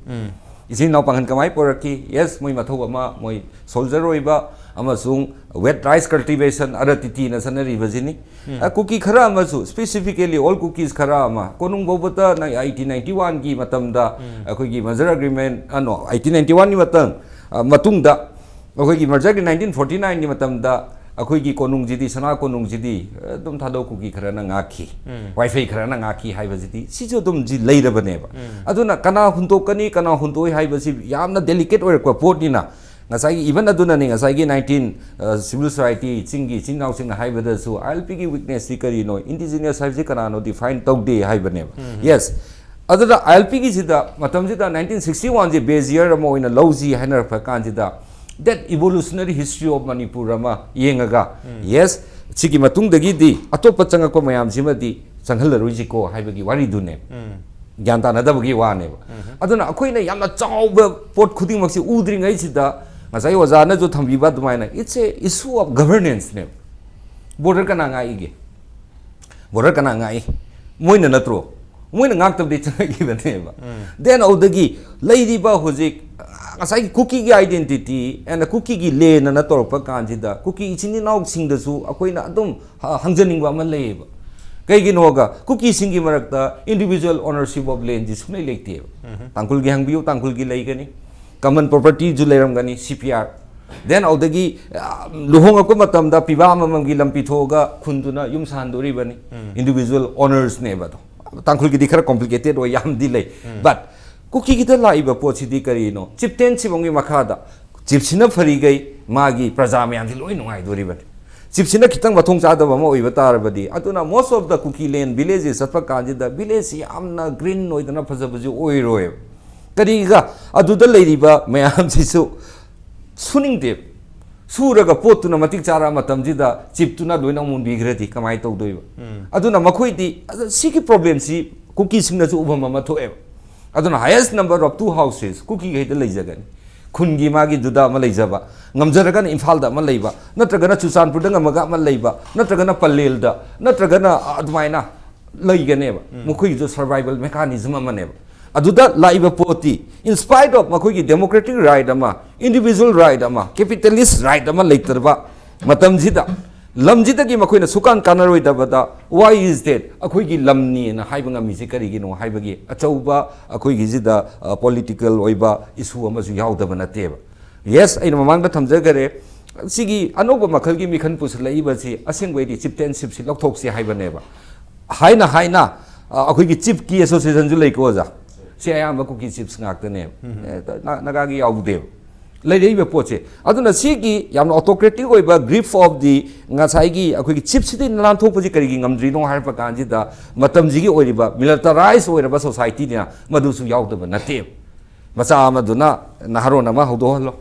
ꯏꯆꯤꯟ ꯏꯅꯥꯎ ꯄꯥꯡꯒꯜ ꯀꯃꯥꯏꯅ ꯄꯨꯔꯛꯈꯤ? Yes, ꯃꯣꯏ ꯃꯊꯧ ꯑꯃ, ꯃꯣꯏ soldier ꯑꯣꯏꯕ ꯑꯃꯁꯨꯡ wet rice cultivation, ꯑꯔꯇꯤꯇꯤꯅ ꯆꯠꯅꯔꯤꯕꯁꯤꯅꯤ꯫ ꯑ, ꯀꯨꯀꯤ ꯈꯔ ꯑꯃꯁꯨ, specifically all Kukis ꯈꯔ ꯑꯃ, ꯀꯣꯅꯨꯡ ꯐꯥꯎꯕꯗ ꯅ-, eighteen ninety one ꯒꯤ ꯃꯇꯝꯗ ꯑꯩꯈꯣꯏꯒꯤ merger agreement, ꯑ, no, eighteen ninety one ꯒꯤ ꯃꯇꯝ, ꯑ, ꯃꯇꯨꯡꯗ ꯑꯩꯈꯣꯏꯒꯤ merger ꯒꯤ nineteen forty nine ꯒꯤ ꯃꯇꯝꯗ ꯑꯩꯈꯣꯏꯒꯤ ꯀꯣꯅꯨꯡꯁꯤꯗꯤ, ꯁꯅꯥ ꯀꯣꯅꯨꯡꯁꯤꯗꯤ ꯑꯗꯨꯝ ꯊꯥꯗꯧ ꯀꯨꯀꯤ ꯈꯔꯅ ꯉꯥꯛꯈꯤ, ꯋꯥꯏꯐꯩ ꯈꯔꯅ ꯉꯥꯛꯈꯤ ꯍꯥꯏꯕꯁꯤꯗꯤ ꯁꯤꯁꯨ ꯑꯗꯨꯝ ꯁꯤ ꯂꯩꯔꯕꯅꯦꯕ꯫ ꯑꯗꯨꯅ ꯀꯅꯥ ꯍꯨꯟꯇꯣꯛꯀꯅꯤ, ꯀꯅꯥ ꯍꯨꯟꯇꯣꯛꯑꯣꯏ ꯍꯥꯏꯕꯁꯤ ꯌꯥꯝꯅ delicate ꯑꯣꯏꯔꯛꯄ ꯄꯣꯠꯅꯤꯅ, ꯉꯁꯥꯏꯒꯤ, even ꯑꯗꯨꯅꯅꯤ ꯉꯁꯥꯏꯒꯤ nineteen, ꯑ, civil society, ꯆꯤꯡꯒꯤ ꯏꯆꯤꯟ ꯏꯅꯥꯎꯁꯤꯡꯅ ꯍꯥꯏꯕꯗꯁꯨ, ILP ꯒꯤ weakness ꯇꯤ ꯀꯔꯤꯅꯣ, indigenous ꯍꯥꯏꯕꯁꯤ ꯀꯅꯥꯅꯣ define ꯇꯧꯗꯦ ꯍꯥꯏꯕꯅꯦꯕ꯫ Yes, ꯑꯗꯨꯗ ILP ꯒꯤꯁꯤꯗ, ꯃꯇꯝꯁꯤꯗ nineteen sixty one ꯁꯦ base year ꯑꯃ ꯑꯣꯏꯅ ꯂꯧꯁꯤ ꯍꯥꯏꯅꯔꯛꯄ ꯀꯥꯟꯁꯤꯗ, that evolutionary history of Manipur ꯑꯃ ꯌꯦꯡꯉꯒ, yes, ꯁꯤꯒꯤ ꯃꯇꯨꯡꯗꯒꯤꯗꯤ ꯑꯇꯣꯞꯄ ꯆꯪꯉꯛꯄ ꯃꯌꯥꯝꯁꯤꯃꯗꯤ ꯆꯪꯍꯜꯂꯔꯣꯏꯁꯤꯀꯣ ꯍꯥꯏꯕꯒꯤ ꯋꯥꯔꯤꯗꯨꯅꯦ꯫ ꯒ꯭ꯌꯥꯟ ꯇꯥꯅꯗꯕꯒꯤ ꯋꯥꯅꯦꯕ꯫ ꯑꯗꯨꯅ ꯑꯩꯈꯣꯏꯅ ꯌꯥꯝꯅ ꯆꯥꯎꯕ ꯄꯣꯠ ꯈꯨꯗꯤꯡꯃꯛꯁꯤ ꯎꯗ꯭ꯔꯤꯉꯩꯁꯤꯗ, ꯉꯁꯥꯏ ꯑꯣꯖꯥꯅꯁꯨ ꯊꯝꯕꯤꯕ ꯑꯗꯨꯃꯥꯏꯅ, it's a issue of governance ꯅꯦꯕ꯫ Border ꯀꯅꯥ ꯉꯥꯛꯏꯒꯦ? Border ꯀꯅꯥ ꯉꯥꯛꯏ? ꯃꯣꯏꯅ ꯅꯠꯇ꯭ꯔꯣ? ꯃꯣꯏꯅ ꯉꯥꯛꯇꯕꯗꯤ ꯆꯪꯉꯛꯏꯕꯅꯦꯕ꯫ Then ꯑꯗꯨꯗꯒꯤ ꯂꯩꯔꯤꯕ ꯍꯧꯖꯤꯛ, ꯉꯁꯥꯏꯒꯤ ꯀꯨꯀꯤꯒꯤ identity and ꯀꯨꯀꯤꯒꯤ land ꯑꯅ ꯇꯧꯔꯛꯄ ꯀꯥꯟꯁꯤꯗ, ꯀꯨꯀꯤ ꯏꯆꯤꯟ ꯏꯅꯥꯎꯁꯤꯡꯗꯁꯨ ꯑꯩꯈꯣꯏꯅ ꯑꯗꯨꯝ ꯍ-, ꯍꯪꯖꯅꯤꯡꯕ ꯑꯃ ꯂꯩꯌꯦꯕ꯫ ꯀꯩꯒꯤꯅꯣꯒ, ꯀꯨꯀꯤꯁꯤꯡꯒꯤ ꯃꯔꯛꯇ individual ownership of land ꯁꯤ ꯁꯨꯡꯂꯩ ꯂꯩꯇꯦꯕ꯫ ꯇꯥꯡꯈꯨꯜꯒꯤ ꯍꯪꯕꯤꯌꯨ, ꯇꯥꯡꯈꯨꯜꯒꯤ ꯂꯩꯒꯅꯤ, common property ꯁꯨ ꯂꯩꯔꯝꯒꯅꯤ, CPR꯫ Then ꯑꯗꯨꯗꯒꯤ, ꯑ, ꯂꯨꯍꯣꯡꯉꯛꯄ ꯃꯇꯝꯗ ꯄꯤꯕꯥ ꯑꯃꯃꯝꯒꯤ ꯂꯝ ꯄꯤꯊꯣꯛꯑꯒ ꯈꯨꯟꯗꯨꯅ ꯌꯨꯝ ꯁꯥꯍꯟꯗꯣꯔꯤꯕꯅꯤ꯫ Individual owners ꯅꯦꯕ ꯑꯗꯣ꯫ ꯇꯥꯡꯈꯨꯜꯒꯤꯗꯤ ꯈꯔ complicated ꯑꯣꯏ, ꯌꯥꯝꯗꯤ ꯂꯩ꯫ But ꯀꯨꯀꯤꯒꯤꯗ ꯂꯥꯛꯏꯕ ꯄꯣꯠꯁꯤꯗꯤ ꯀꯔꯤꯅꯣ? ꯆꯤꯞꯇꯦꯟꯁꯤꯐꯥꯎꯒꯤ ꯃꯈꯥꯗ ꯆꯤꯞꯁꯤꯅ ꯐꯔꯤꯈꯩ ꯃꯥꯒꯤ ꯄ꯭ꯔꯖꯥ ꯃꯌꯥꯝꯁꯤ ꯂꯣꯏ ꯅꯨꯡꯉꯥꯏꯗꯣꯔꯤꯕꯅꯤ꯫ ꯆꯤꯞꯁꯤꯅ ꯈꯤꯇꯪ ꯃꯊꯣꯡ ꯆꯥꯗꯕ ꯑꯃ ꯑꯣꯏꯕ ꯇꯥꯔꯕꯗꯤ, ꯑꯗꯨꯅ most of the Kuki land villages ꯆꯠꯄ ꯀꯥꯟꯁꯤꯗ ꯚꯤꯂꯦꯖꯁꯤ ꯌꯥꯝꯅ ꯒ꯭ꯔꯤꯟ ꯑꯣꯏꯗꯅ ꯐꯖꯕꯁꯨ ꯑꯣꯏꯔꯣꯏꯕ꯫ ꯀꯔꯤꯒ ꯑꯗꯨꯗ ꯂꯩꯔꯤꯕ ꯃꯌꯥꯝꯁꯤꯁꯨ ꯁꯨꯅꯤꯡꯗꯦꯕ꯫ ꯁꯨꯔꯒ ꯄꯣꯠꯇꯨꯅ ꯃꯇꯤꯛ ꯆꯥꯔꯛꯑ ꯃꯇꯝꯁꯤꯗ ꯆꯤꯞꯇꯨꯅ ꯂꯣꯏꯅ ꯃꯨꯟꯕꯤꯈ꯭ꯔꯗꯤ ꯀꯃꯥꯏꯅ ꯇꯧꯗꯣꯏꯕ? ꯑꯗꯨꯅ ꯃꯈꯣꯏꯗꯤ, ꯑꯗ ꯁꯤꯒꯤ ꯄ꯭ꯔꯣꯕ꯭ꯂꯦꯝꯁꯤ ꯀꯨꯀꯤꯁꯤꯡꯅꯁꯨ ꯎꯐꯝ ꯑꯃ ꯊꯣꯛꯑꯦꯕ꯫ ꯑꯗꯨꯅ highest number of two houses ꯀꯨꯀꯤꯈꯩꯗ ꯂꯩꯖꯒꯅꯤ꯫ ꯈꯨꯟꯒꯤ ꯃꯥꯒꯤꯗꯨꯗ ꯑꯃ ꯂꯩꯖꯕ, ꯉꯝꯖꯔꯒꯅ ꯏꯝꯐꯥꯜꯗ ꯑꯃ ꯂꯩꯕ, ꯅꯠꯇ꯭ꯔꯒꯅ ꯆꯨꯔꯆꯥꯟꯄꯨꯔꯗ ꯉꯝꯃꯒ ꯑꯃ ꯂꯩꯕ, ꯅꯠꯇ꯭ꯔꯒꯅ ꯄꯂꯦꯜꯗ, ꯅꯠꯇ꯭ꯔꯒꯅ ꯑꯗꯨꯃꯥꯏꯅ ꯂꯩꯒꯅꯦꯕ꯫ ꯃꯈꯣꯏꯒꯤꯁꯨ survival mechanism ꯑꯃꯅꯦꯕ꯫ ꯑꯗꯨꯗ ꯂꯥꯛꯏꯕ ꯄꯣꯠꯇꯤ, in spite of ꯃꯈꯣꯏꯒꯤ democratic right ꯑꯃ, individual right ꯑꯃ, capitalist right ꯑꯃ ꯂꯩꯇ꯭ꯔꯕ ꯃꯇꯝꯁꯤꯗ, ꯂꯝꯁꯤꯗꯒꯤ ꯃꯈꯣꯏꯅ ꯁꯨꯀꯥꯟ ꯀꯥꯟꯅꯔꯣꯏꯗꯕꯗ, why is that? ꯑꯩꯈꯣꯏꯒꯤ ꯂꯝꯅꯤꯅ ꯍꯥꯏꯕ ꯉꯝꯃꯤꯁꯦ ꯀꯔꯤꯒꯤꯅꯣ ꯍꯥꯏꯕꯒꯤ ꯑꯆꯧꯕ ꯑꯩꯈꯣꯏꯒꯤꯁꯤꯗ, ꯑ, political ꯑꯣꯏꯕ issue ꯑꯃꯁꯨ ꯌꯥꯎꯗꯕ ꯅꯠꯇꯦꯕ꯫ Yes, ꯑꯩꯅ ꯃꯃꯥꯡꯗ ꯊꯝꯖꯈꯔꯦ, ꯁꯤꯒꯤ ꯑꯅꯧꯕ ꯃꯈꯜꯒꯤ ꯃꯤꯈꯜ ꯄꯨꯁꯤꯜꯂꯛꯏꯕꯁꯤ ꯑꯁꯦꯡꯕꯩꯗꯤ ꯆꯤꯞꯇꯦꯟꯁꯤꯞꯁꯤ ꯂꯧꯊꯣꯛꯁꯤ ꯍꯥꯏꯕꯅꯦꯕ꯫ ꯍꯥꯏꯅ ꯍꯥꯏꯅ, ꯑ, ꯑꯩꯈꯣꯏꯒꯤ ꯆꯤꯞꯀꯤ ꯑꯦꯁꯣꯁꯤꯌꯦꯁꯟꯁꯨ ꯂꯩꯀꯣ, ꯑꯣꯖꯥ꯫ ꯁꯤ ꯑꯌꯥꯝꯕ ꯀꯨꯀꯤ ꯆꯤꯞꯁ ꯉꯥꯛꯇꯅꯦꯕ꯫ ꯑꯦ, ꯅꯥ-, ꯅꯥꯒꯥꯒꯤ ꯌꯥꯎꯗꯦꯕ꯫ ꯂꯩꯔꯛꯏꯕ ꯄꯣꯠꯁꯦ꯫ ꯑꯗꯨꯅ ꯁꯤꯒꯤ ꯌꯥꯝꯅ autocratic ꯑꯣꯏꯕ grip of the ꯉꯁꯥꯏꯒꯤ ꯑꯩꯈꯣꯏꯒꯤ ꯆꯤꯞꯁꯤꯗꯤ ꯅꯥꯟꯊꯣꯛꯄꯁꯤ ꯀꯔꯤꯒꯤ ꯉꯝꯗ꯭ꯔꯤꯅꯣ ꯍꯥꯏꯔꯛꯄ ꯀꯥꯟꯁꯤꯗ, ꯃꯇꯝꯁꯤꯒꯤ ꯑꯣꯏꯔꯤꯕ militarized ꯑꯣꯏꯔꯕ societyꯅ ꯃꯗꯨꯁꯨ ꯌꯥꯎꯗꯕ ꯅꯠꯇꯦꯕ꯫ ꯃꯆꯥ ꯑꯃꯗꯨꯅ ꯅꯍꯥꯔꯣꯟ ꯑꯃ ꯍꯧꯗꯣꯛꯍꯜꯂꯣ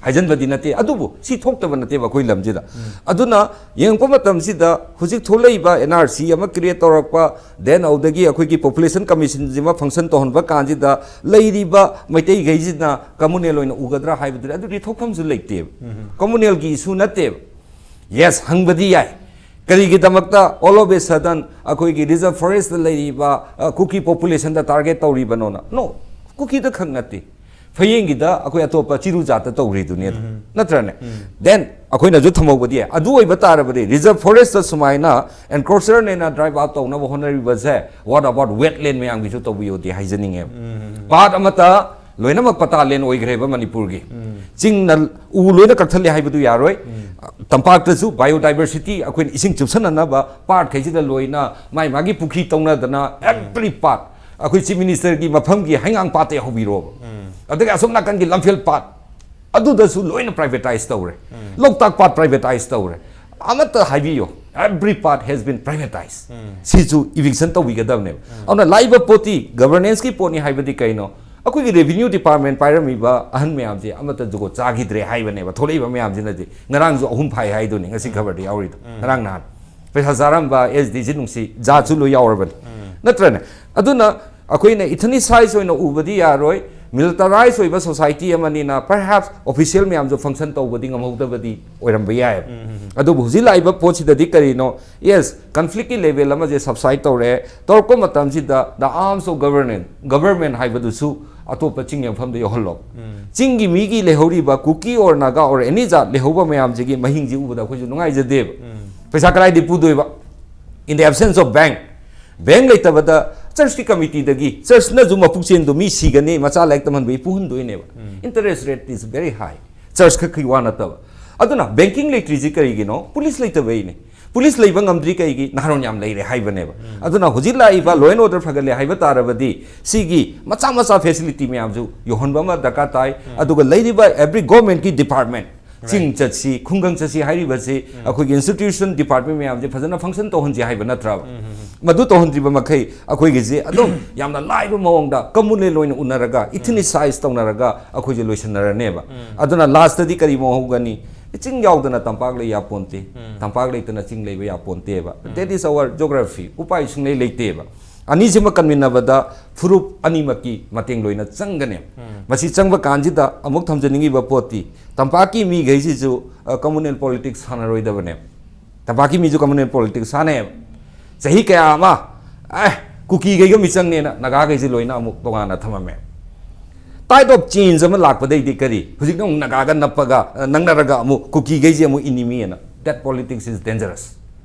ꯍꯥꯏꯖꯟꯕꯗꯤ ꯅꯠꯇꯦ, ꯑꯗꯨꯕꯨ ꯁꯤ ꯊꯣꯛꯇꯕ ꯅꯠꯇꯦꯕ ꯑꯩꯈꯣꯏ ꯂꯝꯁꯤꯗ꯫ ꯑꯗꯨꯅ ꯌꯦꯡꯉꯛꯄ ꯃꯇꯝꯁꯤꯗ ꯍꯧꯖꯤꯛ ꯊꯣꯛꯂꯛꯏꯕ NRC ꯑꯃ create ꯇꯧꯔꯛꯄ, then ꯑꯗꯨꯗꯒꯤ ꯑꯩꯈꯣꯏꯒꯤ population commissionꯁꯤꯃ function ꯇꯧꯍꯟꯕ ꯀꯥꯟꯁꯤꯗ ꯂꯩꯔꯤꯕ ꯃꯩꯇꯩꯈꯩꯁꯤꯅ communal ꯑꯣꯏꯅ ꯎꯒꯗ꯭ꯔꯥ ꯍꯥꯏꯕꯗꯨꯗꯤ, ꯑꯗꯨꯗꯤ ꯊꯣꯛꯐꯝꯁꯨ ꯂꯩꯇꯦꯕ꯫ Communalꯒꯤ issue ꯅꯠꯇꯦꯕ꯫ Yes, ꯍꯪꯕꯗꯤ ꯌꯥꯏ, ꯀꯔꯤꯒꯤꯗꯃꯛꯇ all of a sudden ꯑꯩꯈꯣꯏꯒꯤ reserve forestꯇ ꯂꯩꯔꯤꯕ, ꯑ, ꯀꯨꯀꯤ populationꯗ target ꯇꯧꯔꯤꯕꯅꯣꯅ? No, ꯀꯨꯀꯤꯗ ꯈꯛ ꯅꯠꯇꯦ, ꯐꯌꯦꯡꯒꯤꯗ ꯑꯩꯈꯣꯏ ꯑꯇꯣꯞꯄ ꯆꯤꯔꯨ ꯖꯥꯠꯇ ꯇꯧꯔꯤꯗꯨꯅꯤ ꯑꯗꯨ, ꯅꯠꯇ꯭ꯔꯅꯦ? Then ꯑꯩꯈꯣꯏꯅꯁꯨ ꯊꯝꯍꯧꯕꯗꯤ ꯌꯥꯏ꯫ ꯑꯗꯨ ꯑꯣꯏꯕ ꯇꯥꯔꯕꯗꯤ reserve forestꯇ ꯁꯨꯃꯥꯏꯅ encroacherꯅꯦꯅ drive out ꯇꯧꯅꯕ ꯍꯣꯠꯅꯔꯤꯕꯁꯦ, what about wetland ꯃꯌꯥꯝꯒꯤꯁꯨ ꯇꯧꯕꯤꯌꯣꯗꯤ ꯍꯥꯏꯖꯅꯤꯡꯉꯦꯕ꯫ Part ꯑꯃꯠꯇ ꯂꯣꯏꯅꯃꯛ ꯄꯇꯥ land ꯑꯣꯏꯈ꯭ꯔꯦꯕ ꯃꯅꯤꯄꯨꯔꯒꯤ꯫ ꯆꯤꯡꯅ ꯎ ꯂꯣꯏꯅ ꯀꯛꯊꯠꯂꯦ ꯍꯥꯏꯕꯗꯨ ꯌꯥꯔꯣꯏ꯫ ꯇꯝꯄꯥꯛꯇꯁꯨ biodiversity, ꯑꯩꯈꯣꯏꯅ ꯏꯁꯤꯡ ꯆꯨꯞꯁꯟꯅꯅꯕ partꯈꯩꯁꯤꯗ ꯂꯣꯏꯅ ꯃꯥꯏ ꯃꯥꯒꯤ ꯄꯨꯈ꯭ꯔꯤ ꯇꯧꯅꯗꯅ, every part ꯑꯩꯈꯣꯏ ꯆꯤꯐ ꯃꯤꯅꯤꯁꯇꯔꯒꯤ ꯃꯐꯝꯒꯤ ꯍꯩꯉꯥꯡ ꯄꯥꯠꯇꯩ ꯍꯧꯕꯤꯔꯣꯕ꯫ ꯑꯗꯒꯤ ꯑꯁꯣꯝ ꯅꯥꯀꯟꯒꯤ ꯂꯝꯐꯦꯜ ꯄꯥꯠ, ꯑꯗꯨꯗꯁꯨ ꯂꯣꯏꯅ ꯄ꯭ꯔꯥꯏꯚꯦꯇꯥꯏꯁ ꯇꯧꯔꯦ꯫ ꯂꯣꯛꯇꯥꯛ ꯄꯥꯠ ꯄ꯭ꯔꯥꯏꯚꯦꯇꯥꯏꯁ ꯇꯧꯔꯦ꯫ ꯑꯃꯠꯇ ꯍꯥꯏꯕꯤꯌꯨ, every part has been privatized꯫ ꯁꯤꯁꯨ ꯏꯚꯤꯛꯁꯟ ꯇꯧꯕꯤꯒꯗꯕꯅꯦꯕ꯫ ꯑꯗꯨꯅ ꯂꯥꯛꯏꯕ ꯄꯣꯠꯇꯤ ꯒꯚꯔꯅꯦꯟꯁꯀꯤ ꯄꯣꯠꯅꯤ ꯍꯥꯏꯕꯗꯤ ꯀꯩꯅꯣ? ꯑꯩꯈꯣꯏꯒꯤ ꯔꯦꯚꯤꯅ꯭ꯌꯨ ꯗꯤꯄꯥꯔꯠꯃꯦꯟ ꯄꯥꯏꯔꯝꯃꯤꯕ ꯑꯍꯟ ꯃꯌꯥꯝꯁꯦ ꯑꯃꯠꯇ ꯖꯨꯒꯣꯠ ꯆꯥꯈꯤꯗ꯭ꯔꯦ ꯍꯥꯏꯕꯅꯦꯕ꯫ ꯊꯣꯛꯂꯛꯏꯕ ꯃꯌꯥꯝꯁꯤꯅꯗꯤ, ꯉꯔꯥꯡꯁꯨ ꯑꯍꯨꯝ ꯐꯥꯏ ꯍꯥꯏꯗꯨꯅꯤ, ꯉꯁꯤ ꯈꯕꯔꯗ ꯌꯥꯎꯔꯤꯗꯣ꯫ ꯉꯔꯥꯡ ꯅꯍꯥꯟ ꯄꯩꯁꯥ ꯆꯥꯔꯝꯕ ꯑꯦꯁ ꯗꯤ ꯁꯤ ꯅꯨꯡꯁꯤ ꯖꯥꯠꯁꯨ ꯂꯣꯏ ꯌꯥꯎꯔꯕꯅꯤ, ꯅꯠꯇ꯭ꯔꯅꯦ? ꯑꯗꯨꯅ ꯑꯩꯈꯣꯏꯅ ꯏꯊꯅꯤꯁꯥꯏꯖ ꯑꯣꯏꯅ ꯎꯕꯗꯤ ꯌꯥꯔꯣꯏ꯫ ꯃꯤꯂꯤꯇꯔꯥꯏꯖ ꯑꯣꯏꯕ ꯁꯣꯁꯥꯏꯇꯤ ꯑꯃꯅꯤꯅ perhaps official ꯃꯌꯥꯝꯁꯨ ꯐꯪꯁꯟ ꯇꯧꯕꯗꯤ ꯉꯝꯍꯧꯗꯕꯗꯤ ꯑꯣꯏꯔꯝꯕ ꯌꯥꯏꯑꯕ꯫ ꯑꯗꯨꯕꯨ ꯍꯧꯖꯤꯛ ꯂꯥꯛꯏꯕ ꯄꯣꯠꯁꯤꯗꯗꯤ ꯀꯔꯤꯅꯣ? Yes, ꯀꯟꯐ꯭ꯂꯤꯛꯀꯤ ꯂꯦꯚꯦꯜ ꯑꯃꯁꯦ ꯁꯕꯁꯥꯏꯠ ꯇꯧꯔꯦ꯫ ꯇꯧꯔꯛꯄ ꯃꯇꯝꯁꯤꯗ the arms of government, government ꯍꯥꯏꯕꯗꯨꯁꯨ ꯑꯇꯣꯞꯄ ꯆꯤꯡꯒꯤ ꯃꯐꯝꯗ ꯌꯧꯍꯜꯂꯣ꯫ ꯆꯤꯡꯒꯤ ꯃꯤꯒꯤ ꯂꯩꯍꯧꯔꯤꯕ ꯀꯨꯀꯤ or ꯅꯥꯒꯥ or any ꯖꯥꯠ ꯂꯩꯍꯧꯕ ꯃꯌꯥꯝꯁꯤꯒꯤ ꯃꯍꯤꯡꯁꯤ ꯎꯕꯗ ꯑꯩꯈꯣꯏꯁꯨ ꯅꯨꯡꯉꯥꯏꯖꯗꯦꯕ꯫ ꯄꯩꯁꯥ ꯀꯗꯥꯏꯗꯒꯤ ꯄꯨꯗꯣꯏꯕ? In the absence of bank, bank ꯂꯩꯇꯕꯗ ꯆꯔꯆꯀꯤ ꯀꯃꯤꯇꯤꯗꯒꯤ, ꯆꯔꯆꯅꯁꯨ ꯃꯄꯨꯛꯆꯦꯟꯗꯣ ꯃꯤ ꯁꯤꯒꯅꯤ, ꯃꯆꯥ ꯂꯥꯏꯔꯤꯛ ꯇꯝꯍꯟꯕꯒꯤ ꯄꯨꯍꯟꯗꯣꯏꯅꯦꯕ꯫ Interest rate is very high꯫ ꯆꯔꯆ ꯈꯛꯀꯤ ꯋꯥ ꯅꯠꯇꯕ꯫ ꯑꯗꯨꯅ ꯕꯦꯡꯀꯤꯡ ꯂꯩꯇ꯭ꯔꯤꯁꯤ ꯀꯔꯤꯒꯤꯅꯣ? ꯄꯨꯂꯤꯁ ꯂꯩꯇꯕꯩꯅꯦ꯫ ꯄꯨꯂꯤꯁ ꯂꯩꯕ ꯉꯝꯗ꯭ꯔꯤ ꯀꯩꯒꯤ? ꯅꯍꯥꯔꯣꯟ ꯌꯥꯝ ꯂꯩꯔꯦ ꯍꯥꯏꯕꯅꯦꯕ꯫ ꯑꯗꯨꯅ ꯍꯧꯖꯤꯛ ꯂꯥꯛꯏꯕ law and order ꯐꯒꯠꯂꯦ ꯍꯥꯏꯕ ꯇꯥꯔꯕꯗꯤ ꯁꯤꯒꯤ ꯃꯆꯥ ꯃꯆꯥ ꯐꯦꯁꯤꯂꯤꯇꯤ ꯃꯌꯥꯝꯁꯨ ꯌꯧꯍꯟꯕ ꯑꯃ ꯗꯔꯀꯥꯔ ꯇꯥꯏ꯫ ꯑꯗꯨꯒ ꯂꯩꯔꯤꯕ every governmentꯀꯤ department, ꯆꯤꯡ ꯆꯠꯁꯤ, ꯈꯨꯡꯒꯪ ꯆꯠꯁꯤ ꯍꯥꯏꯔꯤꯕꯁꯤ ꯑꯩꯈꯣꯏꯒꯤ institution department ꯃꯌꯥꯝꯁꯦ ꯐꯖꯅ function ꯇꯧꯍꯟꯁꯤ ꯍꯥꯏꯕ ꯅꯠꯇ꯭ꯔꯕ? ꯃꯗꯨ ꯇꯧꯍꯟꯗ꯭ꯔꯤꯕ ꯃꯈꯩ ꯑꯩꯈꯣꯏꯒꯤꯁꯤ ꯑꯗꯨꯝ ꯌꯥꯝꯅ ꯂꯥꯏꯕ ꯃꯑꯣꯡꯗ communal ꯑꯣꯏꯅ ꯎꯅꯔꯒ, ethnicise ꯇꯧꯅꯔꯒ ꯑꯩꯈꯣꯏꯁꯦ ꯂꯣꯏꯁꯤꯟꯅꯔꯅꯦꯕ꯫ ꯑꯗꯨꯅ ꯂꯥꯁꯇꯗꯤ ꯀꯔꯤ ꯃꯑꯣꯡ ꯍꯧꯒꯅꯤ? ꯆꯤꯡ ꯌꯥꯎꯗꯅ ꯇꯝꯄꯥꯛ ꯂꯩ ꯌꯥꯄꯣꯟꯇꯦ, ꯇꯝꯄꯥꯛ ꯂꯩꯇꯅ ꯆꯤꯡ ꯂꯩꯕ ꯌꯥꯄꯣꯟꯇꯦꯕ꯫ That is our geography꯫ ꯎꯄꯥꯏ ꯁꯨꯡꯂꯩ ꯂꯩꯇꯦꯕ꯫ ꯑꯅꯤꯁꯤꯃ ꯀꯟꯃꯤꯟꯅꯕꯗ ꯐꯨꯔꯨꯞ ꯑꯅꯤꯃꯛꯀꯤ ꯃꯇꯦꯡ ꯂꯣꯏꯅ ꯆꯪꯒꯅꯦꯕ꯫ ꯃꯁꯤ ꯆꯪꯕ ꯀꯥꯟꯁꯤꯗ ꯑꯃꯨꯛ ꯊꯝꯖꯅꯤꯡꯉꯤꯕ ꯄꯣꯠꯇꯤ, ꯇꯝꯄꯥꯛꯀꯤ ꯃꯤꯈꯩꯁꯤꯁꯨ, ꯑ, communal politics ꯁꯥꯟꯅꯔꯣꯏꯗꯕꯅꯦꯕ꯫ ꯇꯝꯄꯥꯛꯀꯤ ꯃꯤꯁꯨ communal politics ꯁꯥꯟꯅꯩꯌꯦꯕ꯫ ꯆꯍꯤ ꯀꯌꯥ ꯑꯃ, ꯑꯦ, ꯀꯨꯀꯤꯈꯩꯒ ꯃꯤꯆꯪꯅꯦꯅ ꯅꯥꯒꯥꯈꯩꯁꯦ ꯂꯣꯏꯅ ꯑꯃꯨꯛ ꯇꯣꯉꯥꯟꯅ ꯊꯝꯃꯝꯃꯦ꯫ Tide of change ꯑꯃ ꯂꯥꯛꯄꯗꯩꯗꯤ ꯀꯔꯤ? ꯍꯧꯖꯤꯛꯅ ꯑꯃꯨꯛ ꯅꯥꯒꯥꯒ ꯅꯞꯄꯒ, ꯑ, ꯅꯛꯅꯔꯒ ꯑꯃꯨꯛ ꯀꯨꯀꯤꯈꯩꯁꯦ ꯑꯃꯨꯛ enemy ꯑꯅ꯫ That politics is dangerous꯫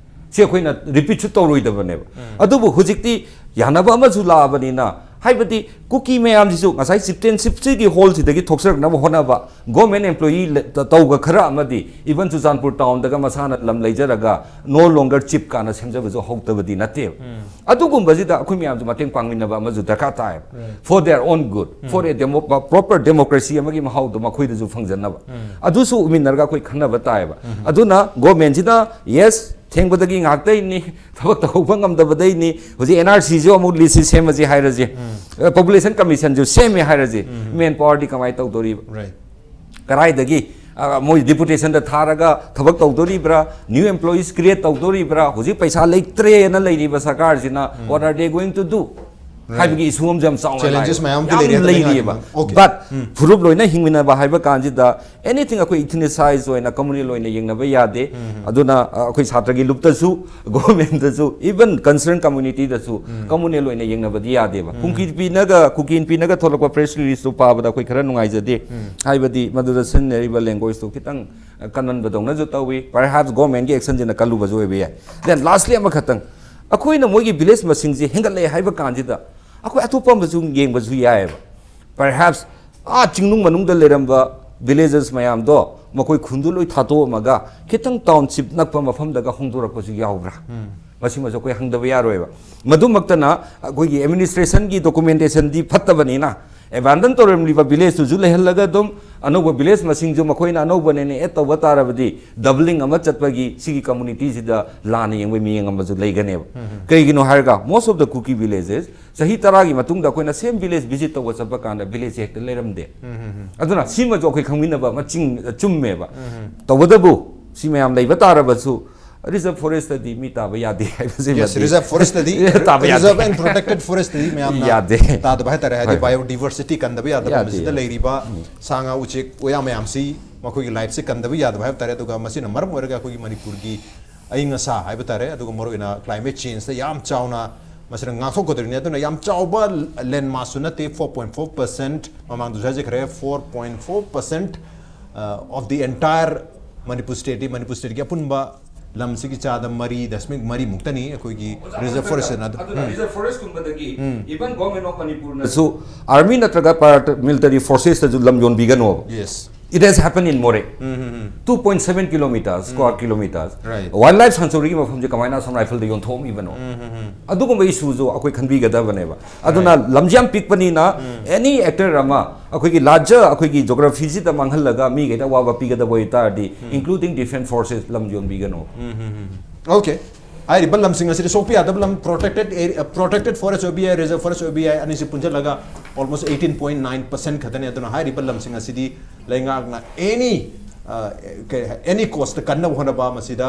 ꯁꯤ ꯑꯩꯈꯣꯏꯅ repeatꯁꯨ ꯇꯧꯔꯣꯏꯗꯕꯅꯦꯕ꯫ ꯑꯗꯨꯕꯨ ꯍꯧꯖꯤꯛꯇꯤ ꯌꯥꯅꯕ ꯑꯃꯁꯨ ꯂꯥꯛꯑꯕꯅꯤꯅ, ꯍꯥꯏꯕꯗꯤ ꯀꯨꯀꯤ ꯃꯌꯥꯝꯁꯤꯁꯨ ꯉꯁꯥꯏ ꯆꯤꯞꯇꯦꯟꯁꯤꯞꯁꯤꯒꯤ ꯍꯣꯜꯁꯤꯗꯒꯤ ꯊꯣꯛꯆꯔꯛꯅꯕ ꯍꯣꯠꯅꯕ ꯒꯣꯔꯃꯦꯟ ꯑꯦꯝꯄ꯭ꯂꯣꯌꯤ ꯇꯧꯒ ꯈꯔ ꯑꯃꯗꯤ ꯏꯚꯟ ꯆꯨꯔꯆꯥꯟꯄꯨꯔ ꯇꯥꯎꯟꯗꯒ ꯃꯁꯥꯅ ꯂꯝ ꯂꯩꯖꯔꯒ ꯅꯣ ꯂꯣꯡꯒꯔ ꯆꯤꯞ ꯀꯥꯟꯅ ꯁꯦꯝꯖꯕꯁꯨ ꯍꯧꯇꯕꯗꯤ ꯅꯠꯇꯦꯕ꯫ ꯑꯗꯨꯒꯨꯝꯕꯁꯤꯗ ꯑꯩꯈꯣꯏ ꯃꯌꯥꯝꯁꯨ ꯃꯇꯦꯡ ꯄꯥꯡꯃꯤꯟꯅꯕ ꯑꯃꯁꯨ ꯗꯔꯀꯥꯔ ꯇꯥꯏꯌꯦꯕ꯫ For their own good, for a demo proper democracy ꯑꯃꯒꯤ ꯃꯍꯥꯎꯗꯣ ꯃꯈꯣꯏꯗꯁꯨ ꯐꯪꯖꯅꯕ꯫ ꯑꯗꯨꯁꯨ ꯎꯃꯤꯟꯅꯔꯒ ꯑꯩꯈꯣꯏ ꯈꯟꯅꯕ ꯇꯥꯏꯌꯦꯕ꯫ ꯑꯗꯨꯅ ꯒꯣꯔꯃꯦꯟꯁꯤꯅ ꯌꯦꯁ ꯊꯦꯡꯕꯗꯒꯤ ꯉꯥꯛꯇꯩꯅꯤ, ꯊꯕꯛ ꯇꯧꯍꯧꯕ ꯉꯝꯗꯕꯗꯩꯅꯤ꯫ ꯍꯧꯖꯤꯛ ꯑꯦꯟ ꯑꯥꯔ ꯁꯤꯁꯨ ꯑꯃꯨꯛ ꯂꯤꯁꯁꯤ ꯁꯦꯝꯃꯁꯤ ꯍꯥꯏꯔꯁꯤ, ꯄꯣꯄꯨꯂꯦꯁꯟ ꯀꯃꯤꯁꯟꯁꯨ ꯁꯦꯝꯃꯦ ꯍꯥꯏꯔꯁꯤ, ꯃꯦꯟ ꯄꯥꯋꯔꯗꯤ ꯀꯃꯥꯏꯅ ꯇꯧꯗꯣꯔꯤꯕ? Right. ꯀꯗꯥꯏꯗꯒꯤ ꯑ, ꯃꯣꯏ ꯗꯤꯄꯨꯇꯦꯁꯟꯗ ꯊꯥꯔꯒ ꯊꯕꯛ ꯇꯧꯗꯣꯔꯤꯕ꯭ꯔꯥ, ꯅ꯭ꯌꯨ ꯑꯦꯝꯄ꯭ꯂꯣꯌꯤꯁ ꯀ꯭ꯔꯤꯌꯦꯠ ꯇꯧꯗꯣꯔꯤꯕ꯭ꯔꯥ? ꯍꯧꯖꯤꯛ ꯄꯩꯁꯥ ꯂꯩꯇ꯭ꯔꯦꯅ ꯂꯩꯔꯤꯕ ꯁꯔꯀꯥꯔꯁꯤꯅ what are they going to do? ꯍꯥꯏꯕꯒꯤ ꯏꯁꯨ ꯑꯃꯁꯨ ꯌꯥꯝ ꯆꯥꯎꯅ Challenges ꯂꯥꯛꯑꯦ꯫ ꯃꯌꯥꯝ ꯑꯃꯗꯤ ꯌꯥꯝ ꯂꯩꯔꯤ ꯍꯥꯏꯕꯅꯤ ꯂꯩꯔꯤꯑꯕ꯫ ꯉꯥꯛꯇꯪ꯫ Okay. But ꯐꯨꯔꯨꯞ ꯂꯣꯏꯅ ꯍꯤꯡꯃꯤꯟꯅꯕ ꯍꯥꯏꯕ ꯀꯥꯟꯁꯤꯗ ꯑꯦꯅꯤꯊꯤꯡ ꯑꯩꯈꯣꯏ ꯏꯊꯤꯅꯤꯁꯥꯏꯖ ꯑꯣꯏꯅ ꯀꯝꯃꯨꯅꯦꯜ ꯑꯣꯏꯅ ꯌꯦꯡꯅꯕ ꯌꯥꯗꯦ꯫ ꯑꯗꯨꯅ ꯑ, ꯑꯩꯈꯣꯏ ꯁꯥꯇ꯭ꯔꯒꯤ ꯂꯨꯞꯇꯁꯨ ꯒꯣꯔꯃꯦꯟꯗꯁꯨ ꯏꯚꯟ ꯀꯟꯁꯔꯟ ꯀꯝꯃꯨꯅꯤꯇꯤꯗꯁꯨ ꯀꯝꯃꯨꯅꯦꯜ ꯑꯣꯏꯅ ꯌꯦꯡꯅꯕꯗꯤ ꯌꯥꯗꯦꯕ꯫ ꯀꯨꯀꯤ ꯅꯨꯄꯤꯅꯒ ꯀꯨꯀꯤ ꯅꯨꯄꯤꯅꯒ ꯊꯣꯛꯂꯛꯄ ꯄ꯭ꯔꯦꯁ ꯔꯤꯂꯤꯁꯇꯨ ꯄꯥꯕꯗ ꯑꯩꯈꯣꯏ ꯈꯔ ꯅꯨꯡꯉꯥꯏꯖꯗꯦ꯫ ꯍꯥꯏꯕꯗꯤ ꯃꯗꯨꯗ ꯁꯤꯖꯤꯟꯅꯔꯤꯕ ꯂꯦꯡꯒ꯭ꯋꯦꯖꯇꯨ ꯈꯤꯇꯪ ꯀꯟꯃꯟꯕꯗꯧꯅꯁꯨ ꯇꯧꯏ꯫ Perhaps ꯒꯣꯔꯃꯦꯟꯒꯤ ꯑꯦꯛꯁꯟꯁꯤꯅ ꯀꯜꯂꯨꯕꯁꯨ ꯑꯣꯏꯕ ꯌꯥꯏ꯫ Then lastly ꯑꯃꯈꯛꯇꯪ, ꯑꯩꯈꯣꯏꯅ ꯃꯣꯏꯒꯤ ꯚꯤꯂꯦꯖ ꯃꯁꯤꯡꯁꯦ ꯍꯦꯟꯒꯠꯂꯛꯑꯦ ꯍꯥꯏꯕ ꯀꯥꯟꯁꯤꯗ ꯑꯩꯈꯣꯏ ꯑꯇꯣꯞꯄ ꯑꯃꯁꯨ ꯌꯦꯡꯕꯁꯨ ꯌꯥꯏꯑꯕ꯫ Perhaps ꯑꯥ ꯆꯤꯡꯅꯨꯡ ꯃꯅꯨꯡꯗ ꯂꯩꯔꯝꯕ ꯚꯤꯂꯦꯖꯦꯁ ꯃꯌꯥꯝꯗꯣ ꯃꯈꯣꯏ ꯈꯨꯟꯗꯨ ꯂꯣꯏ ꯊꯥꯗꯣꯛꯑꯝꯃꯒ ꯈꯤꯇꯪ ꯇꯥꯎꯟꯁꯤꯞ ꯅꯛꯄ ꯃꯐꯝꯗꯒ ꯍꯣꯡꯗꯣꯔꯛꯄꯁꯨ ꯌꯥꯎꯕ꯭ꯔꯥ? ꯃꯁꯤꯃꯁꯨ ꯑꯩꯈꯣꯏ ꯍꯪꯗꯕ ꯌꯥꯔꯣꯏꯕ꯫ ꯃꯗꯨꯃꯛꯇꯅ ꯑꯩꯈꯣꯏꯒꯤ ꯑꯦꯗꯃꯤꯅꯤꯁꯇ꯭ꯔꯦꯁꯟꯒꯤ ꯗꯣꯀꯨꯃꯦꯟꯇꯦꯁꯟꯗꯤ ꯐꯠꯇꯕꯅꯤꯅ ꯑꯦꯕꯥꯟꯗꯟ ꯇꯧꯔꯝꯂꯤꯕ ꯚꯤꯂꯦꯖꯇꯨꯁꯨ ꯂꯩꯍꯜꯂꯒ ꯑꯗꯨꯝ ꯑꯅꯧꯕ ꯚꯤꯂꯦꯖ ꯃꯁꯤꯡꯁꯨ ꯃꯈꯣꯏꯅ ꯑꯅꯧꯕꯅꯦꯅ ꯑꯦꯗ ꯇꯧꯕ ꯇꯥꯔꯕꯗꯤ ꯗꯕꯂꯤꯡ ꯑꯃ ꯆꯠꯄꯒꯤ ꯁꯤꯒꯤ ꯀꯝꯃꯨꯅꯤꯇꯤꯁꯤꯗ ꯂꯥꯟꯅ ꯌꯦꯡꯕꯒꯤ ꯃꯤꯠꯌꯦꯡ ꯑꯃꯁꯨ ꯂꯩꯒꯅꯦꯕ꯫ ꯀꯩꯒꯤꯅꯣ ꯍꯥꯏꯔꯒ most of the Kuki villages ꯆꯍꯤ ꯇꯔꯥꯒꯤ ꯃꯇꯨꯡꯗ ꯑꯩꯈꯣꯏꯅ ꯁꯦꯝ ꯚꯤꯂꯦꯖ ꯚꯤꯖꯤꯠ ꯇꯧꯕ ꯆꯠꯄ ꯀꯥꯟꯗ ꯚꯤꯂꯦꯖꯁꯦ ꯍꯦꯛꯇ ꯂꯩꯔꯝꯗꯦ꯫ ꯑꯗꯨꯅ ꯁꯤꯃꯁꯨ ꯑꯩꯈꯣꯏ ꯈꯪꯃꯤꯟꯅꯕ ꯑꯃ ꯆꯤꯡ ꯆꯨꯝꯃꯦꯕ꯫ ꯇꯧꯕꯇꯕꯨ ꯁꯤ ꯃꯌꯥꯝ ꯂꯩꯕ ꯇꯥꯔꯕꯁꯨ ꯔꯤꯖꯔꯚ ꯐꯣꯔꯦꯁꯇꯗꯤ ꯃꯤ ꯇꯥꯕ ꯌꯥꯗꯦ ꯍꯥꯏꯕꯁꯤꯃꯗꯤ ꯔꯤꯖꯔꯚ ꯐꯣꯔꯦꯁꯇꯗꯤ ꯇꯥꯕ ꯌꯥꯗꯦ꯫ ꯔꯤꯖꯔꯚ ꯑꯦꯟ ꯄ꯭ꯔꯣꯇꯦꯛꯇꯦꯠ ꯐꯣꯔꯦꯁꯇꯗꯤ ꯃꯌꯥꯝꯅ ꯌꯥꯗꯦ꯫ ꯇꯥꯗꯕ ꯍꯥꯏꯇꯥꯔꯦ, ꯍꯥꯏꯗꯤ ꯍꯣꯏ, ꯍꯣꯏ꯫ ꯕꯥꯏꯑꯣ ꯗꯤꯚꯔꯁꯤꯇꯤ ꯀꯟꯗꯕ ꯌꯥꯗꯕ ꯌꯥꯗꯦ, ꯃꯁꯤꯗ ꯌꯥꯗꯦ꯫ ꯂꯩꯔꯤꯕ ꯁꯥ ꯉꯥ ꯎꯆꯦꯛ ꯋꯥꯌꯥ ꯃꯌꯥꯝꯁꯤ ꯃꯈꯣꯏꯒꯤ ꯂꯥꯏꯐꯁꯤ ꯀꯟꯗꯕ ꯌꯥꯗꯕ ꯍꯥꯏꯕ ꯇꯥꯔꯦ꯫ ꯑꯗꯨꯒ ꯃꯁꯤꯅ ꯃꯔꯝ ꯑꯣꯏꯔꯒ ꯑꯩꯈꯣꯏꯒꯤ ꯃꯅꯤꯄꯨꯔꯒꯤ ꯑꯏꯪ ꯑꯁꯥ ꯍꯥꯏꯕ ꯇꯥꯔꯦ, ꯑꯗꯨꯒ ꯃꯔꯨꯑꯣꯏꯅ ꯀ꯭ꯂꯥꯏꯃꯦꯠ ꯆꯦꯟꯖꯇ ꯌꯥꯝ ꯆꯥꯎꯅ ꯃꯁꯤꯅ ꯉꯥꯛꯊꯣꯛꯀꯗꯧꯔꯤꯅꯤ꯫ ꯑꯗꯨꯅ ꯌꯥꯝ ꯆꯥꯎꯕ ꯂꯦꯟ ꯃꯥꯁꯁꯨ ꯅꯠꯇꯦ, ꯐꯣꯔ ꯄꯣꯏꯟ ꯐꯣꯔ ꯄꯔꯁꯦꯟꯠ, ꯃꯃꯥꯡꯗꯁꯨ ꯍꯥꯏꯖꯈ꯭ꯔꯦ, four point four percent of the entire Manipur ꯁ꯭ꯇꯦꯠꯇꯤ, ꯃꯅꯤꯄꯨꯔ ꯁ꯭ꯇꯦꯠꯀꯤ ꯑꯄꯨꯟꯕ ꯂꯝꯁꯤꯒꯤ ꯆꯥꯗ ꯃꯔꯤ ꯗꯁꯃꯤꯛ ꯃꯔꯤ ꯃꯨꯛꯇꯅꯤ ꯑꯩꯈꯣꯏꯒꯤ reserve forest ꯑꯗꯨ ꯑꯗꯨꯅ reserve forest ꯀꯨꯝꯕꯗꯒꯤ even government of Manipur ꯅꯁꯨ army ꯅꯠꯇ꯭ꯔꯒ paramilitary forces ꯇꯁꯨ ꯂꯝ ꯌꯣꯟꯕꯤꯒꯅꯣꯕ꯫ Yes. It has happened in Moreh. Two point seven kilometers, square kilometers. Right. Wildlife sanctuary ꯒꯤ ꯃꯐꯝꯁꯦ ꯀꯃꯥꯏꯅ Assam Rifle ꯗ ꯌꯣꯟꯊꯣꯛꯑꯝꯃꯤꯕꯅꯣ? ꯑꯗꯨꯒꯨꯝꯕ issue ꯁꯨ ꯑꯩꯈꯣꯏ ꯈꯟꯕꯤꯒꯗꯕꯅꯦꯕ꯫ ꯑꯗꯨꯅ ꯂꯝꯁꯤ ꯌꯥꯝ ꯄꯤꯛꯄꯅꯤꯅ any actor ꯑꯃ ꯑꯩꯈꯣꯏꯒꯤ larger ꯑꯩꯈꯣꯏꯒꯤ geography ꯁꯤꯗ ꯃꯥꯡꯍꯜꯂꯒ ꯃꯤꯈꯩꯗ ꯑꯋꯥꯕ ꯄꯤꯒꯗꯕ ꯑꯣꯏꯇꯥꯔꯗꯤ including defence forces ꯂꯝ ꯌꯣꯟꯕꯤꯒꯅꯣ꯫ Okay. ꯍꯥꯏꯔꯤꯕ ꯂꯝꯁꯤꯡ ꯑꯁꯤꯗꯤ ꯁꯣꯛꯄ ꯌꯥꯗꯕ ꯂꯝ, protected area, protected forest ꯑꯣꯏꯕ ꯌꯥꯏ, reserve forest ꯑꯣꯏꯕ ꯌꯥꯏ, ꯑꯅꯤꯁꯤ ꯄꯨꯟꯁꯤꯜꯂꯒ almost eighteen point nine percent ꯈꯛꯇꯅꯤ꯫ ꯑꯗꯨꯅ ꯍꯥꯏꯔꯤꯕ ꯂꯝꯁꯤꯡ ꯑꯁꯤꯗꯤ ꯂꯩꯉꯥꯛꯅ any any cost ꯀꯟꯅꯕ ꯍꯣꯠꯅꯕ, ꯃꯁꯤꯗ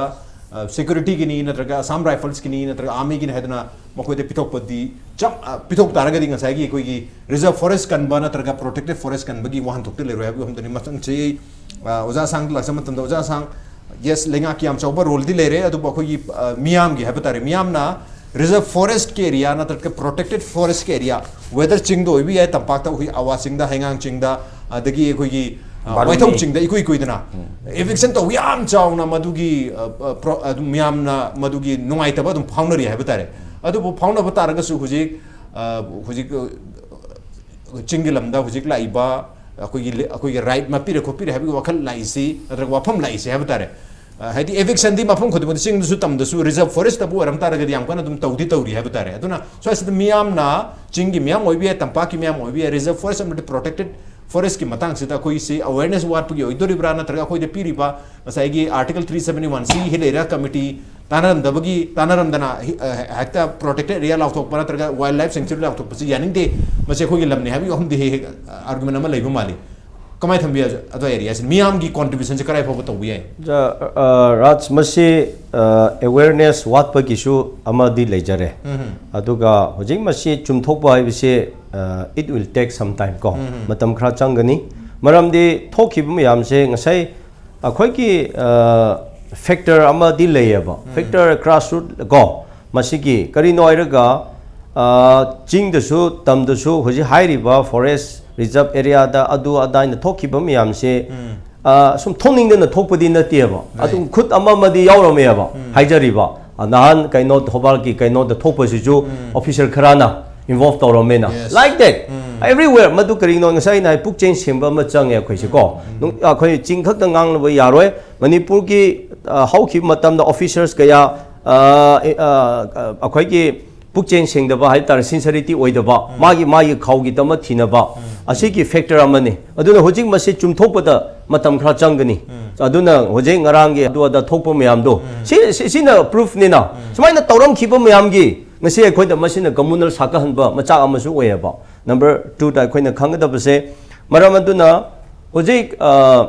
security ꯒꯤꯅꯤ ꯅꯠꯇ꯭ꯔꯒ Assam Rifles ꯀꯤꯅꯤ ꯅꯠꯇ꯭ꯔꯒ army ꯒꯤꯅꯤ ꯍꯥꯏꯗꯅ ꯃꯈꯣꯏꯗ ꯄꯤꯊꯣꯛꯄꯗꯤ ꯆꯞ ꯄꯤꯊꯣꯛ ꯇꯥꯔꯒꯗꯤ ꯉꯁꯥꯏꯒꯤ ꯑꯩꯈꯣꯏꯒꯤ reserve forest ꯀꯟꯕ ꯅꯠꯇ꯭ꯔꯒ protected forest ꯀꯟꯕꯒꯤ ꯋꯥꯍꯟꯊꯣꯛꯇꯤ ꯂꯩꯔꯣꯏ ꯍꯥꯏꯕꯒꯤ ꯋꯥꯐꯝꯗꯨꯅꯤ꯫ ꯃꯊꯪꯁꯤ ꯑꯣꯖꯥ ꯑꯁꯥꯡꯗ ꯂꯥꯛꯆꯕ ꯃꯇꯝꯗ, ꯑꯣꯖꯥ ꯑꯁꯥꯡ, yes, ꯂꯩꯉꯥꯛꯀꯤ ꯌꯥꯝ ꯆꯥꯎꯕ role ꯗꯤ ꯂꯩꯔꯦ, ꯑꯗꯨꯕꯨ ꯑꯩꯈꯣꯏꯒꯤ ꯃꯤꯌꯥꯝꯒꯤ ꯍꯥꯏꯕ ꯇꯥꯔꯦ, ꯃꯤꯌꯥꯝꯅ reserve forest ꯀꯤ area ꯅꯠꯇ꯭ꯔꯒ protected forest ꯀꯤ area, whether ꯆꯤꯡꯗ ꯑꯣꯏꯕ ꯌꯥꯏ, ꯇꯝꯄꯥꯛꯇ, ꯑꯩꯈꯣꯏ ꯑꯋꯥ ꯆꯤꯡꯗ, ꯍꯩꯉꯥꯡ ꯆꯤꯡꯗ, ꯑꯗꯒꯤ ꯑꯩꯈꯣꯏꯒꯤ ꯋꯥꯏꯊꯧ ꯆꯤꯡꯗ ꯏꯀꯨꯏ ꯀꯨꯏꯗꯅ eviction ꯇꯧꯕ ꯌꯥꯝ ꯆꯥꯎꯅ ꯃꯗꯨꯒꯤ ꯑꯗꯨꯝ ꯃꯤꯌꯥꯝꯅ ꯃꯗꯨꯒꯤ ꯅꯨꯡꯉꯥꯏꯇꯕ ꯑꯗꯨꯝ ꯐꯥꯎꯅꯔꯤ ꯍꯥꯏꯕ ꯇꯥꯔꯦ꯫ ꯑꯗꯨꯕꯨ ꯐꯥꯎꯅꯕ ꯇꯥꯔꯒꯁꯨ ꯍꯧꯖꯤꯛ ꯍꯧꯖꯤꯛ ꯆꯤꯡꯒꯤ ꯂꯝꯗ ꯍꯧꯖꯤꯛ ꯂꯥꯛꯏꯕ ꯑꯩꯈꯣꯏꯒꯤ ꯑꯩꯈꯣꯏꯒꯤ right ꯃꯄꯤꯔꯦ ꯈꯣꯠꯄꯤꯔꯦ ꯍꯥꯏꯕꯒꯤ ꯋꯥꯈꯜ ꯂꯥꯛꯏꯁꯤ ꯅꯠꯇ꯭ꯔꯒ ꯋꯥꯐꯝ ꯂꯥꯛꯏꯁꯤ ꯍꯥꯏꯕ ꯇꯥꯔꯦ꯫ ꯍꯥꯏꯗꯤ eviction ꯗꯤ ꯃꯐꯝ ꯈꯨꯗꯤꯡꯃꯛꯇ, ꯆꯤꯡꯗꯁꯨ ꯇꯝꯗꯁꯨ reserve forest ꯇꯕꯨ ꯑꯣꯏꯔꯝ ꯇꯥꯔꯒꯗꯤ ꯌꯥꯝ ꯀꯟꯅ ꯑꯗꯨꯝ ꯇꯧꯗꯤ ꯇꯧꯔꯤ ꯍꯥꯏꯕ ꯇꯥꯔꯦ꯫ ꯑꯗꯨꯅ ꯁ꯭ꯋꯥꯏꯁꯤꯗ ꯃꯤꯌꯥꯝꯅ, ꯆꯤꯡꯒꯤ ꯃꯤꯌꯥꯝ ꯑꯣꯏꯕ ꯌꯥꯏ, ꯇꯝꯄꯥꯛꯀꯤ ꯃꯤꯌꯥꯝ ꯑꯣꯏꯕ ꯌꯥꯏ, reserve forest ꯑꯃꯗꯤ protected forest ꯀꯤ ꯃꯇꯥꯡꯁꯤꯗ ꯑꯩꯈꯣꯏꯁꯤ awareness ꯋꯥꯠꯄꯒꯤ ꯑꯣꯏꯗꯣꯔꯤꯕ꯭ꯔꯥ, ꯅꯠꯇ꯭ꯔꯒ ꯑꯩꯈꯣꯏꯗ ꯄꯤꯔꯤꯕ ꯉꯁꯥꯏꯒꯤ Article three seventy one C hill area committee ꯇꯥꯟꯅꯔꯝꯗꯕꯒꯤ, ꯇꯥꯟꯅꯔꯝꯗꯅ ꯍꯦꯛꯇ protected area ꯂꯥꯎꯊꯣꯛꯄ ꯅꯠꯇ꯭ꯔꯒ wildlife sanctuary ꯂꯥꯎꯊꯣꯛꯄꯁꯤ ꯌꯥꯅꯤꯡꯗꯦ, ꯃꯁꯤ ꯑꯩꯈꯣꯏꯒꯤ ꯂꯝꯅꯤ ꯍꯥꯏꯕꯒꯤ ꯋꯥꯐꯝꯗꯤ ꯍꯦꯛ ꯍꯦꯛ argument ꯑꯃ ꯂꯩꯕ ꯃꯥꯜꯂꯤ꯫ ꯀꯃꯥꯏꯅ ꯊꯝꯕꯤ ꯑꯗꯨꯋꯥꯏ ꯑꯦꯔꯤꯌꯥꯁꯤ? ꯃꯤꯌꯥꯝꯒꯤ contribution ꯁꯦ ꯀꯗꯥꯏ ꯐꯥꯎꯕ ꯇꯧꯕ ꯌꯥꯏ? ꯔꯥꯖ, ꯃꯁꯤ awareness ꯋꯥꯠꯄꯒꯤꯁꯨ ꯑꯃꯗꯤ ꯂꯩꯖꯔꯦ꯫ ꯑꯗꯨꯒ ꯍꯧꯖꯤꯛ ꯃꯁꯤ ꯆꯨꯝꯊꯣꯛꯄ ꯍꯥꯏꯕꯁꯤ it will take some time ꯀꯣ, ꯃꯇꯝ ꯈꯔ ꯆꯪꯒꯅꯤ꯫ ꯃꯔꯝꯗꯤ ꯊꯣꯛꯈꯤꯕ ꯃꯌꯥꯝꯁꯦ ꯉꯁꯥꯏ ꯑꯩꯈꯣꯏꯒꯤ factor ꯑꯃꯗꯤ ꯂꯩꯌꯦꯕ, factor grassroot ꯀꯣ꯫ ꯃꯁꯤꯒꯤ ꯀꯔꯤꯅꯣ ꯍꯥꯏꯔꯒ ꯆꯤꯡꯗꯁꯨ ꯇꯝꯗꯁꯨ ꯍꯧꯖꯤꯛ ꯍꯥꯏꯔꯤꯕ forest reserve area ꯗ ꯑꯗꯨ ꯑꯗꯥꯏꯅ ꯊꯣꯛꯈꯤꯕ ꯃꯌꯥꯝꯁꯦ ꯑ, ꯁꯨꯝ ꯊꯣꯛꯅꯤꯡꯗꯅ ꯊꯣꯛꯄꯗꯤ ꯅꯠꯇꯦꯕ꯫ ꯑꯗꯨꯝ ꯈꯨꯠ ꯑꯃ ꯑꯃꯗꯤ ꯌꯥꯎꯔꯝꯃꯦꯕ꯫ ꯍꯥꯏꯖꯔꯤꯕ, ꯑ, ꯅꯍꯥꯟ ꯀꯩꯅꯣ ꯊꯧꯕꯥꯜꯒꯤ ꯀꯩꯅꯣꯗ ꯊꯣꯛꯄꯁꯤꯁꯨ officer ꯈꯔꯅ involve ꯇꯧꯔꯝꯃꯦꯅ꯫ Like that. Everywhere. ꯃꯗꯨ ꯀꯔꯤꯅꯣ? ꯉꯁꯥꯏ ꯑꯩꯅ ꯍꯥꯏ, ꯄꯨꯛꯆꯦꯜ ꯁꯦꯡꯕ ꯑꯃ ꯆꯪꯉꯦ ꯑꯩꯈꯣꯏꯁꯦ ꯀꯣ꯫ ꯅꯨꯡ-, ꯑꯩꯈꯣꯏ ꯆꯤꯡ ꯈꯛꯇ ꯉꯥꯡꯂꯕ ꯌꯥꯔꯣꯏ꯫ ꯃꯅꯤꯄꯨꯔꯒꯤ, ꯑ, ꯍꯧꯈꯤꯕ ꯃꯇꯝꯗ officers ꯀꯌꯥ, ꯑ, ꯑ, ꯑ, ꯑꯩꯈꯣꯏꯒꯤ ꯄꯨꯛꯆꯦꯜ ꯁꯦꯡꯗꯕ ꯍꯥꯏ ꯇꯥꯔꯦ, sincerity ꯑꯣꯏꯗꯕ, ꯃꯥꯒꯤ, ꯃꯥꯒꯤ ꯈꯥꯎꯒꯤꯗꯃꯛ ꯊꯤꯅꯕ, ꯑꯁꯤꯒꯤ factor ꯑꯃꯅꯤ꯫ ꯑꯗꯨꯅ ꯍꯧꯖꯤꯛ ꯃꯁꯤ ꯆꯨꯝꯊꯣꯛꯄꯗ ꯃꯇꯝ ꯈꯔ ꯆꯪꯒꯅꯤ꯫ ꯑꯗꯨꯅ ꯍꯧꯖꯤꯛ ꯉꯔꯥꯡꯒꯤ ꯑꯗꯨ ꯑꯗ ꯊꯣꯛꯄ ꯃꯌꯥꯝꯗꯣ, ꯁꯤ, ꯁꯤ, ꯁꯤꯅ proofꯅꯤꯅ꯫ ꯁꯨꯃꯥꯏꯅ ꯇꯧꯔꯝꯈꯤꯕ ꯃꯌꯥꯝꯒꯤ ꯉꯁꯤ ꯑꯩꯈꯣꯏꯗ ꯃꯁꯤꯅ communal ꯁꯥꯒꯠꯍꯟꯕ ꯃꯆꯥꯛ ꯑꯃꯁꯨ ꯑꯣꯏꯌꯦꯕ꯫ Number twoꯗ ꯑꯩꯈꯣꯏꯅ ꯈꯪꯒꯗꯕꯁꯦ, ꯃꯔꯝ ꯑꯗꯨꯅ ꯍꯧꯖꯤꯛ, ꯑ,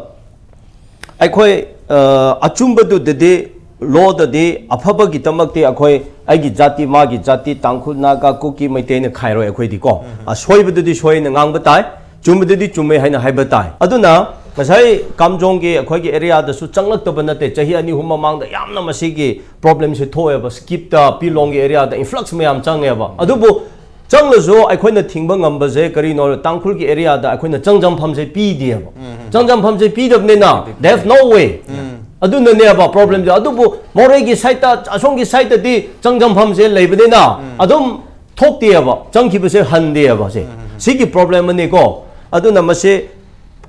ꯑꯩꯈꯣꯏ, ꯑ, ꯑꯆꯨꯝꯕꯗꯨꯗꯗꯤ, lawꯗꯗꯤ ꯑꯐꯕꯒꯤꯗꯃꯛꯇꯤ ꯑꯩꯈꯣꯏ, ꯑꯩꯒꯤ ꯖꯥꯇꯤ, ꯃꯥꯒꯤ ꯖꯥꯇꯤ, ꯇꯥꯡꯈꯨꯜ, ꯅꯥꯒꯥ, ꯀꯨꯀꯤ, ꯃꯩꯇꯩꯅ ꯈꯥꯏꯔꯣꯏ ꯑꯩꯈꯣꯏꯗꯤ ꯀꯣ꯫ ꯑꯁꯣꯏꯕꯗꯨꯗꯤ ꯁꯣꯏꯅ ꯉꯥꯡꯕ ꯇꯥꯏ, ꯆꯨꯝꯕꯗꯨꯗꯤ ꯆꯨꯝꯃꯦ ꯍꯥꯏꯅ ꯍꯥꯏꯕ ꯇꯥꯏ꯫ ꯑꯗꯨꯅ ꯉꯁꯥꯏ ꯀꯥꯝꯖꯣꯡꯒꯤ ꯑꯩꯈꯣꯏꯒꯤ areaꯗꯁꯨ ꯆꯪꯂꯛꯇꯕ ꯅꯠꯇꯦ, ꯆꯍꯤ ꯑꯅꯤ ꯑꯍꯨꯝ ꯃꯃꯥꯡꯗ ꯌꯥꯝꯅ ꯃꯁꯤꯒꯤ problemꯁꯦ ꯊꯣꯛꯑꯦꯕ, ꯁ꯭ꯀꯤꯞꯇ, ꯄꯤꯂꯣꯡꯒꯤ areaꯗ influx ꯃꯌꯥꯝ ꯆꯪꯉꯦꯕ꯫ ꯑꯗꯨꯕꯨ ꯆꯪꯂꯁꯨ ꯑꯩꯈꯣꯏꯅ ꯊꯤꯡꯕ ꯉꯝꯕꯁꯦ ꯀꯔꯤꯅꯣ? ꯇꯥꯡꯈꯨꯜꯒꯤ areaꯗ ꯑꯩꯈꯣꯏꯅ ꯆꯪꯖꯝꯐꯝꯁꯦ ꯄꯤꯗꯦꯕ꯫ ꯆꯪꯖꯝꯐꯝꯁꯦ ꯄꯤꯗꯕꯅꯤꯅ, they have no way꯫ ꯑꯗꯨꯅꯅꯦꯕ problemꯗꯣ꯫ ꯑꯗꯨꯕꯨ ꯃꯣꯔꯦꯒꯤ sideꯇ, ꯑꯁꯣꯝꯒꯤ sideꯇꯗꯤ ꯆꯪꯖꯝꯐꯝꯁꯦ ꯂꯩꯕꯅꯤꯅ ꯑꯗꯨꯝ ꯊꯣꯛꯇꯦꯕ, ꯆꯪꯈꯤꯕꯁꯦ ꯍꯟꯗꯦꯕ꯫ ꯁꯦ, ꯁꯤꯒꯤ problem ꯑꯃꯅꯤꯀꯣ꯫ ꯑꯗꯨꯅ ꯃꯁꯤ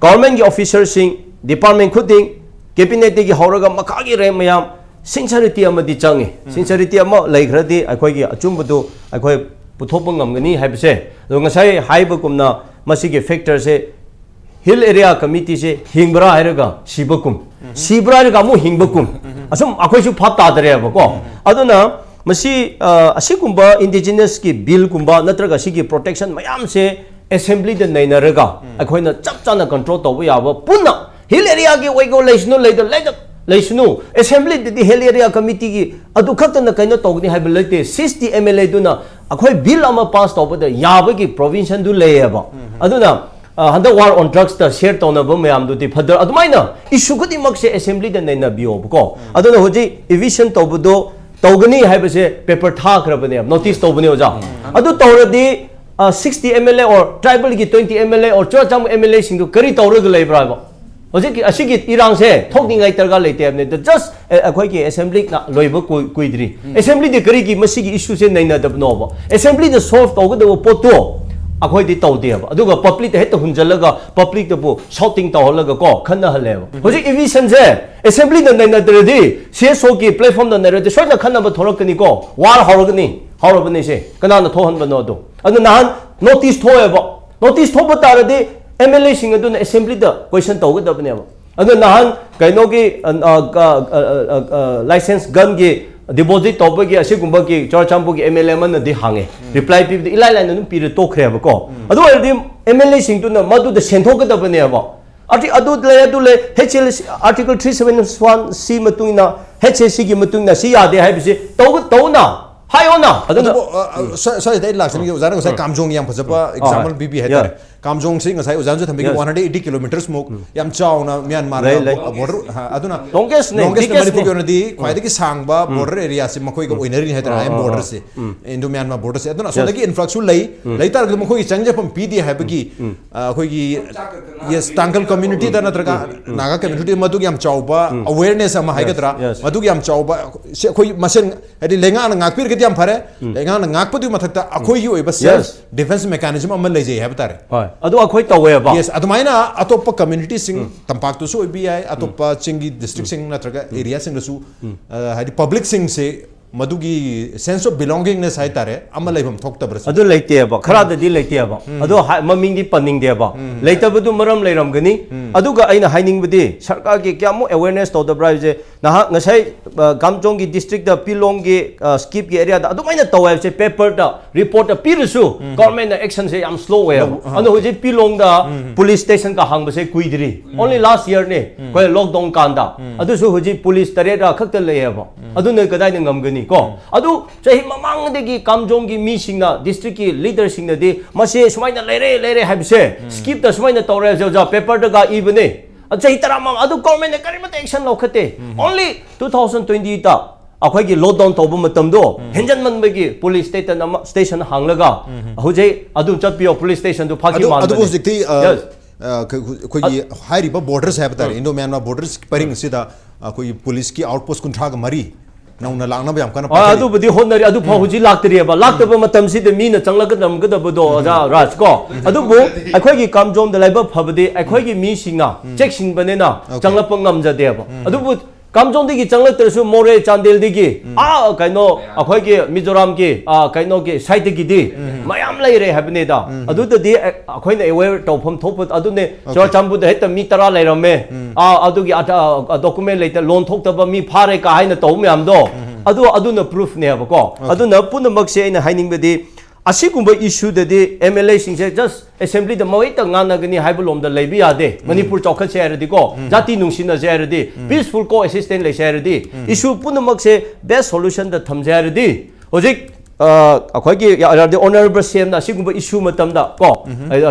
governmentꯀꯤ officerꯁꯤꯡ, department ꯈꯨꯗꯤꯡ, cabinetꯇꯒꯤ ꯍꯧꯔꯒ ꯃꯈꯥꯒꯤ rank ꯃꯌꯥꯝ, sincerity ꯑꯃꯗꯤ ꯆꯪꯉꯤ꯫ Sincerity ꯑꯃ ꯂꯩꯈ꯭ꯔꯗꯤ ꯑꯩꯈꯣꯏꯒꯤ ꯑꯆꯨꯝꯕꯗꯨ ꯑꯩꯈꯣꯏ ꯄꯨꯊꯣꯛꯄ ꯉꯝꯒꯅꯤ ꯍꯥꯏꯕꯁꯦ꯫ ꯑꯗꯣ ꯉꯁꯥꯏ ꯍꯥꯏꯕꯒꯨꯝꯅ ꯃꯁꯤꯒꯤ factorꯁꯦ hill area committeeꯁꯦ ꯍꯤꯡꯕ꯭ꯔꯥ ꯍꯥꯏꯔꯒ ꯁꯤꯕꯒꯨꯝ, ꯁꯤꯕ꯭ꯔꯥ ꯍꯥꯏꯔꯒ ꯑꯃꯨꯛ ꯍꯤꯡꯕꯒꯨꯝ, ꯑꯁꯨꯝ ꯑꯩꯈꯣꯏꯁꯨ ꯚꯥꯞ ꯇꯥꯗꯔꯦꯕꯀꯣ꯫ ꯑꯗꯨꯅ ꯃꯁꯤ, ꯑ, ꯑꯁꯤꯒꯨꯝꯕ indigenousꯀꯤ billꯒꯨꯝꯕ ꯅꯠꯇ꯭ꯔꯒ ꯁꯤꯒꯤ protection ꯃꯌꯥꯝꯁꯦ assemblyꯗ ꯅꯩꯅꯔꯒ ꯑꯩꯈꯣꯏꯅ ꯆꯞ ꯆꯥꯅ control ꯇꯧꯕ ꯌꯥꯕ ꯄꯨꯟꯅ hill areaꯒꯤ ꯑꯣꯏꯒꯣ ꯂꯩꯁꯅꯨ, ꯂꯩꯗ, ꯂꯩꯗ, ꯂꯩꯁꯅꯨ, assemblyꯗꯗꯤ hill area committeeꯒꯤ ꯑꯗꯨ ꯈꯛꯇꯅ ꯀꯩꯅꯣ ꯇꯧꯒꯅꯤ ꯍꯥꯏꯕ ꯂꯩꯇꯦ꯫ Sixty MLAꯗꯨꯅ ꯑꯩꯈꯣꯏ bill ꯑꯃ pass ꯇꯧꯕꯗ ꯌꯥꯕꯒꯤ provisionꯗꯨ ꯂꯩꯌꯦꯕ꯫ ꯑꯗꯨꯅ, ꯑ, ꯍꯟꯗꯛ war on drugsꯇ share ꯇꯧꯅꯕ ꯃꯌꯥꯝꯗꯨꯗꯤ federal, ꯑꯗꯨꯃꯥꯏꯅ issue ꯈꯨꯗꯤꯡꯃꯛꯁꯦ assemblyꯗ ꯅꯩꯅꯕꯤꯌꯣꯕꯀꯣ꯫ ꯑꯗꯨꯅ ꯍꯧꯖꯤꯛ eviction ꯇꯧꯕꯗꯣ ꯇꯧꯒꯅꯤ ꯍꯥꯏꯕꯁꯦ paper ꯊꯥꯈ꯭ꯔꯕꯅꯦ, notice ꯇꯧꯕꯅꯦ ꯑꯣꯖꯥ꯫ ꯑꯗꯨ ꯇꯧꯔꯗꯤ, ꯑ, sixty MLA or tribalꯒꯤ twenty MLA or Churachandpur MLAꯁꯤꯡꯗꯨ ꯀꯔꯤ ꯇꯧꯔꯒ ꯂꯩꯕ꯭ꯔꯥ ꯍꯥꯏꯕ? ꯍꯧꯖꯤꯛꯀꯤ ꯑꯁꯤꯒꯤ ꯏꯔꯥꯡꯁꯦ ꯊꯣꯛꯅꯤꯡꯉꯥꯏ ꯗꯔꯀꯥꯔ ꯂꯩꯇꯦ ꯍꯥꯏꯕꯅꯤꯗ꯫ Just ꯑꯩꯈꯣꯏꯒꯤ ꯑꯦꯁꯦꯝꯕ꯭ꯂꯤꯅ ꯂꯣꯏꯕ ꯀꯨꯏ- ꯀꯨꯏꯗ꯭ꯔꯤ꯫ ꯑꯦꯁꯦꯝꯕ꯭ꯂꯤꯗ ꯀꯔꯤꯒꯤ ꯃꯁꯤꯒꯤ ꯏꯁꯨꯁꯦ ꯅꯩꯅꯗꯕꯅꯣꯕ? ꯑꯦꯁꯦꯝꯕ꯭ꯂꯤꯗ ꯁꯣꯜꯚ ꯇꯧꯒꯗꯕ ꯄꯣꯠꯇꯣ ꯑꯩꯈꯣꯏꯗꯤ ꯇꯧꯗꯦꯕ꯫ ꯑꯗꯨꯒ ꯄꯕ꯭ꯂꯤꯛꯇ ꯍꯦꯛꯇ ꯍꯨꯟꯖꯜꯂꯒ ꯄꯕ꯭ꯂꯤꯛꯇꯕꯨ ꯁꯥꯎꯇꯤꯡ ꯇꯧꯍꯜꯂꯒ ꯀꯣ ꯈꯟꯅꯍꯜꯂꯦꯕ꯫ ꯍꯧꯖꯤꯛ ꯏꯚꯤꯛꯁꯟꯁꯦ ꯑꯦꯁꯦꯝꯕ꯭ꯂꯤꯗ ꯅꯩꯅꯗ꯭ꯔꯗꯤ, ꯁꯤ ꯑꯦꯁ ꯑꯣꯒꯤ ꯄ꯭ꯂꯦꯠꯐꯣꯝꯗ ꯅꯩꯅꯔꯗꯤ ꯁꯣꯏꯗꯅ ꯈꯟꯅꯕ ꯊꯣꯛꯂꯛꯀꯅꯤꯀꯣ꯫ ꯋꯥꯔ ꯍꯧꯔꯒꯅꯤ, ꯍꯧꯔꯕꯅꯤ ꯁꯦ꯫ ꯀꯅꯥꯅ ꯊꯣꯛꯍꯟꯕꯅꯣ ꯑꯗꯣ? ꯑꯗꯨ ꯅꯍꯥꯟ ꯅꯣꯇꯤꯁ ꯊꯣꯛꯑꯦꯕ꯫ ꯅꯣꯇꯤꯁ ꯊꯣꯛꯄ ꯇꯥꯔꯗꯤ ꯑꯦꯝ ꯑꯦꯜ ꯑꯦꯁꯤꯡ ꯑꯗꯨꯅ ꯑꯦꯁꯦꯝꯕ꯭ꯂꯤꯗ ꯀꯣꯏꯁꯟ ꯇꯧꯒꯗꯕꯅꯦꯕ꯫ ꯑꯗꯣ ꯅꯍꯥꯟ ꯀꯩꯅꯣꯒꯤ, ꯑ, ꯑ, ꯒ-, ꯑ, ꯑ, ꯑ, ꯑ, ꯂꯥꯏꯁꯦꯟꯁ ꯒꯟꯒꯤ ꯗꯤꯄꯣꯖꯤꯠ ꯇꯧꯕꯒꯤ ꯑꯁꯤꯒꯨꯝꯕꯒꯤ ꯆꯨꯔꯆꯥꯟꯄꯨꯔꯒꯤ ꯑꯦꯝ ꯑꯦꯜ ꯑꯦ ꯑꯃꯅꯗꯤ ꯍꯥꯡꯉꯦ꯫ ꯔꯤꯄ꯭ꯂꯥꯏ ꯄꯤꯕꯗ ꯏꯂꯥꯏ ꯂꯥꯏꯅ ꯑꯗꯨꯝ ꯄꯤꯔ ꯇꯣꯛꯈ꯭ꯔꯦꯕꯀꯣ꯫ ꯑꯗꯨ ꯑꯣꯏꯔꯗꯤ ꯑꯦꯝ ꯑꯦꯜ ꯑꯦꯁꯤꯡꯗꯨꯅ ꯃꯗꯨꯗ ꯁꯦꯟꯊꯣꯛꯀꯗꯕꯅꯦꯕ꯫ ꯑꯥꯔꯇꯤ-, ꯑꯗꯨ ꯂꯩ, ꯑꯗꯨ ꯂꯩ, H L, Article three seven one C ꯃꯇꯨꯡ ꯏꯟꯅ, ꯍꯩꯆ ꯑꯦ ꯁꯤꯒꯤ ꯃꯇꯨꯡ ꯏꯟꯅ ꯁꯤ ꯌꯥꯗꯦ ꯍꯥꯏꯕꯁꯤ ꯇꯧ-, ꯇꯧꯅ, ꯍꯥꯏꯌꯣꯅ꯫ ꯑꯗꯨꯅ ꯑꯗꯨꯕꯨ, ꯑ, ꯑ, ꯁ-, ꯁ꯭ꯋꯥꯏꯁꯤꯗ ꯑꯩ ꯂꯥꯛꯆꯅꯤꯡꯉꯤ, ꯑꯣꯖꯥꯅ ꯉꯁꯥꯏ ꯀꯥꯝꯖꯣꯡꯒꯤ ꯌꯥꯝ ꯐꯖꯕ ꯍꯣꯏ, ꯍꯣꯏ꯫ ꯑꯦꯛꯖꯥꯝꯄꯜ ꯄꯤꯕꯤ ꯍꯥꯏꯇꯥꯔꯦ꯫ ꯌꯥ꯫ ꯀꯥꯝꯖꯣꯡꯁꯤ ꯉꯁꯥꯏ ꯑꯣꯖꯥꯅꯁꯨ ꯊꯝꯕꯤꯈꯤꯕ Yes. One hundred eighty kilometers ꯃꯨꯛ ꯌꯥꯝ ꯆꯥꯎꯅ ꯃ꯭ꯌꯥꯟꯃꯥꯔꯒ ꯂꯩ, ꯂꯩ꯫ ꯕꯣ-, ꯕꯣꯔꯗꯔ, ꯍꯥ, ꯑꯗꯨꯅ Longest ꯅꯦ, ꯂꯣꯡꯒꯦꯁ ꯕꯤꯒꯦꯁ ꯅꯦ꯫ ꯃꯅꯤꯄꯨꯔꯒꯤ ꯑꯣꯏꯅꯗꯤ ꯈ꯭ꯋꯥꯏꯗꯒꯤ ꯁꯥꯡꯕ ꯕꯣꯔꯗꯔ ꯑꯦꯔꯤꯌꯥꯁꯤ ꯃꯈꯣꯏꯒ ꯑꯣꯏꯅꯔꯤꯅꯤ ꯍꯥꯏꯇꯥꯔꯦ, ꯑꯥ, ꯑꯥꯏ ꯑꯦꯝ ꯑꯥ, ꯑꯥ꯫ ꯕꯣꯔꯗꯔꯁꯦ꯫ ꯏꯟꯗꯣ ꯃ꯭ꯌꯥꯟꯃꯥꯔ ꯕꯣꯔꯗꯔꯁꯦ꯫ ꯑꯗꯨꯅ ꯑꯁꯣꯝꯗꯒꯤ Yes. ꯏꯟꯐ꯭ꯂꯛꯁꯁꯨ ꯂꯩ, ꯂꯩ ꯇꯥꯔꯒꯁꯨ ꯃꯈꯣꯏꯒꯤ ꯆꯪꯖꯐꯝ ꯄꯤꯗꯦ ꯍꯥꯏꯕꯒꯤ, ꯑ, ꯑꯩꯈꯣꯏꯒꯤ, yes, ꯇꯥꯡꯈꯜ ꯀꯝꯃ꯭ꯌꯨꯅꯤꯇꯤꯗ ꯅꯠꯇ꯭ꯔꯒ ꯅꯥꯒꯥ ꯀꯝꯃ꯭ꯌꯨꯅꯤꯇꯤ ꯃꯗꯨꯒꯤ ꯌꯥꯝ ꯆꯥꯎꯕ Yes, ꯑꯋꯦꯔꯅꯦꯁ ꯑꯃ yes. ꯍꯥꯏꯒꯗ꯭ꯔꯥ, ꯃꯗꯨꯒꯤ ꯌꯥꯝ ꯆꯥꯎꯕ, ꯁꯤ ꯑꯩꯈꯣꯏ ꯃꯁꯦꯟ, ꯍꯥꯏꯗꯤ ꯂꯩꯉꯥꯛꯅ ꯉꯥꯛꯄꯤꯔꯒꯗꯤ ꯌꯥꯝ ꯐꯔꯦ, ꯂꯩꯉꯥꯛꯅ ꯉꯥꯛꯄꯗꯨꯒꯤ ꯃꯊꯛꯇ ꯑꯩꯈꯣꯏꯒꯤ ꯑꯣꯏꯕ ꯁꯦꯜꯐ Yes. ꯗꯤꯐꯦꯟꯁ ꯃꯦꯀꯥꯅꯤꯖꯝ ꯑꯃ ꯂꯩꯖꯩ ꯍꯥꯏꯕ ꯇꯥꯔꯦ꯫ ꯍꯣꯏ, ꯑꯗꯨ ꯑꯩꯈꯣꯏ ꯇꯧꯋꯦꯕ꯫ Yes, ꯑꯗꯨꯃꯥꯏꯅ ꯑꯇꯣꯞꯄ ꯀꯝꯃ꯭ꯌꯨꯅꯤꯇꯤꯁꯤꯡ, ꯇꯝꯄꯥꯛꯇꯁꯨ ꯑꯣꯏꯕ ꯌꯥꯏ, ꯑꯇꯣꯞꯄ ꯆꯤꯡꯒꯤ ꯗꯤꯁꯇ꯭ꯔꯤꯛꯁꯤꯡ ꯅꯠꯇ꯭ꯔꯒ ꯑꯦꯔꯤꯌꯥꯁꯤꯡꯗꯁꯨ, ꯑ, ꯍꯥꯏꯗꯤ ꯄꯕ꯭ꯂꯤꯛꯁꯤꯡꯁꯦ ꯃꯗꯨꯒꯤ sense of belongingness ꯍꯥꯏꯇꯥꯔꯦ, ꯑꯃ ꯂꯩꯐꯝ ꯊꯣꯛꯇꯕ꯭ꯔꯥ ꯁꯤꯅꯤ? ꯑꯗꯨ ꯂꯩꯇꯦꯕ, ꯈꯔꯗꯗꯤ ꯂꯩꯇꯦꯕ꯫ ꯑꯗꯣ ꯍꯥꯏ-, ꯃꯃꯤꯡꯗꯤ ꯄꯟꯅꯤꯡꯗꯦꯕ꯫ ꯂꯩꯇꯕꯗꯨ ꯃꯔꯝ ꯂꯩꯔꯝꯒꯅꯤ꯫ ꯑꯗꯨꯒ ꯑꯩꯅ ꯍꯥꯏꯅꯤꯡꯕꯗꯤ ꯁꯔꯀꯥꯔꯒꯤ ꯀꯌꯥꯃꯨꯛ awareness ꯇꯧꯗꯕ꯭ꯔꯥ ꯍꯥꯏꯕꯁꯦ, ꯅꯍꯥꯛ ꯉꯁꯥꯏ, ꯑ, ꯀꯥꯝꯖꯣꯡꯒꯤ ꯗꯤꯁꯇ꯭ꯔꯤꯛꯇ ꯄꯤꯂꯣꯡꯒꯤ, ꯑ, ꯁ꯭ꯀꯤꯞꯀꯤ ꯑꯦꯔꯤꯌꯥꯗ ꯑꯗꯨꯃꯥꯏꯅ ꯇꯧꯋꯦ ꯍꯥꯏꯕꯁꯦ ꯄꯦꯄꯔꯗ ꯔꯤꯄꯣꯔꯠꯇ ꯄꯤꯔꯁꯨ ꯒꯚꯔꯟꯃꯦꯟꯠꯅ ꯑꯦꯛꯁꯟꯁꯦ ꯌꯥꯝ ꯁ꯭ꯂꯣ ꯑꯣꯏꯌꯦꯕ꯫ ꯂꯧ-, ꯑꯥ꯫ ꯑꯗꯣ ꯍꯧꯖꯤꯛ ꯄꯤꯂꯣꯡꯗ ꯄꯨꯂꯤꯁ ꯁ꯭ꯇꯦꯁꯟꯒ ꯍꯥꯡꯕꯁꯦ ꯀꯨꯏꯗ꯭ꯔꯤ꯫ Only last year ꯅꯦ, ꯑꯩꯈꯣꯏ ꯂꯣꯛꯗꯥꯎꯟ ꯀꯥꯟꯗ꯫ ꯑꯗꯨꯁꯨ ꯍꯧꯖꯤꯛ ꯄꯨꯂꯤꯁ ꯇꯔꯦꯠꯔ ꯈꯛꯇ ꯂꯩꯌꯦꯕ꯫ ꯑꯗꯨꯅ ꯀꯗꯥꯏꯗ ꯉꯝꯒꯅꯤ ꯀꯣ? ꯑꯗꯨ ꯆꯍꯤ ꯃꯃꯥꯡꯗꯒꯤ ꯀꯥꯝꯖꯣꯡꯒꯤ ꯃꯤꯁꯤꯡꯅ, ꯗꯤꯁꯇ꯭ꯔꯤꯛꯀꯤ ꯂꯤꯗꯔꯁꯤꯡꯅꯗꯤ ꯃꯁꯤ ꯁꯨꯃꯥꯏꯅ ꯂꯩꯔꯦ, ꯂꯩꯔꯦ ꯍꯥꯏꯕꯁꯦ ꯁ꯭ꯀꯤꯞꯇ ꯁꯨꯃꯥꯏꯅ ꯇꯧꯔꯦ ꯍꯥꯏꯕꯁꯦ ꯑꯣꯖꯥ ꯄꯦꯄꯔꯗꯒ ꯏꯕꯅꯦ꯫ ꯑꯗꯨ ꯆꯍꯤ ꯇꯔꯥꯃꯉꯥ, ꯑꯗꯨ ꯒꯚꯔꯟꯃꯦꯟꯠꯅ ꯀꯔꯤꯃꯠꯇ ꯑꯦꯛꯁꯟ ꯂꯧꯈꯠꯇꯦ꯫ Only two thousand twenty ꯗ ꯑꯩꯈꯣꯏꯒꯤ ꯂꯣꯛꯗꯥꯎꯟ ꯇꯧꯕ ꯃꯇꯝꯗꯣ ꯍꯦꯟꯖꯟꯃꯟꯕꯒꯤ ꯄꯨꯂꯤꯁ ꯁ꯭ꯇꯦꯁꯟ ꯑꯃ, ꯁ꯭ꯇꯦꯁꯟ ꯍꯥꯡꯂꯒ ꯍꯧꯖꯤꯛ ꯑꯗꯨꯝ ꯆꯠꯄꯤꯌꯣ, ꯄꯨꯂꯤꯁ ꯁ꯭ꯇꯦꯁꯟꯗꯨ ꯐꯥꯈꯤ ꯑꯗꯨ, ꯑꯗꯨꯕꯨ ꯃꯥꯟꯕꯅꯦ꯫ ꯍꯧꯖꯤꯛꯇꯤ, ꯑ, Yes. ꯑ, ꯑꯩꯈꯣꯏ- ꯑꯩꯈꯣꯏꯒꯤ ꯍꯥꯏꯔꯤꯕ ꯕꯣꯔꯗꯔꯁ ꯍꯥꯏꯕ ꯇꯥꯔꯦ, ꯏꯟꯗꯣ ꯃ꯭ꯌꯥꯟꯃꯥꯔ ꯕꯣꯔꯗꯔꯁ ꯄꯔꯤꯡ ꯑꯁꯤꯗ ꯑꯩꯈꯣꯏꯒꯤ ꯄꯨꯂꯤꯁꯀꯤ ꯑꯥꯎꯠꯄꯣꯁ ꯀꯨꯟꯊ꯭ꯔꯥꯒ ꯃꯔꯤ ꯅꯧꯅ ꯂꯥꯛꯅꯕ ꯌꯥꯝ ꯀꯟꯅ ꯑ, ꯄꯥꯏꯈꯠꯂꯤ꯫ ꯑꯗꯨꯕꯨꯗꯤ ꯍꯣꯠꯅꯔꯤ, ꯑꯗꯨ ꯐꯥꯎ ꯍꯧꯖꯤꯛ ꯂꯥꯛꯇ꯭ꯔꯤꯑꯕ꯫ ꯂꯥꯛꯇꯕ ꯃꯇꯝꯁꯤꯗ ꯃꯤꯅ ꯆꯪꯂꯛꯀꯗꯕꯗꯣ ꯑꯣꯖꯥ ꯔꯥꯖ ꯀꯣ꯫ ꯑꯗꯨꯕꯨ ꯑꯩꯈꯣꯏꯒꯤ ꯀꯥꯝꯖꯣꯡꯗ ꯂꯥꯏꯕꯛ ꯐꯕꯗꯤ ꯑꯩꯈꯣꯏꯒꯤ ꯃꯤꯁꯤꯡꯅ ꯆꯦꯛꯁꯤꯟꯕꯅꯤꯅ ꯆꯪꯂꯛꯄ ꯉꯝꯖꯗꯦꯕ꯫ ꯑꯗꯨꯕꯨ ꯀꯥꯝꯖꯣꯡꯗꯒꯤ ꯆꯪꯂꯛꯇ꯭ꯔꯁꯨ ꯃꯣꯔꯦ ꯆꯥꯟꯗꯦꯜꯗꯒꯤ ꯑꯥ ꯀꯩꯅꯣ ꯑꯩꯈꯣꯏꯒꯤ ꯃꯤꯖꯣꯔꯥꯝꯒꯤ ꯑꯥ ꯀꯩꯅꯣꯒꯤ ꯁꯥꯏꯠꯇꯒꯤꯗꯤ ꯃꯌꯥꯝ ꯂꯩꯔꯦ ꯍꯥꯏꯕꯅꯤꯗ꯫ ꯑꯗꯨꯗꯗꯤ ꯑꯩ- ꯑꯩꯈꯣꯏꯅ ꯑꯦꯋꯦꯌꯔ ꯇꯧꯐꯝ ꯊꯣꯛꯄ ꯑꯗꯨꯅꯦ꯫ ꯆꯨꯔꯆꯥꯟꯄꯨꯔꯗ ꯍꯦꯛꯇ ꯃꯤ ꯇꯔꯥ ꯂꯩꯔꯝꯃꯦ, ꯑꯥ ꯑꯗꯨꯒꯤ ꯗꯣꯀꯨꯃꯦꯟ ꯂꯩꯇ ꯂꯣꯟ ꯊꯣꯛꯇꯕ ꯃꯤ ꯐꯥꯔꯦ ꯀꯥ ꯍꯥꯏꯅ ꯇꯧꯕ ꯃꯌꯥꯝꯗꯣ, ꯑꯗꯨ ꯑꯗꯨꯅ ꯄ꯭ꯔꯨꯐꯅꯦꯕꯀꯣ꯫ ꯑꯗꯨꯅ ꯄꯨꯝꯅꯃꯛꯁꯦ ꯑꯩꯅ ꯍꯥꯏꯅꯤꯡꯕꯗꯤ ꯑꯁꯤꯒꯨꯝꯕ ꯏꯁꯨꯗꯗꯤ ꯑꯦꯝ ꯑꯦꯜ ꯑꯦꯁꯤꯡꯁꯦ ꯖꯁ ꯑꯦꯁꯦꯝꯕ꯭ꯂꯤꯗ ꯃꯣꯏꯇ ꯉꯥꯡꯅꯒꯅꯤ ꯍꯥꯏꯕ ꯂꯣꯝꯗ ꯂꯩꯕ ꯌꯥꯗꯦ꯫ ꯃꯅꯤꯄꯨꯔ ꯆꯥꯎꯈꯠꯁꯦ ꯍꯥꯏꯔꯗꯤꯀꯣ, ꯖꯥꯇꯤ ꯅꯨꯡꯁꯤꯅꯁꯦ ꯍꯥꯏꯔꯗꯤ, ꯄꯤꯁꯐꯨꯜ ꯀꯣ ꯑꯦꯛꯁꯤꯁꯇꯦꯟꯁ ꯂꯩꯁꯦ ꯍꯥꯏꯔꯗꯤ, ꯏꯁꯨ ꯄꯨꯝꯅꯃꯛꯁꯦ ꯕꯦꯁ ꯁꯣꯂꯨꯁꯟꯗ ꯊꯝꯁꯦ ꯍꯥꯏꯔꯗꯤ, ꯍꯧꯖꯤꯛ ꯑ, ꯑꯩꯈꯣꯏꯒꯤ ꯑꯣꯅꯔꯦꯕꯜ ꯁꯤ ꯑꯦꯝꯅ ꯑꯁꯤꯒꯨꯝꯕ ꯏꯁꯨ ꯃꯇꯝꯗ ꯀꯣ,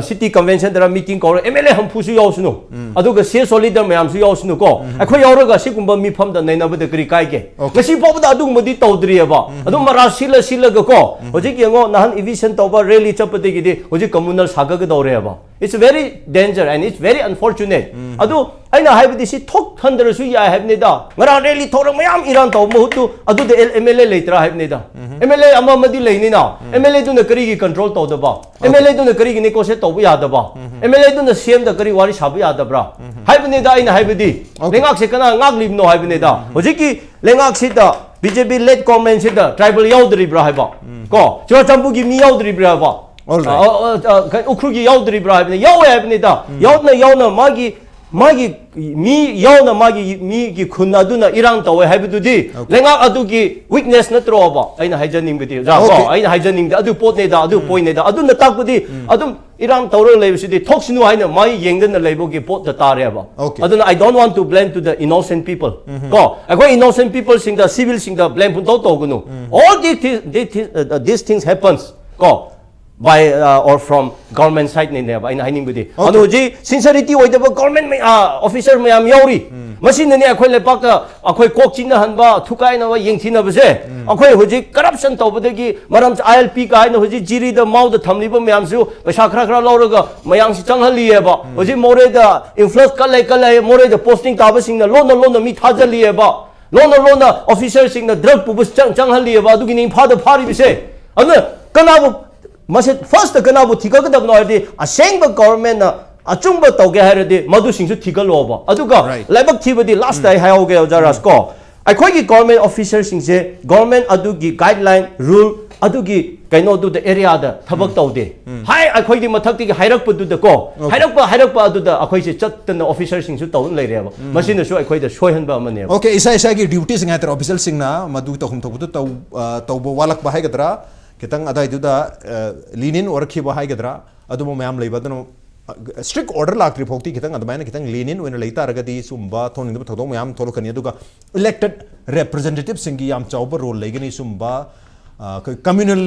ꯁꯤꯇꯤ ꯀꯟꯚꯦꯟꯁꯟꯗꯔ ꯃꯤꯇꯤꯡ ꯀꯧꯔ ꯑꯦꯝ ꯑꯦꯜ ꯑꯦ ꯍꯝꯐꯨꯁꯨ ꯌꯥꯎꯁꯅꯨ, ꯑꯗꯨꯒ ꯁꯤ ꯑꯦꯁ ꯑꯣ ꯂꯤꯗꯔ ꯃꯌꯥꯝꯁꯨ ꯌꯥꯎꯁꯅꯨ ꯀꯣ, ꯑꯩꯈꯣꯏ ꯌꯥꯎꯔꯒ ꯑꯁꯤꯒꯨꯝꯕ ꯃꯤꯐꯝꯗ ꯅꯩꯅꯕꯗ ꯀꯔꯤ ꯀꯥꯏꯒꯦ? ꯉꯁꯤ ꯐꯥꯎꯕꯗ ꯑꯗꯨꯒꯨꯝꯕꯗꯤ ꯇꯧꯗ꯭ꯔꯤꯑꯕ꯫ ꯑꯗꯨꯝ ꯃꯔꯥ ꯁꯤꯜꯂ ꯁꯤꯜꯂꯒ ꯀꯣ, ꯍꯧꯖꯤꯛ ꯌꯦꯡꯉꯣ, ꯅꯍꯥꯟ ꯏꯚꯤꯛꯁꯟ ꯇꯧꯕ ꯔꯦꯂꯤ ꯆꯠꯄꯗꯒꯤꯗꯤ ꯍꯧꯖꯤꯛ communal ꯁꯥꯒꯠꯀꯗꯧꯔꯦꯕ꯫ It's very danger and it's very unfortunate. ꯑꯗꯨ ꯑꯩꯅ ꯍꯥꯏꯕꯗꯤ ꯁꯤ ꯊꯣꯛꯍꯟꯗ꯭ꯔꯁꯨ ꯌꯥꯏ ꯍꯥꯏꯕꯅꯤꯗ꯫ ꯉꯔꯥꯡ ꯔꯦꯂꯤ ꯊꯧꯔ ꯃꯌꯥꯝ ꯏꯔꯥꯡ ꯇꯧꯕ ꯃꯍꯨꯠꯇꯨ ꯑꯗꯨꯗ ꯑꯦꯝ ꯑꯦꯜ ꯑꯦ ꯂꯩꯇ꯭ꯔꯥ ꯍꯥꯏꯕꯅꯤꯗ꯫ ꯑꯦꯝ ꯑꯦꯜ ꯑꯦ ꯑꯃ ꯑꯃꯗꯤ ꯂꯩꯅꯤꯅ, ꯑꯦꯝ ꯑꯦꯜ ꯑꯦꯗꯨꯅ ꯀꯔꯤꯒꯤ ꯀꯟꯇ꯭ꯔꯣꯜ ꯇꯧꯗꯕ? ꯑꯦꯝ ꯑꯦꯜ ꯑꯦꯗꯨꯅ ꯀꯔꯤꯒꯤ ꯅꯦꯒꯣꯁꯤꯌꯦꯠ ꯇꯧꯕ ꯌꯥꯗꯕ? ꯑꯦꯝ ꯑꯦꯜ ꯑꯦꯗꯨꯅ ꯁꯤ ꯑꯦꯝꯗ ꯀꯔꯤ ꯋꯥꯔꯤ ꯁꯥꯕ ꯌꯥꯗꯕ꯭ꯔꯥ ꯍꯥꯏꯕꯅꯤꯗ ꯑꯩꯅ ꯍꯥꯏꯕꯗꯤ꯫ ꯂꯩꯉꯥꯛꯁꯦ ꯀꯅꯥ ꯉꯥꯛꯂꯤꯕꯅꯣ ꯍꯥꯏꯕꯅꯤꯗ꯫ ꯍꯧꯖꯤꯛꯀꯤ ꯂꯩꯉꯥꯛꯁꯤꯗ, ꯕꯤ ꯖꯦ ꯄꯤ ꯂꯦꯠ ꯒꯣꯔꯃꯦꯟꯁꯤꯗ ꯇ꯭ꯔꯥꯏꯕꯦꯜ ꯌꯥꯎꯗ꯭ꯔꯤꯕ꯭ꯔꯥ ꯍꯥꯏꯕ? ꯀꯣ, ꯆꯨꯔꯆꯥꯟꯄꯨꯔꯒꯤ ꯃꯤ ꯌꯥꯎꯗ꯭ꯔꯤꯕ꯭ꯔꯥ ꯍꯥꯏꯕ? All right. ꯑ, ꯑ, ꯑ, ꯀꯩ- ꯎꯈ꯭ꯔꯨꯜꯒꯤ ꯌꯥꯎꯗ꯭ꯔꯤꯕ꯭ꯔꯥ ꯍꯥꯏꯕꯅꯤ? ꯌꯥꯎꯋꯦ ꯍꯥꯏꯕꯅꯤꯗ꯫ ꯌꯥꯎꯅ ꯌꯥꯎꯅ ꯃꯥꯒꯤ ꯃꯥꯒꯤ ꯃꯤ ꯌꯥꯎꯅ ꯃꯥꯒꯤ ꯃꯤꯒꯤ ꯈꯨꯟ ꯑꯗꯨꯅ ꯏꯔꯥꯡ ꯇꯧꯋꯦ ꯍꯥꯏꯕꯗꯨꯗꯤ ꯂꯩꯉꯥꯛ ꯑꯗꯨꯒꯤ ꯋꯤꯛꯅꯦꯁ ꯅꯠꯇ꯭ꯔꯣꯕ? ꯑꯩꯅ ꯍꯥꯏꯖꯅꯤꯡꯕꯗꯤ, ꯑꯣꯖꯥ, ꯀꯣ, Okay. ꯑꯩꯅ ꯍꯥꯏꯖꯅꯤꯡꯕꯗꯤ ꯑꯗꯨ ꯄꯣꯠꯅꯦꯗ, ꯑꯗꯨ ꯄꯣꯏꯟꯅꯦꯗ꯫ ꯑꯗꯨꯅ ꯇꯥꯛꯄꯗꯤ ꯑꯗꯨꯝ ꯏꯔꯥꯡ ꯇꯧꯔꯒ ꯂꯩꯕꯁꯤꯗꯤ ꯊꯣꯛꯁꯅꯨ ꯍꯥꯏꯅ ꯃꯥꯒꯤ ꯌꯦꯡꯗꯅ ꯂꯩꯕꯒꯤ ꯄꯣꯠꯇ ꯇꯥꯔꯦꯕ꯫ Okay. ꯑꯗꯨꯅ I don't want to blame to the innocent people. ꯀꯣ, ꯑꯩꯈꯣꯏ innocent people ꯁꯤꯡꯗ, civil ꯁꯤꯡꯗ blame ꯄꯨꯡꯇꯧ ꯇꯧꯒꯅꯨ꯫ All these thi- thi- thi- uh, these things happens. ꯀꯣ, by uh, or from government side ꯅꯤꯅꯦꯕ ꯑꯩꯅ ꯍꯥꯏꯅꯤꯡꯕꯗꯤ꯫ ꯑꯗꯣ ꯍꯧꯖꯤꯛ sincerity ꯑꯣꯏꯗꯕ government ꯃꯌꯥ- officer ꯃꯌꯥꯝ ꯌꯥꯎꯔꯤ꯫ ꯃꯁꯤꯅꯅꯦ ꯑꯩꯈꯣꯏ ꯂꯩꯕꯥꯛꯇ ꯑꯩꯈꯣꯏ ꯀꯣꯛ ꯆꯤꯟꯅꯍꯟꯕ, ꯊꯨꯀꯥꯏꯅꯕ, ꯌꯦꯡꯊꯤꯅꯕꯁꯦ꯫ ꯑꯩꯈꯣꯏ ꯍꯧꯖꯤꯛ corruption ꯇꯧꯕꯗꯒꯤ ꯃꯔꯝ I L P ꯀꯥꯏꯅ ꯍꯧꯖꯤꯛ ꯖꯤꯔꯤꯗ ꯃꯥꯎꯗ ꯊꯝꯂꯤꯕ ꯃꯌꯥꯝꯁꯨ ꯄꯩꯁꯥ ꯈꯔ ꯈꯔ ꯂꯧꯔꯒ ꯃꯌꯥꯝꯁꯤ ꯆꯪꯍꯜꯂꯤꯑꯕ꯫ ꯍꯧꯖꯤꯛ ꯃꯣꯔꯦꯗ influx ꯀꯜꯂꯦ ꯀꯜꯂꯦ, ꯃꯣꯔꯦꯗ posting ꯇꯥꯕꯁꯤꯡꯅ ꯂꯣꯟꯅ ꯂꯣꯟꯅ ꯃꯤ ꯊꯥꯖꯜꯂꯤꯑꯕ꯫ ꯂꯣꯟꯅ ꯂꯣꯟꯅ officerꯁꯤꯡꯅ drug ꯄꯨꯕ ꯆꯪ- ꯆꯪꯍꯜꯂꯤꯑꯕ꯫ ꯑꯗꯨꯒꯤꯅꯤ ꯏꯝꯐꯥꯜꯗ ꯐꯥꯔꯤꯕꯁꯦ꯫ ꯑꯗꯨꯅ ꯀꯅꯥꯕꯨ ꯃꯁꯦ first ꯀꯅꯥꯕꯨ ꯊꯤꯒꯠꯀꯗꯕꯅꯣ ꯍꯥꯏꯔꯗꯤ ꯑꯁꯦꯡꯕ governmentꯅ ꯑꯆꯨꯝꯕ ꯇꯧꯒꯦ ꯍꯥꯏꯔꯗꯤ ꯃꯗꯨꯁꯤꯡꯁꯨ ꯊꯤꯒꯠꯂꯣꯕ꯫ ꯑꯗꯨꯒ ꯂꯥꯏꯕꯛ ꯊꯤꯕꯗꯤ last ꯑꯩ ꯍꯥꯏꯍꯧꯒꯦ ꯑꯣꯖꯥ ꯔꯥꯖ ꯀꯣ, ꯑꯩꯈꯣꯏꯒꯤ government officerꯁꯤꯡꯁꯦ government ꯑꯗꯨꯒꯤ guideline, rule ꯑꯗꯨꯒꯤ ꯀꯩꯅꯣꯗꯨꯗ areaꯗ ꯊꯕꯛ ꯇꯧꯗꯦ꯫ ꯍꯥꯏ ꯑꯩꯈꯣꯏꯒꯤ ꯃꯊꯛꯇꯒꯤ ꯍꯥꯏꯔꯛꯄꯗꯨꯗ ꯀꯣ, ꯍꯥꯏꯔꯛꯄ ꯍꯥꯏꯔꯛꯄ ꯑꯗꯨꯗ ꯑꯩꯈꯣꯏꯁꯦ ꯆꯠꯇꯅ officerꯁꯤꯡꯁꯨ ꯇꯧꯗꯨꯅ ꯂꯩꯔꯦꯕ꯫ ꯃꯁꯤꯅꯁꯨ ꯑꯩꯈꯣꯏꯗ ꯁꯣꯏꯍꯟꯕ ꯑꯃꯅꯦꯕ꯫ Okay, ꯏꯁꯥ ꯏꯁꯥꯒꯤ dutyꯁꯤꯡ ꯍꯥꯏꯇꯥꯔꯦ, officerꯁꯤꯡꯅ ꯃꯗꯨ ꯇꯧꯐꯝ ꯊꯣꯛꯄꯗꯨ ꯇꯧ- ꯑ, ꯇꯧꯕ ꯋꯥꯠꯂꯛꯄ ꯍꯥꯏꯒꯗ꯭ꯔꯥ, ꯈꯤꯇꯪ ꯑꯗꯥꯏꯗꯨꯗ lenient ꯑꯣꯏꯔꯛꯈꯤꯕ ꯍꯥꯏꯒꯗ꯭ꯔꯥ, ꯑꯗꯨꯝꯕ ꯃꯌꯥꯝ ꯂꯩꯕ꯫ ꯑꯗꯨꯅ strict order ꯂꯥꯛꯇ꯭ꯔꯤ ꯐꯥꯎꯗꯤ ꯈꯤꯇꯪ ꯑꯗꯨꯃꯥꯏꯅ ꯈꯤꯇꯪ lenient ꯑꯣꯏꯅ ꯂꯩ ꯇꯥꯔꯒꯗꯤ ꯁꯨꯝꯕ ꯊꯣꯛꯅꯤꯡꯗꯕ ꯊꯧꯗꯣꯛ ꯃꯌꯥꯝ ꯊꯣꯛꯂꯛꯀꯅꯤ꯫ ꯑꯗꯨꯒ elected representativeꯁꯤꯡꯒꯤ ꯌꯥꯝ ꯆꯥꯎꯕ role ꯂꯩꯒꯅꯤ ꯁꯨꯝꯕ, ꯑ, ꯑꯩꯈꯣꯏ communal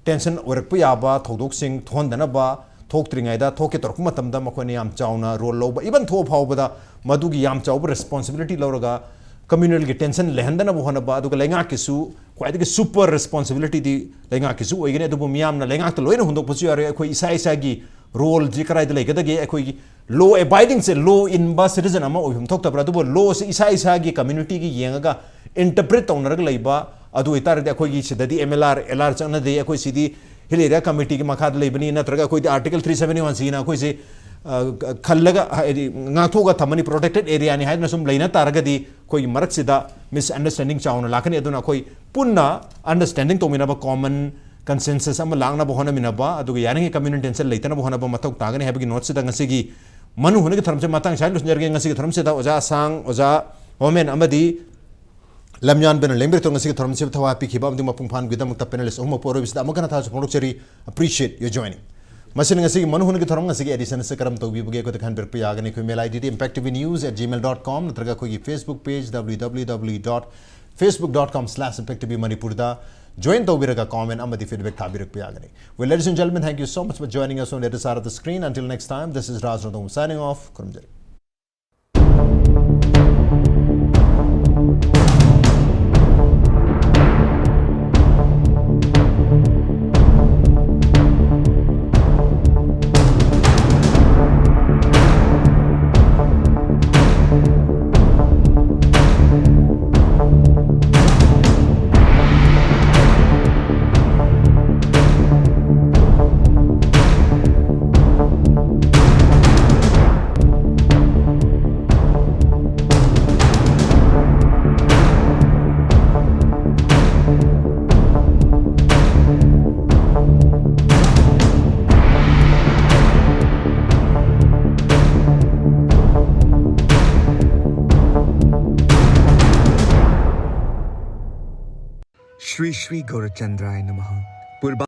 tension ꯑꯣꯏꯔꯛꯄ ꯌꯥꯕ ꯊꯧꯗꯣꯛꯁꯤꯡ ꯊꯣꯛꯍꯟꯗꯅꯕ꯫ ꯊꯣꯛꯇ꯭ꯔꯤꯉꯩꯗ, ꯊꯣꯛꯀꯦ ꯇꯧꯔꯛꯄ ꯃꯇꯝꯗ ꯃꯈꯣꯏꯅ ꯌꯥꯝ ꯆꯥꯎꯅ role ꯂꯧꯕ, even ꯊꯣꯛꯑ ꯐꯥꯎꯕꯗ ꯃꯗꯨꯒꯤ ꯌꯥꯝ ꯆꯥꯎꯕ responsibility ꯂꯧꯔꯒ communalꯒꯤ tension ꯂꯩꯍꯟꯗꯅꯕ ꯍꯣꯠꯅꯕ꯫ ꯑꯗꯨꯒ ꯂꯩꯉꯥꯛꯀꯤꯁꯨ ꯈ꯭ꯋꯥꯏꯗꯒꯤ super responsibilityꯗꯤ ꯂꯩꯉꯥꯛꯀꯤꯁꯨ ꯑꯣꯏꯒꯅꯤ꯫ ꯑꯗꯨꯕꯨ ꯃꯤꯌꯥꯝꯅ ꯂꯩꯉꯥꯛꯇ ꯂꯣꯏꯅ ꯍꯨꯟꯗꯣꯛꯄꯁꯨ ꯌꯥꯔꯣꯏ꯫ ꯑꯩꯈꯣꯏ ꯏꯁꯥ ꯏꯁꯥꯒꯤ roleꯁꯤ ꯀꯗꯥꯏꯗ ꯂꯩꯒꯗꯒꯦ? ꯑꯩꯈꯣꯏꯒꯤ law abidingꯁꯦ, law ꯏꯟꯕ citizen ꯑꯃ ꯑꯣꯏꯐꯝ ꯊꯣꯛꯇꯕ꯭ꯔꯥ? ꯑꯗꯨꯕꯨ lawꯁꯦ ꯏꯁꯥ ꯏꯁꯥꯒꯤ communityꯒꯤ ꯌꯦꯡꯉꯒ interpret ꯇꯧꯅꯔꯒ ꯂꯩꯕ꯫ ꯑꯗꯨ ꯑꯣꯏꯇꯥꯔꯗꯤ ꯑꯩꯈꯣꯏꯒꯤ ꯁꯤꯗꯗꯤ M L R, L R ꯆꯠꯅꯗꯦ, ꯑꯩꯈꯣꯏ ꯁꯤꯗꯤ Hill Area Committeeꯒꯤ ꯃꯈꯥꯗ ꯂꯩꯕꯅꯤ, ꯅꯠꯇ꯭ꯔꯒ ꯑꯩꯈꯣꯏꯗꯤ Article three seventy one Cꯅ ꯑꯩꯈꯣꯏꯁꯦ, ꯑ, ꯈꯜꯂꯒ, ꯍꯥꯏꯗꯤ, ꯉꯥꯛꯊꯣꯛꯑꯒ ꯊꯝꯃꯅꯤ, protected areaꯅꯤ ꯍꯥꯏꯗꯅ ꯁꯨꯝ ꯂꯩꯅ ꯇꯥꯔꯒꯗꯤ ꯑꯩꯈꯣꯏꯒꯤ ꯃꯔꯛꯁꯤꯗ misunderstanding ꯆꯥꯎꯅ ꯂꯥꯛꯀꯅꯤ꯫ ꯑꯗꯨꯅ ꯑꯩꯈꯣꯏ ꯄꯨꯟꯅ understanding ꯇꯧꯃꯤꯟꯅꯕ, common consensus ꯑꯃ ꯂꯥꯛꯅꯕ ꯍꯣꯠꯅꯃꯤꯟꯅꯕ, ꯑꯗꯨꯒ ꯌꯥꯔꯤꯉꯩ communal tension ꯂꯩꯇꯅꯕ ꯍꯣꯠꯅꯕ ꯃꯊꯧ ꯇꯥꯒꯅꯤ ꯍꯥꯏꯕꯒꯤ noteꯁꯤꯗ ꯉꯁꯤꯒꯤ ꯃꯅꯨ ꯍꯨꯅꯒꯤ ꯊꯧꯔꯝꯁꯦ ꯃꯇꯥꯡ ꯁ꯭ꯋꯥꯏꯗ ꯂꯣꯏꯁꯤꯟꯖꯔꯒꯦ꯫ ꯉꯁꯤꯒꯤ ꯊꯧꯔꯝꯁꯤꯗ ꯑꯣꯖꯥ ꯑꯁꯥꯡ, ꯑꯣꯖꯥ ꯍꯣꯃꯦꯟ ꯑꯃꯗꯤ ꯂꯝꯌꯥꯟꯕꯅ ꯂꯦꯡꯕꯤꯔꯛꯇꯨꯅ ꯉꯁꯤꯒꯤ ꯊꯧꯔꯝꯁꯤꯕꯨ ꯊꯋꯥꯏ ꯄꯤꯈꯤꯕ ꯑꯃꯗꯤ ꯃꯄꯨꯡ ꯐꯥꯍꯟꯕꯒꯤꯗꯃꯛꯇ panelist ꯑꯍꯨꯝꯃꯛꯄꯨ ꯑꯔꯣꯏꯕꯁꯤꯗ ꯑꯃꯨꯛ ꯍꯟꯅ ꯊꯥꯖꯁꯨ ꯐꯣꯡꯗꯣꯛꯆꯔꯤ꯫ Appreciate your joining. ꯃꯁꯤꯅ ꯉꯁꯤꯒꯤ ꯃꯅꯨ ꯍꯨꯅꯒꯤ ꯊꯧꯔꯝ ꯉꯁꯤꯒꯤ edition ꯑꯁꯤ ꯀꯔꯝ ꯇꯧꯕꯤꯕꯒꯦ ꯑꯩꯈꯣꯏꯗ ꯈꯟꯕꯤꯔꯛꯄ ꯌꯥꯒꯅꯤ꯫ ꯑꯩꯈꯣꯏ mail I D D impact T V news at gmail dot com ꯅꯠꯇ꯭ꯔꯒ ꯑꯩꯈꯣꯏꯒꯤ Facebook page W W W dot facebook dot com slash impact T V Manipurꯗ Join ꯇꯧꯕꯤꯔꯒ comment ꯑꯃꯗꯤ feedback ꯊꯥꯕꯤꯔꯛꯄ ꯌꯥꯒꯅꯤ. Well, ladies and gentlemen, thank you so much for joining us on the other side of the screen. Until next time, this is Raj Radom signing off. ꯈꯨꯔꯨꯝꯖꯔꯤ. Shri Shri Gaurachandraya Namaha. Purba